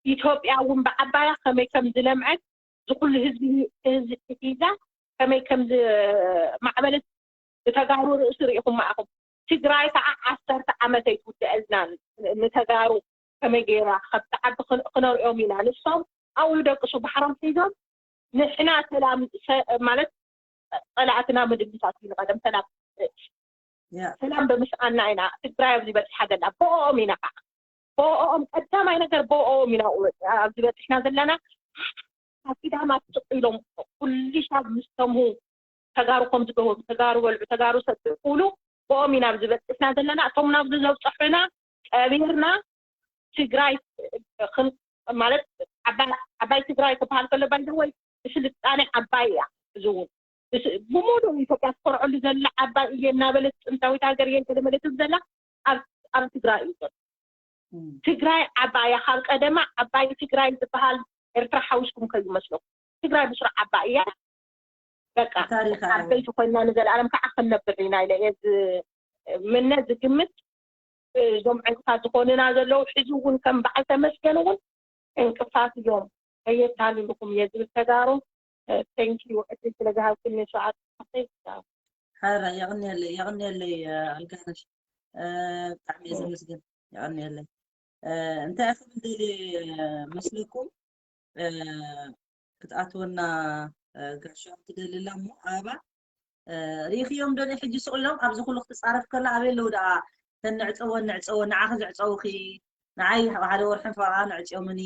ኢትዮጵያ እውን ብዓባያ ከመይ ከም ዝለምዐት ዝኩሉ ህዝቢ ሒዛ ከመይ ከም ዝማዕበለት ብተጋሩ ርእሲ ርኢኹም ማእኹም ትግራይ ከዓ ዓሰርተ ዓመት ኣይትውድአልና ንተጋሩ ከመይ ገይራ ከም ትዓቢ ክነርእዮም ኢና ንሶም ኣብኡ ይደቅሱ ባሕሮም ሒዞም ንሕና ሰላም ማለት ፀላእትና ምድምሳት እዩ ንቀደም ሰላም ሰላም ብምስኣና ኢና ትግራይ ኣብዚ በፂሓ ዘላ ብኦም ኢና ከዓ ብኦም ቀዳማይ ነገር ብኦም ኢና ኣብዚ በፂሕና ዘለና ሲዳማ ትጥቕ ኢሎም ኩሉ ሻብ ምስ ሰምሁ ተጋሩ ከም ዝገበሩ ተጋሩ በልዑ ተጋሩ ሰጥሑ ክብሉ ብኦም ኢና ኣብዚ በፂሕና ዘለና። እቶም ናብዚ ዘብፅሑና ቀቢርና ትግራይ ማለት ዓባይ ትግራይ ክበሃል ከሎ ባይዘወይ ብስልጣነ ዓባይ እያ። እዚ እውን ብሙሉ ኢትዮጵያ ትኮርዐሉ ዘላ ዓባይ እየ እናበለት ጥንታዊት ሃገር እየ ገለመለት ዘላ ኣብ ትግራይ እዩ ዘሎ። ትግራይ ዓባይ እያ። ካብ ቀደማ ዓባይ ትግራይ ዝበሃል ኤርትራ ሓዊስኩም ከይመስለኩም። ትግራይ ብስሩ ዓባይ እያ። በቃ ዓበይቲ ኮይና ንዘለኣለም ከዓ ክንነብር ኢና ኢለ እየ ምነ ዝግምት። እዞም ዕንቅፋት ዝኾኑና ዘለዉ ሕዚ እውን ከም በዓል ተመስገን እውን ዕንቅፋት እዮም። ከየታልልኩም እየ ዝብል ተጋሩ። Thank you ዕድል ስለ ዝሃብኩኒ ሰዓት። ሕረ የቕንየለይ የቕንየለይ ኣልጋነሽ ብጣዕሚ እየ ዘመስግን። የቐንየለይ። እንታይ ኢኹም ደሊ መስለኩም ክትኣትወና ጋሻ ትደልላ እሞ ኣበባ ሪኢኽዮም ዶ? ሕጂ ስቕ ኢሎም ኣብዚ ኩሉ ክትፃረፍ ከላ ኣበይ ኣለዉ ደኣ? ተን ንዕፀወን ንዕፀወን ንዓኺ ዘዕፀውኺ ንዓይ ሓደ ወርሕን ፈቓ ንዕፅዮምኒ።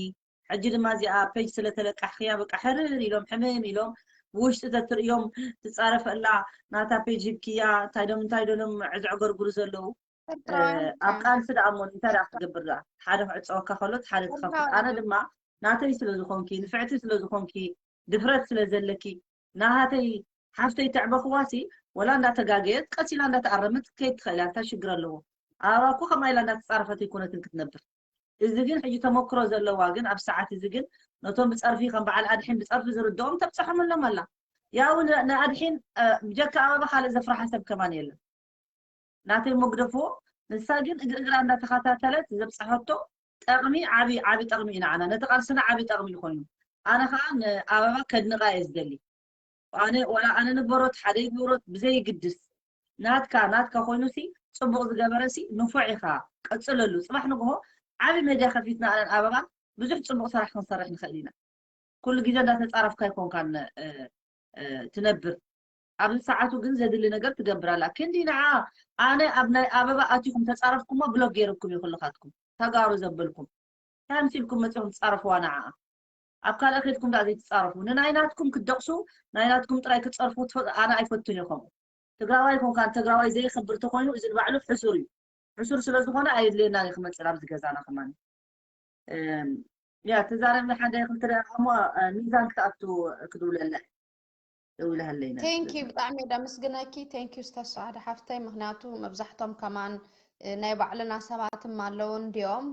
ሕጂ ድማ እዚኣ ፔጅ ስለተለቃሕኽያ በቃ ሕርር ኢሎም ሕምም ኢሎም ብውሽጢ ተትርእዮም ትፃረፍ ኣላ ናታ ፔጅ ሂብክያ እንታይ ዶም እንታይ ዶሎም ዕዝዕገርጉሩ ዘለዉ ኣብ ቃልሲ ደኣ እሞ እንታይ ደኣ ክትገብር ደኣ ሓደ ክዕፀወካ ከሎ ሓደ ትኸፍት ኣነ ድማ ናተይ ስለ ዝኾንኪ ንፍዕቲ ስለ ዝኾንኪ ድፍረት ስለ ዘለኪ ናሃተይ ሓፍተይ ተዕበኽዋሲ ወላ እንዳተጋገየት ቀስ ኢላ እንዳተኣረመት ከይድ ትኽእል እያ እንታይ ሽግር ኣለዎ ኣበባ እኮ ከምኣ ኢላ እንዳተፃረፈት ኣይኮነትን ክትነብር እዚ ግን ሕጂ ተመክሮ ዘለዋ ግን ኣብ ሰዓት እዚ ግን ነቶም ብፀርፊ ከም በዓል ኣድሒን ብፀርፊ ዝርድኦም ተብፅሖምሎም ኣላ ያው ንኣድሒን ብጀካ ኣበባ ካልእ ዘፍርሓ ሰብ ከማን የለን ናተይ መግደፎ ንሳ ግን እግሪ እግራ እንዳተኸታተለት ዘብፅሐቶ ጠቕሚ ዓቢ ዓቢ ጠቕሚ እዩ ንዓና ነቲ ቃልስና ዓቢ ጠቕሚ እዩ ኮይኑ ኣነ ከዓ ንኣበባ ከድንቓ እየ ዝደሊ ኣነ ወላ ኣነ ንግበሮት ሓደ ይግበሮት ብዘይግድስ ናትካ ናትካ ኮይኑ ሲ ፅቡቕ ዝገበረ ሲ ንፉዕ ኢኻ ቀፅለሉ ፅባሕ ንግሆ ዓቢ ሜድያ ከፊትና ኣነን ኣበባን ብዙሕ ፅቡቕ ስራሕ ክንሰርሕ ንኽእል ኢና ኩሉ ግዜ እንዳተፃረፍካ ኣይኮንካን ትነብር ኣብዚ ሰዓቱ ግን ዘድሊ ነገር ትገብር ኣላ ክንዲ ንዓ ኣነ ኣብ ናይ ኣበባ ኣቲኹም ተፃረፍኩሞ ብሎክ ገይርኩም እዩ ኩልኻትኩም ተጋሩ ዘበልኩም እንታይ ኣምሲልኩም መፂኹም ትፃረፍዋ ንዓ ኣብ ካልእ ከድኩም ዳ ዘይትፃረፉ ንናይ ናትኩም ክትደቕሱ ናይ ናትኩም ጥራይ ክትፀርፉ ኣነ ኣይፈቱን እየ ከምኡ ትግራዋይ ኮንካን ትግራዋይ ዘይኸብር ተኮይኑ እዚ ንባዕሉ ሕሱር እዩ ሕሱር ስለዝኾነ ኣየድልየና ክመፅእ ኣብዚ ገዛና ከማን ያ ተዛረብኒ ሓደ ክልተ ደቂቃ እሞ ሚዛን ክትኣቱ ክድውለለ ደውለሃለይ ቴንኪ ብጣዕሚ ደምስግነኪ ቴንኪ ዝተስዓደ ሓፍተይ ምክንያቱ መብዛሕቶም ከማን ናይ ባዕልና ሰባትም ኣለዉ እንዲዮም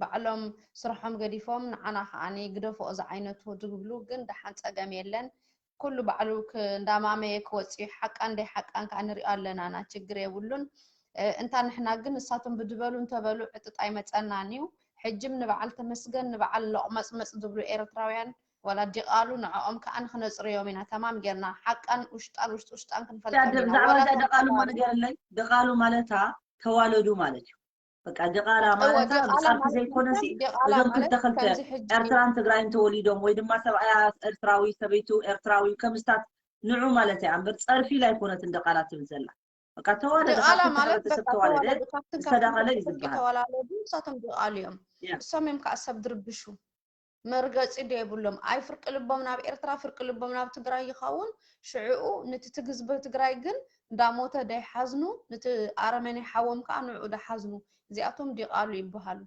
ባዕሎም ስርሖም ገዲፎም ንዓና ከዓኒ ግደፎ እዚ ዓይነት ዝብሉ ግን ደሓን ፀገም የለን ኩሉ ባዕሉ እንዳማመየ ክወፅእ እዩ ሓቃን ደይ ሓቃን ከዓ ንሪኦ ኣለና ና ችግር የብሉን እንታ ንሕና ግን ንሳቶም ብድበሉ እንተበሉ ዕጥጥ ኣይመፀናን እዩ ሕጅም ንበዓል ተመስገን ንበዓል ሎቕመፅመፅ ዝብሉ ኤርትራውያን ዋላ ዲቓሉ ንዕኦም ከዓ ንክነፅርዮም ኢና ተማም ጌርና ሓቃን ውሽጣን ውሽጢ ውሽጣን ክንፈልጠም ኢና ብዛዕባ እዛ ደቓሉ ሞ ንገረለይ ደቓሉ ማለታ ተዋለዱ ማለት እዩ በቃ ደቓላ ማለታ ብፀርፊ ዘይኮነ ሲ እዞም ክልተ ክልተ ኤርትራን ትግራይን ተወሊዶም ወይ ድማ ሰብኣያ ኤርትራዊ ሰበይቱ ኤርትራዊ ከምስታት ንዑ ማለት እያ እምበር ፀርፊ ኢላ ኣይኮነትን ደቓላ ትብል ዘላ በቃ ተዋለደ ካብ ክልተ ሕብረተሰብ ተዋለደ ዝተዳቐለ እዩ ዝበሃል ተዋላለዱ ንሳቶም ደቓሉ እዮም እሶም እዮም ከዓ ሰብ ድርብሹ መርገፂ ዶ የብሎም ኣይ ፍርቂ ልቦም ናብ ኤርትራ ፍርቂ ልቦም ናብ ትግራይ ይኸውን ሽዕኡ ንቲ ትግዝቢ ትግራይ ግን እንዳሞተ ዳይሓዝኑ ንቲ ኣረመኔ ሓዎም ከዓ ንዕኡ ዳሓዝኑ እዚኣቶም ዲቓሉ ይበሃሉ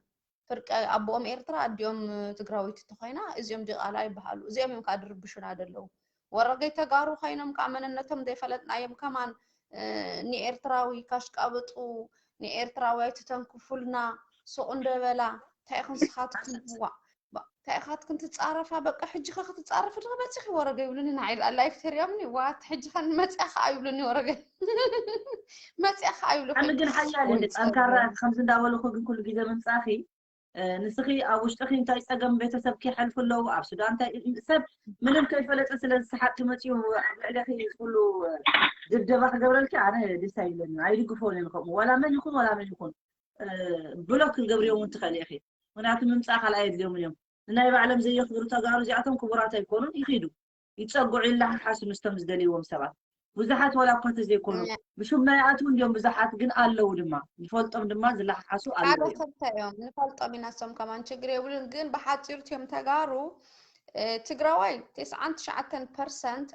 ፍርቂ ኣቦኦም ኤርትራ ኣዲኦም ትግራዊት እንተኮይና እዚኦም ዲቓላ ይበሃሉ እዚኦም እዮም ከዓ ድርብሹና ደለዉ ወረገይ ተጋሩ ኮይኖም ከዓ መንነቶም ዘይፈለጥናዮም ከማን ንኤርትራዊ ካሽቃብጡ ንኤርትራዊ ኣይትተንክፉልና ሱቕ እንደበላ እንታይ ኢኽን ስኻትክን ዋ እንታይ ኢኻትክን ትፃረፋ በቃ ሕጂ ከ ክትፃረፊ ዶ በፂኺ ወረገ ይብሉኒ ንዓይ ላይፍ ተሪኦምኒ ዋ ሕጂ ከ መፅያ ከዓ ይብሉኒ ወረገ መፅያ ከዓ ይብሉ ኣነ ግን ሓያል እንዲ ጠንካራ ከምዚ እንዳበልኩ ግን ኩሉ ግዜ ምምፃኺ ንስኺ ኣብ ውሽጥኺ እንታይ ፀገም ቤተሰብኪ ይሓልፉ ኣለዉ ኣብ ሱዳን እንታይ ሰብ ምንም ከይፈለጠ ስለ ዝሰሓቅኪ መፅኡ ኣብ ልዕለኺ ኩሉ ድብደባ ክገብረልኪ ኣነ ደስ ኣይብለኒ ኣይድግፎን እየ ንከምኡ ዋላ መን ይኹን ዋላ መን ይኹን ብሎክ ክንገብርዮም እውን ትኽእል ኢኺ ምክንያቱ ምምፃእ ካልኣ የድልዮም እዮም ንናይ ባዕሎም ዘየኽብሩ ተጋሩ እዚኣቶም ክቡራት ኣይኮኑን ይኺዱ ይፀግዑ ይለሓሓሱ ምስቶም ዝደልይዎም ሰባት ብዙሓት ዋላ እኳ ተዘይኮኑ ብሹም ናይ ኣትው እንዲዮም ብዙሓት ግን ኣለዉ ድማ ንፈልጦም ድማ ዝለሓሓሱ ኣለዉ እዮም። እዮም ንፈልጦም ኢና እሶም ከማን ችግር የብሉን ግን ብሓፂሩ እትዮም ተጋሩ ትግራዋይ ተስዓን ትሽዓተን ፐርሰንት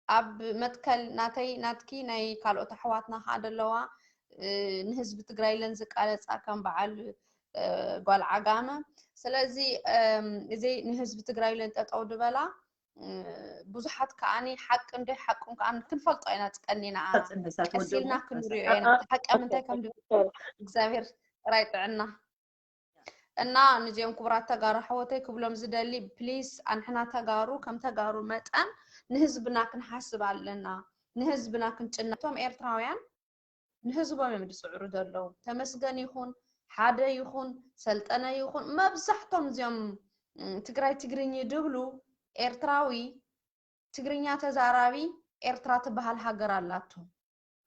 ኣብ መትከል ናተይ ናትኪ ናይ ካልኦት ኣሕዋትና ከዓ ደለዋ ንህዝቢ ትግራይ ኢለን ዝቃለፃ ከም በዓል ጓል ዓጋመ። ስለዚ እዚ ንህዝቢ ትግራይ ኢለን ጠጠው ዝበላ ብዙሓት ከዓኒ ሓቂ እንደ ሓቁን ከዓ ክንፈልጦ ኢና። ቀኒና ቀስ ኢልና ክንሪኦ ኢና። ሓቂ ምንታይ ከም እግዚኣብሔር ጥራይ ጥዕና እና ንዚኦም ክቡራት ተጋሩ ኣሕወተይ ክብሎም ዝደሊ ፕሊስ ኣንሕና ተጋሩ ከም ተጋሩ መጠን ንህዝብና ክንሓስብ ኣለና። ንህዝብና ክንጭነቶም ኤርትራውያን ንህዝቦም እዮም ዝፅዕሩ ዘለዉ። ተመስገን ይኹን ሓደ ይኹን ሰልጠነ ይኹን መብዛሕቶም እዚኦም ትግራይ ትግርኝ ድብሉ ኤርትራዊ ትግርኛ ተዛራቢ ኤርትራ ትበሃል ሃገር ኣላቶ።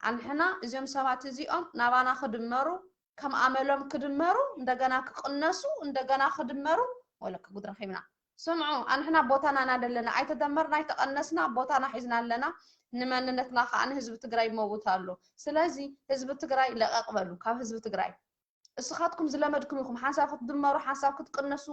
ኣንሕና እዚኦም ሰባት እዚኦም ናባና ክድመሩ ከም ኣመሎም ክድመሩ እንደገና ክቕነሱ እንደገና ክድመሩ ወለክ ጉድ ረኺብና። ስምዑ ኣንሕና ቦታና ኢና ዘለና ኣይተደመርና ኣይተቐነስና ቦታና ሒዝና ኣለና። ንመንነትና ከዓ ንህዝቢ ትግራይ ይመውት ኣሎ። ስለዚ ህዝቢ ትግራይ ለቐቕ በሉ ካብ ህዝቢ ትግራይ። እስኻትኩም ዝለመድኩም ኢኹም ሓንሳብ ክትድመሩ ሓንሳብ ክትቅነሱ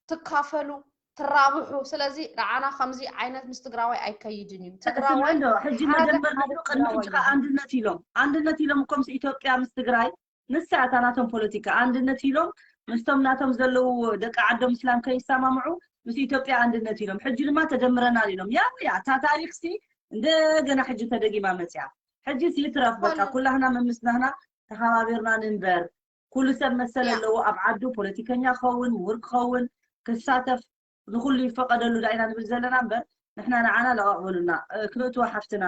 ትካፈሉ ትራብሑ። ስለዚ ንዓና ከምዚ ዓይነት ምስ ትግራዋይ ኣይከይድን እዩ። ትግራዋይ ሕጂ መደመር ቅድሚ ሕጂ ከዓ ኣንድነት ኢሎም ኣንድነት ኢሎም እኮ ምስ ኢትዮጵያ ምስ ትግራይ ንሳ እታ ናቶም ፖለቲካ ኣንድነት ኢሎም ምስቶም ናቶም ዘለዉ ደቂ ዓዶም እስላም ከይሰማምዑ ምስ ኢትዮጵያ ኣንድነት ኢሎም ሕጂ ድማ ተደምረናል ኢሎም። ያው ያ እታ ታሪክ ሲ እንደገና ሕጂ ተደጊማ መፅያ። ሕጂ ሲ ይትረፍ በቃ ኩላህና መምስናህና ተኸባቢርና ንንበር። ኩሉ ሰብ መሰል ኣለዎ ኣብ ዓዱ ፖለቲከኛ ክኸውን ምሁር ክኸውን ክሳተፍ ንኩሉ ይፈቀደሉ ዳ ኢና ንብል ዘለና እምበር ንሕና ንዓና ለቐቕ በሉና። ክልእትዋ ሓፍትና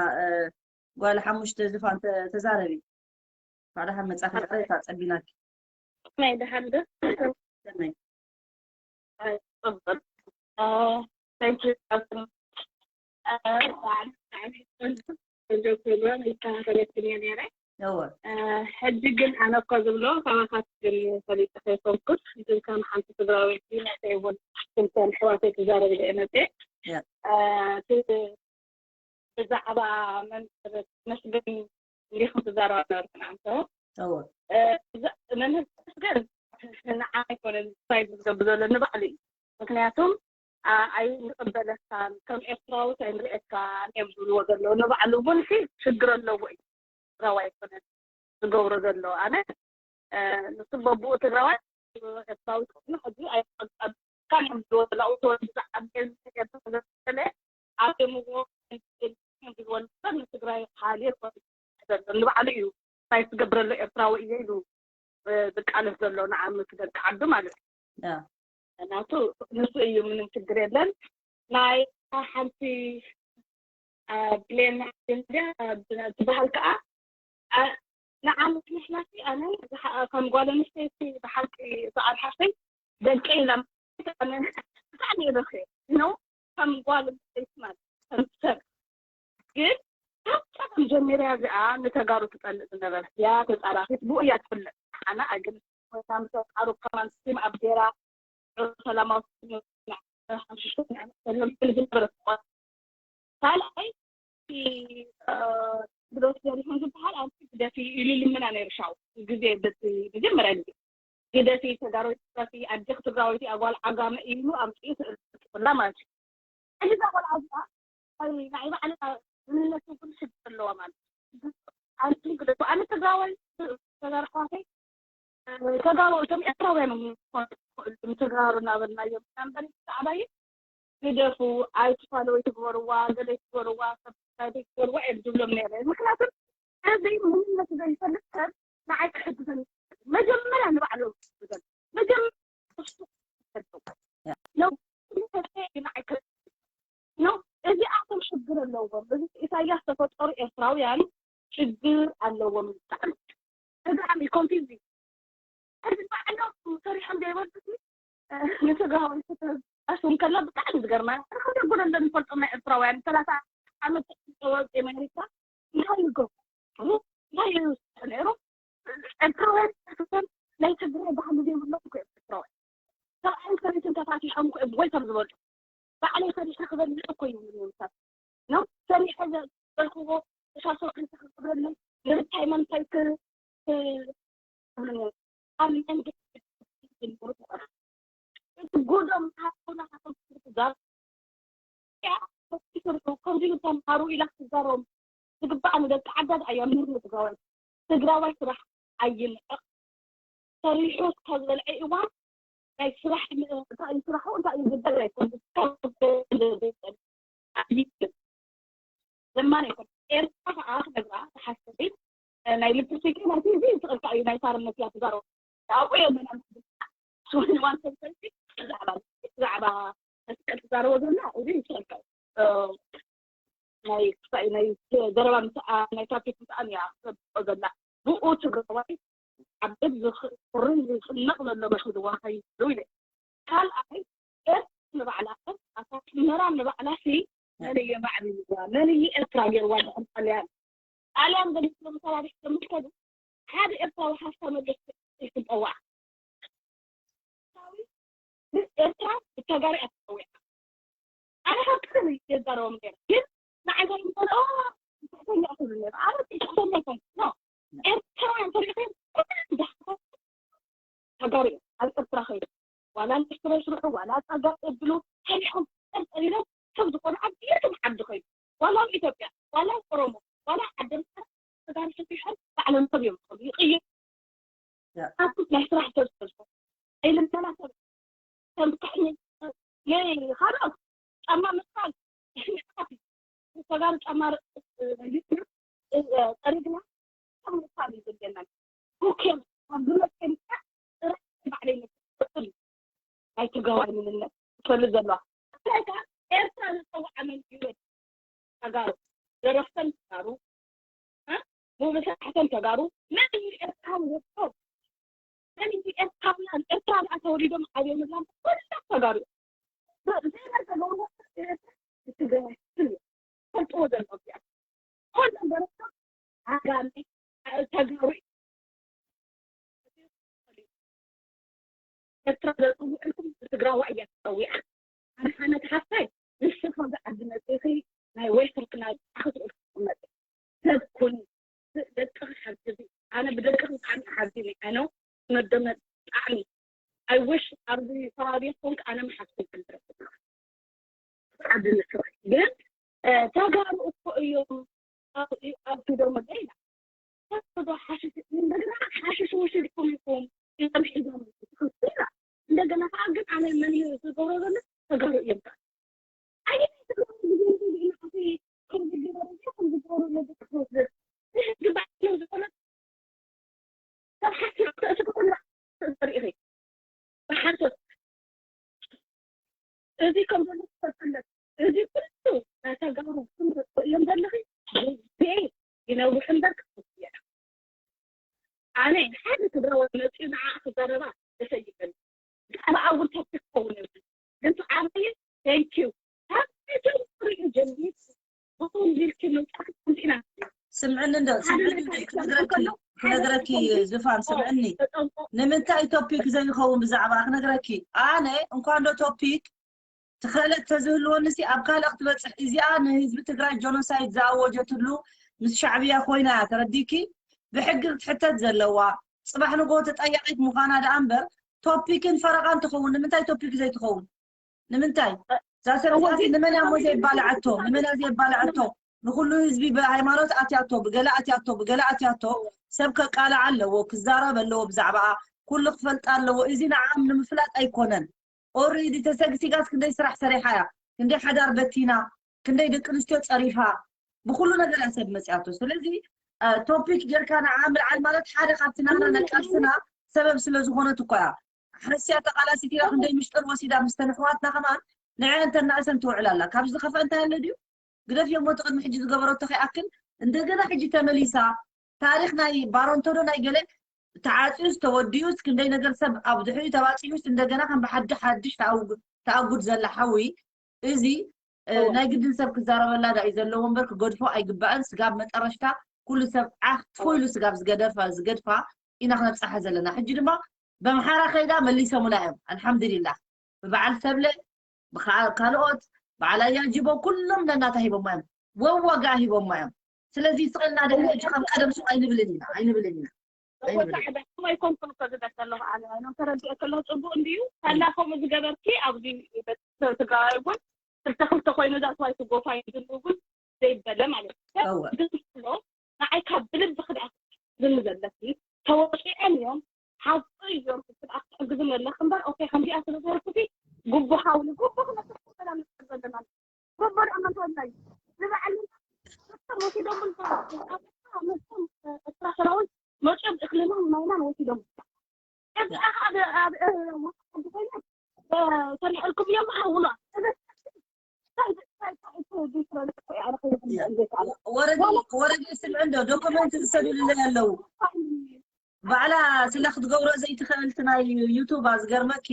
ጓል ሓሙሽተ ዝፋን ተዛረቢ። ባዕዳ ካብ መጻኺ ዛዕባ የታ ጸቢናኪ። ናይ ደሓን ዶ? ሰናይ። ኣይ ጽቡቅ። Thank you። ቆንጆ ፕሮግራም ይከታተለክን እየ ነይረ። እወ። ሕጂ ግን ኣነ እኮ ዝብሎ ካባኻት ግን ፈሊጠ ከይኮንኩስ ግን ከም ሓንቲ ትግራወይቲ ናተይ እውን ክልተን ኣሕዋተይ ክዛረብ ኢለ እየ መፅየ። ብዛዕባ መምህር መስገን እንዲኹም ትዛረባ ነበርክን ኣንተ። መምህር መስገን ንዓይ ኣይኮነን ሳይድ ዝገብር ዘሎ ንባዕሉ እዩ። ምክንያቱም ኣይንቕበለካን ከም ኤርትራዊት ኣይንርእየካን እዮም ዝብልዎ ዘለዉ። ንባዕሉ እውን ሲ ሽግር ኣለዎ እዩ። ትግራዋይ ኣይኮነን ዝገብሮ ዘሎ። ኣነ ንሱ በብኡ ትግራዋይ ኤርትራዊ ኮይኑ ሕጂ ኣይቀልቀልካን እዮም ዝወላኡ ተወልዱ ዝዓበየ ዝሰገደ ስለዝበለ ዓብዮምዎ ዝወልዱ ንትግራይ ሓልየ ኮይኑ ዘሎ ንባዕሉ እዩ። እንታይ ትገብረሉ ኤርትራዊ እየ ኢሉ ዝቃለስ ዘሎ ንዓመቱ ደቂ ዓዱ ማለት እዩ። ናቱ ንሱ እዩ ምንም ችግር የለን። ናይ ሓንቲ ብሌን ትበሃል ከዓ ንዓመት ምሕላፊ ኣነ ከም ጓል ኣንስተይቲ ብሓቂ በዓል ሓፍተይ ደቂ ኢላ ብጣዕሚ የበኽየ ነው ከም ጓል ኣንስተይቲ ማለት ከም ሰብ ግን ካብ ቀደም ጀሚራ እዚኣ ንተጋሩ ትጠልእ ዝነበረት እያ። ተፃራፊት ብኡ እያ ትፍለጥ። ሓና ኣግን ወይታ ምስ ተጋሩ ከማን ስቲም ኣብ ጌራ ሰላማዊ ዝነበረት እኳ ካልኣይ ብዶስ ዘሪሁን ዝበሃል ኣንቲ ግደፊ ኢሉ ልምና ነይሩ ሻው ግዜ በቲ መጀመርያ ግዜ ግደፊ ተጋሮይቲ ትረፊ ኣዴኺ ትግራወይቲ ኣጓል ዓጋመ ኢሉ ኣምፅኡ ስእልላ ማለት እዩ። ሕጂ እዛ ቆልዓ እዚኣ ናይ ባዕላ መንነት እውን ሽግር ኣለዋ ማለት እዩ። ኣንቲ ግደፉ ኣነ ትግራዋይ ተጋሩ ኣሕዋተይ ተጋሩ እቶም ኤርትራውያን ተጋሩ እናበልናዮም ኢና እምበር ብዛዕባይ ግደፉ ኣይትፋለወይ ትግበርዋ ገለ ትግበርዋ ሰብስክራይብ ትግበርዋ እዮም ዝብሎም ነይረ። ምክንያቱ እዚ ምንነቱ ዘይፈልጥ ሰብ ንዓይ ክሕግዘኒ መጀመርያ ንባዕሉ ክሕግዘኒ መጀመርያ ንሱ ክሕግዘኒ ነው። ንዓይ ክሕግዘኒ ነው። እዚኣቶም ሽግር ኣለዎም። እዚ ኢሳያስ ተፈጠሩ ኤርትራውያን ሽግር ኣለዎም ብጣዕሚ። ብጣዕሚ ኮንፊውዝ እዩ። ሕዚ ባዕሎም ሰሪሖም ዘይበልዑ ንስጋዊ ኣስም ከላ ብጣዕሚ ዝገርማ ሓደ ጉድ ኣለኒ ፈልጦም ናይ ኤርትራውያን ሰላሳ ዓመት ወፂ ኣሜሪካ እንታይ ይገብሩ እንታይ ይውስሑ ነይሮም ኤርትራውያን ተፈተን ናይ ትግራይ ባህሊ ዘይብሎም እኮ እዮም ኤርትራውያን ሰብኣይን ሰበይትን ተፋቲሖም እኮ እዮም ወይ ከም ዝበልዑ ባዕለይ ሰሪሐ ክበልዕ እኮ ይብሉ ነይሩ ሰብ ነው ሰሪሐ ዘበልክዎ ተሻሶ ክልተ ክገብረለይ ንርታይ መንታይ ክብሉ ነይሩ ኣብ መንግስቲ ዝነበሩ ተቆራረፁ እቲ ጉዶም ሃብቶና ሃቶም ትዛር ከምዚ ተምሃሩ ኢላ ክትዛረቦም ዝግባእ ንደቂ ዓዳ ደኣ እያ ምሁር ንትግራዋይ ትግራዋይ ስራሕ ኣይንዕቕ። ሰሪሑ እስካብ ዝበልዐ እዋን ናይ ስራሕ እንታይ እዩ ስራሑ እንታይ እዩ ዝበል ኣይኮን ዘማን ኣይኮን። ኤርትራ ከዓ ክነግራ ተሓስቢ ናይ ልፕስቲክ ናይ ቲቪ ይስቕልካ እዩ ናይ ሳርነት እያ ትዛረቡ ኣብኡ እዮም መናምስቲ ሽወንዋን ሰልሰልቲ ብዛዕባ ብዛዕባ መስቀል ትዛረቦ ዘላ እዚ ይስቕልካ እዩ ናይ ክሳይ ናይ ዘረባ ምስኣ ናይ ትራፊክ ምስኣን እያ ተብቆ ዘላ ብኡ ትግራዋይ ዓበድ ዝኽርን ዝኽነቕ ዘሎ መኺድዋ ኸይዱ ኢለ ካልኣይ ኤርትራ ንባዕላ ኣታ ኣስመራ ንባዕላ ሲ መን እየ ማዕቢልዋ መን እየ ኤርትራ ገይርዋ ድሕር ጣልያን ጣልያን ገሊፅሎም ተባቢሕ ከምትከዱ ሓደ ኤርትራዊ ሓፍታ መለስ ይክንጠዋዕ ኤርትራ ብተጋሩ እያ ተፀዊዓ ኣነ ካብ ቀደም የዛረቦም ነይረ ግን ንዓይ ጋር ምኮነ ትሕተኛ ክብሉ ነይሩ ኣነ ትሕተኛ ይኮን ኖ ኤርትራውያን ተሪእኺ ኩለን ድሓታት ተጋሩ እዮም ኣብ ኤርትራ ከይዱ ዋላ ንእሽትሮ ይስርሑ ዋላ ጸጋ የብሉ ሰሪሖም ጠልጠሊሎም ሰብ ዝኾነ ኣብ የትም ዓዲ ከይዱ ዋላ ኣብ ኢትዮጵያ ዋላ ኣብ ኦሮሞ ዋላ ኣብ ዓዲ ኣምሓራ ተጋሩ ሰፊሖም ባዕሎም ሰብ እዮም ዝኸዱ ይቕይር ኣብቲ ናይ ስራሕ ሰብ ዝፈልጦ ኣይልመና ሰብ ከም ብጣዕሚ ናይ ካልኦት ጫማ ምጥቃም ተጋሩ ጫማ ርእ- ርእ- ርእ- ጠሪግና ከም ምጥቃም እዩ ዘድልየና ኦኬ ኣብ ዝመፀ ጥራሕ ባዕለይ መስል ናይ ትግራዋይ ምንነት ትፈልጥ ዘለዋ እንታይ ከዓ ኤርትራ ዝፀውዓ መን እዩ ተጋሩ ደረፍተን ተጋሩ እ? ሙብሳሕተን ተጋሩ መን እዩ ኤርትራዊ ወጥቶ መን እዩ ኤርትራውያን ኤርትራ ደኣ ተወሊዶም ዓብዮም ምላም ኩሎም ተጋሩ እዮም። ዘይና ተገብርዎ ኤርትራ ትግራይ ስም እዩ ፈልጥዎ ዘለዎም እዚኣ ኩሎም ደረፍቶም ዓጋመ ተጋሩ ኤርትራ ዘፅውዕልኩም ትግራዋ እያ ትፀዊዓ ኣነ ሓነት ሓፍታይ ንስኻ ብዓዲ መፅእኺ ናይ ዌስተርክ ናይ ዓኽትኡ ትመፅ ሰብ ኩኒ ደቅኺ ሓግዚ ኣነ ብደቅኺ ብጣዕሚ ሓዚነ ኣነ መደመ ብጣዕሚ I wish ኣብዚ ከባቢ ኮንክ ኣነ ምሓዝኩም ክንትረክብ ዓዲ ንስኻ ግን ተጋሩ እኮ እዮም ኣብቲ ደሞ ዘይና ተዶ ሓሽሽ እንደገና ሓሽሽ ውሽድኩም ኢኹም እዮም ሒዞም ትኽክል እንደገና ከዓ ግን ኣነ መን እዩ ዝገብሮ ዘሎ ተጋሩ እዮም ከዓ ኣየናይ ተጋሩ ብዘንቱ ኢልና እቲ ከም ዝገበሩ እዚ ከም ዝገበሩ ነዚ ክወስድ ንህዝቢ ባዕሉ ዝኾነ ካብ ሓንቲ ርእሲ ክቁላዕ ትእዘር ኢኺ ብሓሶት እዚ ከም ዘሎ ክፈልጠለት እዚ ኩሉ ናይ ተጋሩ ስም እዮም ዘለኺ ግዜ ይነውሕ እምበር ክፍትየና ኣነ ሓደ ትግራዋይ መፅኡ ንዓ ክዛረባ ደሰይበል ብዛዕባ እውን ታክቲክ ክኸውን የብሉ ግን ዓብይ thank you ታክቲክ ሪኡ ጀሚር ብኹም ቢልኪ ምምፃእ ከምዚና ስምዕኒ እንዶ ስምዕኒ ክነግረኪ ክነግረኪ ዝፋን ስምዕኒ ንምንታይ ቶፒክ ዘይኸውን ብዛዕባ ክነግረኪ ኣነ እንኳ እንዶ ቶፒክ ትኸለጥ ተዝህልወንሲ ኣብ ካልእ ክትበፅሕ እዚኣ ንህዝቢ ትግራይ ጆኖሳይድ ዝኣወጀትሉ ምስ ሻዕብያ ኮይና እያ ተረዲኪ ብሕጊ ክትሕተት ዘለዋ ፅባሕ ንጎ ተጠያቂት ምዃና ደኣ እምበር ቶፒክን ፈረቓን ትኸውን ንምንታይ ቶፒክ ዘይትኸውን ንምንታይ እዛ ሰብ እዚኣ ንመን እሞ ዘየባልዓቶ ንመን ዘየባልዓቶ ንኩሉ ህዝቢ ብሃይማኖት ኣትያቶ ብገለ ኣትያቶ ብገለ ኣትያቶ ሰብ ከቃልዓ ኣለዎ ክዛረብ ኣለዎ ብዛዕባኣ ኩሉ ክፈልጣ ኣለዎ እዚ ንዓም ንምፍላጥ ኣይኮነን already ተሰግሲጋስ ክንደይ ስራሕ ሰሪሓ እያ ክንደይ ሓዳር በቲና ክንደይ ደቂ ኣንስትዮ ፀሪፋ ብኩሉ ነገር እያ ሰብ መፅያቶ ስለዚ topic ጌርካ ንዓ ምልዓል ማለት ሓደ ካብቲ ናህና ናይ ቃልስና ሰበብ ስለ ዝኾነት እኮ እያ ሓስያ ተቓላሲት ኢላ ክንደይ ምሽጥር ወሲዳ ምስተን ኣሕዋትና ከማን ንዐን ተናእሰን ትውዕል ኣላ ካብዚ ዝኸፍአ እንታይ ኣሎ ድዩ ግደፍዮ እሞ እቲ ቅድሚ ሕጂ ዝገበረቶ ከይኣክል እንደገና ሕጂ ተመሊሳ ታሪኽ ናይ ባሮንቶ ዶ ናይ ገለ ተዓፅዩስ ተወዲኡስ ክንደይ ነገር ሰብ ኣብ ድሕሪኡ ተባፂሑስ እንደገና ከም ብሓዲ ሓድሽ ተኣውግ- ተኣጉድ ዘላ ሓዊ እዚ እ፣ ናይ ግድን ሰብ ክዛረበላ ዳ እዩ ዘለዎ እምበር ክገድፎ ኣይግባእን ስጋብ መጠረሽታ ኩሉ ሰብ ዓኽ ትፎ ኢሉ ስጋብ ዝገደፋ ዝገድፋ ኢና ክነብፃሓ ዘለና ሕጂ ድማ በምሓራ ከይዳ መሊሰሙላ እዮም ኣልሓምዱሊላህ ብበዓል ሰብለ ብካ- ካልኦት በዓል ኣያጅቦ ኩሎም ነናታ ሂቦማ እዮም ወዋጋ ሂቦማ እዮም ስለዚ ስቕ ኢልና ደኣ ሕጂ ከም ቀደም ሱቕ ኣይንብልን ኢና ኣይንብልን ኢና ኣይንብልን ኢና ወሳዕዳ ከምኡ ኣይኮንኩን እኮ ዝብል ዘለኹ ኣነ ነው ተረዲኦ ከለኹ ፅቡቅ እንድዩ ሳላ ከምኡ ዝገበርኪ ኣብዚ ትግራዋይ እውን ክልተ ክልተ ኮይኑ that's why to go find ዝብሉ እውን ዘይበለ ማለት እዩ እወ ግን ስሎ ንዓይ ካብ ብልቢ ክድኣ ዝም ዘለኪ ተወቂዖም እዮም። ሓቂ እዮም። ክትሕግዝም ኣለክ እምበር ኦኬ ከምዚኣ ስለዝበልኩ ጉቡ ሓውኒ ጉቡ ክነስር ዘለና ጉቡ ደኣ መን ተወላይ ዝበዓል ወሲዶም እስራ ሰራዊት መፅኦም እክልናን ማይናን ወሲዶም እዚኣ ኣብ ሰሪሐልኩም እዮም ሓውና ወረዲ ስምዒ እንዶ ዶክመንት ዝሰዱልለይ ኣለዉ ባዕላ ስለ ክትገብሮ ዘይትኽእል ናይ ዩቱባ ዝገርመኪ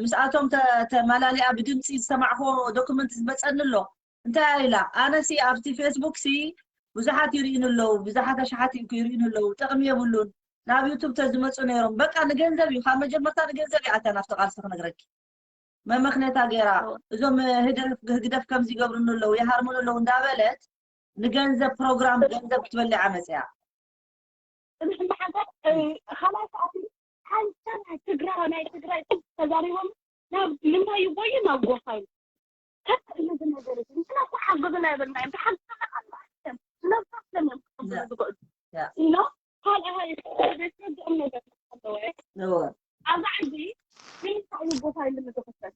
ምስኣቶም ተመላሊኣ ብድምፂ ዝሰማዕኮ ዶክመንት ዝመፀኒ ኣሎ እንታይ ኢላ ኣነሲ ኣብቲ ፌስቡክ ሲ ብዙሓት ይርእዩን ኣለዉ ብዙሓት ኣሽሓት ይርእዩን ኣለዉ ጥቕሚ የብሉን ናብ ዩቱብ ተዝመፁ ነይሮም በቃ ንገንዘብ እዩ ካብ መጀመርታ ንገንዘብ ይኣታ ናብቲ ቃልሲ ክነግረኪ መመኽነታ ገይራ እዞም ህግደፍ ከምዚ ይገብሩኒ ኣለዉ ይሃርሙኒ ኣለዉ እንዳበለት ንገንዘብ ፕሮግራም ገንዘብ ክትበልዕ ዓመፅያ እዚ ሕማሓንሳብ ካልኣይ ሰዓት ሓንሳብ ናይ ትግራ ናይ ትግራይ ተዛሪቦም ናብ ምንታይ ይጎዩ ናብ ጎፋ እዩ ከእነዚ ነገር እዚ ንሕና እኮ ሓግዙና ይብልና እዮም ተሓግዙና ኣለዋም ነብሶም እዮም ክሕግዙ ዝኽእሉ ኢሎም ካልኣይ ቤት ረድኦም ነገር ኣለወ ኣብዛ ዓዲ ንምንታይ እዩ ጎፋ ኢሉ ዝኽፈት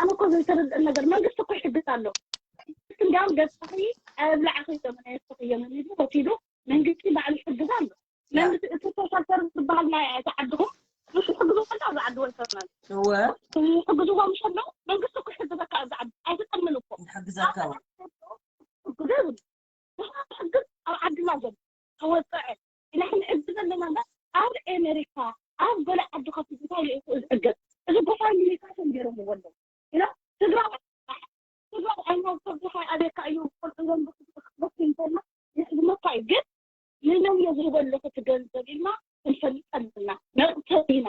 ኣነ እኮ ዘይተረድእ ነገር መንግስቲ እኮ ይሕግዝ ኣሎ። እንዲያውም ገፅኺ ኣየብላዕኺ እዮም ኣየስተኽዮም ኢሉ ወሲዱ መንግስቲ ባዕሉ ይሕግዝ ኣሎ። መንግስቲ እቲ ሶሻል ሰርቪስ ዝበሃል ናይ እቲ ዓድኹም ምስ ይሕግዝዎ ከለዉ ኣብዚ ዓዲ ወልፈርና እወ ይሕግዝዎ ምሽ ኣለዉ መንግስቲ እኮ ይሕግዘካ ኣብዚ ዓዲ ኣይትጠልምን እኮ ይሕግዘካ እወ። ይሕግዝ ኣብ ዓድና ዘሎ ተወፀዐ ኢና ክንዕግዝ ዘለና እምበር ኣብ ኤሜሪካ ኣብ ገለ ዓዲ ከፊቱ እንታይ ኢሉ ዝዕገዝ እዚ ጎፋንድሚ ካሽ እዮም ገይሮምዎ ኣለዉ ኢሎም ትግራዋይ ትግራዋይ ኣይናው ከብድኻ ኣበካ እዩ ቆልዑ እዮም በኪ እንተላ ይሕዝመካ እዩ ግን ንነብዮ ዝህበሉ እቲ ገንዘብ ኢልና ክንፈልጥ ኣለና መእተዊና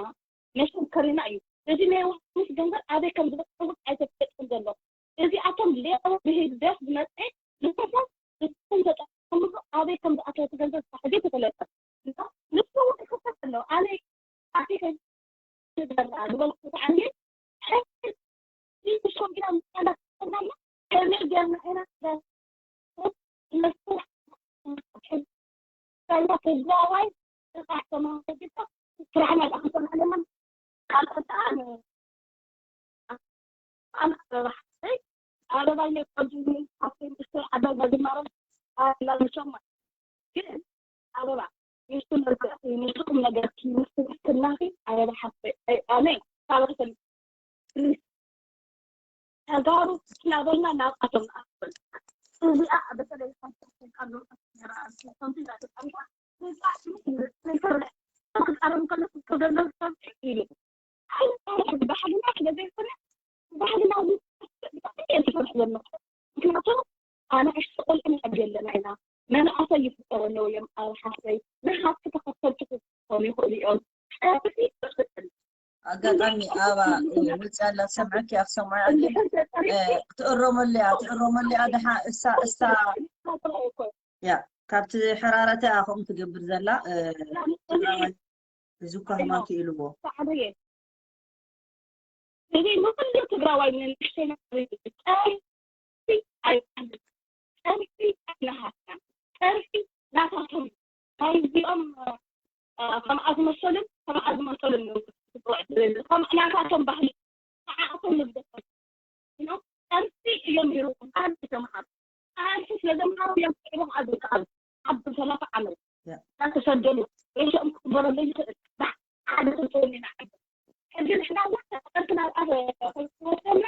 መሸንከሪና እዩ እዚ ናይ ዮሃንስ ገንዘብ ኣበይ ከም ዝበፅሕ እውን ኣይተፈልጥን ዘሎ እዚኣቶም ሌባ ብህግደፍ ዝመፀ ንሕቶ ንስኹም ተጠቀምሉ ኣበይ ከም ዝኣተወ እቲ ገንዘብ ሳሕዚ ተፈለጠ ንሱ እውን ይኽፈት ኣሎ ኣነ ኣበይ ከም ዝበላ ዝበልኩ ተዓኒ ንሶም ኢና ምሳና ተጠቀምና ከመይ ጌርና ኢና ንሱ ትግራዋይ ጥራሕ ተማሃሪቶ ስራሕና ደኣ ክንሰርሕ ኣለና ካልኦት ደኣ ኣነ ኣበባ ሓፍተይ ኣበባ ኢለ ቆንጆ ሓፍተይ ንእሽተይ ዓባይ ዳግማረም ኣላልሶም ግን ኣበባ ንሱ መልክዕኪ ንሱ ቁም ነገርኪ ንሱ ትሕትናኺ ኣበባ ሓፍተይ ኣነ ታብርክን ፕሊስ ተጋሩ ስላበልና ናብኣቶም ንኣክል እዚኣ በተለይ ክዛረብ ከሎ ክገለል ሰብ ኢሉ ባህልና ስለ ዘይኮነ ባህልና ብጣዕሚ እየ ዝፈርሕ ዘለኹ ምክንያቱ ኣናእሽቲ ቆልዑ ንዕብ የለና ኢና መናእሰይ ይፍጠሩ ኣለዉ እዮም ኣብ ሓፍተይ ንሃፍቲ ተኸተልቲ ክኾኑ ይኽእሉ እዮም ኣጋጣሚ ኣባ ውፅእ ኣላ ትሰምዐኪ እያ ትሰምዖ እያ ግን ትእረመሉ እያ ትእረመሉ እያ ድሓ እሳ እሳ እያ ካብቲ ሕራረተ እያ ከምኡ ትገብር ዘላ ትግራዋይ እዚ እኳ ህማም ክኢልዎ እዚ ንኩሉ ትግራዋይ ንንእሽተይ ጸርፊ ኣይናሃትና ጸርፊ ናታቶም ናይ እዚኦም ከምኣ ዝመሰሉን ከምኣ ዝመሰሉን ናታቶም ባህሊ ንዓኣቶም ንግደፈሉ ጸርፊ እዮም ይርቁ ቃል ተምሃሩ ቃልሲ ስለ ዘምሃሩ እዮም ክዕቡ ክኣዝካኣሉ ዓቢ ሰላሳ ዓመት እናተሰደዱ ርእሶም ክቕበረሉ ይኽእል ሓደ ተተወኒና ዓዲ ሕጂ ንሕና እውን ተቐምቲ ናብ ኣብ ወሰና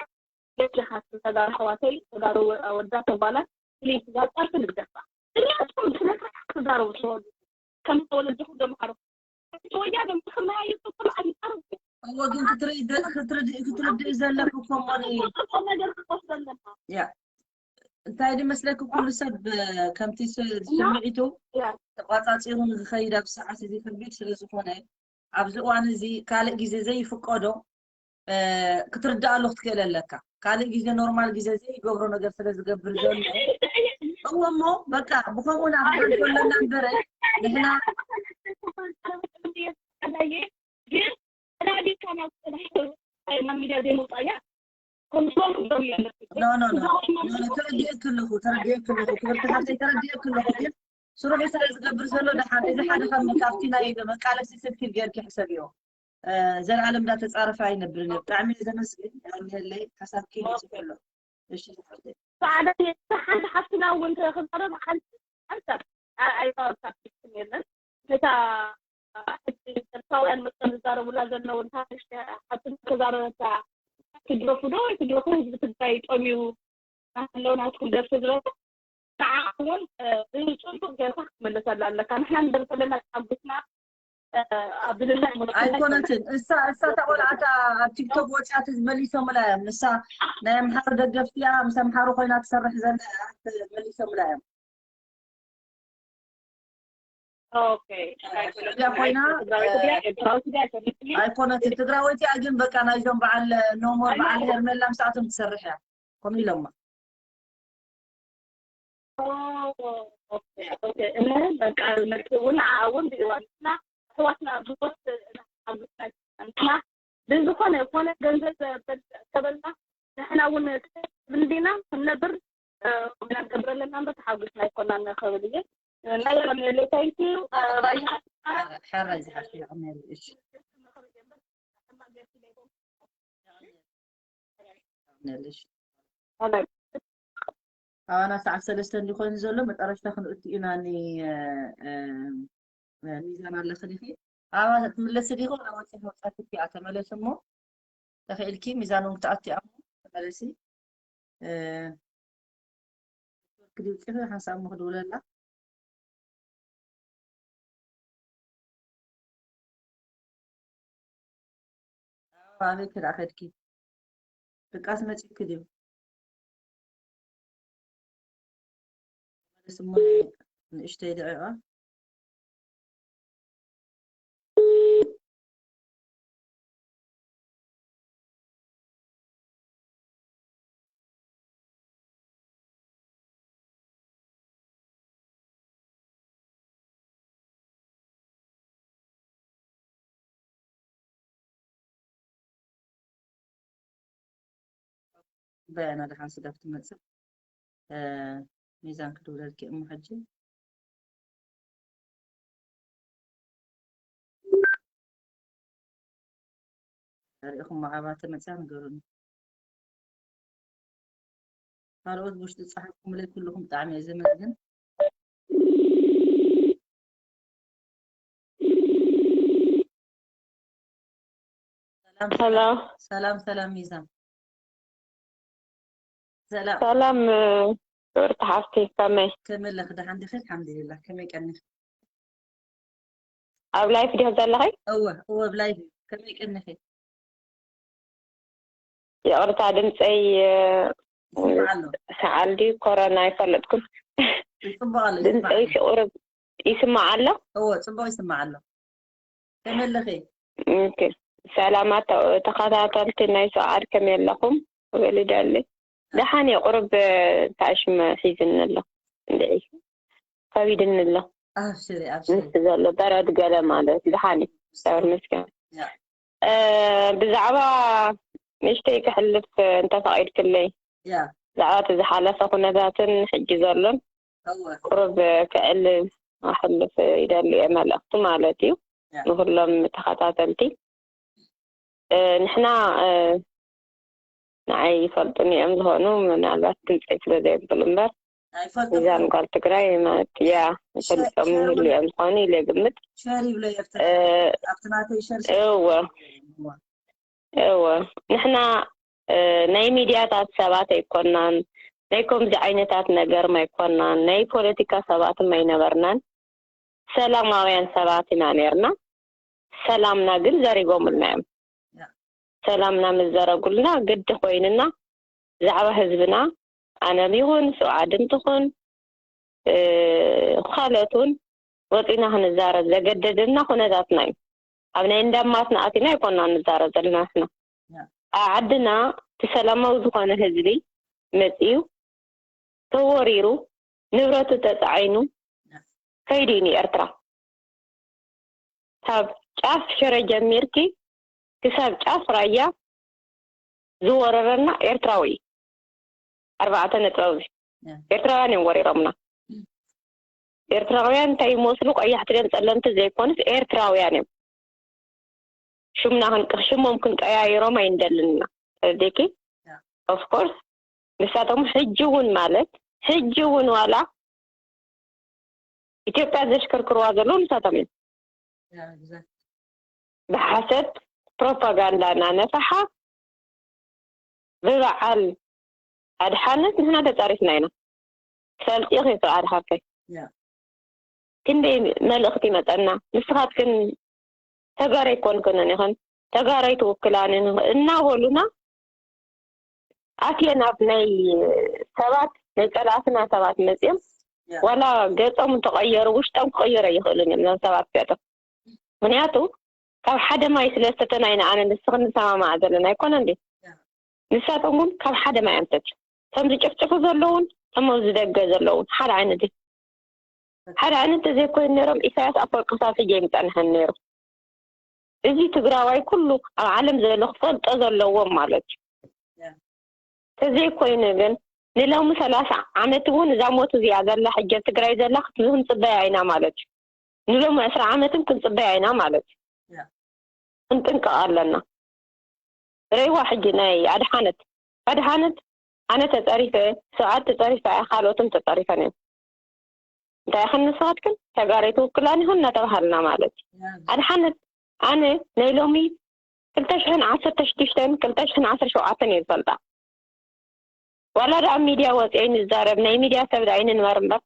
በጃኻ ተጋሩ ኣሕዋተይ ተጋሩ ኣወዳት ኣጓላት ፕሊስ እዛ ጸርፊ ንግደፋ እዚኣቶም ብስነ ስርዓት ክዛረቡ ተወሉ ከም ወለድኹም ዘምሃሩ ወያነ ምኽናያ ይጥቅም ኣይቀርብ እወ ግን ክትርኢ ክትርድእ ዘለኩ ኮሞኒ ነገር ክትወስድ ኣለና ያ እንታይ ድመስለኪ ኩሉ ሰብ ከምቲ ስምዒቱ ተቋፃፂሩ ንክኸይድ ኣብ ሰዓት እዚ ከቢድ ስለ ዝኾነ ኣብዚ እዋን እዚ ካልእ ግዜ ዘይፍቀዶ ክትርድኣሉ ክትክእል ኣለካ ካልእ ግዜ ኖርማል ግዜ ዘይገብሮ ነገር ስለ ዝገብር ዘሎ እዎ እሞ በቃ ብከምኡ ናብሎ ኣለና እምበረ ንሕና ግን ተናዲካ ናብ ፅባሕ ናብ ሚድያ ዘይምውፃእ እያ ኮንትሮል ክትገብሪ ኣለኪ ተረዲኤ ክልኹ ተረዲኤ ክልኹ ክብርቲ ሓፍተይ ተረዲኤ ክልኹ ግን ስርሑ ስለ ዝገብር ዘሎ ደሓን እዚ ሓደ ካብ ካብቲ ናይ መቃለሲ ስልኪ ጌርኪ ሕሰብዮ። ዘላለም እንዳተጻረፈ ኣይነብርን እዩ። ብጣዕሚ እየ ዘመስግን። ያንለይ ሓሳብኪ ይጽፈሎ። እሺ ዝሓፍተይ። ሰዓዳ ሓንቲ ሓፍትና እውን ክዛረብ ሓንቲ ሓንሳብ ኣይታወሳትም የለን። ነታ ሕጂ ኤርትራውያን መፅኦም ዝዛረቡላ ዘለዉ ሓንቲ ሓፍትና ክዛረበታ ትድረፉ ዶ ወይ ትድረፉ ህዝቢ ትግራይ ጠምዩ ኣለዉ ናትኩም ደርፊ ዝበለ ንዓ እውን ብፅቡቅ ጌርካ ክትመለሰላ ኣለካ። ንሕና ንደርፈለና ተሓጉስና ኣብልላ ኣይኮነትን እሳ እሳ እታ ቆልዓታ ኣብ ቲክቶክ ወፂኣት መሊሶምላ እዮም። ንሳ ናይ ኣምሓሩ ደገፍቲ እያ፣ ምስ ኣምሓሩ ኮይና ትሰርሕ ዘላ እያ፣ መሊሶምላ እዮም። ስዑድያ ኮይና ኣይኮነትን ትግራወይቲ እያ፣ ግን በቃ ናይዞም በዓል ኖሞር በዓል ሄርሜላ ምስኣቶም ትሰርሕ እያ። ከምኡ ኢሎማ እሞ በቃ ንመርቂ እውን ንዓ እውን ብእዋንና ኣሕዋትና ብዙት ንሓጉስና ንሕና ብዝኾነ ኮነ ገንዘብ ተበልና ንሕና እውን ክብል ዲና ክንነብር ኢና ንገብር ኣለና እምበር ተሓጒስና ኣይኮናን ክብል እየ ናይ የቐንየለይ ታንኪዩ ራያ ሕራይ ዝሓፍቲ የቐንየለይ እሺ ነልሽ ኣባና ሰዓት ሰለስተ እንዲኮይኑ ዘሎ መጠረሽታ ክንእቱ ኢና ኒ ሚዛን ኣለኽን ኢኺ ኣባ ትምለሲ ዲኹ ናብ ወፂ መውፃት እቲኣ ተመለስ እሞ ተኽኢልኪ ሚዛን እውን ክትኣቲ እሞ ተመለሲ ክዲ ውፅኺ ሓንሳብ እሞ ክድውለላ ኣበይ ክዳ ከድኪ ድቃስ መፂኪ ድዩ ስሙ ንእሽተይ ደቂቃ በና ደሓን ስጋብ ትመፅእ ሚዛን ክድውለልኪ እሞ ሕጂ ሪኢኹም መዓባ ተመፅያ ንገሩኒ ካልኦት ውሽጢ ዝፀሓፍኩምለይ ኩልኹም ብጣዕሚ እየ ዘመስግን ሰላም ሰላም ሚዛን ሰላም ሰላም ክብርቲ ሓፍቲ ከመይ ከመይ ኣለኺ ደሓን ዲኺ ኣልሓምዱሊላህ ከመይ ቀኒኺ ኣብ ላይፍ ዲኺ ዘለኺ እወ እወ ኣብ ላይፍ ከመይ ቀኒኺ ይቕርታ ድምፀይ ሰዓል ድዩ ኮሮና ኣይፈለጥኩን ድምፀይ ሽቁርብ ይስማዕ ኣሎ እዎ ፅቡቅ ይስማዕ ኣሎ ከመለኺ ሰላማት ተኸታተልቲ ናይ ሰዓድ ከመይ ኣለኹም ክብል ይደሊ ደሓን እየ ቁርብ ታሽመ ሒዝኒ ኣሎ እንድዒ ከቢድኒ ኣሎ ምስቲ ዘሎ በረድ ገለ ማለት ደሓን እዩ እግዚኣብሔር ይመስገን ብዛዕባ ንእሽተይ ክሕልፍ እንተፈቒድክለይ ብዛዕባ እቲ ዝሓለፈ ኩነታትን ሕጂ ዘሎን ቁሩብ ክዕልል ኣሕልፍ ይደሊ እየ መልእኽቲ ማለት እዩ ንኩሎም ተኸታተልቲ ንሕና ንዓይ ይፈልጡኒ እዮም ዝኾኑ ምናልባት ድምፀይ ስለ ዘየብል እምበር ሚዛን ጓል ትግራይ ማለት እያ ይፈልጦም ይህሉ እዮም ዝኾኑ ኢለ ግምት እወ እወ ንሕና ናይ ሚድያታት ሰባት ኣይኮናን ናይ ከምዚ ዓይነታት ነገርም ኣይኮናን ናይ ፖለቲካ ሰባትም ኣይነበርናን ሰላማውያን ሰባት ኢና ነርና ሰላምና ግን ዘሪጎምልና እዮም ሰላምና ምስ ዘረጉልና ግዲ ኮይንና ብዛዕባ ህዝብና ኣነም ይኹን ስብዓድን ትኹን ካልኦት እውን ወፂና ክንዛረብ ዘገደደና ኩነታትና እዩ ኣብ ናይ እንዳማትና ኣቲና ኣይኮና ንዛረብ ዘለና ንሕና ኣብ ዓድና እቲ ሰላማዊ ዝኾነ ህዝቢ መፂኡ ተወሪሩ ንብረቱ ተፃዒኑ ከይዱ እዩ ንኤርትራ ካብ ጫፍ ሽረ ጀሚርኪ ክሳብ ጫፍ ራያ ዝወረረና ኤርትራዊ እዩ ኣርባዕተ ነጥቢ ኣብዚ ኤርትራውያን እዮም ወሪሮምና ኤርትራውያን እንታይ ይመስሉ? ቀያሕቲ ደም ጸለምቲ ዘይኮኑስ ኤርትራውያን እዮም። ሽምና ክንቅ ሽሞም ክንቀያይሮም ኣይንደልን ኢና። ተረዲእኪ? Of course ንሳቶም ሕጂ እውን ማለት ሕጂ እውን ዋላ ኢትዮጵያ ዘሽከርክርዋ ዘለዉ ንሳቶም እዮም። ብሓሰት ፕሮፓጋንዳ እናነፈሓ ብበዓል ኣድሓነት ንሕና ተጻሪፍና ኢና። ትፈልጢ ኢኺ ኣድሓርከይ ክንደይ መልእኽቲ ይመጸና። ንስኻትክን ተጋሩ ኣይኮንክንን ኢኽን፣ ተጋሩ ኣይትውክላንን እናበሉና ኣትየ ናብ ናይ ሰባት ናይ ጸላእትና ሰባት መጺኦም ዋላ ገጾም እንተቐየሩ ውሽጦም ክቕየሩ ኣይኽእሉን እዮም እዞም ሰባት እዚኣቶም። ምኽንያቱ ካብ ሓደ ማይ ስለ ዝተተናይና ኣነ ንስኽን ንሰማማዕ ዘለና ኣይኮነ እንዴ? ንሳቶም እውን ካብ ሓደ ማይ ኣምሰት ከም ዝጭፍጭፉ ዘለውን ከም ኣብዚ ደገ ዘለውን ሓደ ዓይነት እዩ። ሓደ ዓይነት ተዘይኮይኑ ነይሮም ኢሳያስ ኣፈወርቂ ክሳብ ሕጂ ኣይምጸንሐን ነይሩ። እዚ ትግራዋይ ኩሉ ኣብ ዓለም ዘሎ ክፈልጦ ዘለዎም ማለት እዩ። ተዘይኮይኑ ግን ንሎሚ ሰላሳ ዓመት እውን እዛ ሞት እዚኣ ዘላ ሕጂ ኣብ ትግራይ ዘላ ክትዝህም ፅበያ ኢና ማለት እዩ። ንሎሚ ዕስራ ዓመትም ክንፅበያ ኢና ማለት እዩ። ክንጥንቀቕ ኣለና። ርእይዋ ሕጂ ናይ ኣድሓነት ኣድሓነት ኣነ ተፀሪፈ ስብዓት ተፀሪፈ ካልኦትም ተፀሪፈን እዮም። እንታይ ኸን ንስኻትክን ተጋሩ ኣይትውክላን ኢኹን እናተባሃልና ማለት እዩ። ኣድሓነት ኣነ ናይ ሎሚ ክልተ ሽሕን ዓሰርተ ሽዱሽተን ክልተ ሽሕን ዓሰርተ ሸውዓተን እየ ዝፈልጣ። ዋላ ደኣ ኣብ ሚድያ ወፂአ ንዛረብ ናይ ሚድያ ሰብ ደኣ ኣይንንበር እምበር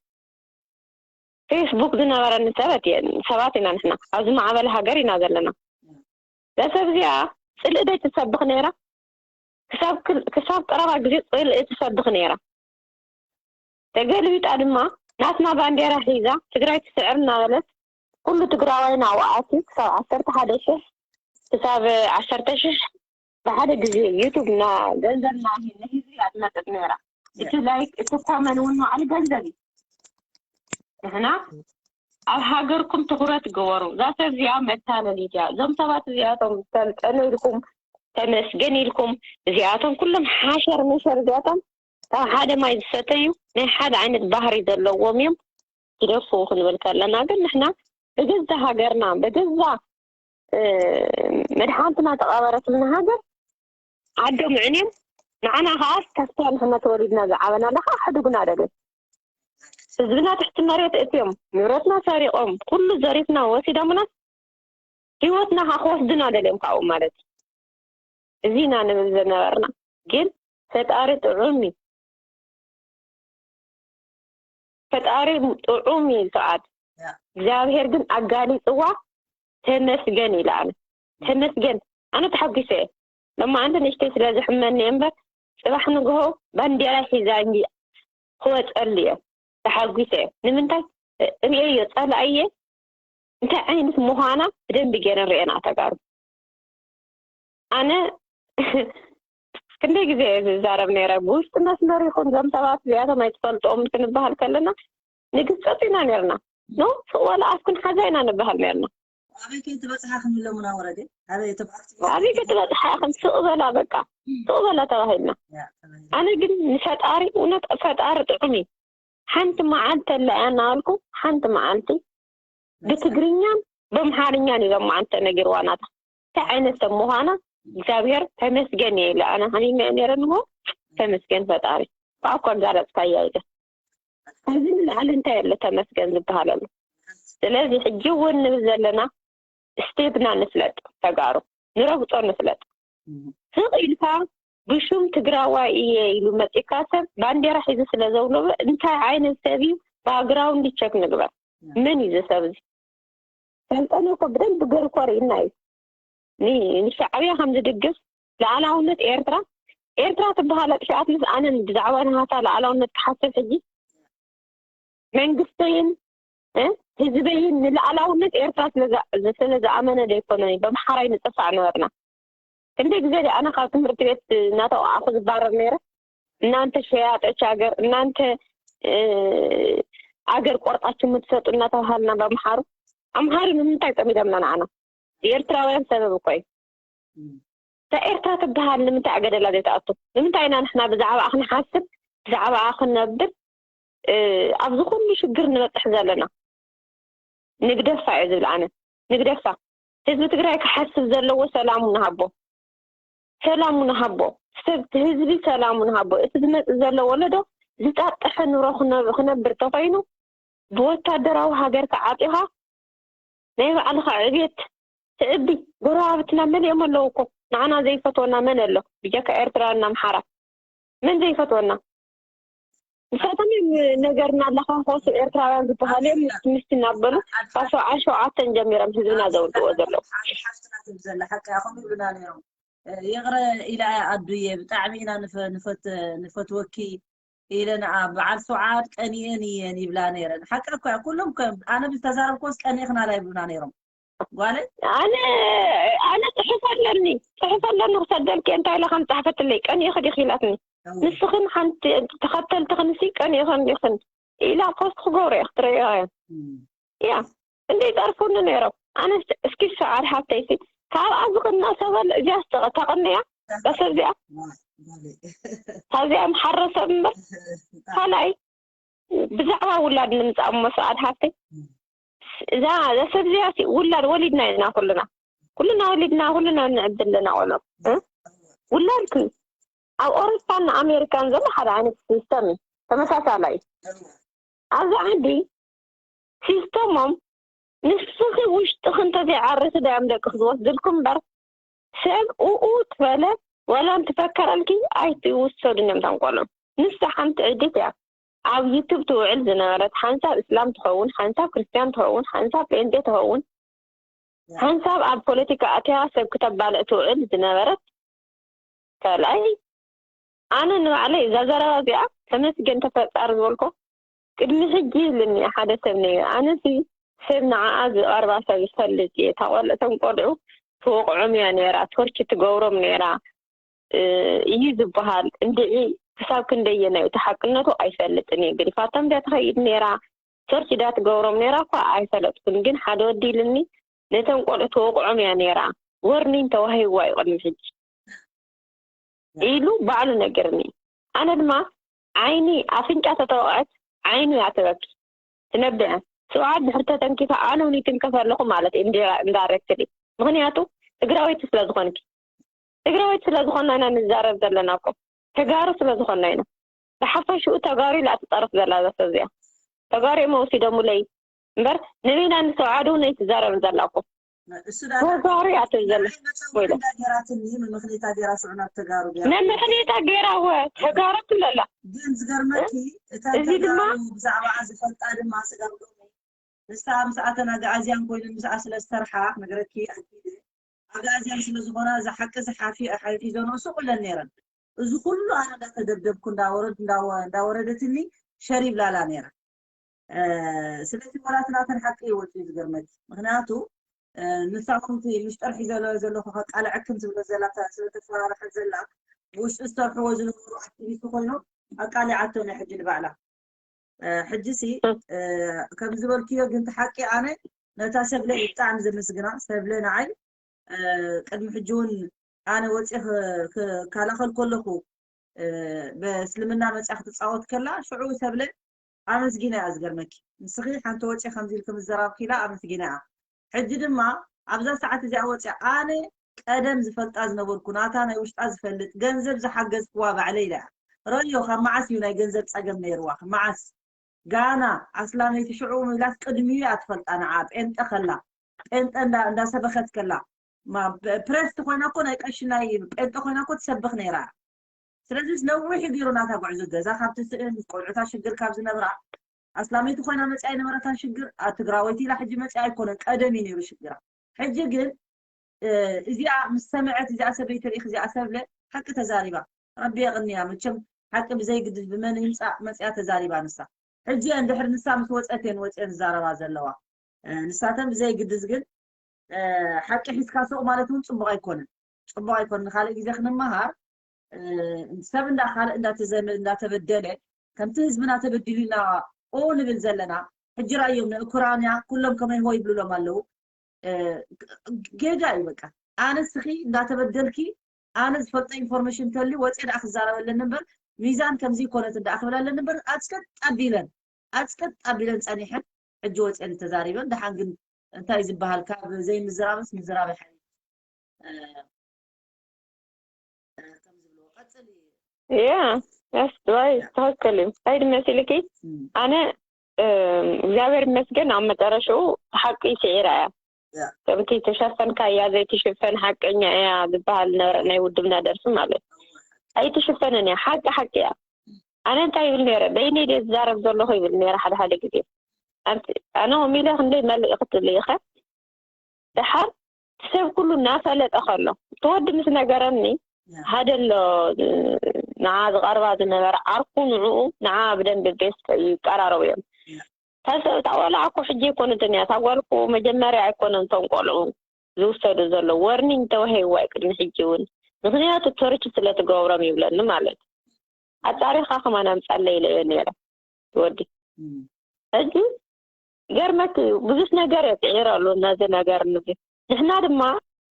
ፌስቡክ ዝነበረኒ ሰበት እየ ሰባት ኢና ንሕና ኣብዚ ማዕበል ሃገር ኢና ዘለና። እዛ ሰብ እዚኣ ፅልኢ ዶ ትሰብኽ ነይራ? ክሳብ ክሳብ ቀረባ ግዜ ፅልኢ ትሰብኽ ነይራ። ተገልቢጣ ድማ ናትና ባንዴራ ሒዛ ትግራይ ትስዕር እናበለት ኩሉ ትግራዋይ ናብኣ ኣትዩ ክሳብ ዓሰርተ ሓደ ሽሕ ክሳብ ዓሰርተ ሽሕ ብሓደ ግዜ ዩቱብ እና ገንዘብ እና ንህዝቢ እያ ትመጥጥ ነይራ። እቲ ላይክ እቲ ኮመን እውን ንባዕሉ ገንዘብ እዩ። ንሕና ኣብ ሃገርኩም ትኹረት ግበሩ። እዛ ሰብ እዚኣ መታለሊት እያ። እዞም ሰባት እዚኣቶም ሰልጠኑ ኢልኩም ተመስገን ኢልኩም እዚኣቶም ኩሎም ሓሸር መሸር እዚኣቶም ካብ ሓደ ማይ ዝሰተዩ ናይ ሓደ ዓይነት ባህሪ ዘለዎም እዮም። ግደፉ ክንብል ከለና ግን ንሕና ብገዛ ሃገርና ብገዛ መድሓንትና ተቐበረትልና ሃገር ዓዶም ዕንዮም ንዓና ከዓ ተስፋ ንሕና ተወሊድና ዝዓበናላ ከዓ ሕድጉና ደልዮም ህዝብና ትሕቲ መሬት እትዮም ንብረትና ሰሪቖም ኩሉ ዘሪፍና ወሲዶምና ህይወትና ከዓ ክወስድና ደልዮም ካብኡ ማለት እዩ። እዚ ኢና ንብል ዝነበርና ግን ፈጣሪ ጥዑም እዩ። ፈጣሪ ጥዑም እዩ ሰዓት እግዚኣብሔር ግን ኣጋሊፅዋ ተመስገን ኢለ ኣነ ተመስገን ኣነ ተሓጒሰ እየ። ሎማዓንቲ ንእሽተይ ስለ ዝሕመኒ እየ እምበር ፅባሕ ንግሆ ባንዴራ ሒዛ እንጂ ክወፀሉ እየ ተሓጒሰ እየ። ንምንታይ ርእየዮ ፀላእየ እንታይ ዓይነት ምዃና ብደንቢ ገይረን ርእየን ኣተጋሩ ኣነ ክንደይ ግዜ እየ ዝዛረብ ነይረ ብውሽጢ መስመር ይኹን እዞም ሰባት እዚኣቶም ኣይትፈልጦም ክንበሃል ከለና ንግስፀጥ ኢና ነርና ኖ ስቕ በላ ኣፍክን ሓዛ ኢና ንበሃል ነርና ኣበይ ከይትበፅሓ ክንብለሙና ወረደ ኣበይ ተባዕቲ ኣበይ ክትበፅሓ ኢኽን ስቕ በላ በቃ ስቕ በላ ተባሂልና ኣነ ግን ንፈጣሪ እውነት ፈጣሪ ጥዑም እዩ ሓንቲ መዓልቲ ኣላ እያ እናበልኩ ሓንቲ መዓልቲ ብትግርኛን በምሓርኛን እዩ ሎማዓንቲ ተነጊርዋ ናታ እንታይ ዓይነት ሰብ ምዃና እግዚኣብሔር ተመስገን እየ ኢለ ኣነ ሓሚመ እየ ነይረ ንጎ ተመስገን ፈጣሪ ብኣኳ ኣጋለፅካያ ኢለ ካብዚ ንላዕሊ እንታይ ኣሎ ተመስገን ዝበሃል ኣሎ ስለዚ ሕጂ እውን ንብል ዘለና ስቴፕና ንፍለጥ ተጋሩ ንረግፆ ንፍለጥ ስቕ ኢልካ ብሹም ትግራዋይ እየ ኢሉ መፂካ ሰብ ባንዴራ ሒዙ ስለ ዘውለበ እንታይ ዓይነት ሰብ እዩ ባክግራውንድ ቸክ ንግበር መን እዩ እዚ ሰብ እዚ ሰልጠነ እኮ ብደንብ ገይሩ እኮ ርኢና እዩ ንሻዕብያ ከም ዝድግፍ ላኣላውነት ኤርትራ ኤርትራ ትበሃል ኣጥፊኣትንስ ኣነ ብዛዕባ ናሃታ ላኣላውነት ክሓስብ ሕጂ መንግስተይን ህዝበይን ንላኣላውነት ኤርትራ ስለ ዝኣመነ ዘይኮነ በምሓራይ ንጥፋእ ነበርና ክንደይ ግዜ ኣነ ካብ ትምህርቲ ቤት እናተወዓኹ ዝባረር ነይረ እናንተ ሸያጦች ሀገር እናንተ አገር ቆርጣችሁ የምትሰጡ እናተባሃልና በምሓሩ ኣምሓሩ ንምንታይ ጸሚዶምና ንዓና ብኤርትራውያን ሰበብ እኮ እዩ እዛ ኤርትራ ትበሃል ንምንታይ ኣገደላ ዘይትኣቱ ንምንታይ ኢና ንሕና ብዛዕባኣ ክንሓስብ ብዛዕባኣ ክንነብር ኣብዚ ኩሉ ሽግር ንበፅሕ ዘለና? ንግደፋ እየ ዝብል ኣነ። ንግደፋ። ህዝቢ ትግራይ ክሓስብ ዘለዎ፣ ሰላሙ ንሃቦ። ሰላሙ ንሃቦ። ሰብ፣ ህዝቢ ሰላሙ ንሃቦ። እቲ ዝመፅእ ዘሎ ወለዶ ዝጣጠሐ ኑሮ ክነብር ተኮይኑ፣ ብወታደራዊ ሃገር ተዓጢኻ ናይ ባዕልኻ ዕብየት ትዕቢ። ጎረባብትና መሊኦም ኣለዉ እኮ። ንዓና ዘይፈትወና መን ኣሎ? ብጀካ ኤርትራና ኣምሓራ መን ዘይፈትወና? ንሳቶም እዮም ነገርና ኣለኻኾሱ ኤርትራውያን ዝበሃሉ እዮም። ምስ ምስ እናበሉ ካብ ሸውዓን ሸውዓተን ጀሚሮም ህዝብና ዘውድዎ ዘለዉ። ሓፍትና ትብል ዘላ ሓቂ እያ። ከምኡ ይብሉና ነይሮም። ይቕረ ኢላ እያ ኣዱየ፣ ብጣዕሚ ኢና ንፈ- ንፈት- ንፈትወኪ ኢለን ኣብ በዓል ሰዓድ ቀኒኤን እየን ይብላ ነይረን። ሓቂ እኮ እያ። ኩሎም ከም ኣነ ብዝተዛረብኮስ ቀኒኤኽናላ ይብሉና ነይሮም። ጓለይ ኣነ ኣነ ጽሑፍ ኣለኒ ጽሑፍ ኣለኒ ክሰደልኪ እንታይ ኢላ ከም ጻሕፈትለይ ቀኒኤኺ ዲኺ ኢላትኒ። ንስኽን ሓንቲ ተኸተልትኽን ሲ ቀኒኤኽን ዲኽን ኢላ ፖስት ክገብሩ እየ ክትርእዮ እያ። እያ እንደ ይጸርፉኒ ነይሮም። ኣነ እስኪ ሰዓድ ሓፍተይ ሲ ካብ ኣብዚ ቅና ሰበል እዚያ ተቐንያ በሰብ እዚኣ ካብዚኣ ምሓረሰብ እምበር ካልኣይ ብዛዕባ ውላድ ንምጻእ እሞ ሰዓድ ሓፍተይ እዛ እዛ ሰብ እዚኣ ሲ ውላድ ወሊድና ኢና ኩልና ኩልና ወሊድና ኩልና ንዕብ ኣለና ቆልዑ እ? ውላድኪ ኣብ ኦሮፓን ኣሜሪካን ዘሎ ሓደ ዓይነት ሲስተም እዩ ተመሳሳላይ ኣብዚ ዓዲ ሲስተሞም ንስኺ ውሽጥኺ እንተዘይዓርሲ ዳዮም ደቅኺ ዝወስድልኩም እምበር ሰብ ኡኡ ትበለ ወላ እንትፈከረልኪ ኣይትውሰዱን እዮም ተንቆሎም ንሳ ሓንቲ ዕድት እያ ኣብ ዩቱብ ትውዕል ዝነበረት ሓንሳብ እስላም ትኸውን ሓንሳብ ክርስትያን ትኸውን ሓንሳብ ጴንጤ ትኸውን ሓንሳብ ኣብ ፖለቲካ ኣትያ ሰብ ክተባልዕ ትውዕል ዝነበረት ካልኣይ ኣነ ንባዕለይ እዛ ዘረባ እዚኣ ተመስገን ተፈጣሪ ዝበልኮ ቅድሚ ሕጂ ይብልኒ ሓደ ሰብ ነይሩ ኣነሲ ሰብ ንዓኣ ዝቐርባ ሰብ ይፈልጥ እየ እታ ቆልዕቶም ቆልዑ ትወቕዖም እያ ነይራ ቶርች ትገብሮም ነይራ እዩ ዝበሃል እንድዒ ክሳብ ክንደየናይ እቲ ሓቅነቱ ኣይፈልጥን እየ ገዲፋቶም ድያ ትኸይድ ነይራ ቶርች ድያ ትገብሮም ነይራ እኳ ኣይፈለጥኩን ግን ሓደ ወዲ ኢልኒ ነቶም ቆልዑ ትወቕዖም እያ ነይራ ወርኒን ተዋሂብዋ እዩ ቅድሚ ሕጂ ኢሉ ባዕሉ ነገርኒ ኣነ ድማ ዓይኒ ኣፍንጫ ተተወቕዐት ዓይኑ እያ ትበኪ ትነብዐ ስብዓት ድሕሪ ተተንኪፋ ኣነ እውን ይትንከፍ ኣለኹ ማለት እዩ ኢንዳይሬክትሊ ምክንያቱ ትግራወይቲ ስለ ዝኾንኪ ትግራወይቲ ስለ ዝኾንና ኢና ንዛረብ ዘለና እኮ ተጋሩ ስለ ዝኾንና ኢና ብሓፈሽኡ ተጋሩ ኢላ ትፀርፍ ዘላ ዘሰብ እዚኣ ተጋሩ እዮም ወሲዶሙለይ እምበር ንበይና ንሰብዓዱ ነይ ትዛረብን ዘላ እኮ እሱ ዳ ተጋሩ እያ ትብል ዘላ ንዓይ መጸውዒ ወይለ እንዳ ገራትኒ መመኽኔታ ገራ ሽዑ ናብ ተጋሩ ገራ መመኽኔታ ገራ ወ ተጋሩ ትብለላ ግን ዝገርመኪ እተን እዚ ድማ ተጋሩ ብዛዕባኣ ዝፈልጣ ድማ ስጋብ ሎሚ ንሳ ምስኣተን ኣግኣዝያን ኮይነን ምስኣ ስለ ዝሰርሓ ክነግረኪ ኣኪደ ኣግኣዝያን ስለ ዝኾና እዚ ሓቂ እዚ ሓፊ- ሓፊዘንኦ ሱቕ ኢለን ነይረን እዚ ኩሉ ኣነ እንዳተደብደብኩ እንዳወረድ እንዳወ- እንዳወረደትኒ ሸር ይብላላ ነይራ ስለዚ ወላ እቲ ናተን ሓቂ ይወፅእ ዝገርመኪ ምክንያቱ ንሳ ከምቲ ምሽጥር ሒዘ ዘለኹ ከቃልዐክን ዝብሎ ዘላ ስለተፈራረሐት ዘላ ብውሽጢ ዝሰርሕዎ ዝነበሩ ኣክቲቪስት ኮይኖም ኣቃሊዓቶ ናይ ሕጂ ንባዕላ ሕጂ ሲ ከም ዝበልክዮ ግን ሓቂ ኣነ ነታ ሰብለ ብጣዕሚ ዘመስግና ሰብለ ንዓይ ቅድሚ ሕጂ እውን ኣነ ወፂ ክከላኸል ከለኹ በእስልምና መፅያ ክትፃወት ከላ ሽዑ ሰብለ ኣመስጊና እያ ዝገርመኪ ንስኺ ሓንቲ ወፂ ከምዚ ኢልኪ ምዘራብኪ ኢላ ኣመስጊና እያ ሕጂ ድማ ኣብዛ ሰዓት እዚኣ ወፂ ኣነ ቀደም ዝፈልጣ ዝነበርኩ ናታ ናይ ውሽጣ ዝፈልጥ ገንዘብ ዝሓገዝክዋ ባዕለ ኢላ እያ ረዮ ካብ መዓስ እዩ ናይ ገንዘብ ፀገም ነይርዋ መዓስ ጋና ኣስላመይቲ ሽዑ ኢላስ ቅድሚኡ እያ ትፈልጣ ንዓ ጴንጠ ከላ ጴንጠ እንዳሰበኸት ከላ ፕሬስት ኮይና እኮ ናይ ቀሺ ናይ ጴንጠ ኮይና እኮ ትሰብኽ ነይራ ስለዚስ ነዊሕ ገይሩ ናታ ጉዕዞ ገዛ ካብ ትስእን ቆልዑታ ሽግር ካብ ዝነብራ ኣስላመይቲ ኮይና መፅያ ኣይነበረታን ሽግር ትግራወይቲ ኢላ ሕጂ መፅያ ኣይኮነን ቀደም እዩ ነይሩ ሽግራ ሕጂ ግን እዚኣ ምስ ሰምዐት እዚኣ ሰበይቲ ርኢኽ እዚኣ ሰብለ ሓቂ ተዛሪባ ረቢ የቕንያ መቸም ሓቂ ብዘይግድድ ብመን ይምፃእ መፅያ ተዛሪባ ንሳ ሕጂ እየን ድሕሪ ንሳ ምስ ወፀት እየን ወፅየን ዝዛረባ ዘለዋ ንሳተን ብዘይግድዝ ግን ሓቂ ሒዝካ ሱቕ ማለት እውን ፅቡቕ ኣይኮነን ፅቡቕ ኣይኮነን ንካልእ ግዜ ክንመሃር ሰብ እንዳ ካልእ እንዳተዘመ እንዳተበደለ ከምቲ ህዝብና ተበዲሉ ኢና ኦ ንብል ዘለና ሕጂ ራእዮም ንእኩራንያ ኩሎም ከመይ ሆ ይብሉሎም ኣለዉ ጌጋ እዩ በቃ ኣነ ስኺ እንዳተበደልኪ ኣነ ዝፈልጦ ኢንፎርሜሽን ተልዩ ወፅየ ደኣ ክዛረበለኒ እምበር ሚዛን ከምዚ ይኮነት እንዳ ክብለለኒ እምበር ኣፅቀጥ ጠቢለን ኣፅቅጥ ኣቢለን ፀኒሐን ሕጂ ወፅአን ተዛሪበን። ደሓን ግን እንታይ ዝበሃል ካብ ዘይምዝራብስ ምዝራብ ይሓይሽ ከም ዝብልዎ። ቀፅሊ። ያ ያስ ዋይ ትክክል እዩ። እንታይ ድመሲልኪ ኣነ እግዚኣብሔር ይመስገን ኣብ መጨረሽኡ ሓቂ ስዒራ እያ። ከምቲ ተሸፈንካያ ዘይትሽፈን ሓቀኛ እያ ዝበሃል ነበረ ናይ ውድብና ደርፊ ማለት ኣይትሽፈንን እያ። ሓቂ ሓቂ እያ። ኣነ እንታይ ይብል ነይረ በይነይ ድየ ዝዛረብ ዘለኹ ይብል ነይረ ሓደ ሓደ ግዜ። ኣነ ወሚለ ክንደይ መልእኽቲ ልኢኸ ደሓር ሰብ ኩሉ እናፈለጠ ከሎ እቲ ወዲ ምስ ነገረኒ ሓደ ኣሎ ንዓ ዝቐርባ ዝነበረ ዓርኩ ንዕኡ ንዓ ብደንቢ ቤስ ይቀራረቡ እዮም። እታ ሰብእታ ቆልዓ እኮ ሕጂ ኣይኮነትን እያ። እታ ጓል እኮ መጀመርያ ኣይኮነን እቶም ቆልዑ ዝውሰዱ ዘሎ ወርኒንግ ተዋሂብዋ እዩ ቅድሚ ሕጂ እውን ምክንያቱ ቶርች ስለ ትገብሮም ይብለኒ ማለት ኣጣሪኻ ከማን ኣምፃለይ ኢለዮ ነይረ ወዲ ሕጂ ገርመክ እዩ ብዙሕ ነገር እየ ፅዒረሉ ነዚ ነገር ንዚ ንሕና ድማ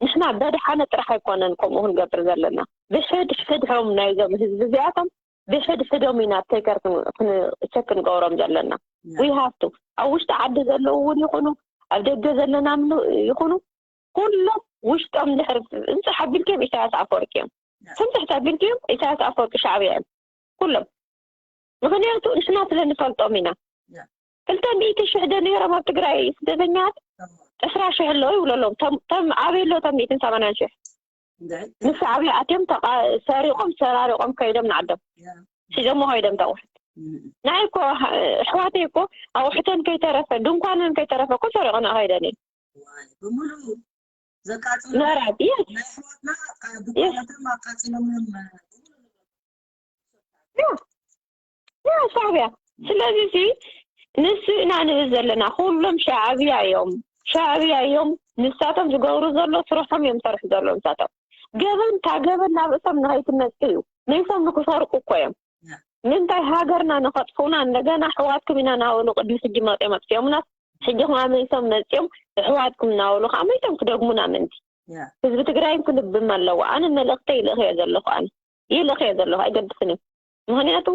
ንሕና በድሓነ ጥራሕ ኣይኮነን ከምኡ ክንገብር ዘለና ብሕድ ሕድሖም ናይዞም ህዝቢ እዚኣቶም ብሕድ ሕዶም ኢና ቴከር ቸክ ክንገብሮም ዘለና ዊ ሃፍቱ ኣብ ውሽጢ ዓዲ ዘለዉ እውን ይኹኑ ኣብ ደገ ዘለና ይኹኑ ኩሎም ውሽጦም ድሕሪ ፍንፅሕ ኣቢልክዮም ኢሳያስ ኣፈወርቂ እዮም ፍንፅሕ ተቢልክዮም ኢሳያስ ኣፈወርቂ ሻዕብያ እዮም ኩሎም ምክንያቱ ንሕና ስለ ንፈልጦም ኢና ክልተ ሚእቲ ሽሕ ዶ ነይሮም ኣብ ትግራይ ስደተኛት ዕስራ ሽሕ ኣለዉ ይብለሎም ቶም ኣበይ ኣሎ ቶም ሚእትን ሰማንያን ሽሕ ምስ ዓብዪ ኣትዮም ሰሪቆም ሰራሪቆም ከይዶም ንዓዶም ሒዞሞ ከይዶም ተቑሕት ናይ እኮ ኣሕዋተይ እኮ ኣቑሕተን ከይተረፈ ድንኳነን ከይተረፈ እኮ ሰሪቆን ከይደን እዩ ብምሉኡ ዘቃጽሉ ነራት የስ ናይ ኣሕዋትና ድኳናቶም ኣቃጺሎምሎም ያ ሻዕብያ ስለዚ ሲ ንሱ ኢና ንብል ዘለና ኩሎም ሻዕብያ እዮም ሻዕብያ እዮም ንሳቶም ዝገብሩ ዘሎ ስርሖም እዮም ሰርሑ ዘሎ ንሳቶም ገበን እታ ገበን ናብ እሶም ንኸይትመጽእ እዩ ንሶም ንክሰርቁ እኮ እዮም ምንታይ ሃገርና ንኸጥፍኡና እንደገና ኣሕዋትኩም ኢና ናበሉ ቅድሚ ሕጂ መፂኦም ኣጥፊኦምናስ ሕጂ ከኣ መይሶም መፂኦም ኣሕዋትኩም እናበሉ ከኣ መይሶም ክደግሙና ምእንቲ ህዝቢ ትግራይ ክልብም ኣለዎ ኣነ መልእክተይ ይልእኽዮ ዘለኹ ኣነ ይልእኽዮ ዘለኹ ኣይገድስን እዩ ምክንያቱ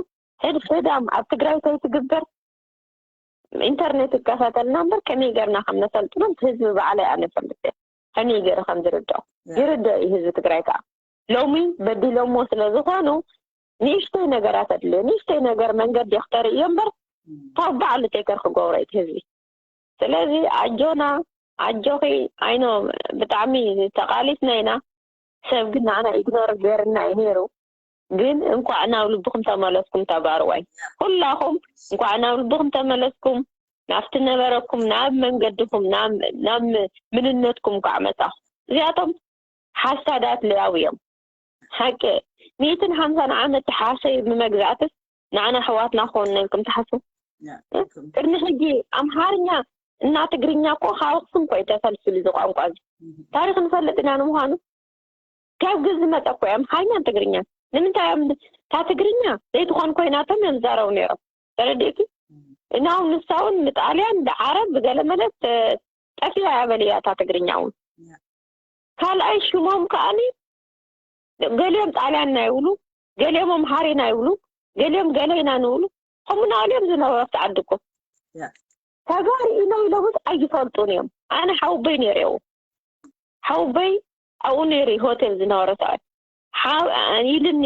ሕድሕዳም ኣብ ትግራይ ከይትግበር ኢንተርኔት ይከፈተልና እምበር ከመይ ገርና ከም ነሰልጥኖም ህዝቢ ባዕለይ ኣነ ፈልጥ እየ ከመይ ገይሩ ከም ዝርድኦ ይርድኦ እዩ ህዝቢ ትግራይ ከዓ ሎሚ በዲሎሞ ስለ ዝኾኑ ንእሽተይ ነገራት ኣድልዮ ንእሽተይ ነገር መንገዲ ክተርእዮ እምበር ካብ ባዕሉ ቴከር ክገብሮ እቲ ህዝቢ ስለዚ ኣጆና ኣጆኺ ኣይኖ ብጣዕሚ ተቃሊስና ኢና ሰብ ግን ንዓና ኢግኖር ገርና እዩ ነይሩ ግን እንኳዕ ናብ ልብኹም ተመለስኩም ተጋሩዋይ ኩላኹም እንኳዕ ናብ ልብኹም ተመለስኩም ናብቲ ነበረኩም ናብ መንገድኩም ናብ ምንነትኩም እንኳዕ መጻኹም እዚኣቶም ሓሳዳት ለያው እዮም ሓቂ ሚእትን ሓምሳን ዓመት ሓሰዩ ብመግዛእትስ ንዓና ኣሕዋትና ክኾንና ኢልኩም ትሓስቡ ቅድሚ ሕጂ ኣምሓርኛ እና ትግርኛ እኮ ካብ ኣክሱም እኮ እዩ ተፈልፊሉ እዚ ቋንቋ እዚ ታሪክ ንፈልጥ ኢና ንምዃኑ ካብ ግዝ ዝመፀ እኮ እዩ ኣምሓርኛን ትግርኛን ንምንታይ እዮም እታ ትግርኛ ዘይትኾን ኮይናቶም እዮም ዝዛረቡ ነይሮም ተረዲእኪ እናው ንሳውን ብጣልያን ብዓረብ ብገለመለ ጠፊኣ እያ በልያ እታ ትግርኛ እውን ካልኣይ ሽሞም ከኣኒ ገሊኦም ጣልያንና ይብሉ ገሊኦም ኣምሓሬና ይብሉ ገሊኦም ገለይና ንብሉ ከምኡ ናበሉ እዮም ዝነበሩ ኣብቲ ዓዲ እኮ ተጋሩ ኢሎም ኢሎምስ ኣይፈልጡን እዮም ኣነ ሓውበይ ነይረዎ ሓውበይ ኣብኡ ነይሩ ሆቴል ዝነበረ ሰብኣይ ኢልኒ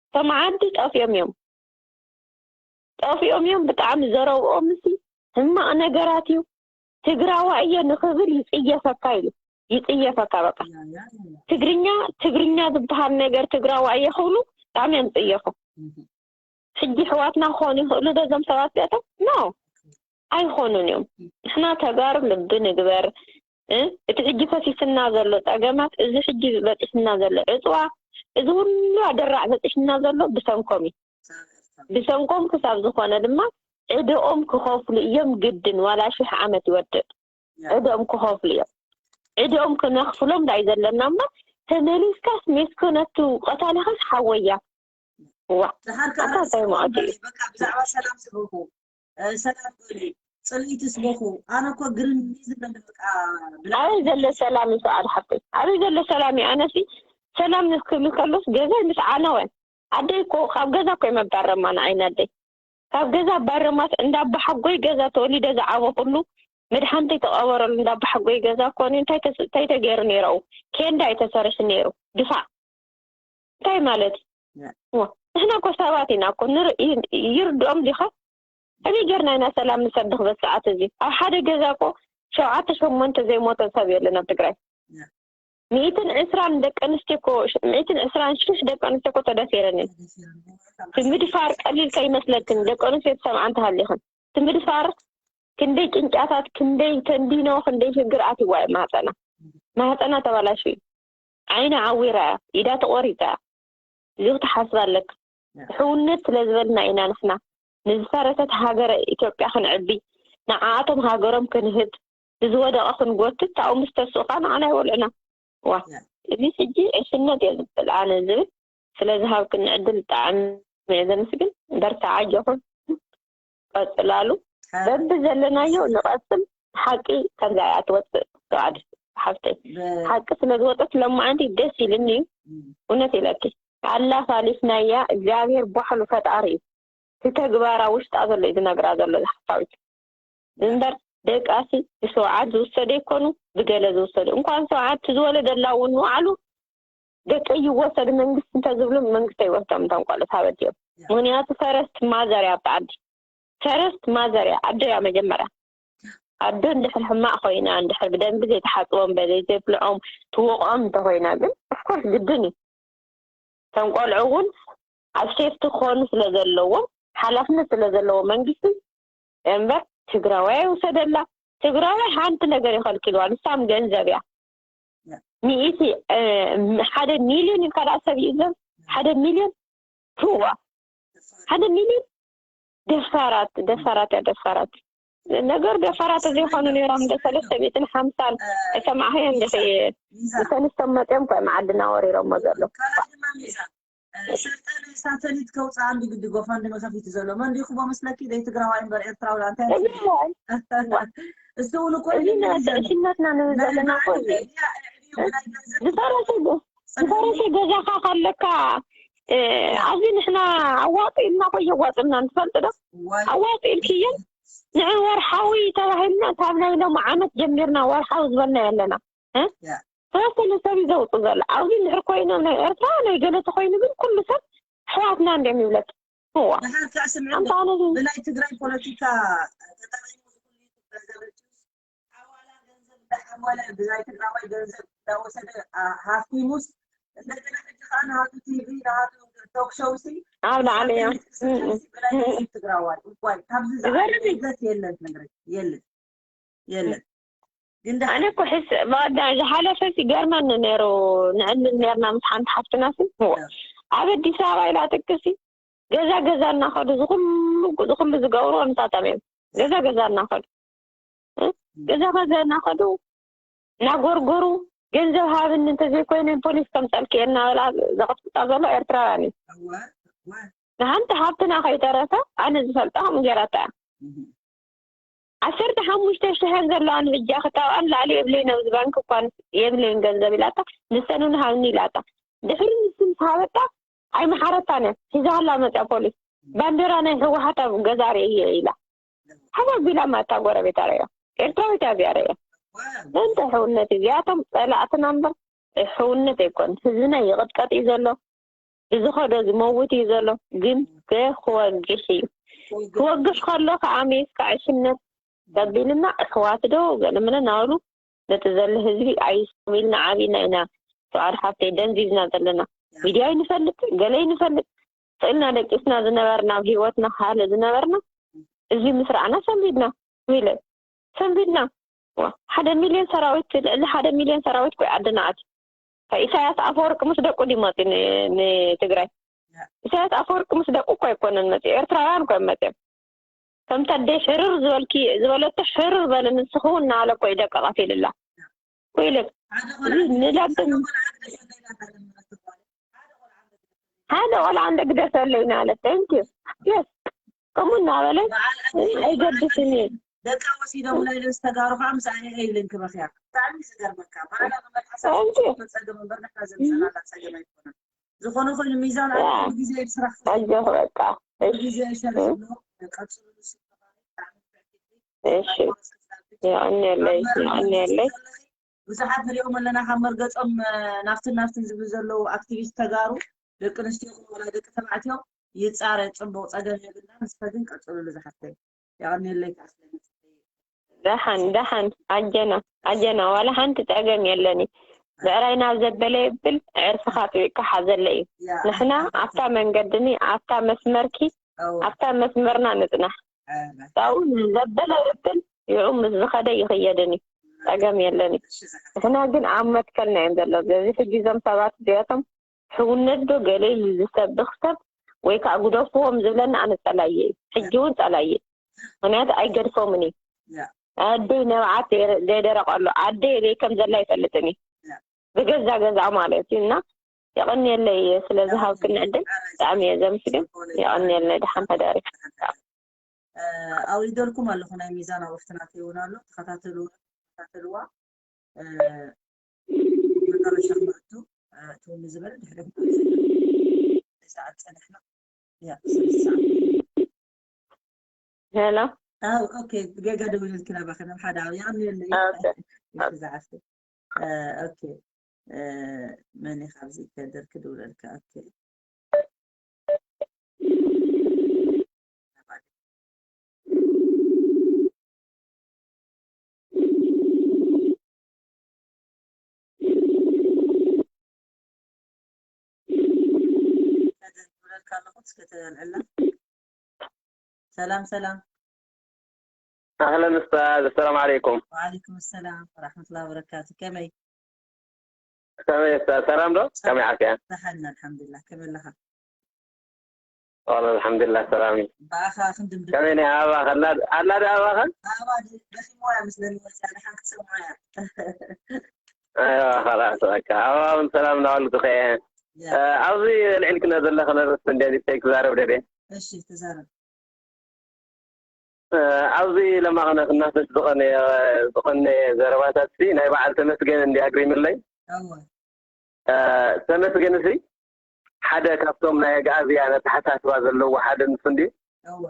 እቶም ዓዲ ጠፊኦም እዮም ጠፊኦም እዮም ብጣዕሚ ዘረብኦም ሲ ሕማቕ ነገራት እዩ ትግራዋ እየ ንኽብል ይፅየፈካ ኢሉ ይፅየፈካ በቃ ትግርኛ ትግርኛ ዝበሃል ነገር ትግራዋ እየ ክብሉ ብጣዕሚ እዮም ዝፅየፉ ሕጂ ኣሕዋትና ክኾኑ ይኽእሉ ዶ እዞም ሰባት እዚኣቶም ኖ ኣይኾኑን እዮም ንሕና ተጋሩ ልቢ ንግበር እቲ ሕጂ ፈሲስና ዘሎ ፀገማት እዚ ሕጂ በፂሕና ዘሎ ዕፅዋ እዚ ሁሉ ኣደራዕ በፂሕና ዘሎ ብሰንኮም እዩ ብሰንኮም ክሳብ ዝኾነ ድማ ዕድኦም ክኸፍሉ እዮም ግድን ዋላ ሽሕ ዓመት ይወድእ ዕድኦም ክኸፍሉ እዮም ዕድኦም ክነኽፍሎም ዳይ ዘለና እሞ ተመሊስካስ ሜስኮ ነቱ ቀታሊኻስ ሓወያ ዋ ደሓር ከዓ ኣታ እንታይ ርእስኹም ማለት እዩ በሊ፣ በቃ ብዛዕባ ሰላም ስበኹ፣ እ፣ ሰላም በሊ፣ ጽልኢት ስበኹ። ኣነ እኮ ግርም ዝብለኒ በቃ ብላ ኣበይ ዘሎ ሰላም እዩ ሰዓል ሓፍተይ? ኣበይ ዘሎ ሰላም እዩ? ኣነሲ ሰላም ክብል ከሎስ ገዛይ ምስ ዓነወ ኣደይ እኮ ካብ ገዛ እኮ የመባረማ ንዓይ ናደይ ካብ ገዛ ባረማት እንዳባሓጎይ ገዛ ተወሊደ ዝዓበኹሉ መድሓንተይ ተቐበረሉ እንዳባሓጎይ ገዛ ኮነ እንታይ ተገይሩ ነይረው? ኬንዳ ኣይተሰርሕ ነይሩ። ድፋዕ እንታይ ማለት? ንሕና እኮ ሰባት ኢና እኮ። ይርድኦም ዲኻ? ከመይ ጌርና ኢና ሰላም ንሰብኽ በዚ ሰዓት እዚ? ኣብ ሓደ ገዛ እኮ ሸውዓተ ሸሞንተ ዘይሞተ ሰብ የለን ኣብ ትግራይ። ሚእትን ዕስራን ደቂ ኣንስትዮ እኮ፣ ሚእትን ዕስራን ሽሕ ደቂ ኣንስትዮ እኮ ተደፊረን እየን። እቲ ምድፋር ቀሊል ከይመስለክን፣ ደቂ ኣንስትዮ ትሰምዓ እንተሃሊኽን፣ እቲ ምድፋር ክንደይ ጭንጫታት፣ ክንደይ ተንዲኖ፣ ክንደይ ሽግር ኣትይዋ እዩ ማህፀና። ማህፀና ተባላሹ እዩ። ዓይና ዓዊራ እያ፣ ኢዳ ተቆሪፃ እያ። እዚ ክትሓስብ ኣለክ። ሕውነት ስለ ዝበልና ኢና ንሕና ንዝፈረሰት ሃገረ ኢትዮጵያ ክንዕቢ፣ ንዓኣቶም ሃገሮም ክንህብ፣ ንዝወደቐ ክንጎትት፣ ታኡ ምስ ተስኡ ከዓ ንዓና ይወልዑና። ዋ፣ እዚ ሕጂ ዕሽነት እየ ዝብል ኣነ ዝብል ስለ ዝሃብክኒ ዕድል ብጣዕሚ እየ ዘመስግን። በርትዓ ኣጆኹም። ቀጽላሉ። በቢ ዘለናዮ ንቐጽል። ሓቂ ከምዛ እያ ትወጽእ። ተዋዕድ ሓፍተይ፣ ሓቂ ስለ ዝወጸት ለማዓንቲ ደስ ኢልኒ እዩ። እውነት ኢለኪ። ኣላ ፋሊስናያ። እግዚኣብሔር ባሕሉ ፈጣሪ እዩ። እቲ ተግባራ ውሽጣ ዘሎ እዩ ዝነግራ ዘሎ ዝሓሳዊት እምበር ደቃሲ ብሰውዓት ዝውሰዱ ይኮኑ። ብገለ ዝውሰዱ እንኳን ሰውዓት ዝወለደላ እውን ንባዕሉ ደቂ ይወሰዱ መንግስቲ እንተዝብሉ መንግስቲ ኣይወስዶም እቶም ቆልዑት ሃበድ እዮም። ምክንያቱ ፈረስት ማዘር እያ ኣብቲ ዓዲ። ፈረስት ማዘር እያ። ኣዶ እያ መጀመርያ። ኣዶ እንድሕር ሕማቕ ኮይና፣ እንድሕር ብደንቢ ዘይትሓጽቦም በለይ ዘይብልዖም ትወቕዖም እንተኮይና ግን ኦፍኮርስ ግድን እዩ። እቶም ቆልዑ እውን ኣብ ሴፍቲ ክኾኑ ስለ ዘለዎም ሓላፍነት ስለ ዘለዎ መንግስቲ እምበር ትግራዋይ ኣይውሰደላ። ትግራዋይ ሓንቲ ነገር ይኸልክልዋ፣ ንሳም ገንዘብ እያ። ሚእቲ ሓደ ሚልዮን ኢልካ ደኣ ሰብ ይእዘዝ። ሓደ ሚልዮን ዋ፣ ሓደ ሚልዮን ደፋራት፣ ደፋራት እያ ደፋራት። ነገር ደፋራት ዘይኮኑ ነይሮም እንደ ሰለስተ ሚእትን ሓምሳን ሰማዕኸ እንደ ተንስቶም መፅዮም ኮ መዓድና ወሪሮሞ ዘሎ። ካልኣይ ድማ ሚዛን ሰልጠነ ሳተሊት ከውፅኣ እንዲ ግዲ ጎፋንድሚ ከፊቱ ዘሎ መን ዲኹ ቦ መስለኪ ደይ ትግራዋይ እምበር ኤርትራዊ እንታይ እሱ እውን እኮ ሽነትና ንብል ዘለና እኮ ዝፈረሰ ዝፈረሰ ገዛኻ ካለካ ኣብዚ ንሕና ኣዋፂ ኢልና ኮ የዋፅና ንፈልጥ ዶ ኣዋፂ ኢልክየን ንዕ ወርሓዊ ተባሂልና ካብ ናይ ሎም ዓመት ጀሚርና ወርሓዊ ዝበልና ኣለና ተወሰነ ሰብ እዩ ዘውፅእ ዘሎ ኣብዚ እንድሕር ኮይኖም ናይ ኤርትራ ናይ ገለ ተኮይኑ ግን ኩሉ ሰብ ኣሕዋትና እንድዮም ይብለክ እዋ ብሓንሳእ ስምዒ ኣንታ ኣነ ግን ብናይ ትግራይ ፖለቲካ ተጠቒሙ ዝኩሉ ይትግረ ዘብል ቲዩስ ሓዋላ ገንዘብ እንዳሓወለ ብናይ ትግራዋይ ገንዘብ እንዳወሰደ አ- ሃፍቲሙስ እንደገና ሕጂ ከዓ ናሃቱ ቲቪ ናሃቱ ቶክ ሾው ሲ ኣብ ላዕሊ እያ ሳተሊት ክስከም ሲ ብናይ ገንዘብ ትግራዋይ እዋይ ካብዚ ዝዓበየ ይገርም እዩ። ዕብደት የለን ትነግረኝ የለን የለን ግን ኣነ ደሓን እኮ ሕስ በቐዳ ዝሓለፈ ሲገርመኒ ነይሩ ንዕልል ነርና ምስ ሓንቲ ሓፍትና ሲ ኣብ ኣዲስ ኣበባ ኢላ ጥቅሲ ገዛ ገዛ እናኸዱ ዝኩሉ ዝኩሉ ዝገብርዎ ንሳቶም እዮም ገዛ ገዛ እናኸዱ እ? ገዛ ገዛ እናኸዱ እናጎርጎሩ ገንዘብ ሃብኒ እንተዘይኮይነ ፖሊስ ከምፀልክ እየ እናበላ ዘቐጥቅጣ ዘሎ ኤርትራውያን እዩ እወ እወ ንሓንቲ ሃብትና ከይተረፈ ኣነ ዝፈልጣ ከምኡ ገይራታ እያ እህ ዓሰርተ ሓሙሽተ ሽሕን ዘለዋን ብጃ ክታብኣን ላዕሊ የብለይን ኣብዚ ባንክ እኳ የብለይን ገንዘብ ኢላታ ንሰን እውን ሃብኒ ኢላታ ድሕሪ ንሱ ምስ ሃበታ ኣይመሓረታን እያ ሒዛላ መፅያ ፖሊስ ባንዴራ ናይ ህወሓት ኣብ ገዛ ርእየ ኢላ ሓባቢላ ማታ ጎረቤት ኣረያ ኤርትራዊት ኣብያ ኣረያ እወ ምንታይ ሕውነት እዩ እዚኣቶም ፀላእትና እምበር ሕውነት ኣይኮን ህዝብና ይቕጥቀጥ እዩ ዘሎ ብዝኸዶ ዝመውት እዩ ዘሎ ግን ክወግሕ እዩ ክወግሕ ከሎ ከዓ ሜስካ ዕሽነት ዘቢልና ኣሕዋት ዶ ገለመለ ናበሉ ነቲ ዘሎ ህዝቢ ኣይስቶም ኢልና ዓቢና ኢና ተዋዕድ ሓፍተይ ደንዚዝና ዘለና ሚድያ ይንፈልጥ ገለ ይንፈልጥ ስእልና ደቂስና ዝነበርና ኣብ ሂወትና ካለ ዝነበርና እዚ ምስ ረኣና ሰንቢድና ኢለ ሰንቢድና ዋ፣ ሓደ ሚልዮን ሰራዊት ልዕሊ ሓደ ሚልዮን ሰራዊት ኮይ ዓድና ኣት ኢሳያስ ኣፈወርቂ ምስ ደቁ ድዩ መፅዩ ን- ንትግራይ ኢሳያስ ኣፈወርቂ ምስ ደቁ እኮ ኣይኮነን መፅዩ ኤርትራውያን እኮ እዮም መፅዮም ከምቲ ኣደይ ሕርር ዝበልኪ ዝበለቶ ሕርር በሊ ንስኺ እውን እናበለ እኮ እዩ ደቂ ቀቲሉላ እኮ ኢለ ሓደ እዚ ቆልዓ ንላብን ሓደ ቆልዓ ግደፈለይ ናታ ለምረት ትባል ሓደ ቆልዓ ሓደ ቆልዓ እንደ ግደፈለይ እናበለ thank you yes ከምኡ እናበለ በዓል ኣደይ ኣይገድስን እዩ ደቃ ወሲዶም ናይ ልብስ ተጋሩ ከዓ ምስ ኣየ ኣይልን ክበኽያ ብጣዕሚ ዝገርመካ በዓላ መመልሓሳ thank you ጸገም እምበር ንሕና ዘምፀናላ ጸገም ኣይኮነን ዝኾነ ኮይኑ ሚዛን ያ። ኣብ ግዜ ስራሕ ኣጆኽ በቃ እሺ ግዜ ሸርሕሎ እሺ፣ የቐንየለይ፣ የቐንየለይ። ብዙሓት ንሪኦም ኣለና ካብ መርገጾም ናፍትን ናፍትን ዝብሉ ዘለዉ ኣክቲቪስት ተጋሩ ደቂ ኣንስትዮ ይኹኑ ወላ ደቂ ተባዕትዮ ይጻረ ጽቡቕ ጸገም የብልና። ንስኸ ግን ቀጽሉሉ ዝሓፍተይ። የቐንየለይ ከዓ ስለዚ ደሓን ደሓን ኣጀና ኣጀና ዋላ ሓንቲ ጸገም የለኒ። ብዕራይ ናብ ዘበለ ይብል ዕርፍኻ ኣጥቢቕካ ሓዘለ እዩ። ንሕና ኣብታ መንገድኒ ኣብታ መስመርኪ ኣብታ መስመርና ንጽናሕ። ኣብኡ ዘበለ ይብል ይዑ ምስ ዝኸደ ይኽየድን እዩ። ጸገም የለን እዩ። ንሕና ግን ኣብ መትከልና እዮም ዘለዉ። ስለዚ ሕጂ እዞም ሰባት እዚኣቶም ሕውነት ዶ ገለ ኢሉ ዝሰብኽ ሰብ ወይ ከዓ ግደፍዎም ዝብለኒ ኣነ ጸላየ እዩ። ሕጂ እውን ጸላየ እዩ። ምክንያቱ ኣይገድፎምን እዩ። ኣደይ ነብዓት ዘይደረቀ ኣሎ። ኣደይ ኣበይ ከም ዘላ ኣይፈልጥን እዩ። ብገዛ ገዛ ማለት እዩ። እና የቐንየለይ ስለ ዝሃብክኒ ዕድል ብጣዕሚ እየ ዘምስግን። የቐንየለይ። ደሓን ሕደሪ። ኣውሪደልኩም ኣለኹ ናይ ሚዛን ኣውፍትና ትውን ኣሎ ተኸታተሉ ተኸታተልዋ። መጨረሻ ክመእቱ ትውኒ ዝበለ ድሕሪ ሰዓት ፀንሕና። ሄሎ። ኦኬ፣ ጌጋ ደውለልኪ ናባኸ ናብ ሓደ ኣብ የቐንየለይ። ዝዓፍቲ ኦኬ፣ መን ኢኻ ኣብዚ ከደር ክድውለልካ? ኦኬ። ሰላም ሰላም። ኣህለን ኡስታዝ፣ ኣሰላሙ ዓለይኩም። ወዓለይኩም ሰላም ወራህመቱላሂ ወበረካቱ። ከመይ? ከመይ ኡስታዝ፣ ሰላም ዶ? ከመይ ዓፍያ? ደሓን፣ ኣልሓምዱሊላህ። ከመይ ኣለኻ? ዋላ ኣልሓምዱሊላህ ሰላም እዩ። ብኣኻ ክንድምድም። ከመይ ናይ ኣበባ ከላ ኣላ ዶ ኣበባ ከ? ኣበባ ድ- ደኺምዋ እያ መስለኒ፣ ወፂኣ፣ ደሓን ክትሰምዖ እያ። ኣይዋ፣ ኸላስ በቃ ኣበባ እውን ሰላም እናበልኩ ከየ። ያ፣ ኣብዚ ልዕል ክነ ዘለኸ ነርስ እንደ ዲስቴክ ክዛረብ ደደ። እሺ፣ ተዛረብ። ኣብዚ ለማኸነ ክናፈስ ዝኾነ ዝኾነ ዘረባታት ሲ ናይ በዓል ተመስገን እንዲ ኣግሪምለይ። እወ፣ ተመስገን ሲ ሓደ ካብቶም ናይ ኣግኣዝያን ኣተሓሳስባ ዘለዎ ሓደ ንሱ እንዲ እወ፣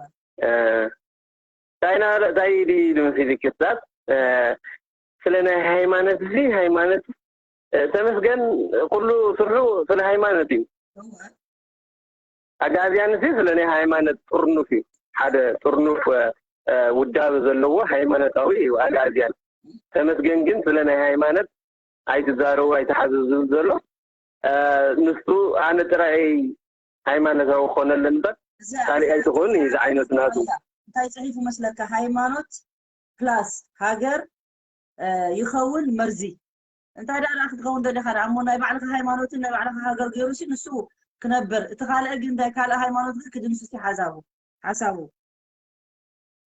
ቻይና ታይ ዲ ኢሉ መሲሉ ክስታት ስለ ናይ ሃይማኖት ሲ ሃይማኖት ተመስገን ኩሉ ስርሑ ስለ ሃይማኖት እዩ። እወ፣ ኣግኣዝያን ሲ ስለ ናይ ሃይማኖት ጥርኑፍ እዩ። ሓደ ጥርኑፍ ውዳበ ዘለዎ ሃይማኖታዊ እዩ ኣግኣዝያን። ተመስገን ግን ስለ ናይ ሃይማኖት ኣይትዛረቡ ኣይትሓዙ ዝብል ዘሎ ንሱ ኣነ ጥራይ ሃይማኖታዊ ክኾነሉ እምበር ካልእ ኣይትኾን እዩ ዝዓይነቱ ናቱ። እንታይ ጽሒፉ መስለካ? ሃይማኖት ፕላስ ሃገር ይኸውን መርዚ። እንታይ ደኣ ደኣ ክትኸውን ደሊኻ ደኣ እሞ ናይ ባዕልኻ ሃይማኖትን ናይ ባዕልኻ ሃገር ገይሩ ሲ ንሱ ክነብር፣ እቲ ካልእ ግን እንታይ ካልእ ሃይማኖት ግን ክድምስስ እዩ ሓሳቡ ሓሳቡ።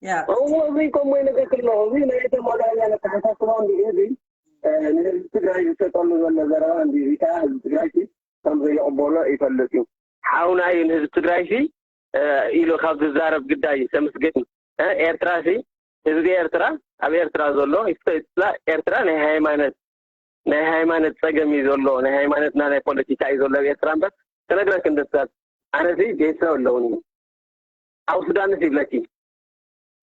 ያ እሞ እዚ ከምኡ ይነገርክ ኣለኹ። እዚ ናይ ተማዳኛ ኣተሓሳስባ እንዲ እዚ ንህዝቢ ትግራይ ዝሰጠሉ ዘሎ ዘረባ እንዲ እዚ ከዓ ህዝቢ ትግራይ ሲ ከም ዘይቕበሎ ይፈልጥ እዩ። ሓውና እዩ ንህዝቢ ትግራይ ሲ ኢሉ ካብ ዝዛረብ ግዳይ ተመስገን ኤርትራ ሲ ህዝቢ ኤርትራ ኣብ ኤርትራ ዘሎ ይፍቶ ይፅላእ ኤርትራ ናይ ሃይማኖት ናይ ሃይማኖት ፀገም እዩ ዘሎ። ናይ ሃይማኖትና ናይ ፖለቲካ እዩ ዘሎ ኣብ ኤርትራ እምበር ክነግረክ እንድሳት ኣነሲ ቤተሰብ ኣለውኒ ኣብ ሱዳንስ ይብለኪ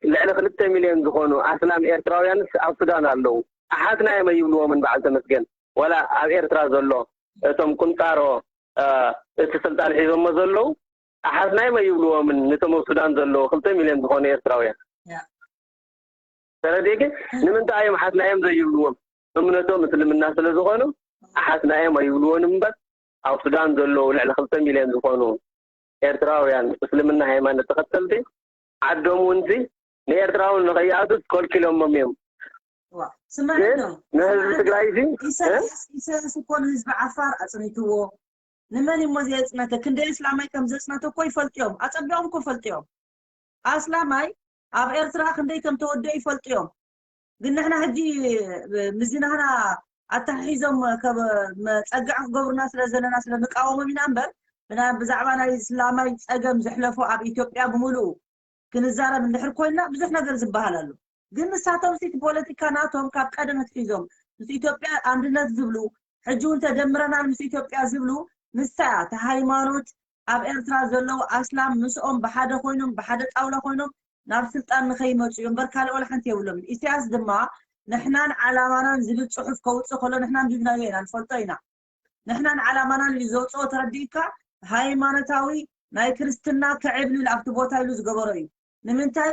ልዕሊ ክልተ ሚልዮን ዝኾኑ ኣስላም ኤርትራውያንስ ኣብ ሱዳን ኣለዉ። ኣሓትና እዮም ኣይብልዎምን በዓል ተመስገን ዋላ ኣብ ኤርትራ ዘሎ እቶም ቁንጣሮ እቲ ስልጣን ሒዞሞ ዘለዉ ኣሓትና እዮም ኣይብልዎምን ነቶም ኣብ ሱዳን ዘለዉ ክልተ ሚልዮን ዝኾኑ ኤርትራውያን ተረዲእኪ? ንምንታይ እዮም ኣሓትና እዮም ዘይብልዎም? እምነቶም እስልምና ስለ ዝኾኑ ኣሓትና እዮም ኣይብልዎን እምበር ኣብ ሱዳን ዘለዉ ልዕሊ ክልተ ሚልዮን ዝኾኑ ኤርትራውያን እስልምና ሃይማኖት ተኸተልቲ ዓዶም እውን ሲ ንኤርትራውን ንኸይኣቱስ ከልኪሎሞም እዮም። ስማዕ ግን ንህዝቢ ትግራይ ሲ ኢሳያስ እኮ ንህዝቢ ዓፋር ኣፅኒትዎ ንመን እሞ ዘየፅነተ ክንደይ እስላማይ ከም ዘፅነተ እኮ ይፈልጡ እዮም። ኣፀቢቖም እኮ ይፈልጡ እዮም። ኣስላማይ ኣብ ኤርትራ ክንደይ ከም ተወደኡ ይፈልጡ እዮም። ግን ንሕና ሕጂ ምዝናህና ኣተሓሒዞም ጸግዒ ክገብሩና ስለ ዘለና ስለ ንቃወሞም ኢና እምበር ብዛዕባ ናይ እስላማይ ጸገም ዘሕለፎ ኣብ ኢትዮጵያ ብምሉኡ ክንዛረብ እንድሕር ኮይንና ብዙሕ ነገር ዝበሃል ኣሎ። ግን ንሳቶም ሲ እቲ ፖለቲካ ናቶም ካብ ቀደም ኣትሒዞም ምስ ኢትዮጵያ ኣንድነት ዝብሉ ሕጂ እውን ተደምረናል ምስ ኢትዮጵያ ዝብሉ ንሳ እያ እቲ ሃይማኖት ኣብ ኤርትራ ዘለዉ ኣስላም ምስኦም ብሓደ ኮይኖም ብሓደ ጣውላ ኮይኖም ናብ ስልጣን ንኸይመፁ እዮም። እምበር ካልእ ዋላ ሓንቲ የብሎምን። ኢሳያስ ድማ ንሕናን ዓላማናን ዝብል ፅሑፍ ከውፅእ ከሎ ንሕና ኣንቢብናዮ ኢና፣ ንፈልጦ ኢና። ንሕናን ዓላማናን እዩ ዘውፅኦ። ተረዲእካ? ሃይማኖታዊ ናይ ክርስትና ክዕብል ኢሉ ኣብቲ ቦታ ኢሉ ዝገበሮ እዩ። ንምንታይ?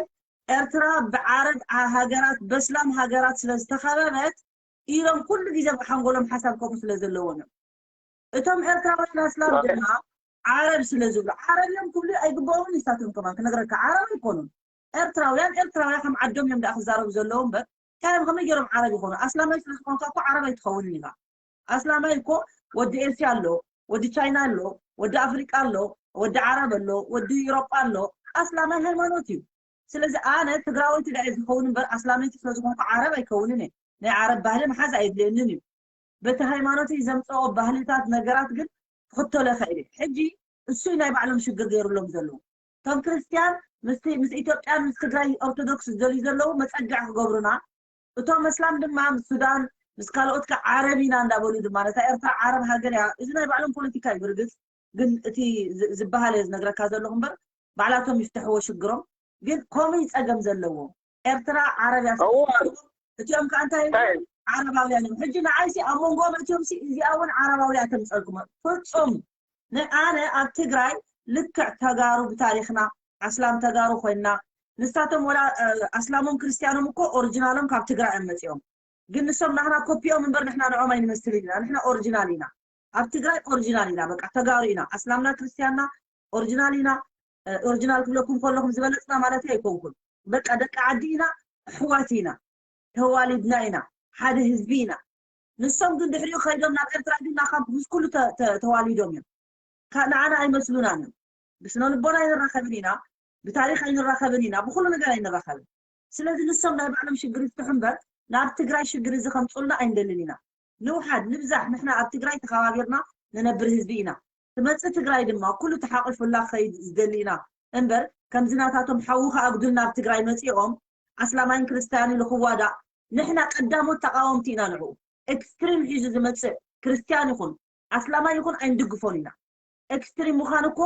ኤርትራ ብዓረብ ሃገራት በስላም ሃገራት ስለ ዝተኸበበት ኢሎም ኩሉ ግዜ ብሓንጎሎም ሓሳብ ከምኡ ስለ ዘለዎም እዮም። እቶም ኤርትራውያን ኣስላም ድማ ዓረብ ስለ ዝብሉ ዓረብ እዮም ክብሉ ኣይግባኦምን። ንሳቶም ከማን ክነግረካ ዓረብ ኣይኮኑን። ኤርትራውያን ኤርትራውያን ከም ዓዶም እዮም ደኣ ክዛረቡ ዘለዎም እምበር እንታይ እዮም ከመይ ገይሮም ዓረብ ይኾኑ? ኣስላማይ ስለ ዝኾንካ እኮ ዓረብ ኣይትኸውንን ኢኻ። ኣስላማይ እኮ ወዲ ኤስያ ኣሎ፣ ወዲ ቻይና ኣሎ፣ ወዲ ኣፍሪቃ ኣሎ፣ ወዲ ዓረብ ኣሎ፣ ወዲ ኢሮጳ ኣሎ። ኣስላማይ ሃይማኖት እዩ። ስለዚ ኣነ ትግራወይቲ ዳኣ ዝኸውን እምበር ኣስላመይቲ ስለ ዝኾንኩ ዓረብ ኣይከውንን እየ። ናይ ዓረብ ባህሊ ምሓዝ ኣየድልየንን እዩ። በቲ ሃይማኖተይ ዘምፅኦ ባህልታት ነገራት ግን ክኽተሎ ይኽእል እየ። ሕጂ እሱ ናይ ባዕሎም ሽግር ገይሩሎም ዘለዉ። እቶም ክርስትያን ምስ ምስ ኢትዮጵያን ምስ ትግራይ ኦርቶዶክስ ዝደልዩ ዘለዉ መፀግዒ ክገብሩና፣ እቶም ኣስላም ድማ ምስ ሱዳን ምስ ካልኦት ከዓ ዓረብ ኢና እንዳበሉ ድማ ነታ ኤርትራ ዓረብ ሃገር እያ። እዚ ናይ ባዕሎም ፖለቲካ እዩ። ብርግፅ ግን እቲ ዝ- ዝበሃል እየ ዝነግረካ ዘለኹ እምበር ባዕላቶም ይፍትሕዎ ሽግሮም። ግን ከምኡ እዩ ፀገም ዘለዎ። ኤርትራ ዓረብ እያ እዎ። እቲኦም ከዓ እንታይ ይብሉ? እንታይ? ዓረባውያን እዮም። ሕጂ ንዓይሲ ኣብ መንጎኦም እቲኦም ሲ እዚኣ እውን ዓረባውያ ተምፀልኩም ፍፁም። ንኣነ ኣብ ትግራይ ልክዕ ተጋሩ ብታሪኽና ኣስላም ተጋሩ ኮይንና ንሳቶም ወላ እ፣ ኣስላሞም ክርስትያኖም እኮ ኦሪጂናሎም ካብ ትግራይ እዮም መፂኦም። ግን ንሶም ናህና ኮፒኦም እምበር ንሕና ንዖም ኣይንመስልን ኢና። ንሕና ኦሪጂናል ኢና። ኣብ ትግራይ ኦሪጂናል ኢና። በቃ ተጋሩ ኢና። ኣስላምና ክርስትያንና ኦሪጂናል ኢና። እ፣ ኦሪጂናል ክብለኩም ከለኹም ዝበለፅና ማለት ኣይኮንኩን። በቃ ደቂ ዓዲ ኢና፣ ኣሕዋት ኢና፣ ተዋሊድና ኢና፣ ሓደ ህዝቢ ኢና። ንሶም ግን ድሕሪኡ ከይዶም ናብ ኤርትራ ግን ናኻብ ምስ ኩሉ ተ- ተ- ተዋሊዶም እዮም። ካ- ንዓና ኣይመስሉናን እዮም። ብስነ ልቦና ኣይንራኸብን ኢና፣ ብታሪኽ ኣይንራኸብን ኢና፣ ብኩሉ ነገር ኣይንራኸብን። ስለዚ ንሶም ናይ ባዕሎም ሽግር ይፍትሑ እምበር ናብ ትግራይ ሽግር እዚ ከምፅኡልና ኣይንደልን ኢና። ንውሓድ ንብዛሕ ንሕና ኣብ ትግራይ ተኸባቢርና ንነብር ህዝቢ ኢና። ትመፅእ ትግራይ ድማ ኩሉ ተሓቂፉላ ክኸይድ ዝደሊ ኢና እምበር ከምዚ ናታቶም ሓዊ ከኣጉዱልና ኣብ ትግራይ መፂኦም ኣስላማይን ክርስትያን ኢሉ ክዋዳእ ንሕና ቀዳሞት ተቃወምቲ ኢና። ንዕኡ ኤክስትሪም ሒዙ ዝመፅእ ክርስትያን ይኹን ኣስላማይ ይኹን ኣይንድግፎን ኢና። ኤክስትሪም ምዃን እኮ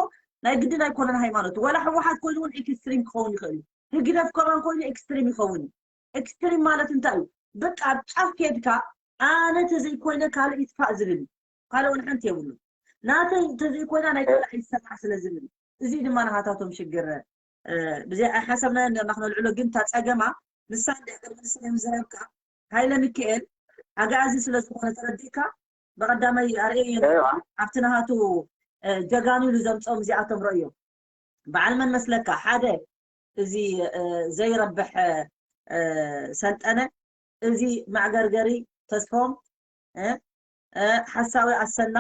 ናይ ግድን ኣይኮነን ሃይማኖት። ወላ ህወሓት ኮይኑ እውን ኤክስትሪም ክኸውን ይኽእል እዩ። ህግደፍ ከማን ኮይኑ ኤክስትሪም ይኸውን እዩ። ኤክስትሪም ማለት እንታይ እዩ? በቃ ኣብ ጫፍ ከድካ ኣነ ተዘይኮይነ ካልእ ይጥፋእ ዝብል እዩ። ካልእ እውን ሓንቲ የብሉ። ናተይ ተዘይኮይና ናይ ካልእ ኣይሰማዕ ስለ ዝብል እዩ። እዚ ድማ ናሃታቶም ሽግር እ፣ ብዘይ ኣይሓሰብናዮ ነርና ክነልዕሎ ግን እታ ፀገማ ንሳ እንድያ ቅድሚ ንስኻ ምዝራብካ ሃይለ ሚካኤል ኣግኣዚ ስለ ዝኾነ ተረዲእካ ብቐዳማይ ኣርእየ እየ ነይረ። ኣብቲ ናሃቱ እ፣ ጀጋኑ ኢሉ ዘምፅኦም እዚኣቶም ረእዮም። በዓል መን መስለካ ሓደ እዚ እ፣ ዘይረብሕ እ፣ ሰልጠነ እዚ መዕገርገሪ ተስፎም እ፣ እ፣ ሓሳዊ ኣሰና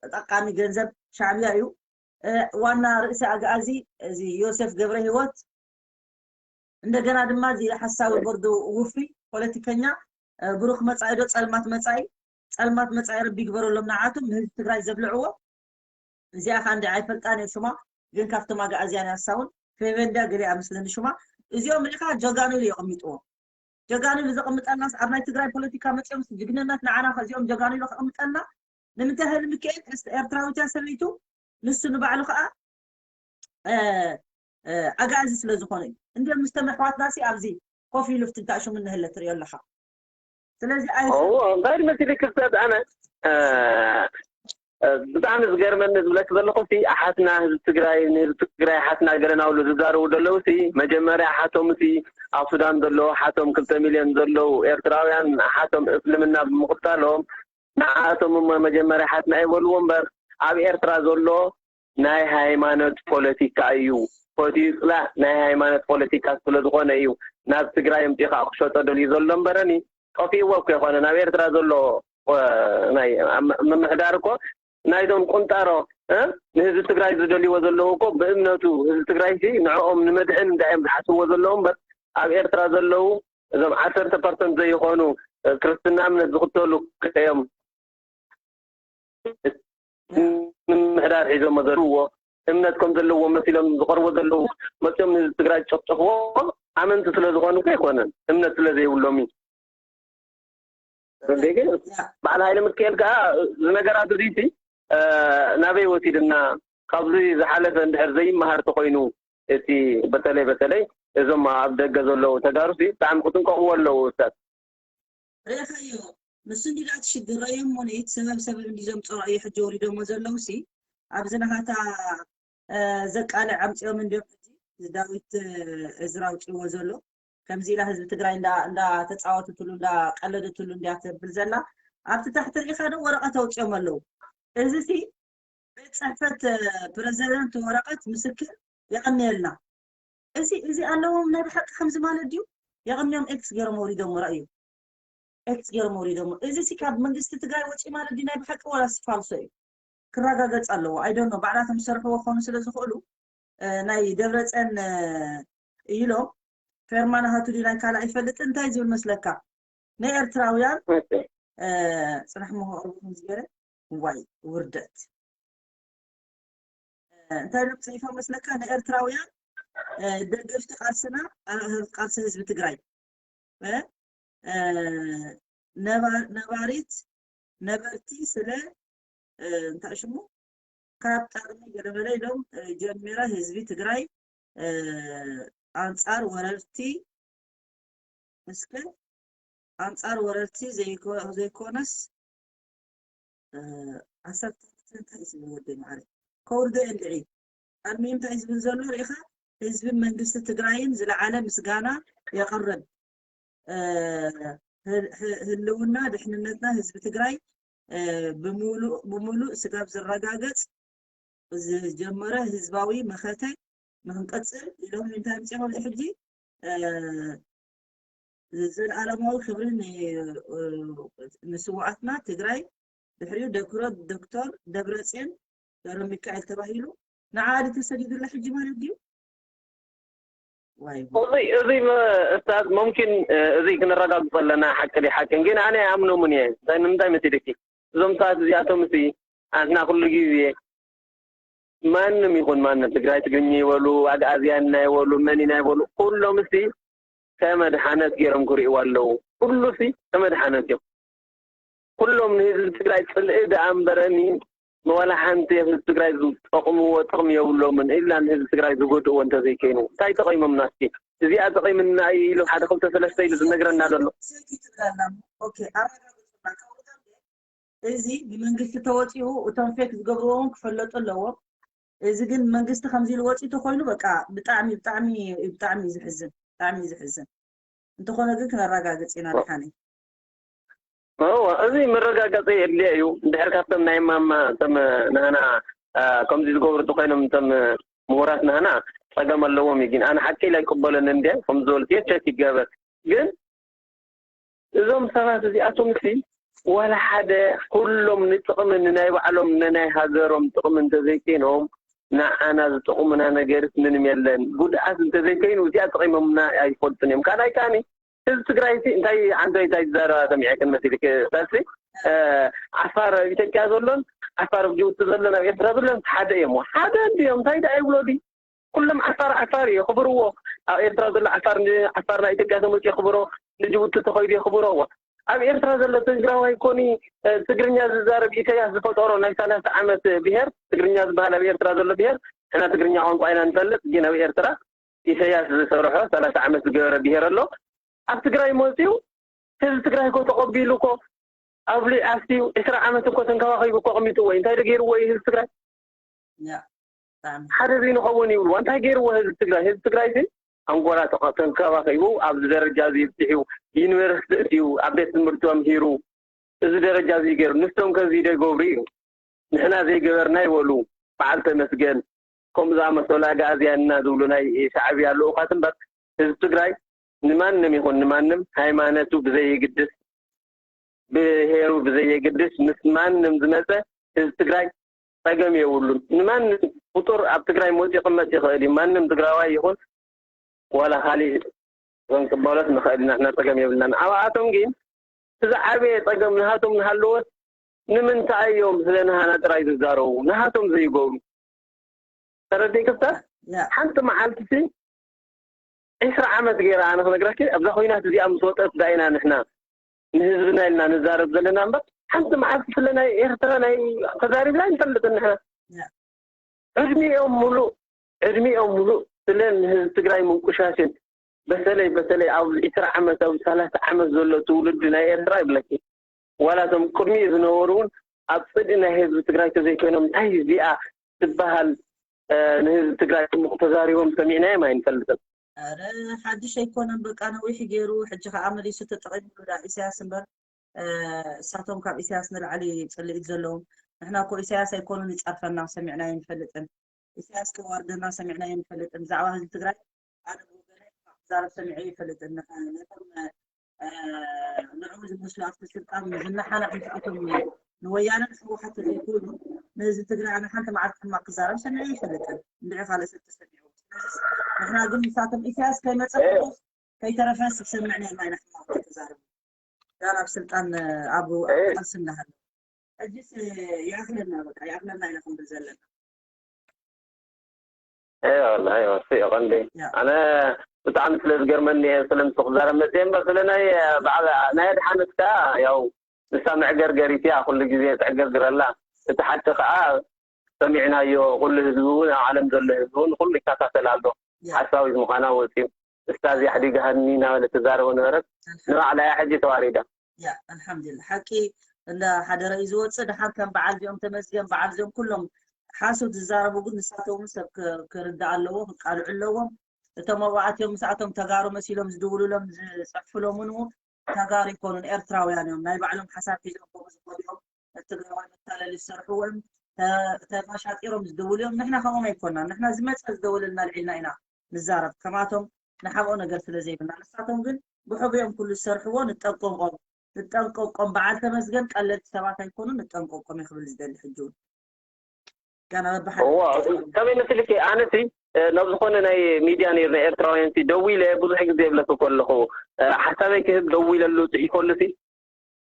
ተጠቃሚ ገንዘብ ሻዕብያ እዩ። እ፣ ዋና ርእሲ ኣግኣዚ እዚ ዮሴፍ ገብረ ህይወት እንደገና ድማ እዚ ሓሳዊ ቦርዱ ውፍይ ፖለቲከኛ እ፣ ብሩኽ መጻኢ ዶ ጸልማት መጻኢ ጸልማት መጻኢ ረቢ ይግበረሎም ንዓቶም ንህዝቢ ትግራይ ዘብልዕዎ እዚኣ ከዓ እንዲ ኣይፈልጣን እየ ሽማ ግን ካብቶም ኣግኣዝያን ያሳውን ፌቨንዳ ገሊኣ ምስለኒ ሽማ እዚኦም ሪኢኻ ጀጋኑ ኢሉ የቐሚጥዎ ጀጋኑ ኢሉ ዘቐምጠልናስ ኣብ ናይ ትግራይ ፖለቲካ መፅኦም ጅግንነት ንዓና ከዚኦም ጀጋኑ ኢሉ ከቐምጠልና ንምንታይ ሀይለ ሚካኤል ኤርትራዊት እያ ሰበይቱ ንሱ ንባዕሉ ከዓ ኣግኣዚ ስለ ዝኾነ እዩ እንዲም ምስቶም ኣሕዋትና ሲ ኣብዚ ኮፍ ኢሉ ፍትንታእ ሽሙ እንህለ ትሪኦ ኣለኻ ስለዚ ኣይ እዎ እንታይ መሲሉ ክፍተት ኣነ ብጣዕሚ ዝገርመኒ ዝብለክ ዘለኹ ሲ ኣሓትና ህዝቢ ትግራይ ንህዝቢ ትግራይ ኣሓትና ገለ ናብሉ ዝዛረቡ ዘለዉ ሲ መጀመርያ ኣሓቶም ሲ ኣብ ሱዳን ዘለዉ ኣሓቶም ክልተ ሚልዮን ዘለዉ ኤርትራውያን ኣሓቶም እስልምና ብምቕታሎም ንዓኣቶም እሞ መጀመርያ ሓትና ይበልዎ እምበር ኣብ ኤርትራ ዘሎ ናይ ሃይማኖት ፖለቲካ እዩ። ፈትዩ ይፅላእ ናይ ሃይማኖት ፖለቲካ ስለዝኾነ እዩ ናብ ትግራይ ኣምፂኡ ከዓ ክሸጦ ደልዩ ዘሎ እምበረኒ ጠፊእዎ እኮ ኣይኮነን። ኣብ ኤርትራ ዘሎ ናይ ምምሕዳር እኮ ናይዞም ቁንጣሮ ንህዝቢ ትግራይ ዝደልይዎ ዘለዉ እኮ ብእምነቱ ህዝቢ ትግራይ ሲ ንዕኦም ንመድሕን እንታይ እዮም ዝሓስብዎ ዘለዉ እምበር ኣብ ኤርትራ ዘለዉ እዞም ዓሰርተ ፐርሰንት ዘይኾኑ ክርስትና እምነት ዝኽተሉ እዮም ምምሕዳር ሒዞሞ ዘለውዎ እምነት ከም ዘለዎ መሲሎም ዝቐርቦ ዘለዉ መፅኦም ንህዝቢ ትግራይ ዝጨፍጨፍዎ ኣመንቲ ስለ ዝኾኑ እኮ ኣይኮነን እምነት ስለ ዘይብሎም እዩ። በዓል ሃይለ ምክኤል ከዓ ዝነገራት እዚቲ ናበይ ወሲድና ካብዚ ዝሓለፈ እንድሕር ዘይመሃር ተኾይኑ እቲ በተለይ በተለይ እዞም ኣብ ደገ ዘለዉ ተጋሩሲ ብጣዕሚ ክጥንቀቕዎ ኣለዉ። እስታት ርኢኻዮ ንሱ እንዲዳ ትሽግር ረእዮ እሞ ነኢት ሰበብ ሰበብ እንዲ ዘምፅኦ ረእዮ ሕጂ ወሪዶሞ ዘለዉ ሲ ኣብዚ ናሃታ ዘቃልዕ ኣምፅኦም እንዲዮም ሕጂ ዳዊት እዝራ ኣውፅዎ ዘሎ ከምዚ ኢላ ህዝቢ ትግራይ እንዳተፃወትትሉ እንዳቀለድትሉ እንዲያ ትብል ዘላ ኣብቲ ታሕቲ ርኢኻ ዶ ወረቐት ኣውፅኦም ኣለዉ እዚ ሲ ቤት ፅሕፈት ፕረዚደንት ወረቐት ምስክር የቐንየልና እዚ እዚ ኣለዎም ናይ ብሓቂ ከምዚ ማለት ድዩ የቐንዮም ኤክስ ገይሮም ወሪዶም ረእዩ ኤክስ ገይሮም ወሪዶም እዚ ሲ ካብ መንግስቲ ትግራይ ወፂ ማለት ድዩ ናይ ብሓቂ ወላ ስፋልሶ እዩ ክረጋገፅ ኣለዎ ኣይደኖ ባዕላቶም ዝሰርሕዎ ክኾኑ ስለ ዝኽእሉ ናይ ደብረፀን ኢሎም ፌርማ ናሃቱ ድዩ ናይ ካልእ ኣይፈልጥ እንታይ ዝብል መስለካ ናይ ኤርትራውያን ፅናሕ መሆ ዝገረ ዋይ ውርደት እንታይ ኢሎም ፅሒፎም መስለካ ንኤርትራውያን ደገፍቲ ቃልስና ቃልሲ ህዝቢ ትግራይ ነባሪት ነበርቲ ስለ እንታይ ሽሙ ካብ ጠቕሚ ገለመለ ኢሎም ጀሚረ ህዝቢ ትግራይ ኣንፃር ወረርቲ እስከ ኣንፃር ወረርቲ ዘይኮነስ ዓሰርተ ክልተ እንታይ እዩ ዝብል ወደይ ማዕረ ከውርዶ እንድዒ ኣልሚም እንታይ ዝብል ዘሎ ርኢኻ ህዝብን መንግስቲ ትግራይን ዝለዓለ ምስጋና የቕርብ ህልውና ድሕንነትና ህዝቢ ትግራይ ብምሉእ ስጋብ ዝረጋገፅ ዝጀመረ ህዝባዊ መኸተ ንክንቀፅል ኢሎም እንታይ ኣምፅኦም ኣብዚ ሕጂ ዘለኣለማዊ ክብሪ ንስውኣትና ትግራይ ድሕሪኡ ደክሮ ዶክተር ደብረፅዮን ገብረሚካኤል ተባሂሉ ንዓዲ ተሰዲዱላ ሕጂ ማለት ድዩ እዚ እዚ እስታዝ ሙምኪን እዚ ክንረጋግፆ ኣለና ሓቂ ዲ ሓቅን ግን ኣነ ኣምኖምን እየ እንታይ ንምንታይ መሲልኪ እዞም ሰባት እዚኣቶም ሲ ኣንትና ኩሉ ግዜ ማንም ይኹን ማንም ትግራይ ትግርኛ ይበሉ ኣግኣዝያን ናይ በሉ መን ናይ በሉ ኩሎም ሲ ከመድሓነት ገይሮም ክርእይዋ ኣለዉ ኩሉ ሲ ከመድሓነት እዮም ኩሎም ንህዝቢ ትግራይ ፅልኢ ደኣ እምበረኒ ንዋላ ሓንቲ ህዝቢ ትግራይ ዝጠቕምዎ ጥቕሚ የብሎምን ኢላ ንህዝቢ ትግራይ ዝጎድእዎ እንተዘይከይኑ እንታይ ጠቒሞምና እስኪ እዚኣ ጠቒምና እዩ ኢሉ ሓደ ክልተ ሰለስተ ኢሉ ዝነግረና ዘሎ እዚ ብመንግስቲ ተወፂኡ እቶም ፌክ ዝገብርዎ እውን ክፈለጡ ኣለዎም እዚ ግን መንግስቲ ከምዚ ኢሉ ወፂኡ ተኮይኑ በቃ ብጣዕሚ ብጣዕሚ ብጣዕሚ እዩ ዝሕዝን ብጣዕሚ እዩ ዝሕዝን እንተኾነ ግን ክነረጋግፅ ኢና ድሓነይ እወ እዚ መረጋገፂ የድልዮ እዩ እንድሕር ካብቶም ናይ ማማ እቶም ንህና ከምዚ ዝገብሩ እንተኮይኖም እቶም ምሁራት ንህና ፀገም ኣለዎም እዩ ግን ኣነ ሓቂ ኢለ ኣይቅበሎን እንድየ ከም ዝበልክዮ ቸክ ይገበር ግን እዞም ሰባት እዚኣቶም ሲ ዋላ ሓደ ኩሎም ንጥቕሚ ንናይ ባዕሎም ንናይ ሃገሮም ጥቕሚ እንተዘይኮይኖም ንዓና ዝጠቕሙና ነገርስ ምንም የለን። ጉድኣት እንተዘይኮይኑ እዚኣ ጠቒሞምና ኣይፈልጡን እዮም። ካልኣይ ከዓኒ ህዝቢ ትግራይ ሲ እንታይ ዓንተይ እንታይ ዝዛረባ ሰሚዐክን መሲልኪ ሳልሲ ዓፋር ኣብ ኢትዮጵያ ዘሎን ዓፋር ኣብ ጅቡቲ ዘሎን ኣብ ኤርትራ ዘሎን ሓደ እዮም። ሓደ እንድዮም እንታይ ደኣ ይብሎ ድዩ? ኩሎም ዓፋር ዓፋር እዩ ክብርዎ ኣብ ኤርትራ ዘሎ ዓፋር ዓፋር ናይ ኢትዮጵያ ተመፅኡ ክብሮ ንጅቡቲ ተኸይዱ ክብሮዎ ኣብ ኤርትራ ዘሎ ትግራዋይ ኮኒ ትግርኛ ዝዛረብ ኢሳያስ ዝፈጠሮ ናይ ሰላሳ ዓመት ብሄር ትግርኛ ዝበሃል ኣብ ኤርትራ ዘሎ ብሄር ሕና ትግርኛ ቋንቋ ኢና ንፈልጥ ግን ኣብ ኤርትራ ኢሳያስ ዝሰርሖ ሰላሳ ዓመት ዝገበረ ብሄር ኣሎ ኣብ ትግራይ መፅኡ ህዝቢ ትግራይ ኮ ተቐቢሉ ኮ ኣብሊ ኣስትዩ ዕስራ ዓመት እኮ ተንከባኺቡ እኮ ኣቐሚጥዎ እዩ። እንታይ ዶ ገይርዎ እዩ ህዝቢ ትግራይ? ሓደ ዘይንኸውን ይብልዎ። እንታይ ገይርዎ ህዝቢ ትግራይ? ህዝቢ ትግራይ ሲ ኣንጎላ ተንከባኺቡ ኣብዚ ደረጃ እዚ ይብፅሕ እዩ። ዩኒቨርሲቲ እትዩ ኣብ ቤት ትምህርቲ መምሂሩ እዚ ደረጃ እዚ ገይሩ። ንሶም ከዚ ዶ ይገብሩ እዩ? ንሕና ዘይገበርና ይበሉ። በዓል ተመስገን ከምኡ ዝኣመሰሉ ኣግኣዝያን እና ዝብሉ ናይ ሻዕብያ ልኡኻት እምበር ህዝቢ ትግራይ ንማንም ይኹን ንማንም ሃይማኖቱ ብዘየግድስ ብሄሩ ብዘየግድስ ምስ ማንም ዝመፀ ህዝቢ ትግራይ ፀገም የብሉን። ንማንም ፍጡር ኣብ ትግራይ መፂኡ ክመፅ ይኽእል እዩ። ማንም ትግራዋይ ይኹን ዋላ ካሊእ ክንቅበሎስ ንኽእል ኢና፣ ንሕና ፀገም የብልናን። ኣብኣቶም ግን እቲ ዝዓበየ ፀገም ንሃቶም እናሃለወስ ንምንታይ እዮም ስለ ንሃና ጥራይ ዝዛረቡ ንሃቶም ዘይገብሩ? ተረዲእክስታ ሓንቲ መዓልቲ ሲ ዒስራ ዓመት ገይራ ኣነ ክነግረኪ ኣብዛ ኮይናት እዚኣ ምስ ወጠት ዳኢና ንሕና ንህዝብና ኢልና ንዛረብ ዘለና እምበር ሓንቲ መዓልቲ ስለ ናይ ኤርትራ ናይ ተዛሪብና ኣይንፈልጥን ንሕና። ዕድሚኦም ሙሉእ ዕድሚኦም ሙሉእ ስለ ንህዝቢ ትግራይ ምንቁሻሽን፣ በተለይ በተለይ ኣብ ዒስራ ዓመት ኣብ ሰላሳ ዓመት ዘሎ ትውልዲ ናይ ኤርትራ ይብለኪ፣ ዋላ እቶም ቅድሚኡ ዝነበሩ እውን ኣብ ፅልኢ ናይ ህዝቢ ትግራይ ተዘይኮይኖም እንታይ እዚኣ ትበሃል ንህዝቢ ትግራይ ፅቡቕ ተዛሪቦም ሰሚዕናዮም ኣይንፈልጥን። ኧረ ሓድሽ ኣይኮነን፣ በቃ ነዊሕ ገይሩ፣ ሕጂ ከዓ መሊሱ ተጠቒምሉ ዳ ኢሳያስ እምበር። እሳቶም ካብ ኢሳያስ ንላዕሊ ፅልኢት ዘለዎም። ንሕና እኮ ኢሳያስ ኣይኮኑን ይፀርፈና፣ ሰሚዕናዮ ኣይንፈልጥን። ኢሳያስ ከዋርደና ሰሚዕናዮ ኣይንፈልጥን። ብዛዕባ ህዝቢ ትግራይ ኣነ ብወገነይ ክዛረብ ሰሚዐ ኣይፈልጥን። ነቶም ንዕኡ ዝመስሉ ኣብቲ ስልጣን ዝነሓናሕ ምስኣቶም ንወያነን ህወሓት ተዘይኮይኑ ንህዝቢ ትግራይ ኣነ ሓንቲ መዓልቲ ሕማቕ ክዛረብ ሰሚዐ ኣይፈልጥን። እንድዒ ካልእ ሰብ ተሰሚዑ። ስለዚ ንሕና ግን ንሳቶም ኢሳያስ ከይመፀ ከይተረፈ ስብ ሰምዕና የማይና ሕማቕ ተዛረቡ። ዳር ኣብ ስልጣን ኣብ ቃልሲ እንዳሃለ ሕጂስ ይኣኽለና፣ በቃ ይኣኽለና ኢና ክንብል ዘለና። እየ ወላሂ ወሲ ቀንዲ ኣነ ብጣዕሚ ስለ ዝገርመኒ እየ ስለ ንሱ ክዛረብ መፅየ እምበር ስለ ናይ በዓል ናይ ኣድሓነት ከዓ ያው ንሳ መዕገርገሪት እያ፣ ኩሉ ግዜ ትዕገርግረላ። እቲ ሓቂ ከዓ ሰሚዕናዮ፣ ኩሉ ህዝቢ እውን ኣብ ዓለም ዘሎ ህዝቢ እውን ኩሉ ይከታተል ኣሎ። ሓሳዊት ምዃና ወፂኡ እስታዝ ያሕዲግሃኒ እናበለት ትዛረቦ ነበረት። ንባዕላ እያ ሕጂ ተዋሪዳ። ያ ኣልሓምዱሊላ ሓቂ እንዳ ሓደረ እዩ ዝወፅእ። ድሓር ከም በዓል እዚኦም ተመስገን በዓል እዚኦም ኩሎም ሓሶት ዝዛረቡ ግን ንሳቶም እውን ሰብ ክርዳእ ኣለዎ፣ ክቃልዑ ኣለዎም። እቶም ኣብኡ ኣትዮም ምስኣቶም ተጋሩ መሲሎም ዝድውሉሎም ዝፅሕፉሎም እውን ተጋሩ ኣይኮኑን፣ ኤርትራውያን እዮም። ናይ ባዕሎም ሓሳብ ሒዞም ከምኡ ዝኸዱ እዮም። ትግራዋይ መታለሊ ዝሰርሑ እዮም። ተመሻጢሮም ዝድውሉ እዮም። ንሕና ከምኦም ኣይኮናን። ንሕና ዝመፀ ዝደወለልና ኣልዒልና ኢና ንዛረብ። ከማቶም ንሓብኦ ነገር ስለ ዘይብልና። ንሳቶም ግን ብሕቡኦም ኩሉ ዝሰርሕዎ ንጠንቀቆም። ንጠንቀቆም። በዓል ተመስገን ቀለልቲ ሰባት ኣይኮኑን። ንጠንቀቆም እየ ክብል ዝደሊ ሕጂ እውን። ገና በብሓደ እዋ ከመይ መስልኪ ኣነሲ ናብ ዝኾነ ናይ ሚድያ ነይሩ ናይ ኤርትራውያን ሲ ደዊለ ብዙሕ ግዜ ይብለኪ ከለኹ ሓሳበይ ክህብ ደዊለሉ ፅሒፈሉ ሲ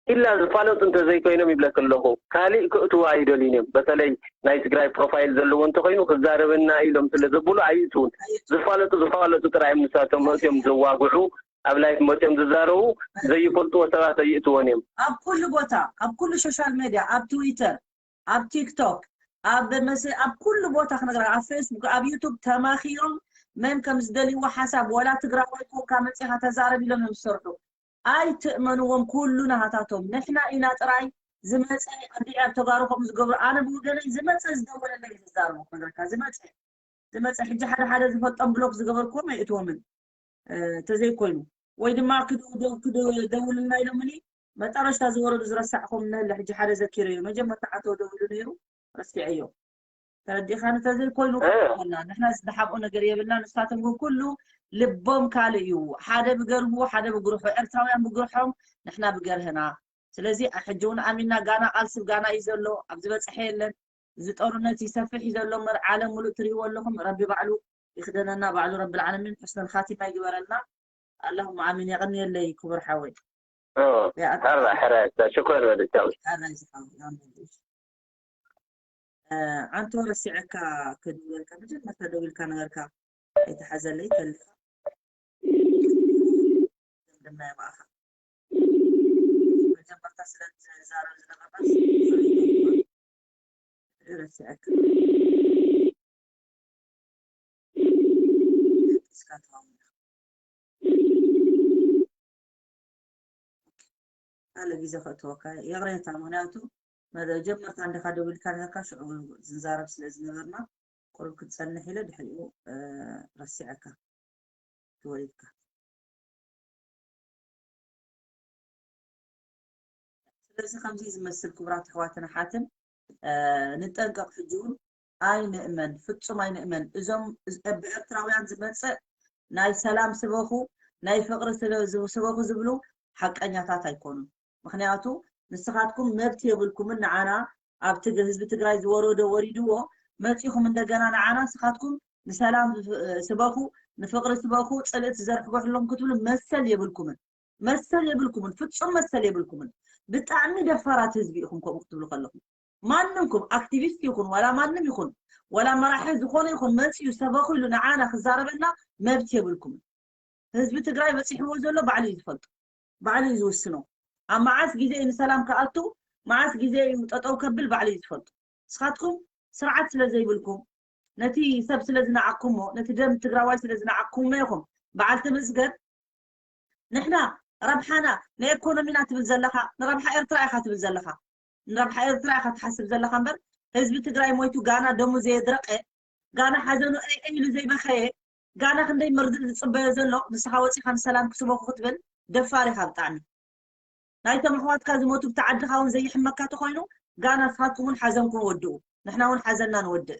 ኢላ ዝፋለጡ እንተዘይኮይኖም ይብለኪ ኣለኹ ካሊእ ክእትዉ ኣይደልዩን እዮም። በተለይ ናይ ትግራይ ፕሮፋይል ዘለዎ እንተኾይኑ ክዛረበና ኢሎም ስለ ዘብሉ ኣይእትዉን። ዝፋለጡ ዝፋለጡ ጥራይ እዮም ንሳቶም መፅዮም ዘዋግዑ ኣብ ላይፍ መፅዮም ዝዛረቡ ዘይፈልጥዎ ሰባት ኣይእትዎን እዮም። ኣብ ኩሉ ቦታ ኣብ ኩሉ ሶሻል ሜድያ ኣብ ትዊተር ኣብ ቲክቶክ ኣብ መስ ኣብ ኩሉ ቦታ ክነግራ ኣብ ፌስቡክ ኣብ ዩቱብ ተማኺሮም መን ከም ዝደልይዎ ሓሳብ ወላ ትግራዋይ ኮንካ መፂኻ ተዛረብ ኢሎም እዮም ዝሰርሑ። ኣይትእመንዎም ኩሉ ናሃታቶም ንሕና ኢና ጥራይ ዝመፀ ኣዲዕ ኣብ ተጋሩ ከምኡ ዝገብሩ ኣነ ብወገነይ ዝመፀ ዝደወለለይ ዝዛረቡ ክነግረካ ዝመፀ ዝመፀ ሕጂ ሓደ ሓደ ዝፈልጦም ብሎክ ዝገበርክዎም ኣይእትዎምን ተዘይኮይኑ ወይ ድማ ክደውልና ኢሎምኒ መጠረሽታ ዝወረዱ ዝረሳዕኹም ነለ ሕጂ ሓደ ዘኪረ እዩ መጀመርታ ዓተው ደዊሉ ነይሩ ረሲዐዮ ተረዲኻኒ ተዘይኮይኑ ና ንሕና ዝሓብኦ ነገር የብልና ንሳቶም ግን ኩሉ ልቦም ካልእ እዩ ሓደ ብገርሁ ሓደ ብግርሑ ኤርትራውያን ብግርሖም ንሕና ብገርህና ስለዚ ሕጂ እውን ኣሚና ጋና ቃልሲ ጋና እዩ ዘሎ ኣብዚ በፅሐ የለን እዚ ጦርነት ይሰፍሕ እዩ ዘሎ እምበር ዓለም ሙሉእ ትሪእዎ ኣለኹም ረቢ ባዕሉ ይኽደነና ባዕሉ ረቢ ልዓለሚን ሕስነል ኻቲማ ይግበረልና ኣላሁማ ኣሚን የቐንየለይ ክቡር ሓወይ ሕራ ሕራ ሽኮር በልቻው ኣንቶ ረሲዐካ ክድውለልካ መጀመርታ ደዊልካ ነበርካ ኣይተሓዘለይ ተልካ ደምደምናዮ ብኣኻ መጀመርታ ስለ ዝዛረብ ዝነበርና ረሲዐካ እስካ ተዋውና ካልእ ግዜ ከእትወካ ይቕሬታ ምክንያቱ መጀመርታ እንዲኻ ደዊልካ ነርካ ሽዑ ዝንዛረብ ስለ ዝነበርና ቁሩብ ክትፀንሕ ኢለ ድሕሪኡ ረሲዐካ ትወሪድካ ስለዚ ከምዚ ዝመስል ክቡራት ኣሕዋትን ኣሓትን ንጠንቀቕ ሕጂ እውን ኣይንእመን ፍፁም ኣይንእመን እዞም ብኤርትራውያን ዝመፅእ ናይ ሰላም ስበኹ ናይ ፍቕሪ ስበኹ ዝብሉ ሓቀኛታት ኣይኮኑን ምክንያቱ ንስኻትኩም መብት የብልኩምን ንዓና ኣብ ህዝቢ ትግራይ ዝወረዶ ወሪድዎ መፂኹም እንደገና ንዓና ንስኻትኩም ንሰላም ስበኹ ንፍቕሪ ስበኹ ፅልእት ዝዘርሕጎ ኣለኹም ክትብሉ መሰል የብልኩምን መሰል የብልኩምን ፍፁም መሰል የብልኩምን ብጣዕሚ ደፋራት ህዝቢ ኢኹም ከምኡ ክትብሉ ከለኹም ማንምኩም ኣክቲቪስት ይኹን ዋላ ማንም ይኹን ዋላ መራሒ ዝኾነ ይኹን መፅዩ ሰበኹ ኢሉ ንዓና ክዛረበና መብት የብልኩምን ህዝቢ ትግራይ በፂሕዎ ዘሎ ባዕሉ እዩ ዝፈልጦ ባዕሉ እዩ ዝውስኖ ኣብ መዓስ ግዜ እዩ ንሰላም ክኣቱ መዓስ ግዜ እዩ ጠጠው ከብል ባዕሉ እዩ ዝፈልጦ ንስኻትኩም ስርዓት ስለ ዘይብልኩም ነቲ ሰብ ስለ ዝነዓኩሞ፣ ነቲ ደም ትግራዋይ ስለ ዝነዓኩሞ ኢኹም። በዓል ተመስገን፣ ንሕና ረብሓና ንኤኮኖሚና ትብል ዘለኻ፣ ንረብሓ ኤርትራ ኢኻ ትብል ዘለኻ፣ ንረብሓ ኤርትራ ኢኻ ትሓስብ ዘለኻ እምበር፣ ህዝቢ ትግራይ ሞይቱ ጋና ደሙ ዘየድረቐ፣ ጋና ሓዘኑ ኤ ኤ ኢሉ ዘይበኸየ፣ ጋና ክንደይ መርድእ ዝጽበዮ ዘሎ፣ ንስኻ ወጺኻ ንሰላም ክስበኹ ክትብል ደፋር ኢኻ ብጣዕሚ። ናይቶም ኣሕዋትካ ዝሞቱ ብቲ ዓድኻ እውን ዘይሕመካ ተኾይኑ፣ ጋና ንስኻትኩም እውን ሓዘንኩም ወድኡ፣ ንሕና እውን ሓዘንና ንወድእ።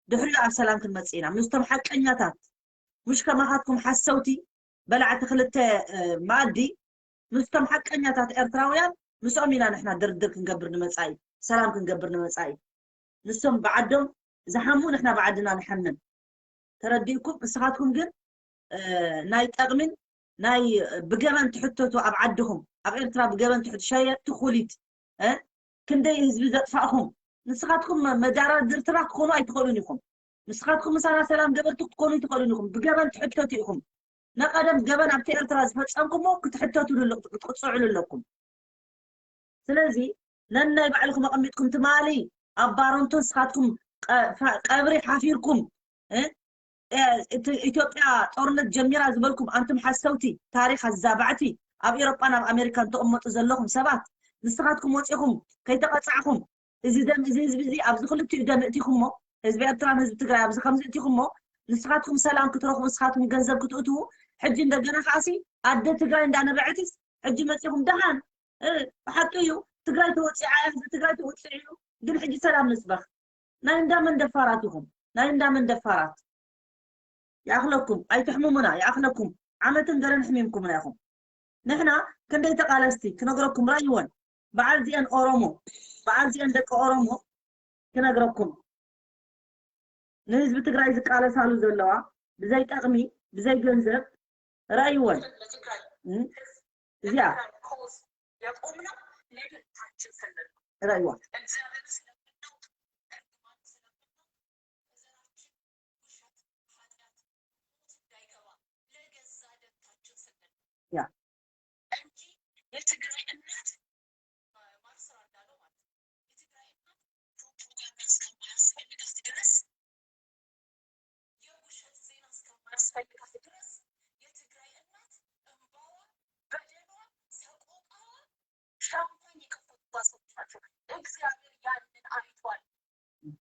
ድሕሪኡ ኣብ ሰላም ክንመጽእ ኢና። ምስቶም ሓቀኛታት፣ ምሽ ከማኻትኩም ሓሰውቲ በላዕቲ ክልተ፣ እ፣ መኣዲ፣ ምስቶም ሓቀኛታት ኤርትራውያን፣ ምስኦም ኢና ንሕና ድርድር ክንገብር ንመጻኢ፣ ሰላም ክንገብር ንመጻኢ። ንሶም ብዓዶም ዝሓሙ፣ ንሕና ብዓድና ንሓምም። ተረዲእኩም? ንስኻትኩም ግን፣ እ፣ ናይ ጠቕሚን ናይ ብገበን ትሕተቱ ኣብ ዓድኹም፣ ኣብ ኤርትራ ብገበን ትሕት-፣ ሸየጥቲ ኩሊት፣ እ፣ ክንደይ ህዝቢ ዘጥፋእኹም። ንስኻትኩም መ-፣ መዳራድርትና ክትኾኑ ኣይትኽእሉን ኢኹም። ንስኻትኩም ምሳና ሰላም ገበርቲ ክትኮኑ ኣይትኽእሉን ኢኹም። ብገበን ትሕተቱ ኢኹም። ነቐደም ገበን ኣብቲ ኤርትራ ዝፈጸምኩሞ ክትሕተቱሉ ኣለ-፣ ክትቅጽዕሉ ኣለኩም። ስለዚ ነናይ ባዕልኹም ኣቐሚጥኩም ትማሊ ኣብ ባረንቶ ንስኻትኩም ቀ-፣ ፈ-፣ ቀብሪ ሓፊርኩም፣ እ፣ እ፣ እቲ ኢትዮጵያ ጦርነት ጀሚራ ዝበልኩም ኣንቱም ሓሰውቲ፣ ታሪኽ ኣዛባዕቲ፣ ኣብ ኤሮጳን ኣብ ኣሜሪካን ተቐመጡ ዘለኹም ሰባት፣ ንስኻትኩም ወጺኹም ከይተቐጻዕኹም፣ እዚ ደም፣ እዚ ህዝቢ እዚ ኣብዚ ክልቲኡ ደም እእቲኹሞ፣ ህዝቢ ኤርትራን ህዝቢ ትግራይ ኣብዚ ከምዚ እእቲኹሞ፣ ንስኻትኩም ሰላም ክትረኽቡ፣ ንስኻትኩም ገንዘብ ክትእትዉ፣ ሕጂ እንደገና ከኣሲ ኣደ ትግራይ እንዳነበዐትስ፣ ሕጂ መጺኹም ደሓን፣ እ፣ ብሓቂ እዩ፣ ትግራይ ተወጺዓ እያ፣ ህዝቢ ትግራይ ተወጺዑ እዩ፣ ግን ሕጂ ሰላም ንስበኽ። ናይ እንዳመን ደፋራት ኢኹም? ናይ እንዳመን ደፋራት? ይኣኽለኩም፣ ኣይትሕምሙና፣ ይኣኽለኩም። ዓመትን ገለን ሕሚምኩምና ኢኹም። ንሕና ክንደይ ተቓለስቲ ክነግረኩም፣ ራይወን፣ በዓል ዚአን ኦሮሞ፣ በዓል ዚአን ደቂ ኦሮሞ ክነግረኩም። ንህዝቢ ትግራይ ዝቃለሳሉ ዘለዋ ብዘይ ጠቕሚ፣ ብዘይ ገንዘብ፣ ራይወን። እም? እዚኣ የቆምነው ለደስታችን ስንል ነው። ራይወን። እግዚአብሔር ስለምንወድ፣ እርግማን ስለምንወድ፣ በዘራችን ውሸት፣ ኃጢአት፣ ሞት እንዳይገባ ለገዛ ደስታችን ስንል ነው። ያ። እንጂ የትግራይ እናት ማርስ እንዳለው ማለት ነው። የትግራይ እናት ፕሮፓጋንዳ እስከማያስፈልጋት ድረስ፣ የውሸት ዜና እስከማያስፈልጋት ድረስ የትግራይ እናት እንባዋ፣ በደሏ፣ ሰቆቃዋ ሻምፓኝ የከፈቱባት ሰዎች ናቸው። እግዚአብሔር ያንን አይቷል።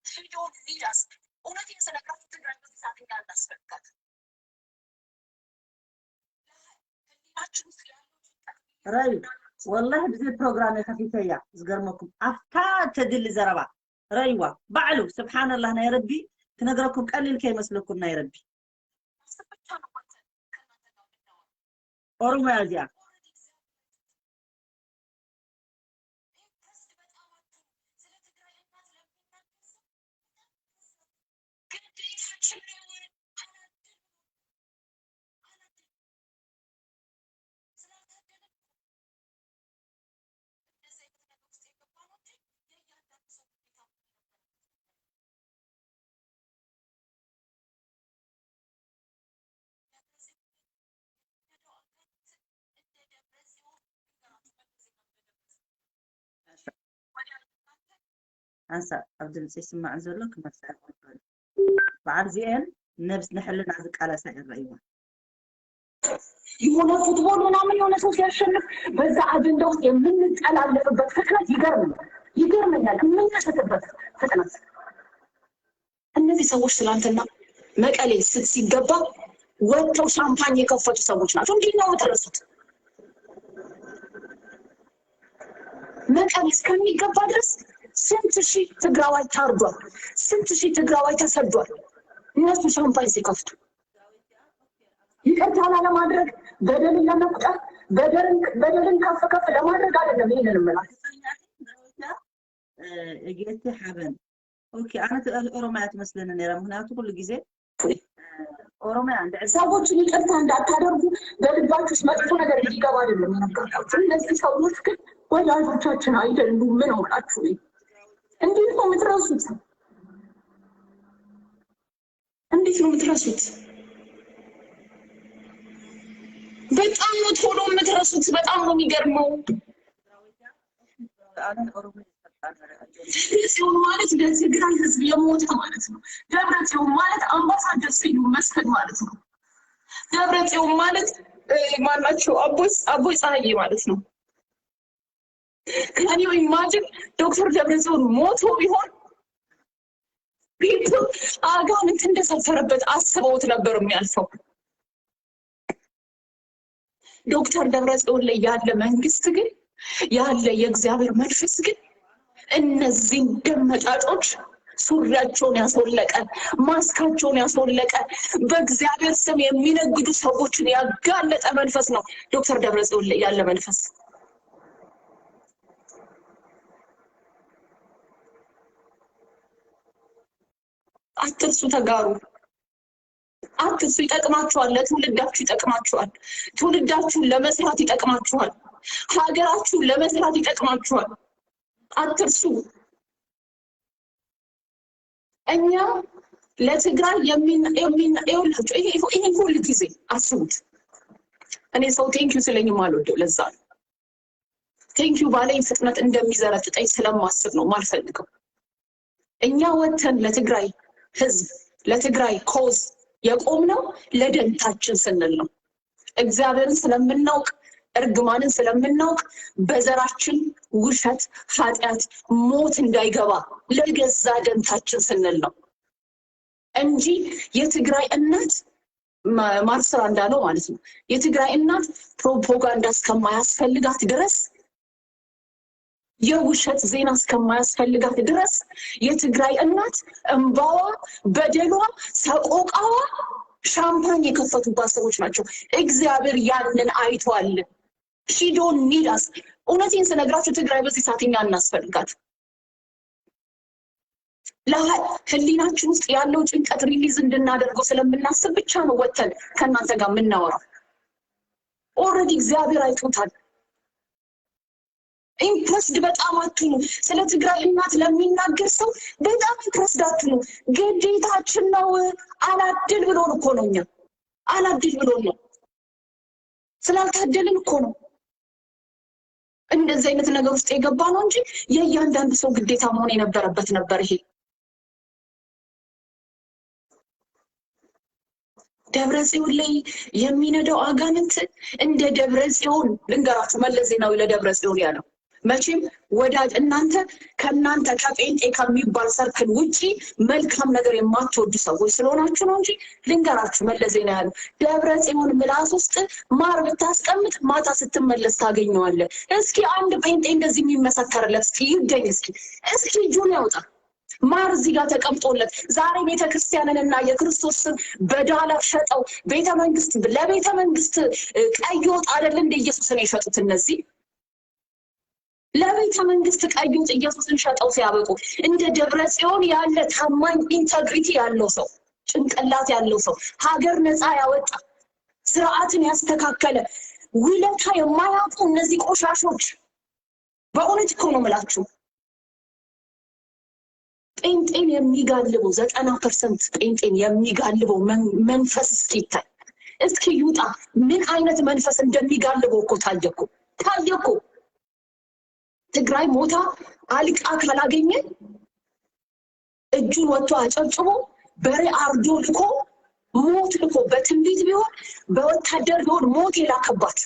She don't need us። እውነቴን ስነግራችሁ ትግራይ በዚህ ሰዓት እኛ እናስፈልጋት። ህሊናችን ውስጥ ያለው ጭንቀት ራይ፣ ወላሂ ብዘይ ፕሮግራም ከፊተያ ዝገርመኩም። ኣብታ ተድሊ ዘረባ ረይዋ ባዕሉ ስብሓንላህ ናይ ረቢ ክነግረኩም ቀሊል ከይመስለኩም ናይ ረቢ። ኦሮሞያ እዚኣ። ሓንሳእ ኣብ ድምፂ ይስማዕ ዘሎ ክመልሳ ይኽእል። በዓል ዚኤን ነብስ ንሕልና ዝቃለሳ ይረእይዋ። የሆነ ፉትቦል ምናምን የሆነ ሰው ሲያሸንፍ በዛ አጀንዳ ውስጥ የምንጠላለፍበት ፍጥነት ይገርመኛል፣ ይገርመኛል። የምንሸትበት ፍጥነት። እነዚህ ሰዎች ትላንትና መቀሌ ስ-፣ ሲገባ ወጥተው ሻምፓኝ የከፈቱ ሰዎች ናቸው። እንዲህ ነው የምትረሱት። መቀሌ እስከሚገባ ድረስ ስንት ሺህ ትግራዋይ ታርዷል፣ ስንት ሺህ ትግራዋይ ተሰዷል። እነሱ ሻምፓኝ ሲከፍቱ ይቅርታ ላለማድረግ፣ በደልን ለመቁጠር፣ በደልን፣ በደልን ከፍ ከፍ ለማድረግ አይደለም ይህንን የምላት። እጌቲ ሓበን። ኦኬ፣ ኣነ ት-፣ ኦሮማያ ትመስለኒ ነይራ፣ ምክንያቱ ኩሉ ግዜ ኦሮማያ እንድዕል ሰዎችን ይቅርታ እንዳታደርጉ በልባችሁ ውስጥ መጥፎ ነገር እንዲገባ አይደለም የነገርኳችሁ። እነዚህ ሰዎች ግን ወዳጆቻችን አይደሉም ነው የምላችሁ። እንዴት ነው የምትረሱት? እንዴት ነው የምትረሱት? በጣም ነው ቶሎ የምትረሱት። በጣም ነው የሚገርመው። ኣነ ኦሮሞ ጽዮን ማለት ለትግራይ ህዝብ የሞተ ማለት ነው። ደብረ ጽዮን ማለት አምባሳደር ስዩም መስፍን ማለት ነው። ደብረ ጽዮን ማለት ማናቸው? አቦይ ፀሐዬ ማለት ነው። ከኔው ኢማጅን ዶክተር ደብረ ጽዮን ሞቶ ቢሆን ቢቱ አጋንንት እንደሰፈረበት አስበውት ነበር የሚያልፈው። ዶክተር ደብረ ጽዮን ላይ ያለ መንግስት ግን፣ ያለ የእግዚአብሔር መንፈስ ግን እነዚህን ደመጣጮች ሱሪያቸውን ያስወለቀ፣ ማስካቸውን ያስወለቀ፣ በእግዚአብሔር ስም የሚነግዱ ሰዎችን ያጋለጠ መንፈስ ነው ዶክተር ደብረ ጽዮን ላይ ያለ መንፈስ። አትርሱ ተጋሩ። አትርሱ፣ ይጠቅማችኋል፣ ለትውልዳችሁ ይጠቅማችኋል። ትውልዳችሁን ለመስራት ይጠቅማችኋል። ሀገራችሁን ለመስራት ይጠቅማችኋል። አትርሱ። እኛ ለትግራይ የሚን- የሚን- ይኸውላችሁ፣ ይሄ ይሄ ሁል ጊዜ አስቡት። እኔ ሰው ቴንኪዩ ስለኝ ማልወደው ለዛ ነው። ቴንኪዩ ባለኝ ፍጥነት እንደሚዘረጥጠኝ ስለማስብ ነው ማልፈልገው። እኛ ወተን ለትግራይ ህዝብ፣ ለትግራይ ኮዝ የቆምነው ለደንታችን ስንል ነው። እግዚአብሔርን ስለምናውቅ፣ እርግማንን ስለምናውቅ፣ በዘራችን ውሸት፣ ኃጢአት፣ ሞት እንዳይገባ ለገዛ ደንታችን ስንል ነው እንጂ የትግራይ እናት ማ- ማርክ ስራ እንዳለው ማለት ነው። የትግራይ እናት ፕሮፓጋንዳ እስከማያስፈልጋት ድረስ፣ የውሸት ዜና እስከማያስፈልጋት ድረስ የትግራይ እናት እንባዋ፣ በደሏ፣ ሰቆቃዋ ሻምፓኝ የከፈቱባት ሰዎች ናቸው። እግዚአብሔር ያንን አይቷል። She don't need us። እውነቴን ስነግራችሁ ትግራይ በዚህ ሰዓት እኛ እናስፈልጋት። ለሀ- ህሊናችን ውስጥ ያለው ጭንቀት ሪሊዝ እንድናደርገው ስለምናስብ ብቻ ነው ወተን ከእናንተ ጋር የምናወራው። ኦልሬዲ እግዚአብሔር አይቶታል። ኢምፕረስድ በጣም አትኑ። ስለ ትግራይ እናት ለሚናገር ሰው በጣም ኢምፕረስድ አትኑ። ግዴታችን ነው። አላድል ብሎን እኮ ነው፣ እኛ አላድል ብሎን ነው፣ ስላልታደልን እኮ ነው እንደዚህ አይነት ነገር ውስጥ የገባ ነው እንጂ የእያንዳንዱ ሰው ግዴታ መሆን የነበረበት ነበር። ይሄ ደብረ ጽዮን ላይ የሚነዳው አጋንንት እንደ ደብረ ጽዮን ልንገራችሁ፣ መለስ ዜናዊ ለደብረ ጽዮን ያለው መቼም ወዳጅ እናንተ ከእናንተ ከጴንጤ ከሚባል ሰርክል ውጪ መልካም ነገር የማትወዱ ሰዎች ስለሆናችሁ ነው እንጂ ልንገራችሁ፣ መለስ ዜና ያለው ደብረ ጽዮን ምላስ ውስጥ ማር ብታስቀምጥ ማታ ስትመለስ ታገኘዋለህ። እስኪ አንድ ጴንጤ እንደዚህ የሚመሰከርለት እስኪ ይገኝ፣ እስኪ እስኪ እጁን ያውጣ። ማር እዚህ ጋር ተቀምጦለት ዛሬ ቤተክርስቲያንንና የክርስቶስ ስም በዳላር ሸጠው ቤተ መንግስት ለቤተ መንግስት ቀይ ወጥ አይደል እንደ ኢየሱስን የሸጡት እነዚህ ለቤተ መንግስት ቀይ ወጥ ኢየሱስን ሸጠው ሲያበቁ እንደ ደብረ ጽዮን ያለ ታማኝ ኢንተግሪቲ ያለው ሰው ጭንቅላት ያለው ሰው ሀገር ነፃ ያወጣ ስርዓትን ያስተካከለ ውለታ የማያውቁ እነዚህ ቆሻሾች በእውነት እኮ ነው የምላችሁ። ጴንጤን የሚጋልበው ዘጠና ፐርሰንት ጴንጤን የሚጋልበው መንፈስ እስኪታይ እስኪ ይውጣ። ምን አይነት መንፈስ እንደሚጋልበው እኮ ታየ እኮ ታየ እኮ። ትግራይ ሞታ አልቃ ካላገኘ እጁን ወጥቶ አጨብጭቦ በሬ አርዶ ልኮ ሞት ልኮ በትንቢት ቢሆን በወታደር ቢሆን ሞት የላከባት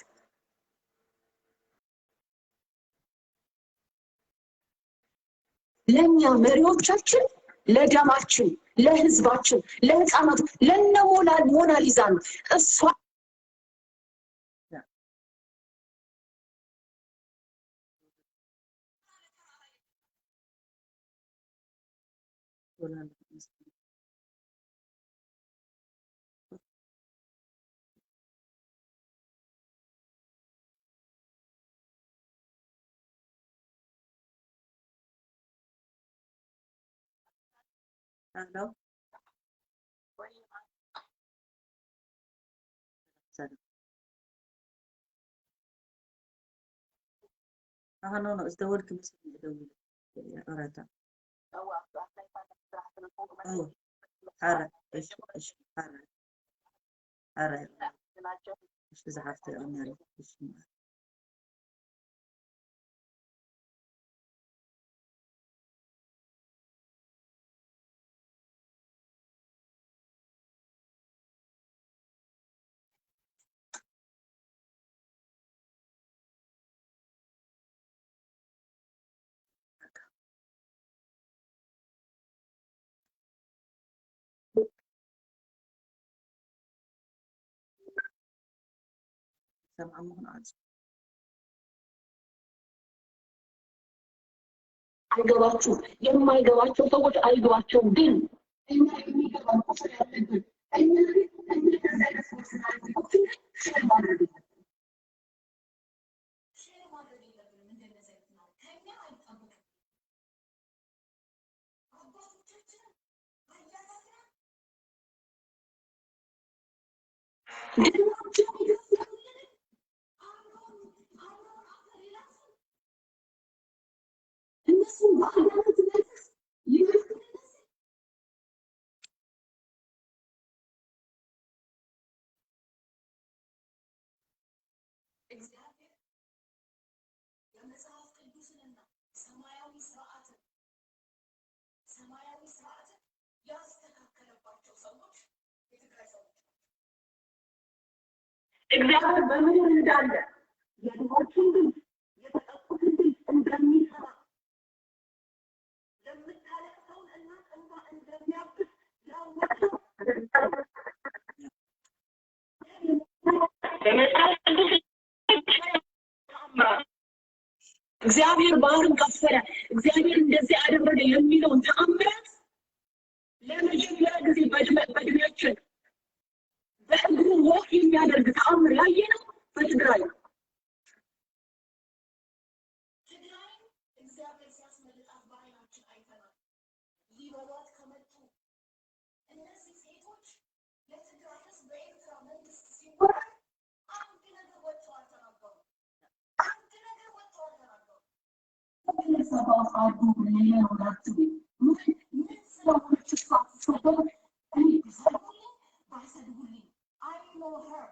ለእኛ መሪዎቻችን ለደማችን ለህዝባችን ለህፃናት ለነ ሞናሊዛ ነው እሷ Hello. Aha, no, no, it's the word. Arata. Oh, ara, ara, ara. It's the half the. ሰምዓ ምኽንዓት። አይገባችሁም። የማይገባቸው ሰዎች አይገባቸውም። ግን እኛ የሚገባን ቁጥር ያለብን እኛ ግን እኛ ከዚ አይነት ሰዎች ጋር ቁጥር ሼር ማድረግ የለብንም። ሼር ማድረግ የለብንም። እንደነዚህ አይነት ነው ከኛ አይጠበቅም። አባቶቻችንን አያሳዝናል። እግዚአብሔር የመጽሐፍ ቅዱስንና ሰማያዊ ስርዓትን ሰማያዊ ስርዓትን ያስተካከለባቸው ሰዎች የትግራይ ሰዎች ናቸው። እግዚአብሔር በምድር እንዳለ የድሆችን ድምፅ፣ የተጠቁትን ድምፅ እንደሚሰማ፣ የምታለቅሰውን እናት እንባ እንደሚያብስ ያወቀ እግዚአብሔር ባህርን ከፈለ፣ እግዚአብሔር እንደዚህ አደረገ የሚለውን ተአምራት ለመጀመሪያ ጊዜ በእድሜያችን በእግሩ ወክ የሚያደርግ ተአምር ያየነው በትግራይ ነው። ትግራይን እግዚአብሔር ሲያስመልጣት በዓይናችን አይተናል። ሊበሏት ከመጡ እነዚህ ሴቶች ለትግራይ ህዝብ በኤርትራ መንግስት ሲወረድ አንድ ነገር ወጥተው አልተናገሩም። አንድ ነገር ወጥተው አልተናገሩም። ስለሰባው አዱ ምን ነው ናችሁ? ምን ምን ስለሆነች እሷ ትሰደብ? እኔ ቢሰድቡልኝ ባይሰድቡልኝ I know her።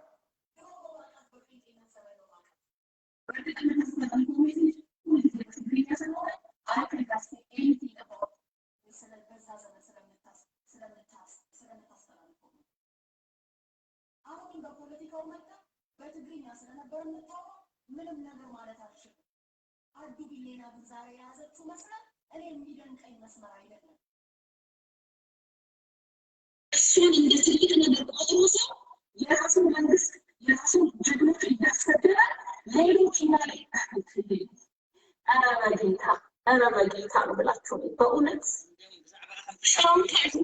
ድሮ በማውቃት በጴንጤነት ዘመን ነው ማውቃት። በእርግጥ የምታስተላልፈው ሜሴጅ ሁልጊዜ በትግርኛ ስለሆነ I can say anything about it። ስለ በዛ ዘመን ስለምታስ ስለምታስ ስለምታስተላልፈው ነው። አሁን ግን በፖለቲካው መጣ በትግርኛ ስለነበር የምታወራው ምንም ነገር ማለት አልችልም። አዱ ቢሌና ግን ዛሬ የያዘችው መስመር እኔ የሚደንቀኝ መስመር አይደለም። እሱን እንደ ትልቅ ነገር ቆጥሮ ሰው የራሱን መንግስት የራሱን ጀግኖች እያስገደለ ሌሎች እኛ ላይ ኧረ በጌታ ኧረ በጌታ ነው ብላችሁ ነው በእውነት ሻምታኝ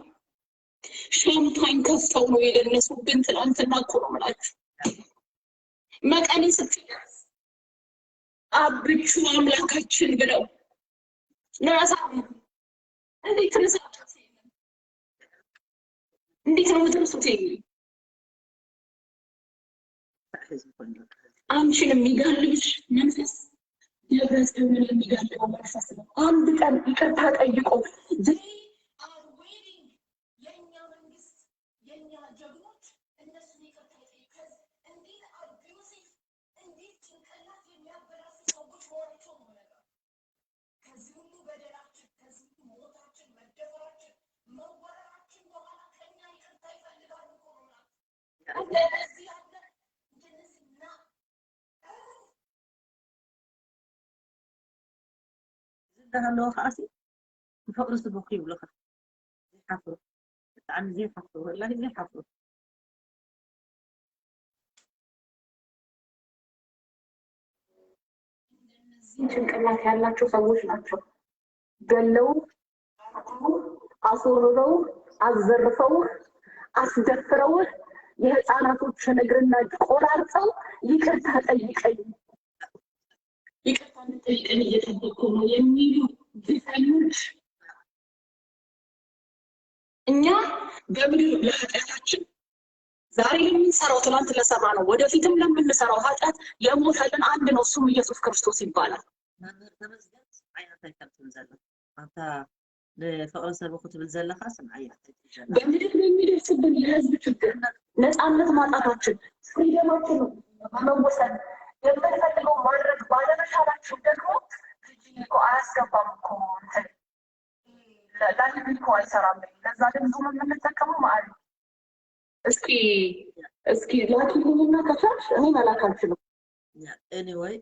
ሻምታኝ ከፍተው ነው የደነሱብን። ትናንትና እኮ ነው የምላችሁ መቀሌ ስትደርስ አብቹ አምላካችን ብለው ለራሳ እንዴት ትረሳላችሁ? እንዴት ነው የምትረሱት? ይሄ አንቺን የሚጋልብሽ መንፈስ ደብረ ጽዮንን የሚጋልበው መንፈስ ነው። አንድ ቀን ይቅርታ ጠይቆ they are waiting የእኛ መንግስት የእኛ ጀግኖች እነሱን ይቅርታ ይጠይቅ። ከዚ እንዴት abusive እንዴት ጭንቅላት የሚያበላሹ ሰዎች መሆናቸው ነው የምነግራቸው። ከዚህ ሁሉ በደላችን፣ ከዚህ ሁሉ ሞታችን፣ መደፈራችን፣ መወረራችን በኋላ ከኛ ይቅርታ ይፈልጋሉ እኮ ነው የምላችሁ። እንደነዚህ ያለ እንደነዚህ ና ዝብለካ ኣለዎ ከዓሲ ንፍቕሪ ስቡክ ይብሉኻ። ዘይሓፍሩ ብጣዕሚ ዘይሓፍሩ ወላሂ ዘይሓፍሩ። እነዚህ ጭንቅላት ያላቸው ሰዎች ናቸው ገለው አስወርረው አዘርፈው አስደፍረው የህፃናቶችን እግርና እጅ ቆራርጠው ይቅርታ ጠይቀኝ ይቅርታ እንድጠይቀኝ እየጠበቅኩ ነው የሚሉ ግፈኞች እኛ በምድር ለኃጢአታችን ዛሬ ለምንሰራው ትናንት ለሰራ ነው ወደፊትም ለምንሰራው ኃጢአት የሞተልን አንድ ነው፣ እሱም ኢየሱስ ክርስቶስ ይባላል። መምህር ተመስገን ዓይነታይ ከምትብል ዘላ ኣንታ ንፍቕሪ ሰብ ክትብል ዘለኻ ስምዓያ እንታይ ትብል ዘላ በምድር በሚደርስብን የህዝብ ችግር ነፃነት ማጣታችን ፍሪደማችን በመወሰን የምንፈልገው ማድረግ ባለመቻላችን ደግሞ ጂጂ እኮ አያስገባም እኮ እንትን ላይቭ እኮ አይሰራም። ለዛ ግን ዙም የምንጠቀመው ማለት ነው። እስኪ እስኪ ላኪልኝና ከቻልሽ እኔ መላክ አልችልም። Anyway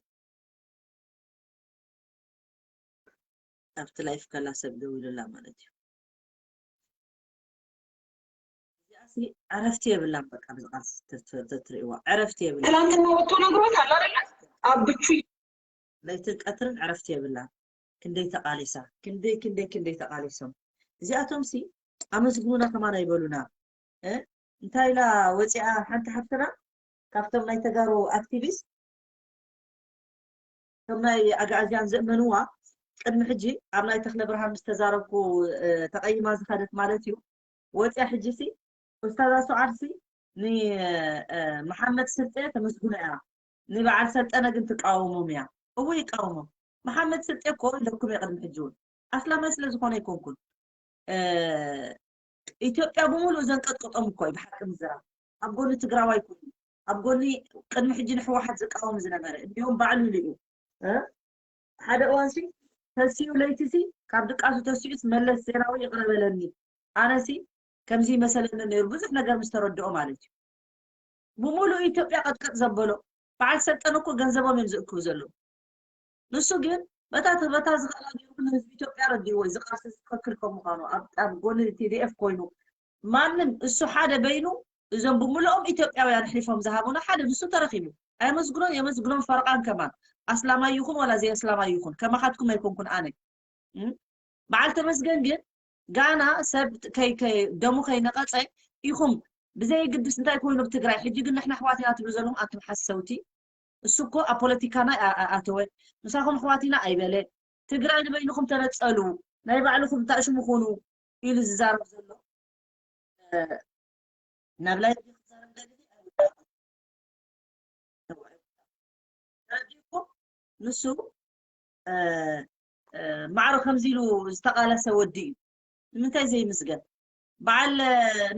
ኣብቲ ላይፍ ከላ ሰብ ደው ኢሉላ ማለት እዩ። እዚኣስ ዕረፍቲ የብላን። በቃ ብዚ ቃል ተ- ተ- ተ- ትርእይዋ ዕረፍቲ የብላን። ትላንትና ወጥቶ ነግሮታል አይደለ? ኣብ ብቹ ለይትን ቀትርን ዕረፍቲ የብላን። ክንደይ ተቃሊሳ፣ ክንደይ ክንደይ ክንደይ ተቃሊሶም። እዚኣቶም ሲ ኣመስግኑና ከማን ኣይበሉና። እ? እንታይ ኢላ ወፂኣ ሓንቲ ሓፍትና ካብቶም ናይ ተጋሩ ኣክቲቪስት፣ እቶም ናይ ኣግኣዝያን ዘእመንዋ፣ ቅድሚ ሕጂ ኣብ ናይ ተክለ ብርሃን ምስ ተዛረብኩ እ፣ ተቀይማ ዝኸደት ማለት እዩ። ወፂኣ ሕጂ ሲ ኡስታዛ ሱዓድ ሲ ንመሓመድ ስልጤ ተመስግኖ እያ፣ ንበዓል ሰልጠነ ግን ትቃወሞም እያ። እወ ይቃወሞም። መሓመድ ስልጤ እኮ ኢለኩም እየ ቅድሚ ሕጂ እውን ኣስላማይ ስለ ዝኾነ ኣይኮንኩን። እ፣ ኢትዮጵያ ብምሉእ ዘንቀጥቀጦም እኮ እዩ ብሓቂ ምዝራብ። ኣብ ጎኒ ትግራዋይ ኮይኑ ኣብ ጎኒ ቅድሚ ሕጂ ንህወሓት ዝቃወም ዝነበረ እንዲሁም ባዕሉ ኢሉ እዩ። እ? ሓደ እዋን ሲ ተሲኡ ለይቲ ሲ ካብ ድቃሱ ተሲኡስ መለስ ዜናዊ ይቕረ በለኒ ኣነ ሲ ከምዚ ይመሰለኒ ነይሩ ብዙሕ ነገር ምስ ተረድኦ ማለት እዩ። ብምሉእ ኢትዮጵያ ቀጥቀጥ ዘበሎ በዓል ሰልጠነ እኮ ገንዘቦም እዮም ዝእክቡ ዘለዉ። ንሱ ግን በታ በታ ዝኽእላ ገይሩ ንህዝቢ ኢትዮጵያ ረዲእዎ እዩ። ዝቃልሲ ትኽክል ከም ምዃኑ ኣብ ኣብ ጎኒ ቲ ዲ ኤፍ ኮይኑ ማንም እሱ ሓደ በይኑ እዞም ብምልኦም ኢትዮጵያውያን ኣሕሊፎም ዝሃቡና ሓደ ንሱ ተረኺቡ። ኣየመስግኖን የመስግኖም ፈርቓን ከማን ኣስላማይ ይኹን ዋላ ዘይ ኣስላማይ ይኹን ከማኻትኩም ኣይኮንኩን ኣነ። እም? በዓል ተመስገን ግን ጋና ሰብ ከይ ከይ ደሙ ከይነቐጸ ኢኹም ብዘይ ግድስ እንታይ ኮይኑ ኣብ ትግራይ ሕጂ ግን ንሕና ኣሕዋት ኢና ትብሉ ዘለኹም ኣንቱም ሓሰውቲ። እሱ እኮ ኣብ ፖለቲካና ኣተወ ምሳኹም ኣሕዋት ኢና ኣይበለ። ትግራይ ንበይንኹም ተነጸሉ ናይ ባዕልኹም ታሽሙ ኩኑ ኢሉ ዝዛረብ ዘሎ ናብ ላይ ክዛረብ ደሊ ንሱ ማዕረ ከምዚ ኢሉ ዝተቃለሰ ወዲ እዩ። ንምንታይ ዘይምስገን? በዓል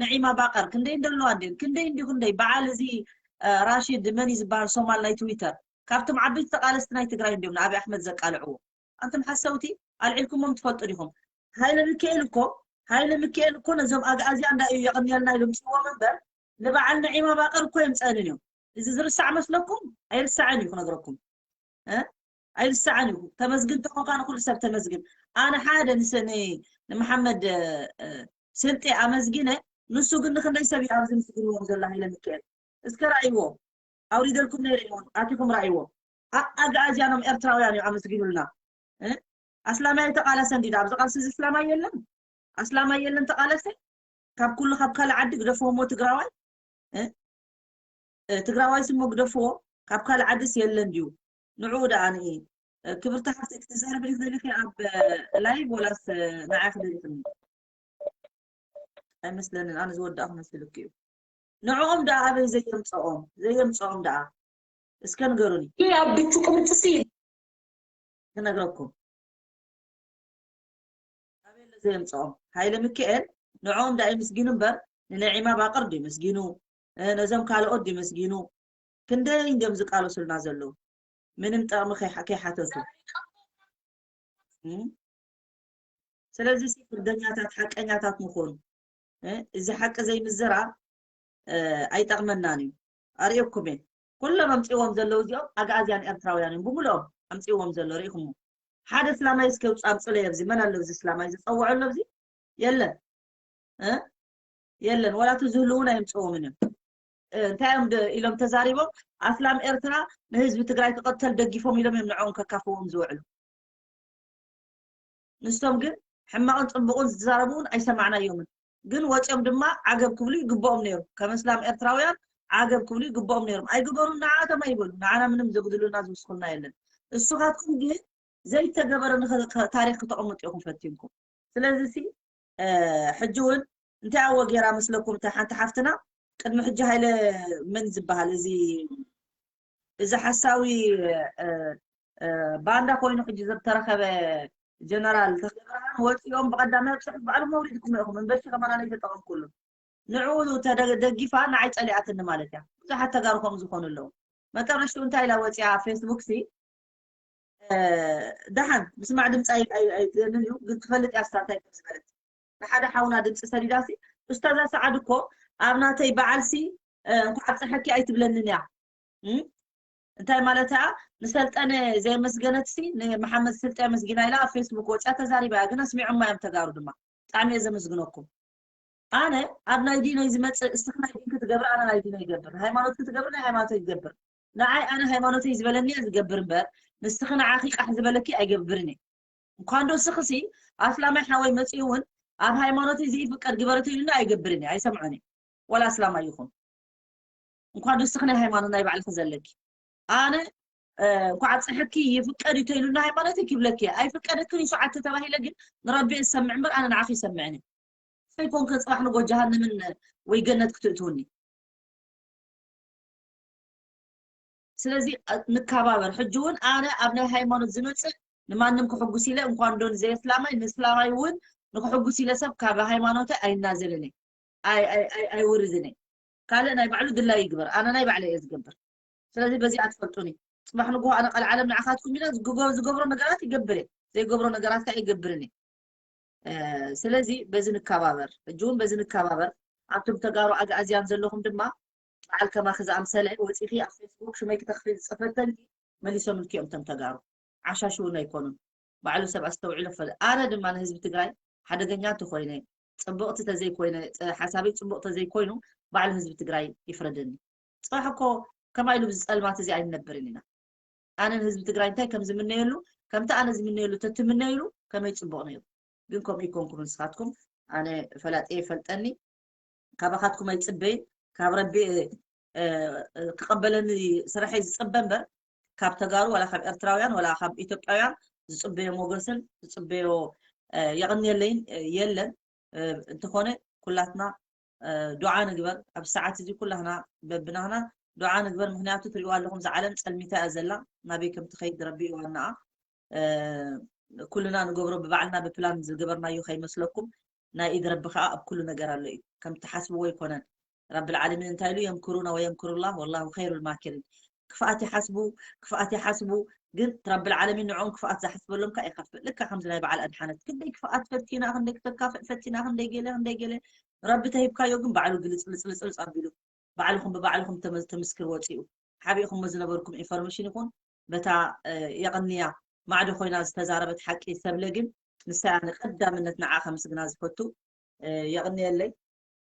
ነዒማ ባቀር ክንደይ እንደለዋ እንዴ ክንደይ እንዲ ክንደይ በዓል እዚ ራሺድ መን እዩ ዝበሃል ሶማል ናይ ትዊተር ካብቶም ዓበይቲ ተቃለስቲ ናይ ትግራይ እንዲዮም ንኣብይ ኣሕመድ ዘቃልዕዎ። ኣንቱም ሓሰውቲ ኣልዒልኩሞም ትፈልጡ ዲኹም? ሃይለ ሚካኤል እኮ ሃይለ ሚካኤል እኮ ነዞም ኣግኣዝያ እንዳ እዩ የቕንየልና ኢሉ ምፅዎም እምበር ንበዓል ነዒማ ባቀር እኮ የምፀእንን እዮም። እዚ ዝርሳዕ መስለኩም? ኣይርሳዕን እዩ ክነግረኩም። እ? ኣይርሳዕን እዩ። ተመስግን ተኾንካ ንኩሉ ሰብ ተመስግን። ኣነ ሓደ ንሰ ንመሓመድ ስልጤ ኣመስጊነ ንሱ ግን ንክንደይ ሰብ እዩ ኣብዚ ምስግንዎም ዘሎ ሃይለ ሚካኤል እስከ ራእይዎ ኣውሪደልኩም ነይረ ይሆን ኣቲኹም ራእይዎ ኣጋኣዝያኖም ኤርትራውያን እዩ ኣመስጊኑልና ኣስላማይ ተቃለሰ እንዲ ኣብዚ ቃልሲ እዚ እስላማይ የለን ኣስላማይ የለን ተቃለሰ ካብ ኩሉ ካብ ካልእ ዓዲ ግደፍዎ እሞ ትግራዋይ ትግራዋይ ስሞ ግደፍዎ ካብ ካልእ ዓድስ የለን ድዩ ንዕኡ ደኣ ንኢ ክብርቲ ሓፍተይ ክትዛረቢ ዲኺ ደሊኺ ኣብ ላይቭ ወላስ ንዓይ ክደሊኽኒ ኣይመስለንን ኣነ ዝወዳእኹ መስልክ እዩ ንዕኦም ደኣ ኣበይ ዘየምፀኦም ዘየምፀኦም ደኣ እስከ ንገሩኒ ኣብ ብቹ ቅምጥሲ ክነግረኩም ኣበይ ዘየምፀኦም ሃይለ ሚካኤል ንዕኦም ደኣ ይምስጊኑ እምበር ንነዒማ ባቅር ድዩ ምስጊኑ ነዞም ካልኦት ድዩ ምስጊኑ ክንደይ እንዲዮም ዝቃለሱልና ዘለዉ ምንም ጠቕሚ ከይሓተቱ ስለዚ ፍርደኛታት ሓቀኛታት ንኾኑ እዚ ሓቂ ዘይምዝራብ ኣይጠቕመናን እዩ ኣርእየኩም እየ ኩሎም ኣምፅዎም ዘለዉ እዚኦም ኣግኣዝያን ኤርትራውያን እዮም ብምልኦም ኣምፅዎም ዘሎ ርኢኹሞ ሓደ እስላማይ እስከ ውፃ ኣምፅሎ ኣብዚ መን ኣሎ እዚ እስላማይ ዝፀውዖ ኣሎ ኣብዚ የለን የለን ዋላ እቲ ዝህልውን ኣይምፅዎምን እዮም እንታይ እዮም ኢሎም ተዛሪቦም ኣስላም ኤርትራ ንህዝቢ ትግራይ ክቐተል ደጊፎም ኢሎም እዮም ንዕኦም ከካፍዎም ዝውዕሉ ንሶም ግን ሕማቕን ፅቡቕን ዝዛረቡ እውን ኣይሰማዕናዮምን ግን ወፂኦም ድማ ዓገብ ክብሉ ይግብኦም ነይሩ ከም እስላም ኤርትራውያን ዓገብ ክብሉ ይግብኦም ነይሮም ኣይግበሩን ንዓቶም ኣይበሉ ንዓና ምንም ዘጉድሉና ዝውስኹልና የለን እሱኻትኩም ግን ዘይተገበረ ታሪክ ክተቐምጡ ኢኹም ፈቲንኩም ስለዚ ሲ ሕጂ እውን እንታይ ኣዎ ገይራ መስለኩም እታ ሓንቲ ሓፍትና ቅድሚ ሕጂ ሃይለ መን ዝበሃል እዚ እዚ ሓሳዊ ባንዳ ኮይኑ ሕጂ ዝተረኸበ ጀነራል ተኽለብርሃን ወፂኦም ብቀዳማይ ኣብ ፅሑፍ ባዕሉ መውሪድኩም ኢኹም እምበሲ ከማና ዘይተጠቐምኩሉ ንዕኡ ተደጊፋ ንዓይ ፀሊኣትኒ ማለት እያ ብዙሓት ተጋሩ ከምኡ ዝኾኑ ኣለዉ መጠረሽቱ እንታይ ኢላ ወፂኣ ፌስቡክ ሲ ደሓን ምስማዕ ድምፂ ኣይትደልን እዩ ግን ትፈልጥ እያ ስታታይ ከም ዝበለት ንሓደ ሓውና ድምፂ ሰዲዳሲ ኡስታዛ ሰዓድ እኮ ኣብ ናተይ በዓልሲ እንኳዕ ኣብፀሐኪ ኣይትብለንን እያ እንታይ ማለት እያ ንሰልጠነ ዘየመስገነትሲ ንመሓመድ ስልጠ መስጊና ኢላ ኣብ ፌስቡክ ወፅያ ተዛሪባ እያ ግን ኣስሚዖማ እዮም ተጋሩ ድማ ብጣዕሚ እየ ዘመስግነኩም ኣነ ኣብ ናይ ዲነይ ዝመፅእ፣ እስኻ ናይ ዲንኪ ትገብሪ፣ ኣነ ናይ ዲነይ ይገብር፣ ሃይማኖትኪ ትገብሪ፣ ናይ ሃይማኖተይ ይገብር። ንዓይ ኣነ ሃይማኖተይ ዝበለኒ እየ ዝገብር እምበር፣ ንስኺ ንዓኺ ቃሕ ዝበለኪ ኣይገብርን እየ። እንኳን ዶ እስኽሲ ኣስላማይ ሓወይ መፂኡ እውን ኣብ ሃይማኖተይ ዘይፍቀድ ግበሪ ተይሉኒ ኣይገብርን እየ፣ ኣይሰምዖን እየ። ወላ ኣስላማይ ይኹን፣ እንኳን ዶ እስኺ ናይ ሃይማኖት ናይ ባዕልኺ ዘለኪ። ኣነ እ፣ እንኳዕ ኣብፀሐኪ፣ ይፍቀድ እዩ ተይሉኒ ሃይማኖተይ ክብለኪ እየ። ኣይፍቀደክን እዩ ሸውዓተ ተባሂለ ግን ንረቢ እየ ዝሰምዕ እምበር ኣነ ንዓኺ ይሰምዕን እየ። ከይኮንክን ፅባሕ ንጎ ጀሃንምን ወይ ገነት ክትእትውኒ። ስለዚ እ፣ ንከባበር። ሕጂ እውን ኣነ ኣብ ናይ ሃይማኖት ዝመፅእ ንማንም ክሕጉስ ኢለ፣ እንኳን ዶ ንዘየስላማይ፣ ንስላማይ እውን ንክሕጉስ ኢለ ሰብ ካብ ሃይማኖተይ ኣይናዘልን እየ። ኣይ- ኣይ- ኣይ- ኣይውርድን እየ። ካልእ ናይ ባዕሉ ድላይ ይግበር፣ ኣነ ናይ ባዕለይ እየ ዝገብር። ስለዚ በዚኣ ትፈልጡኒ። ፅባሕ ንግሆ ኣነ ቀልዓለም ንዓኻትኩም ኢለ ዝግጎ- ዝገብሮ ነገራት ይገብር እየ፣ ዘይገብሮ ነገራት ከዓ ይገብርን እየ። እ፣ ስለዚ በዚ ንከባበር፣ ሕጂ እውን በዚ ንከባበር። ኣብቶም ተጋሩ ኣግኣዝያን ዘለኹም ድማ በዓል ከማኺ ዝኣምሰለ ወፂኺ ኣብ ፌስቡክ ሽመይ ክተኽፊ ዝፅፈተልኪ መሊሶምልኪ እዮም እቶም ተጋሩ። ዓሻሽ እውን ኣይኮኑን። ባዕሉ ሰብ ኣስተውዒሉ ክፈል። ኣነ ድማ ንህዝቢ ትግራይ ሓደገኛ እንተኮይነ፣ ፅቡቕቲ ተዘይኮይነ፣ ፅ- ሓሳበይ ፅቡቕ ተዘይኮይኑ ባዕሉ ህዝቢ ትግራይ ይፍረደኒ። ፅባሕ እኮ ከማይ ኢሉ ብዝፀልማት እዚ ኣይንነብርን ኢና። ኣነ ንህዝቢ ትግራይ እንታይ ከም ዝምነየሉ፣ ከምቲ ኣነ ዝምነየሉ ተትምነይሉ ከመይ ፅቡቕ ነይሩ። ግን ከምኡ ይኮንኩም ንስኻትኩም። ኣነ ፈላጢ ይፈልጠኒ፣ ካባኻትኩም ኣይፅበይን። ካብ ረቢ እ፣ እ፣ ክቐበለኒ ስራሐይ ዝፅበ እምበር ካብ ተጋሩ ዋላ ካብ ኤርትራውያን ዋላ ካብ ኢትዮጵያውያን ዝፅበዮ ሞገስን ዝፅበዮ እ፣ የቐንየለይን እ፣ የለን። እ፣ እንተኾነ ኩላትና እ፣ ዱዓ ንግበር። ኣብ ሰዓት እዚ ኩላህና በብናህና ዱዓ ንግበር። ምክንያቱ ትሪእዋ ኣለኹም፣ እዛ ዓለም ፀልሚታ እያ ዘላ። ናበይ ከም ትኸይድ ረቢ እዩ ዋናኣ። እ፣ ኩልና ንገብሮ ብባዕልና ብፕላን ዝገበርናዮ ከይመስለኩም። ናይ ኢድ ረቢ ከዓ ኣብ ኩሉ ነገር ኣሎ እዩ። ከም ትሓስብዎ ኣይኮነን። ረብል ዓለሚን እንታይ ኢሉ? የምክሩና ወየምክሩላህ ወላሁ ኸይሩል ማኪሪን። ክፍኣት ይሓስቡ፣ ክፍኣት ይሓስቡ፣ ግን ረብል ዓለሚን ንዕኦም ክፍኣት ዝሓስበሎም ከዓ ይኸፍእ። ልክዕ ከምዚ ናይ በዓል ኣድሓነት ክንደይ ክፍኣት ፈቲና፣ ክንደይ ክተካፍእ ፈቲና፣ ክንደይ ገለ፣ ክንደይ ገለ። ረቢ ተሂብካዮ ግን ባዕሉ ግልፅልፅልፅልፅ ኣቢሉ ባዕልኹም ብባዕልኹም ተመ- ተምስክር ወፂኡ። ሓቢእኹሞ ዝነበርኩም ኢንፎርሜሽን ይኹን በታ እ፣ የቐንያ ማዕዶ ኮይና ዝተዛረበት ሓቂ ሰብለ ግን ንሳ እያ ንቀዳምነት ንዓ ከምስግና ዝፈቱ። እ፣ የቐንየለይ።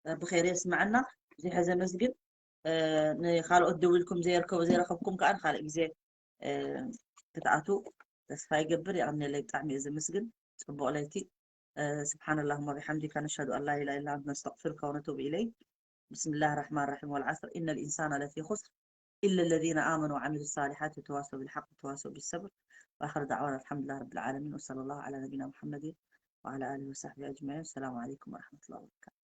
እ፣ ብኸይር የስምዐና። ዝሐዘ መስግን እ፣ ንኻልኦት ደዊልኩም ዘየርከቡ ዘይረኸብኩም ከዓ ንካልእ ግዜ እ፣ ክትኣቱ ተስፋ ይገብር። የቐንየለይ። ብጣዕሚ እየ ዘመስግን። ፅቡቕ ለይቲ። እ፣ سبحان اللهم وبحمدك، نشهد أن لا إله إلا أنت، نستغفرك ونتوب إليك. بسم الله الرحمن الرحيم، والعصر، إن الإنسان لفي خسر، إلا الذين آمنوا وعملوا الصالحات وتواصوا بالحق وتواصوا بالصبر. وآخر دعوانا الحمد لله رب العالمين، وصلى الله على نبينا محمد وعلى آله وصحبه أجمعين. السلام عليكم ورحمة الله وبركاته.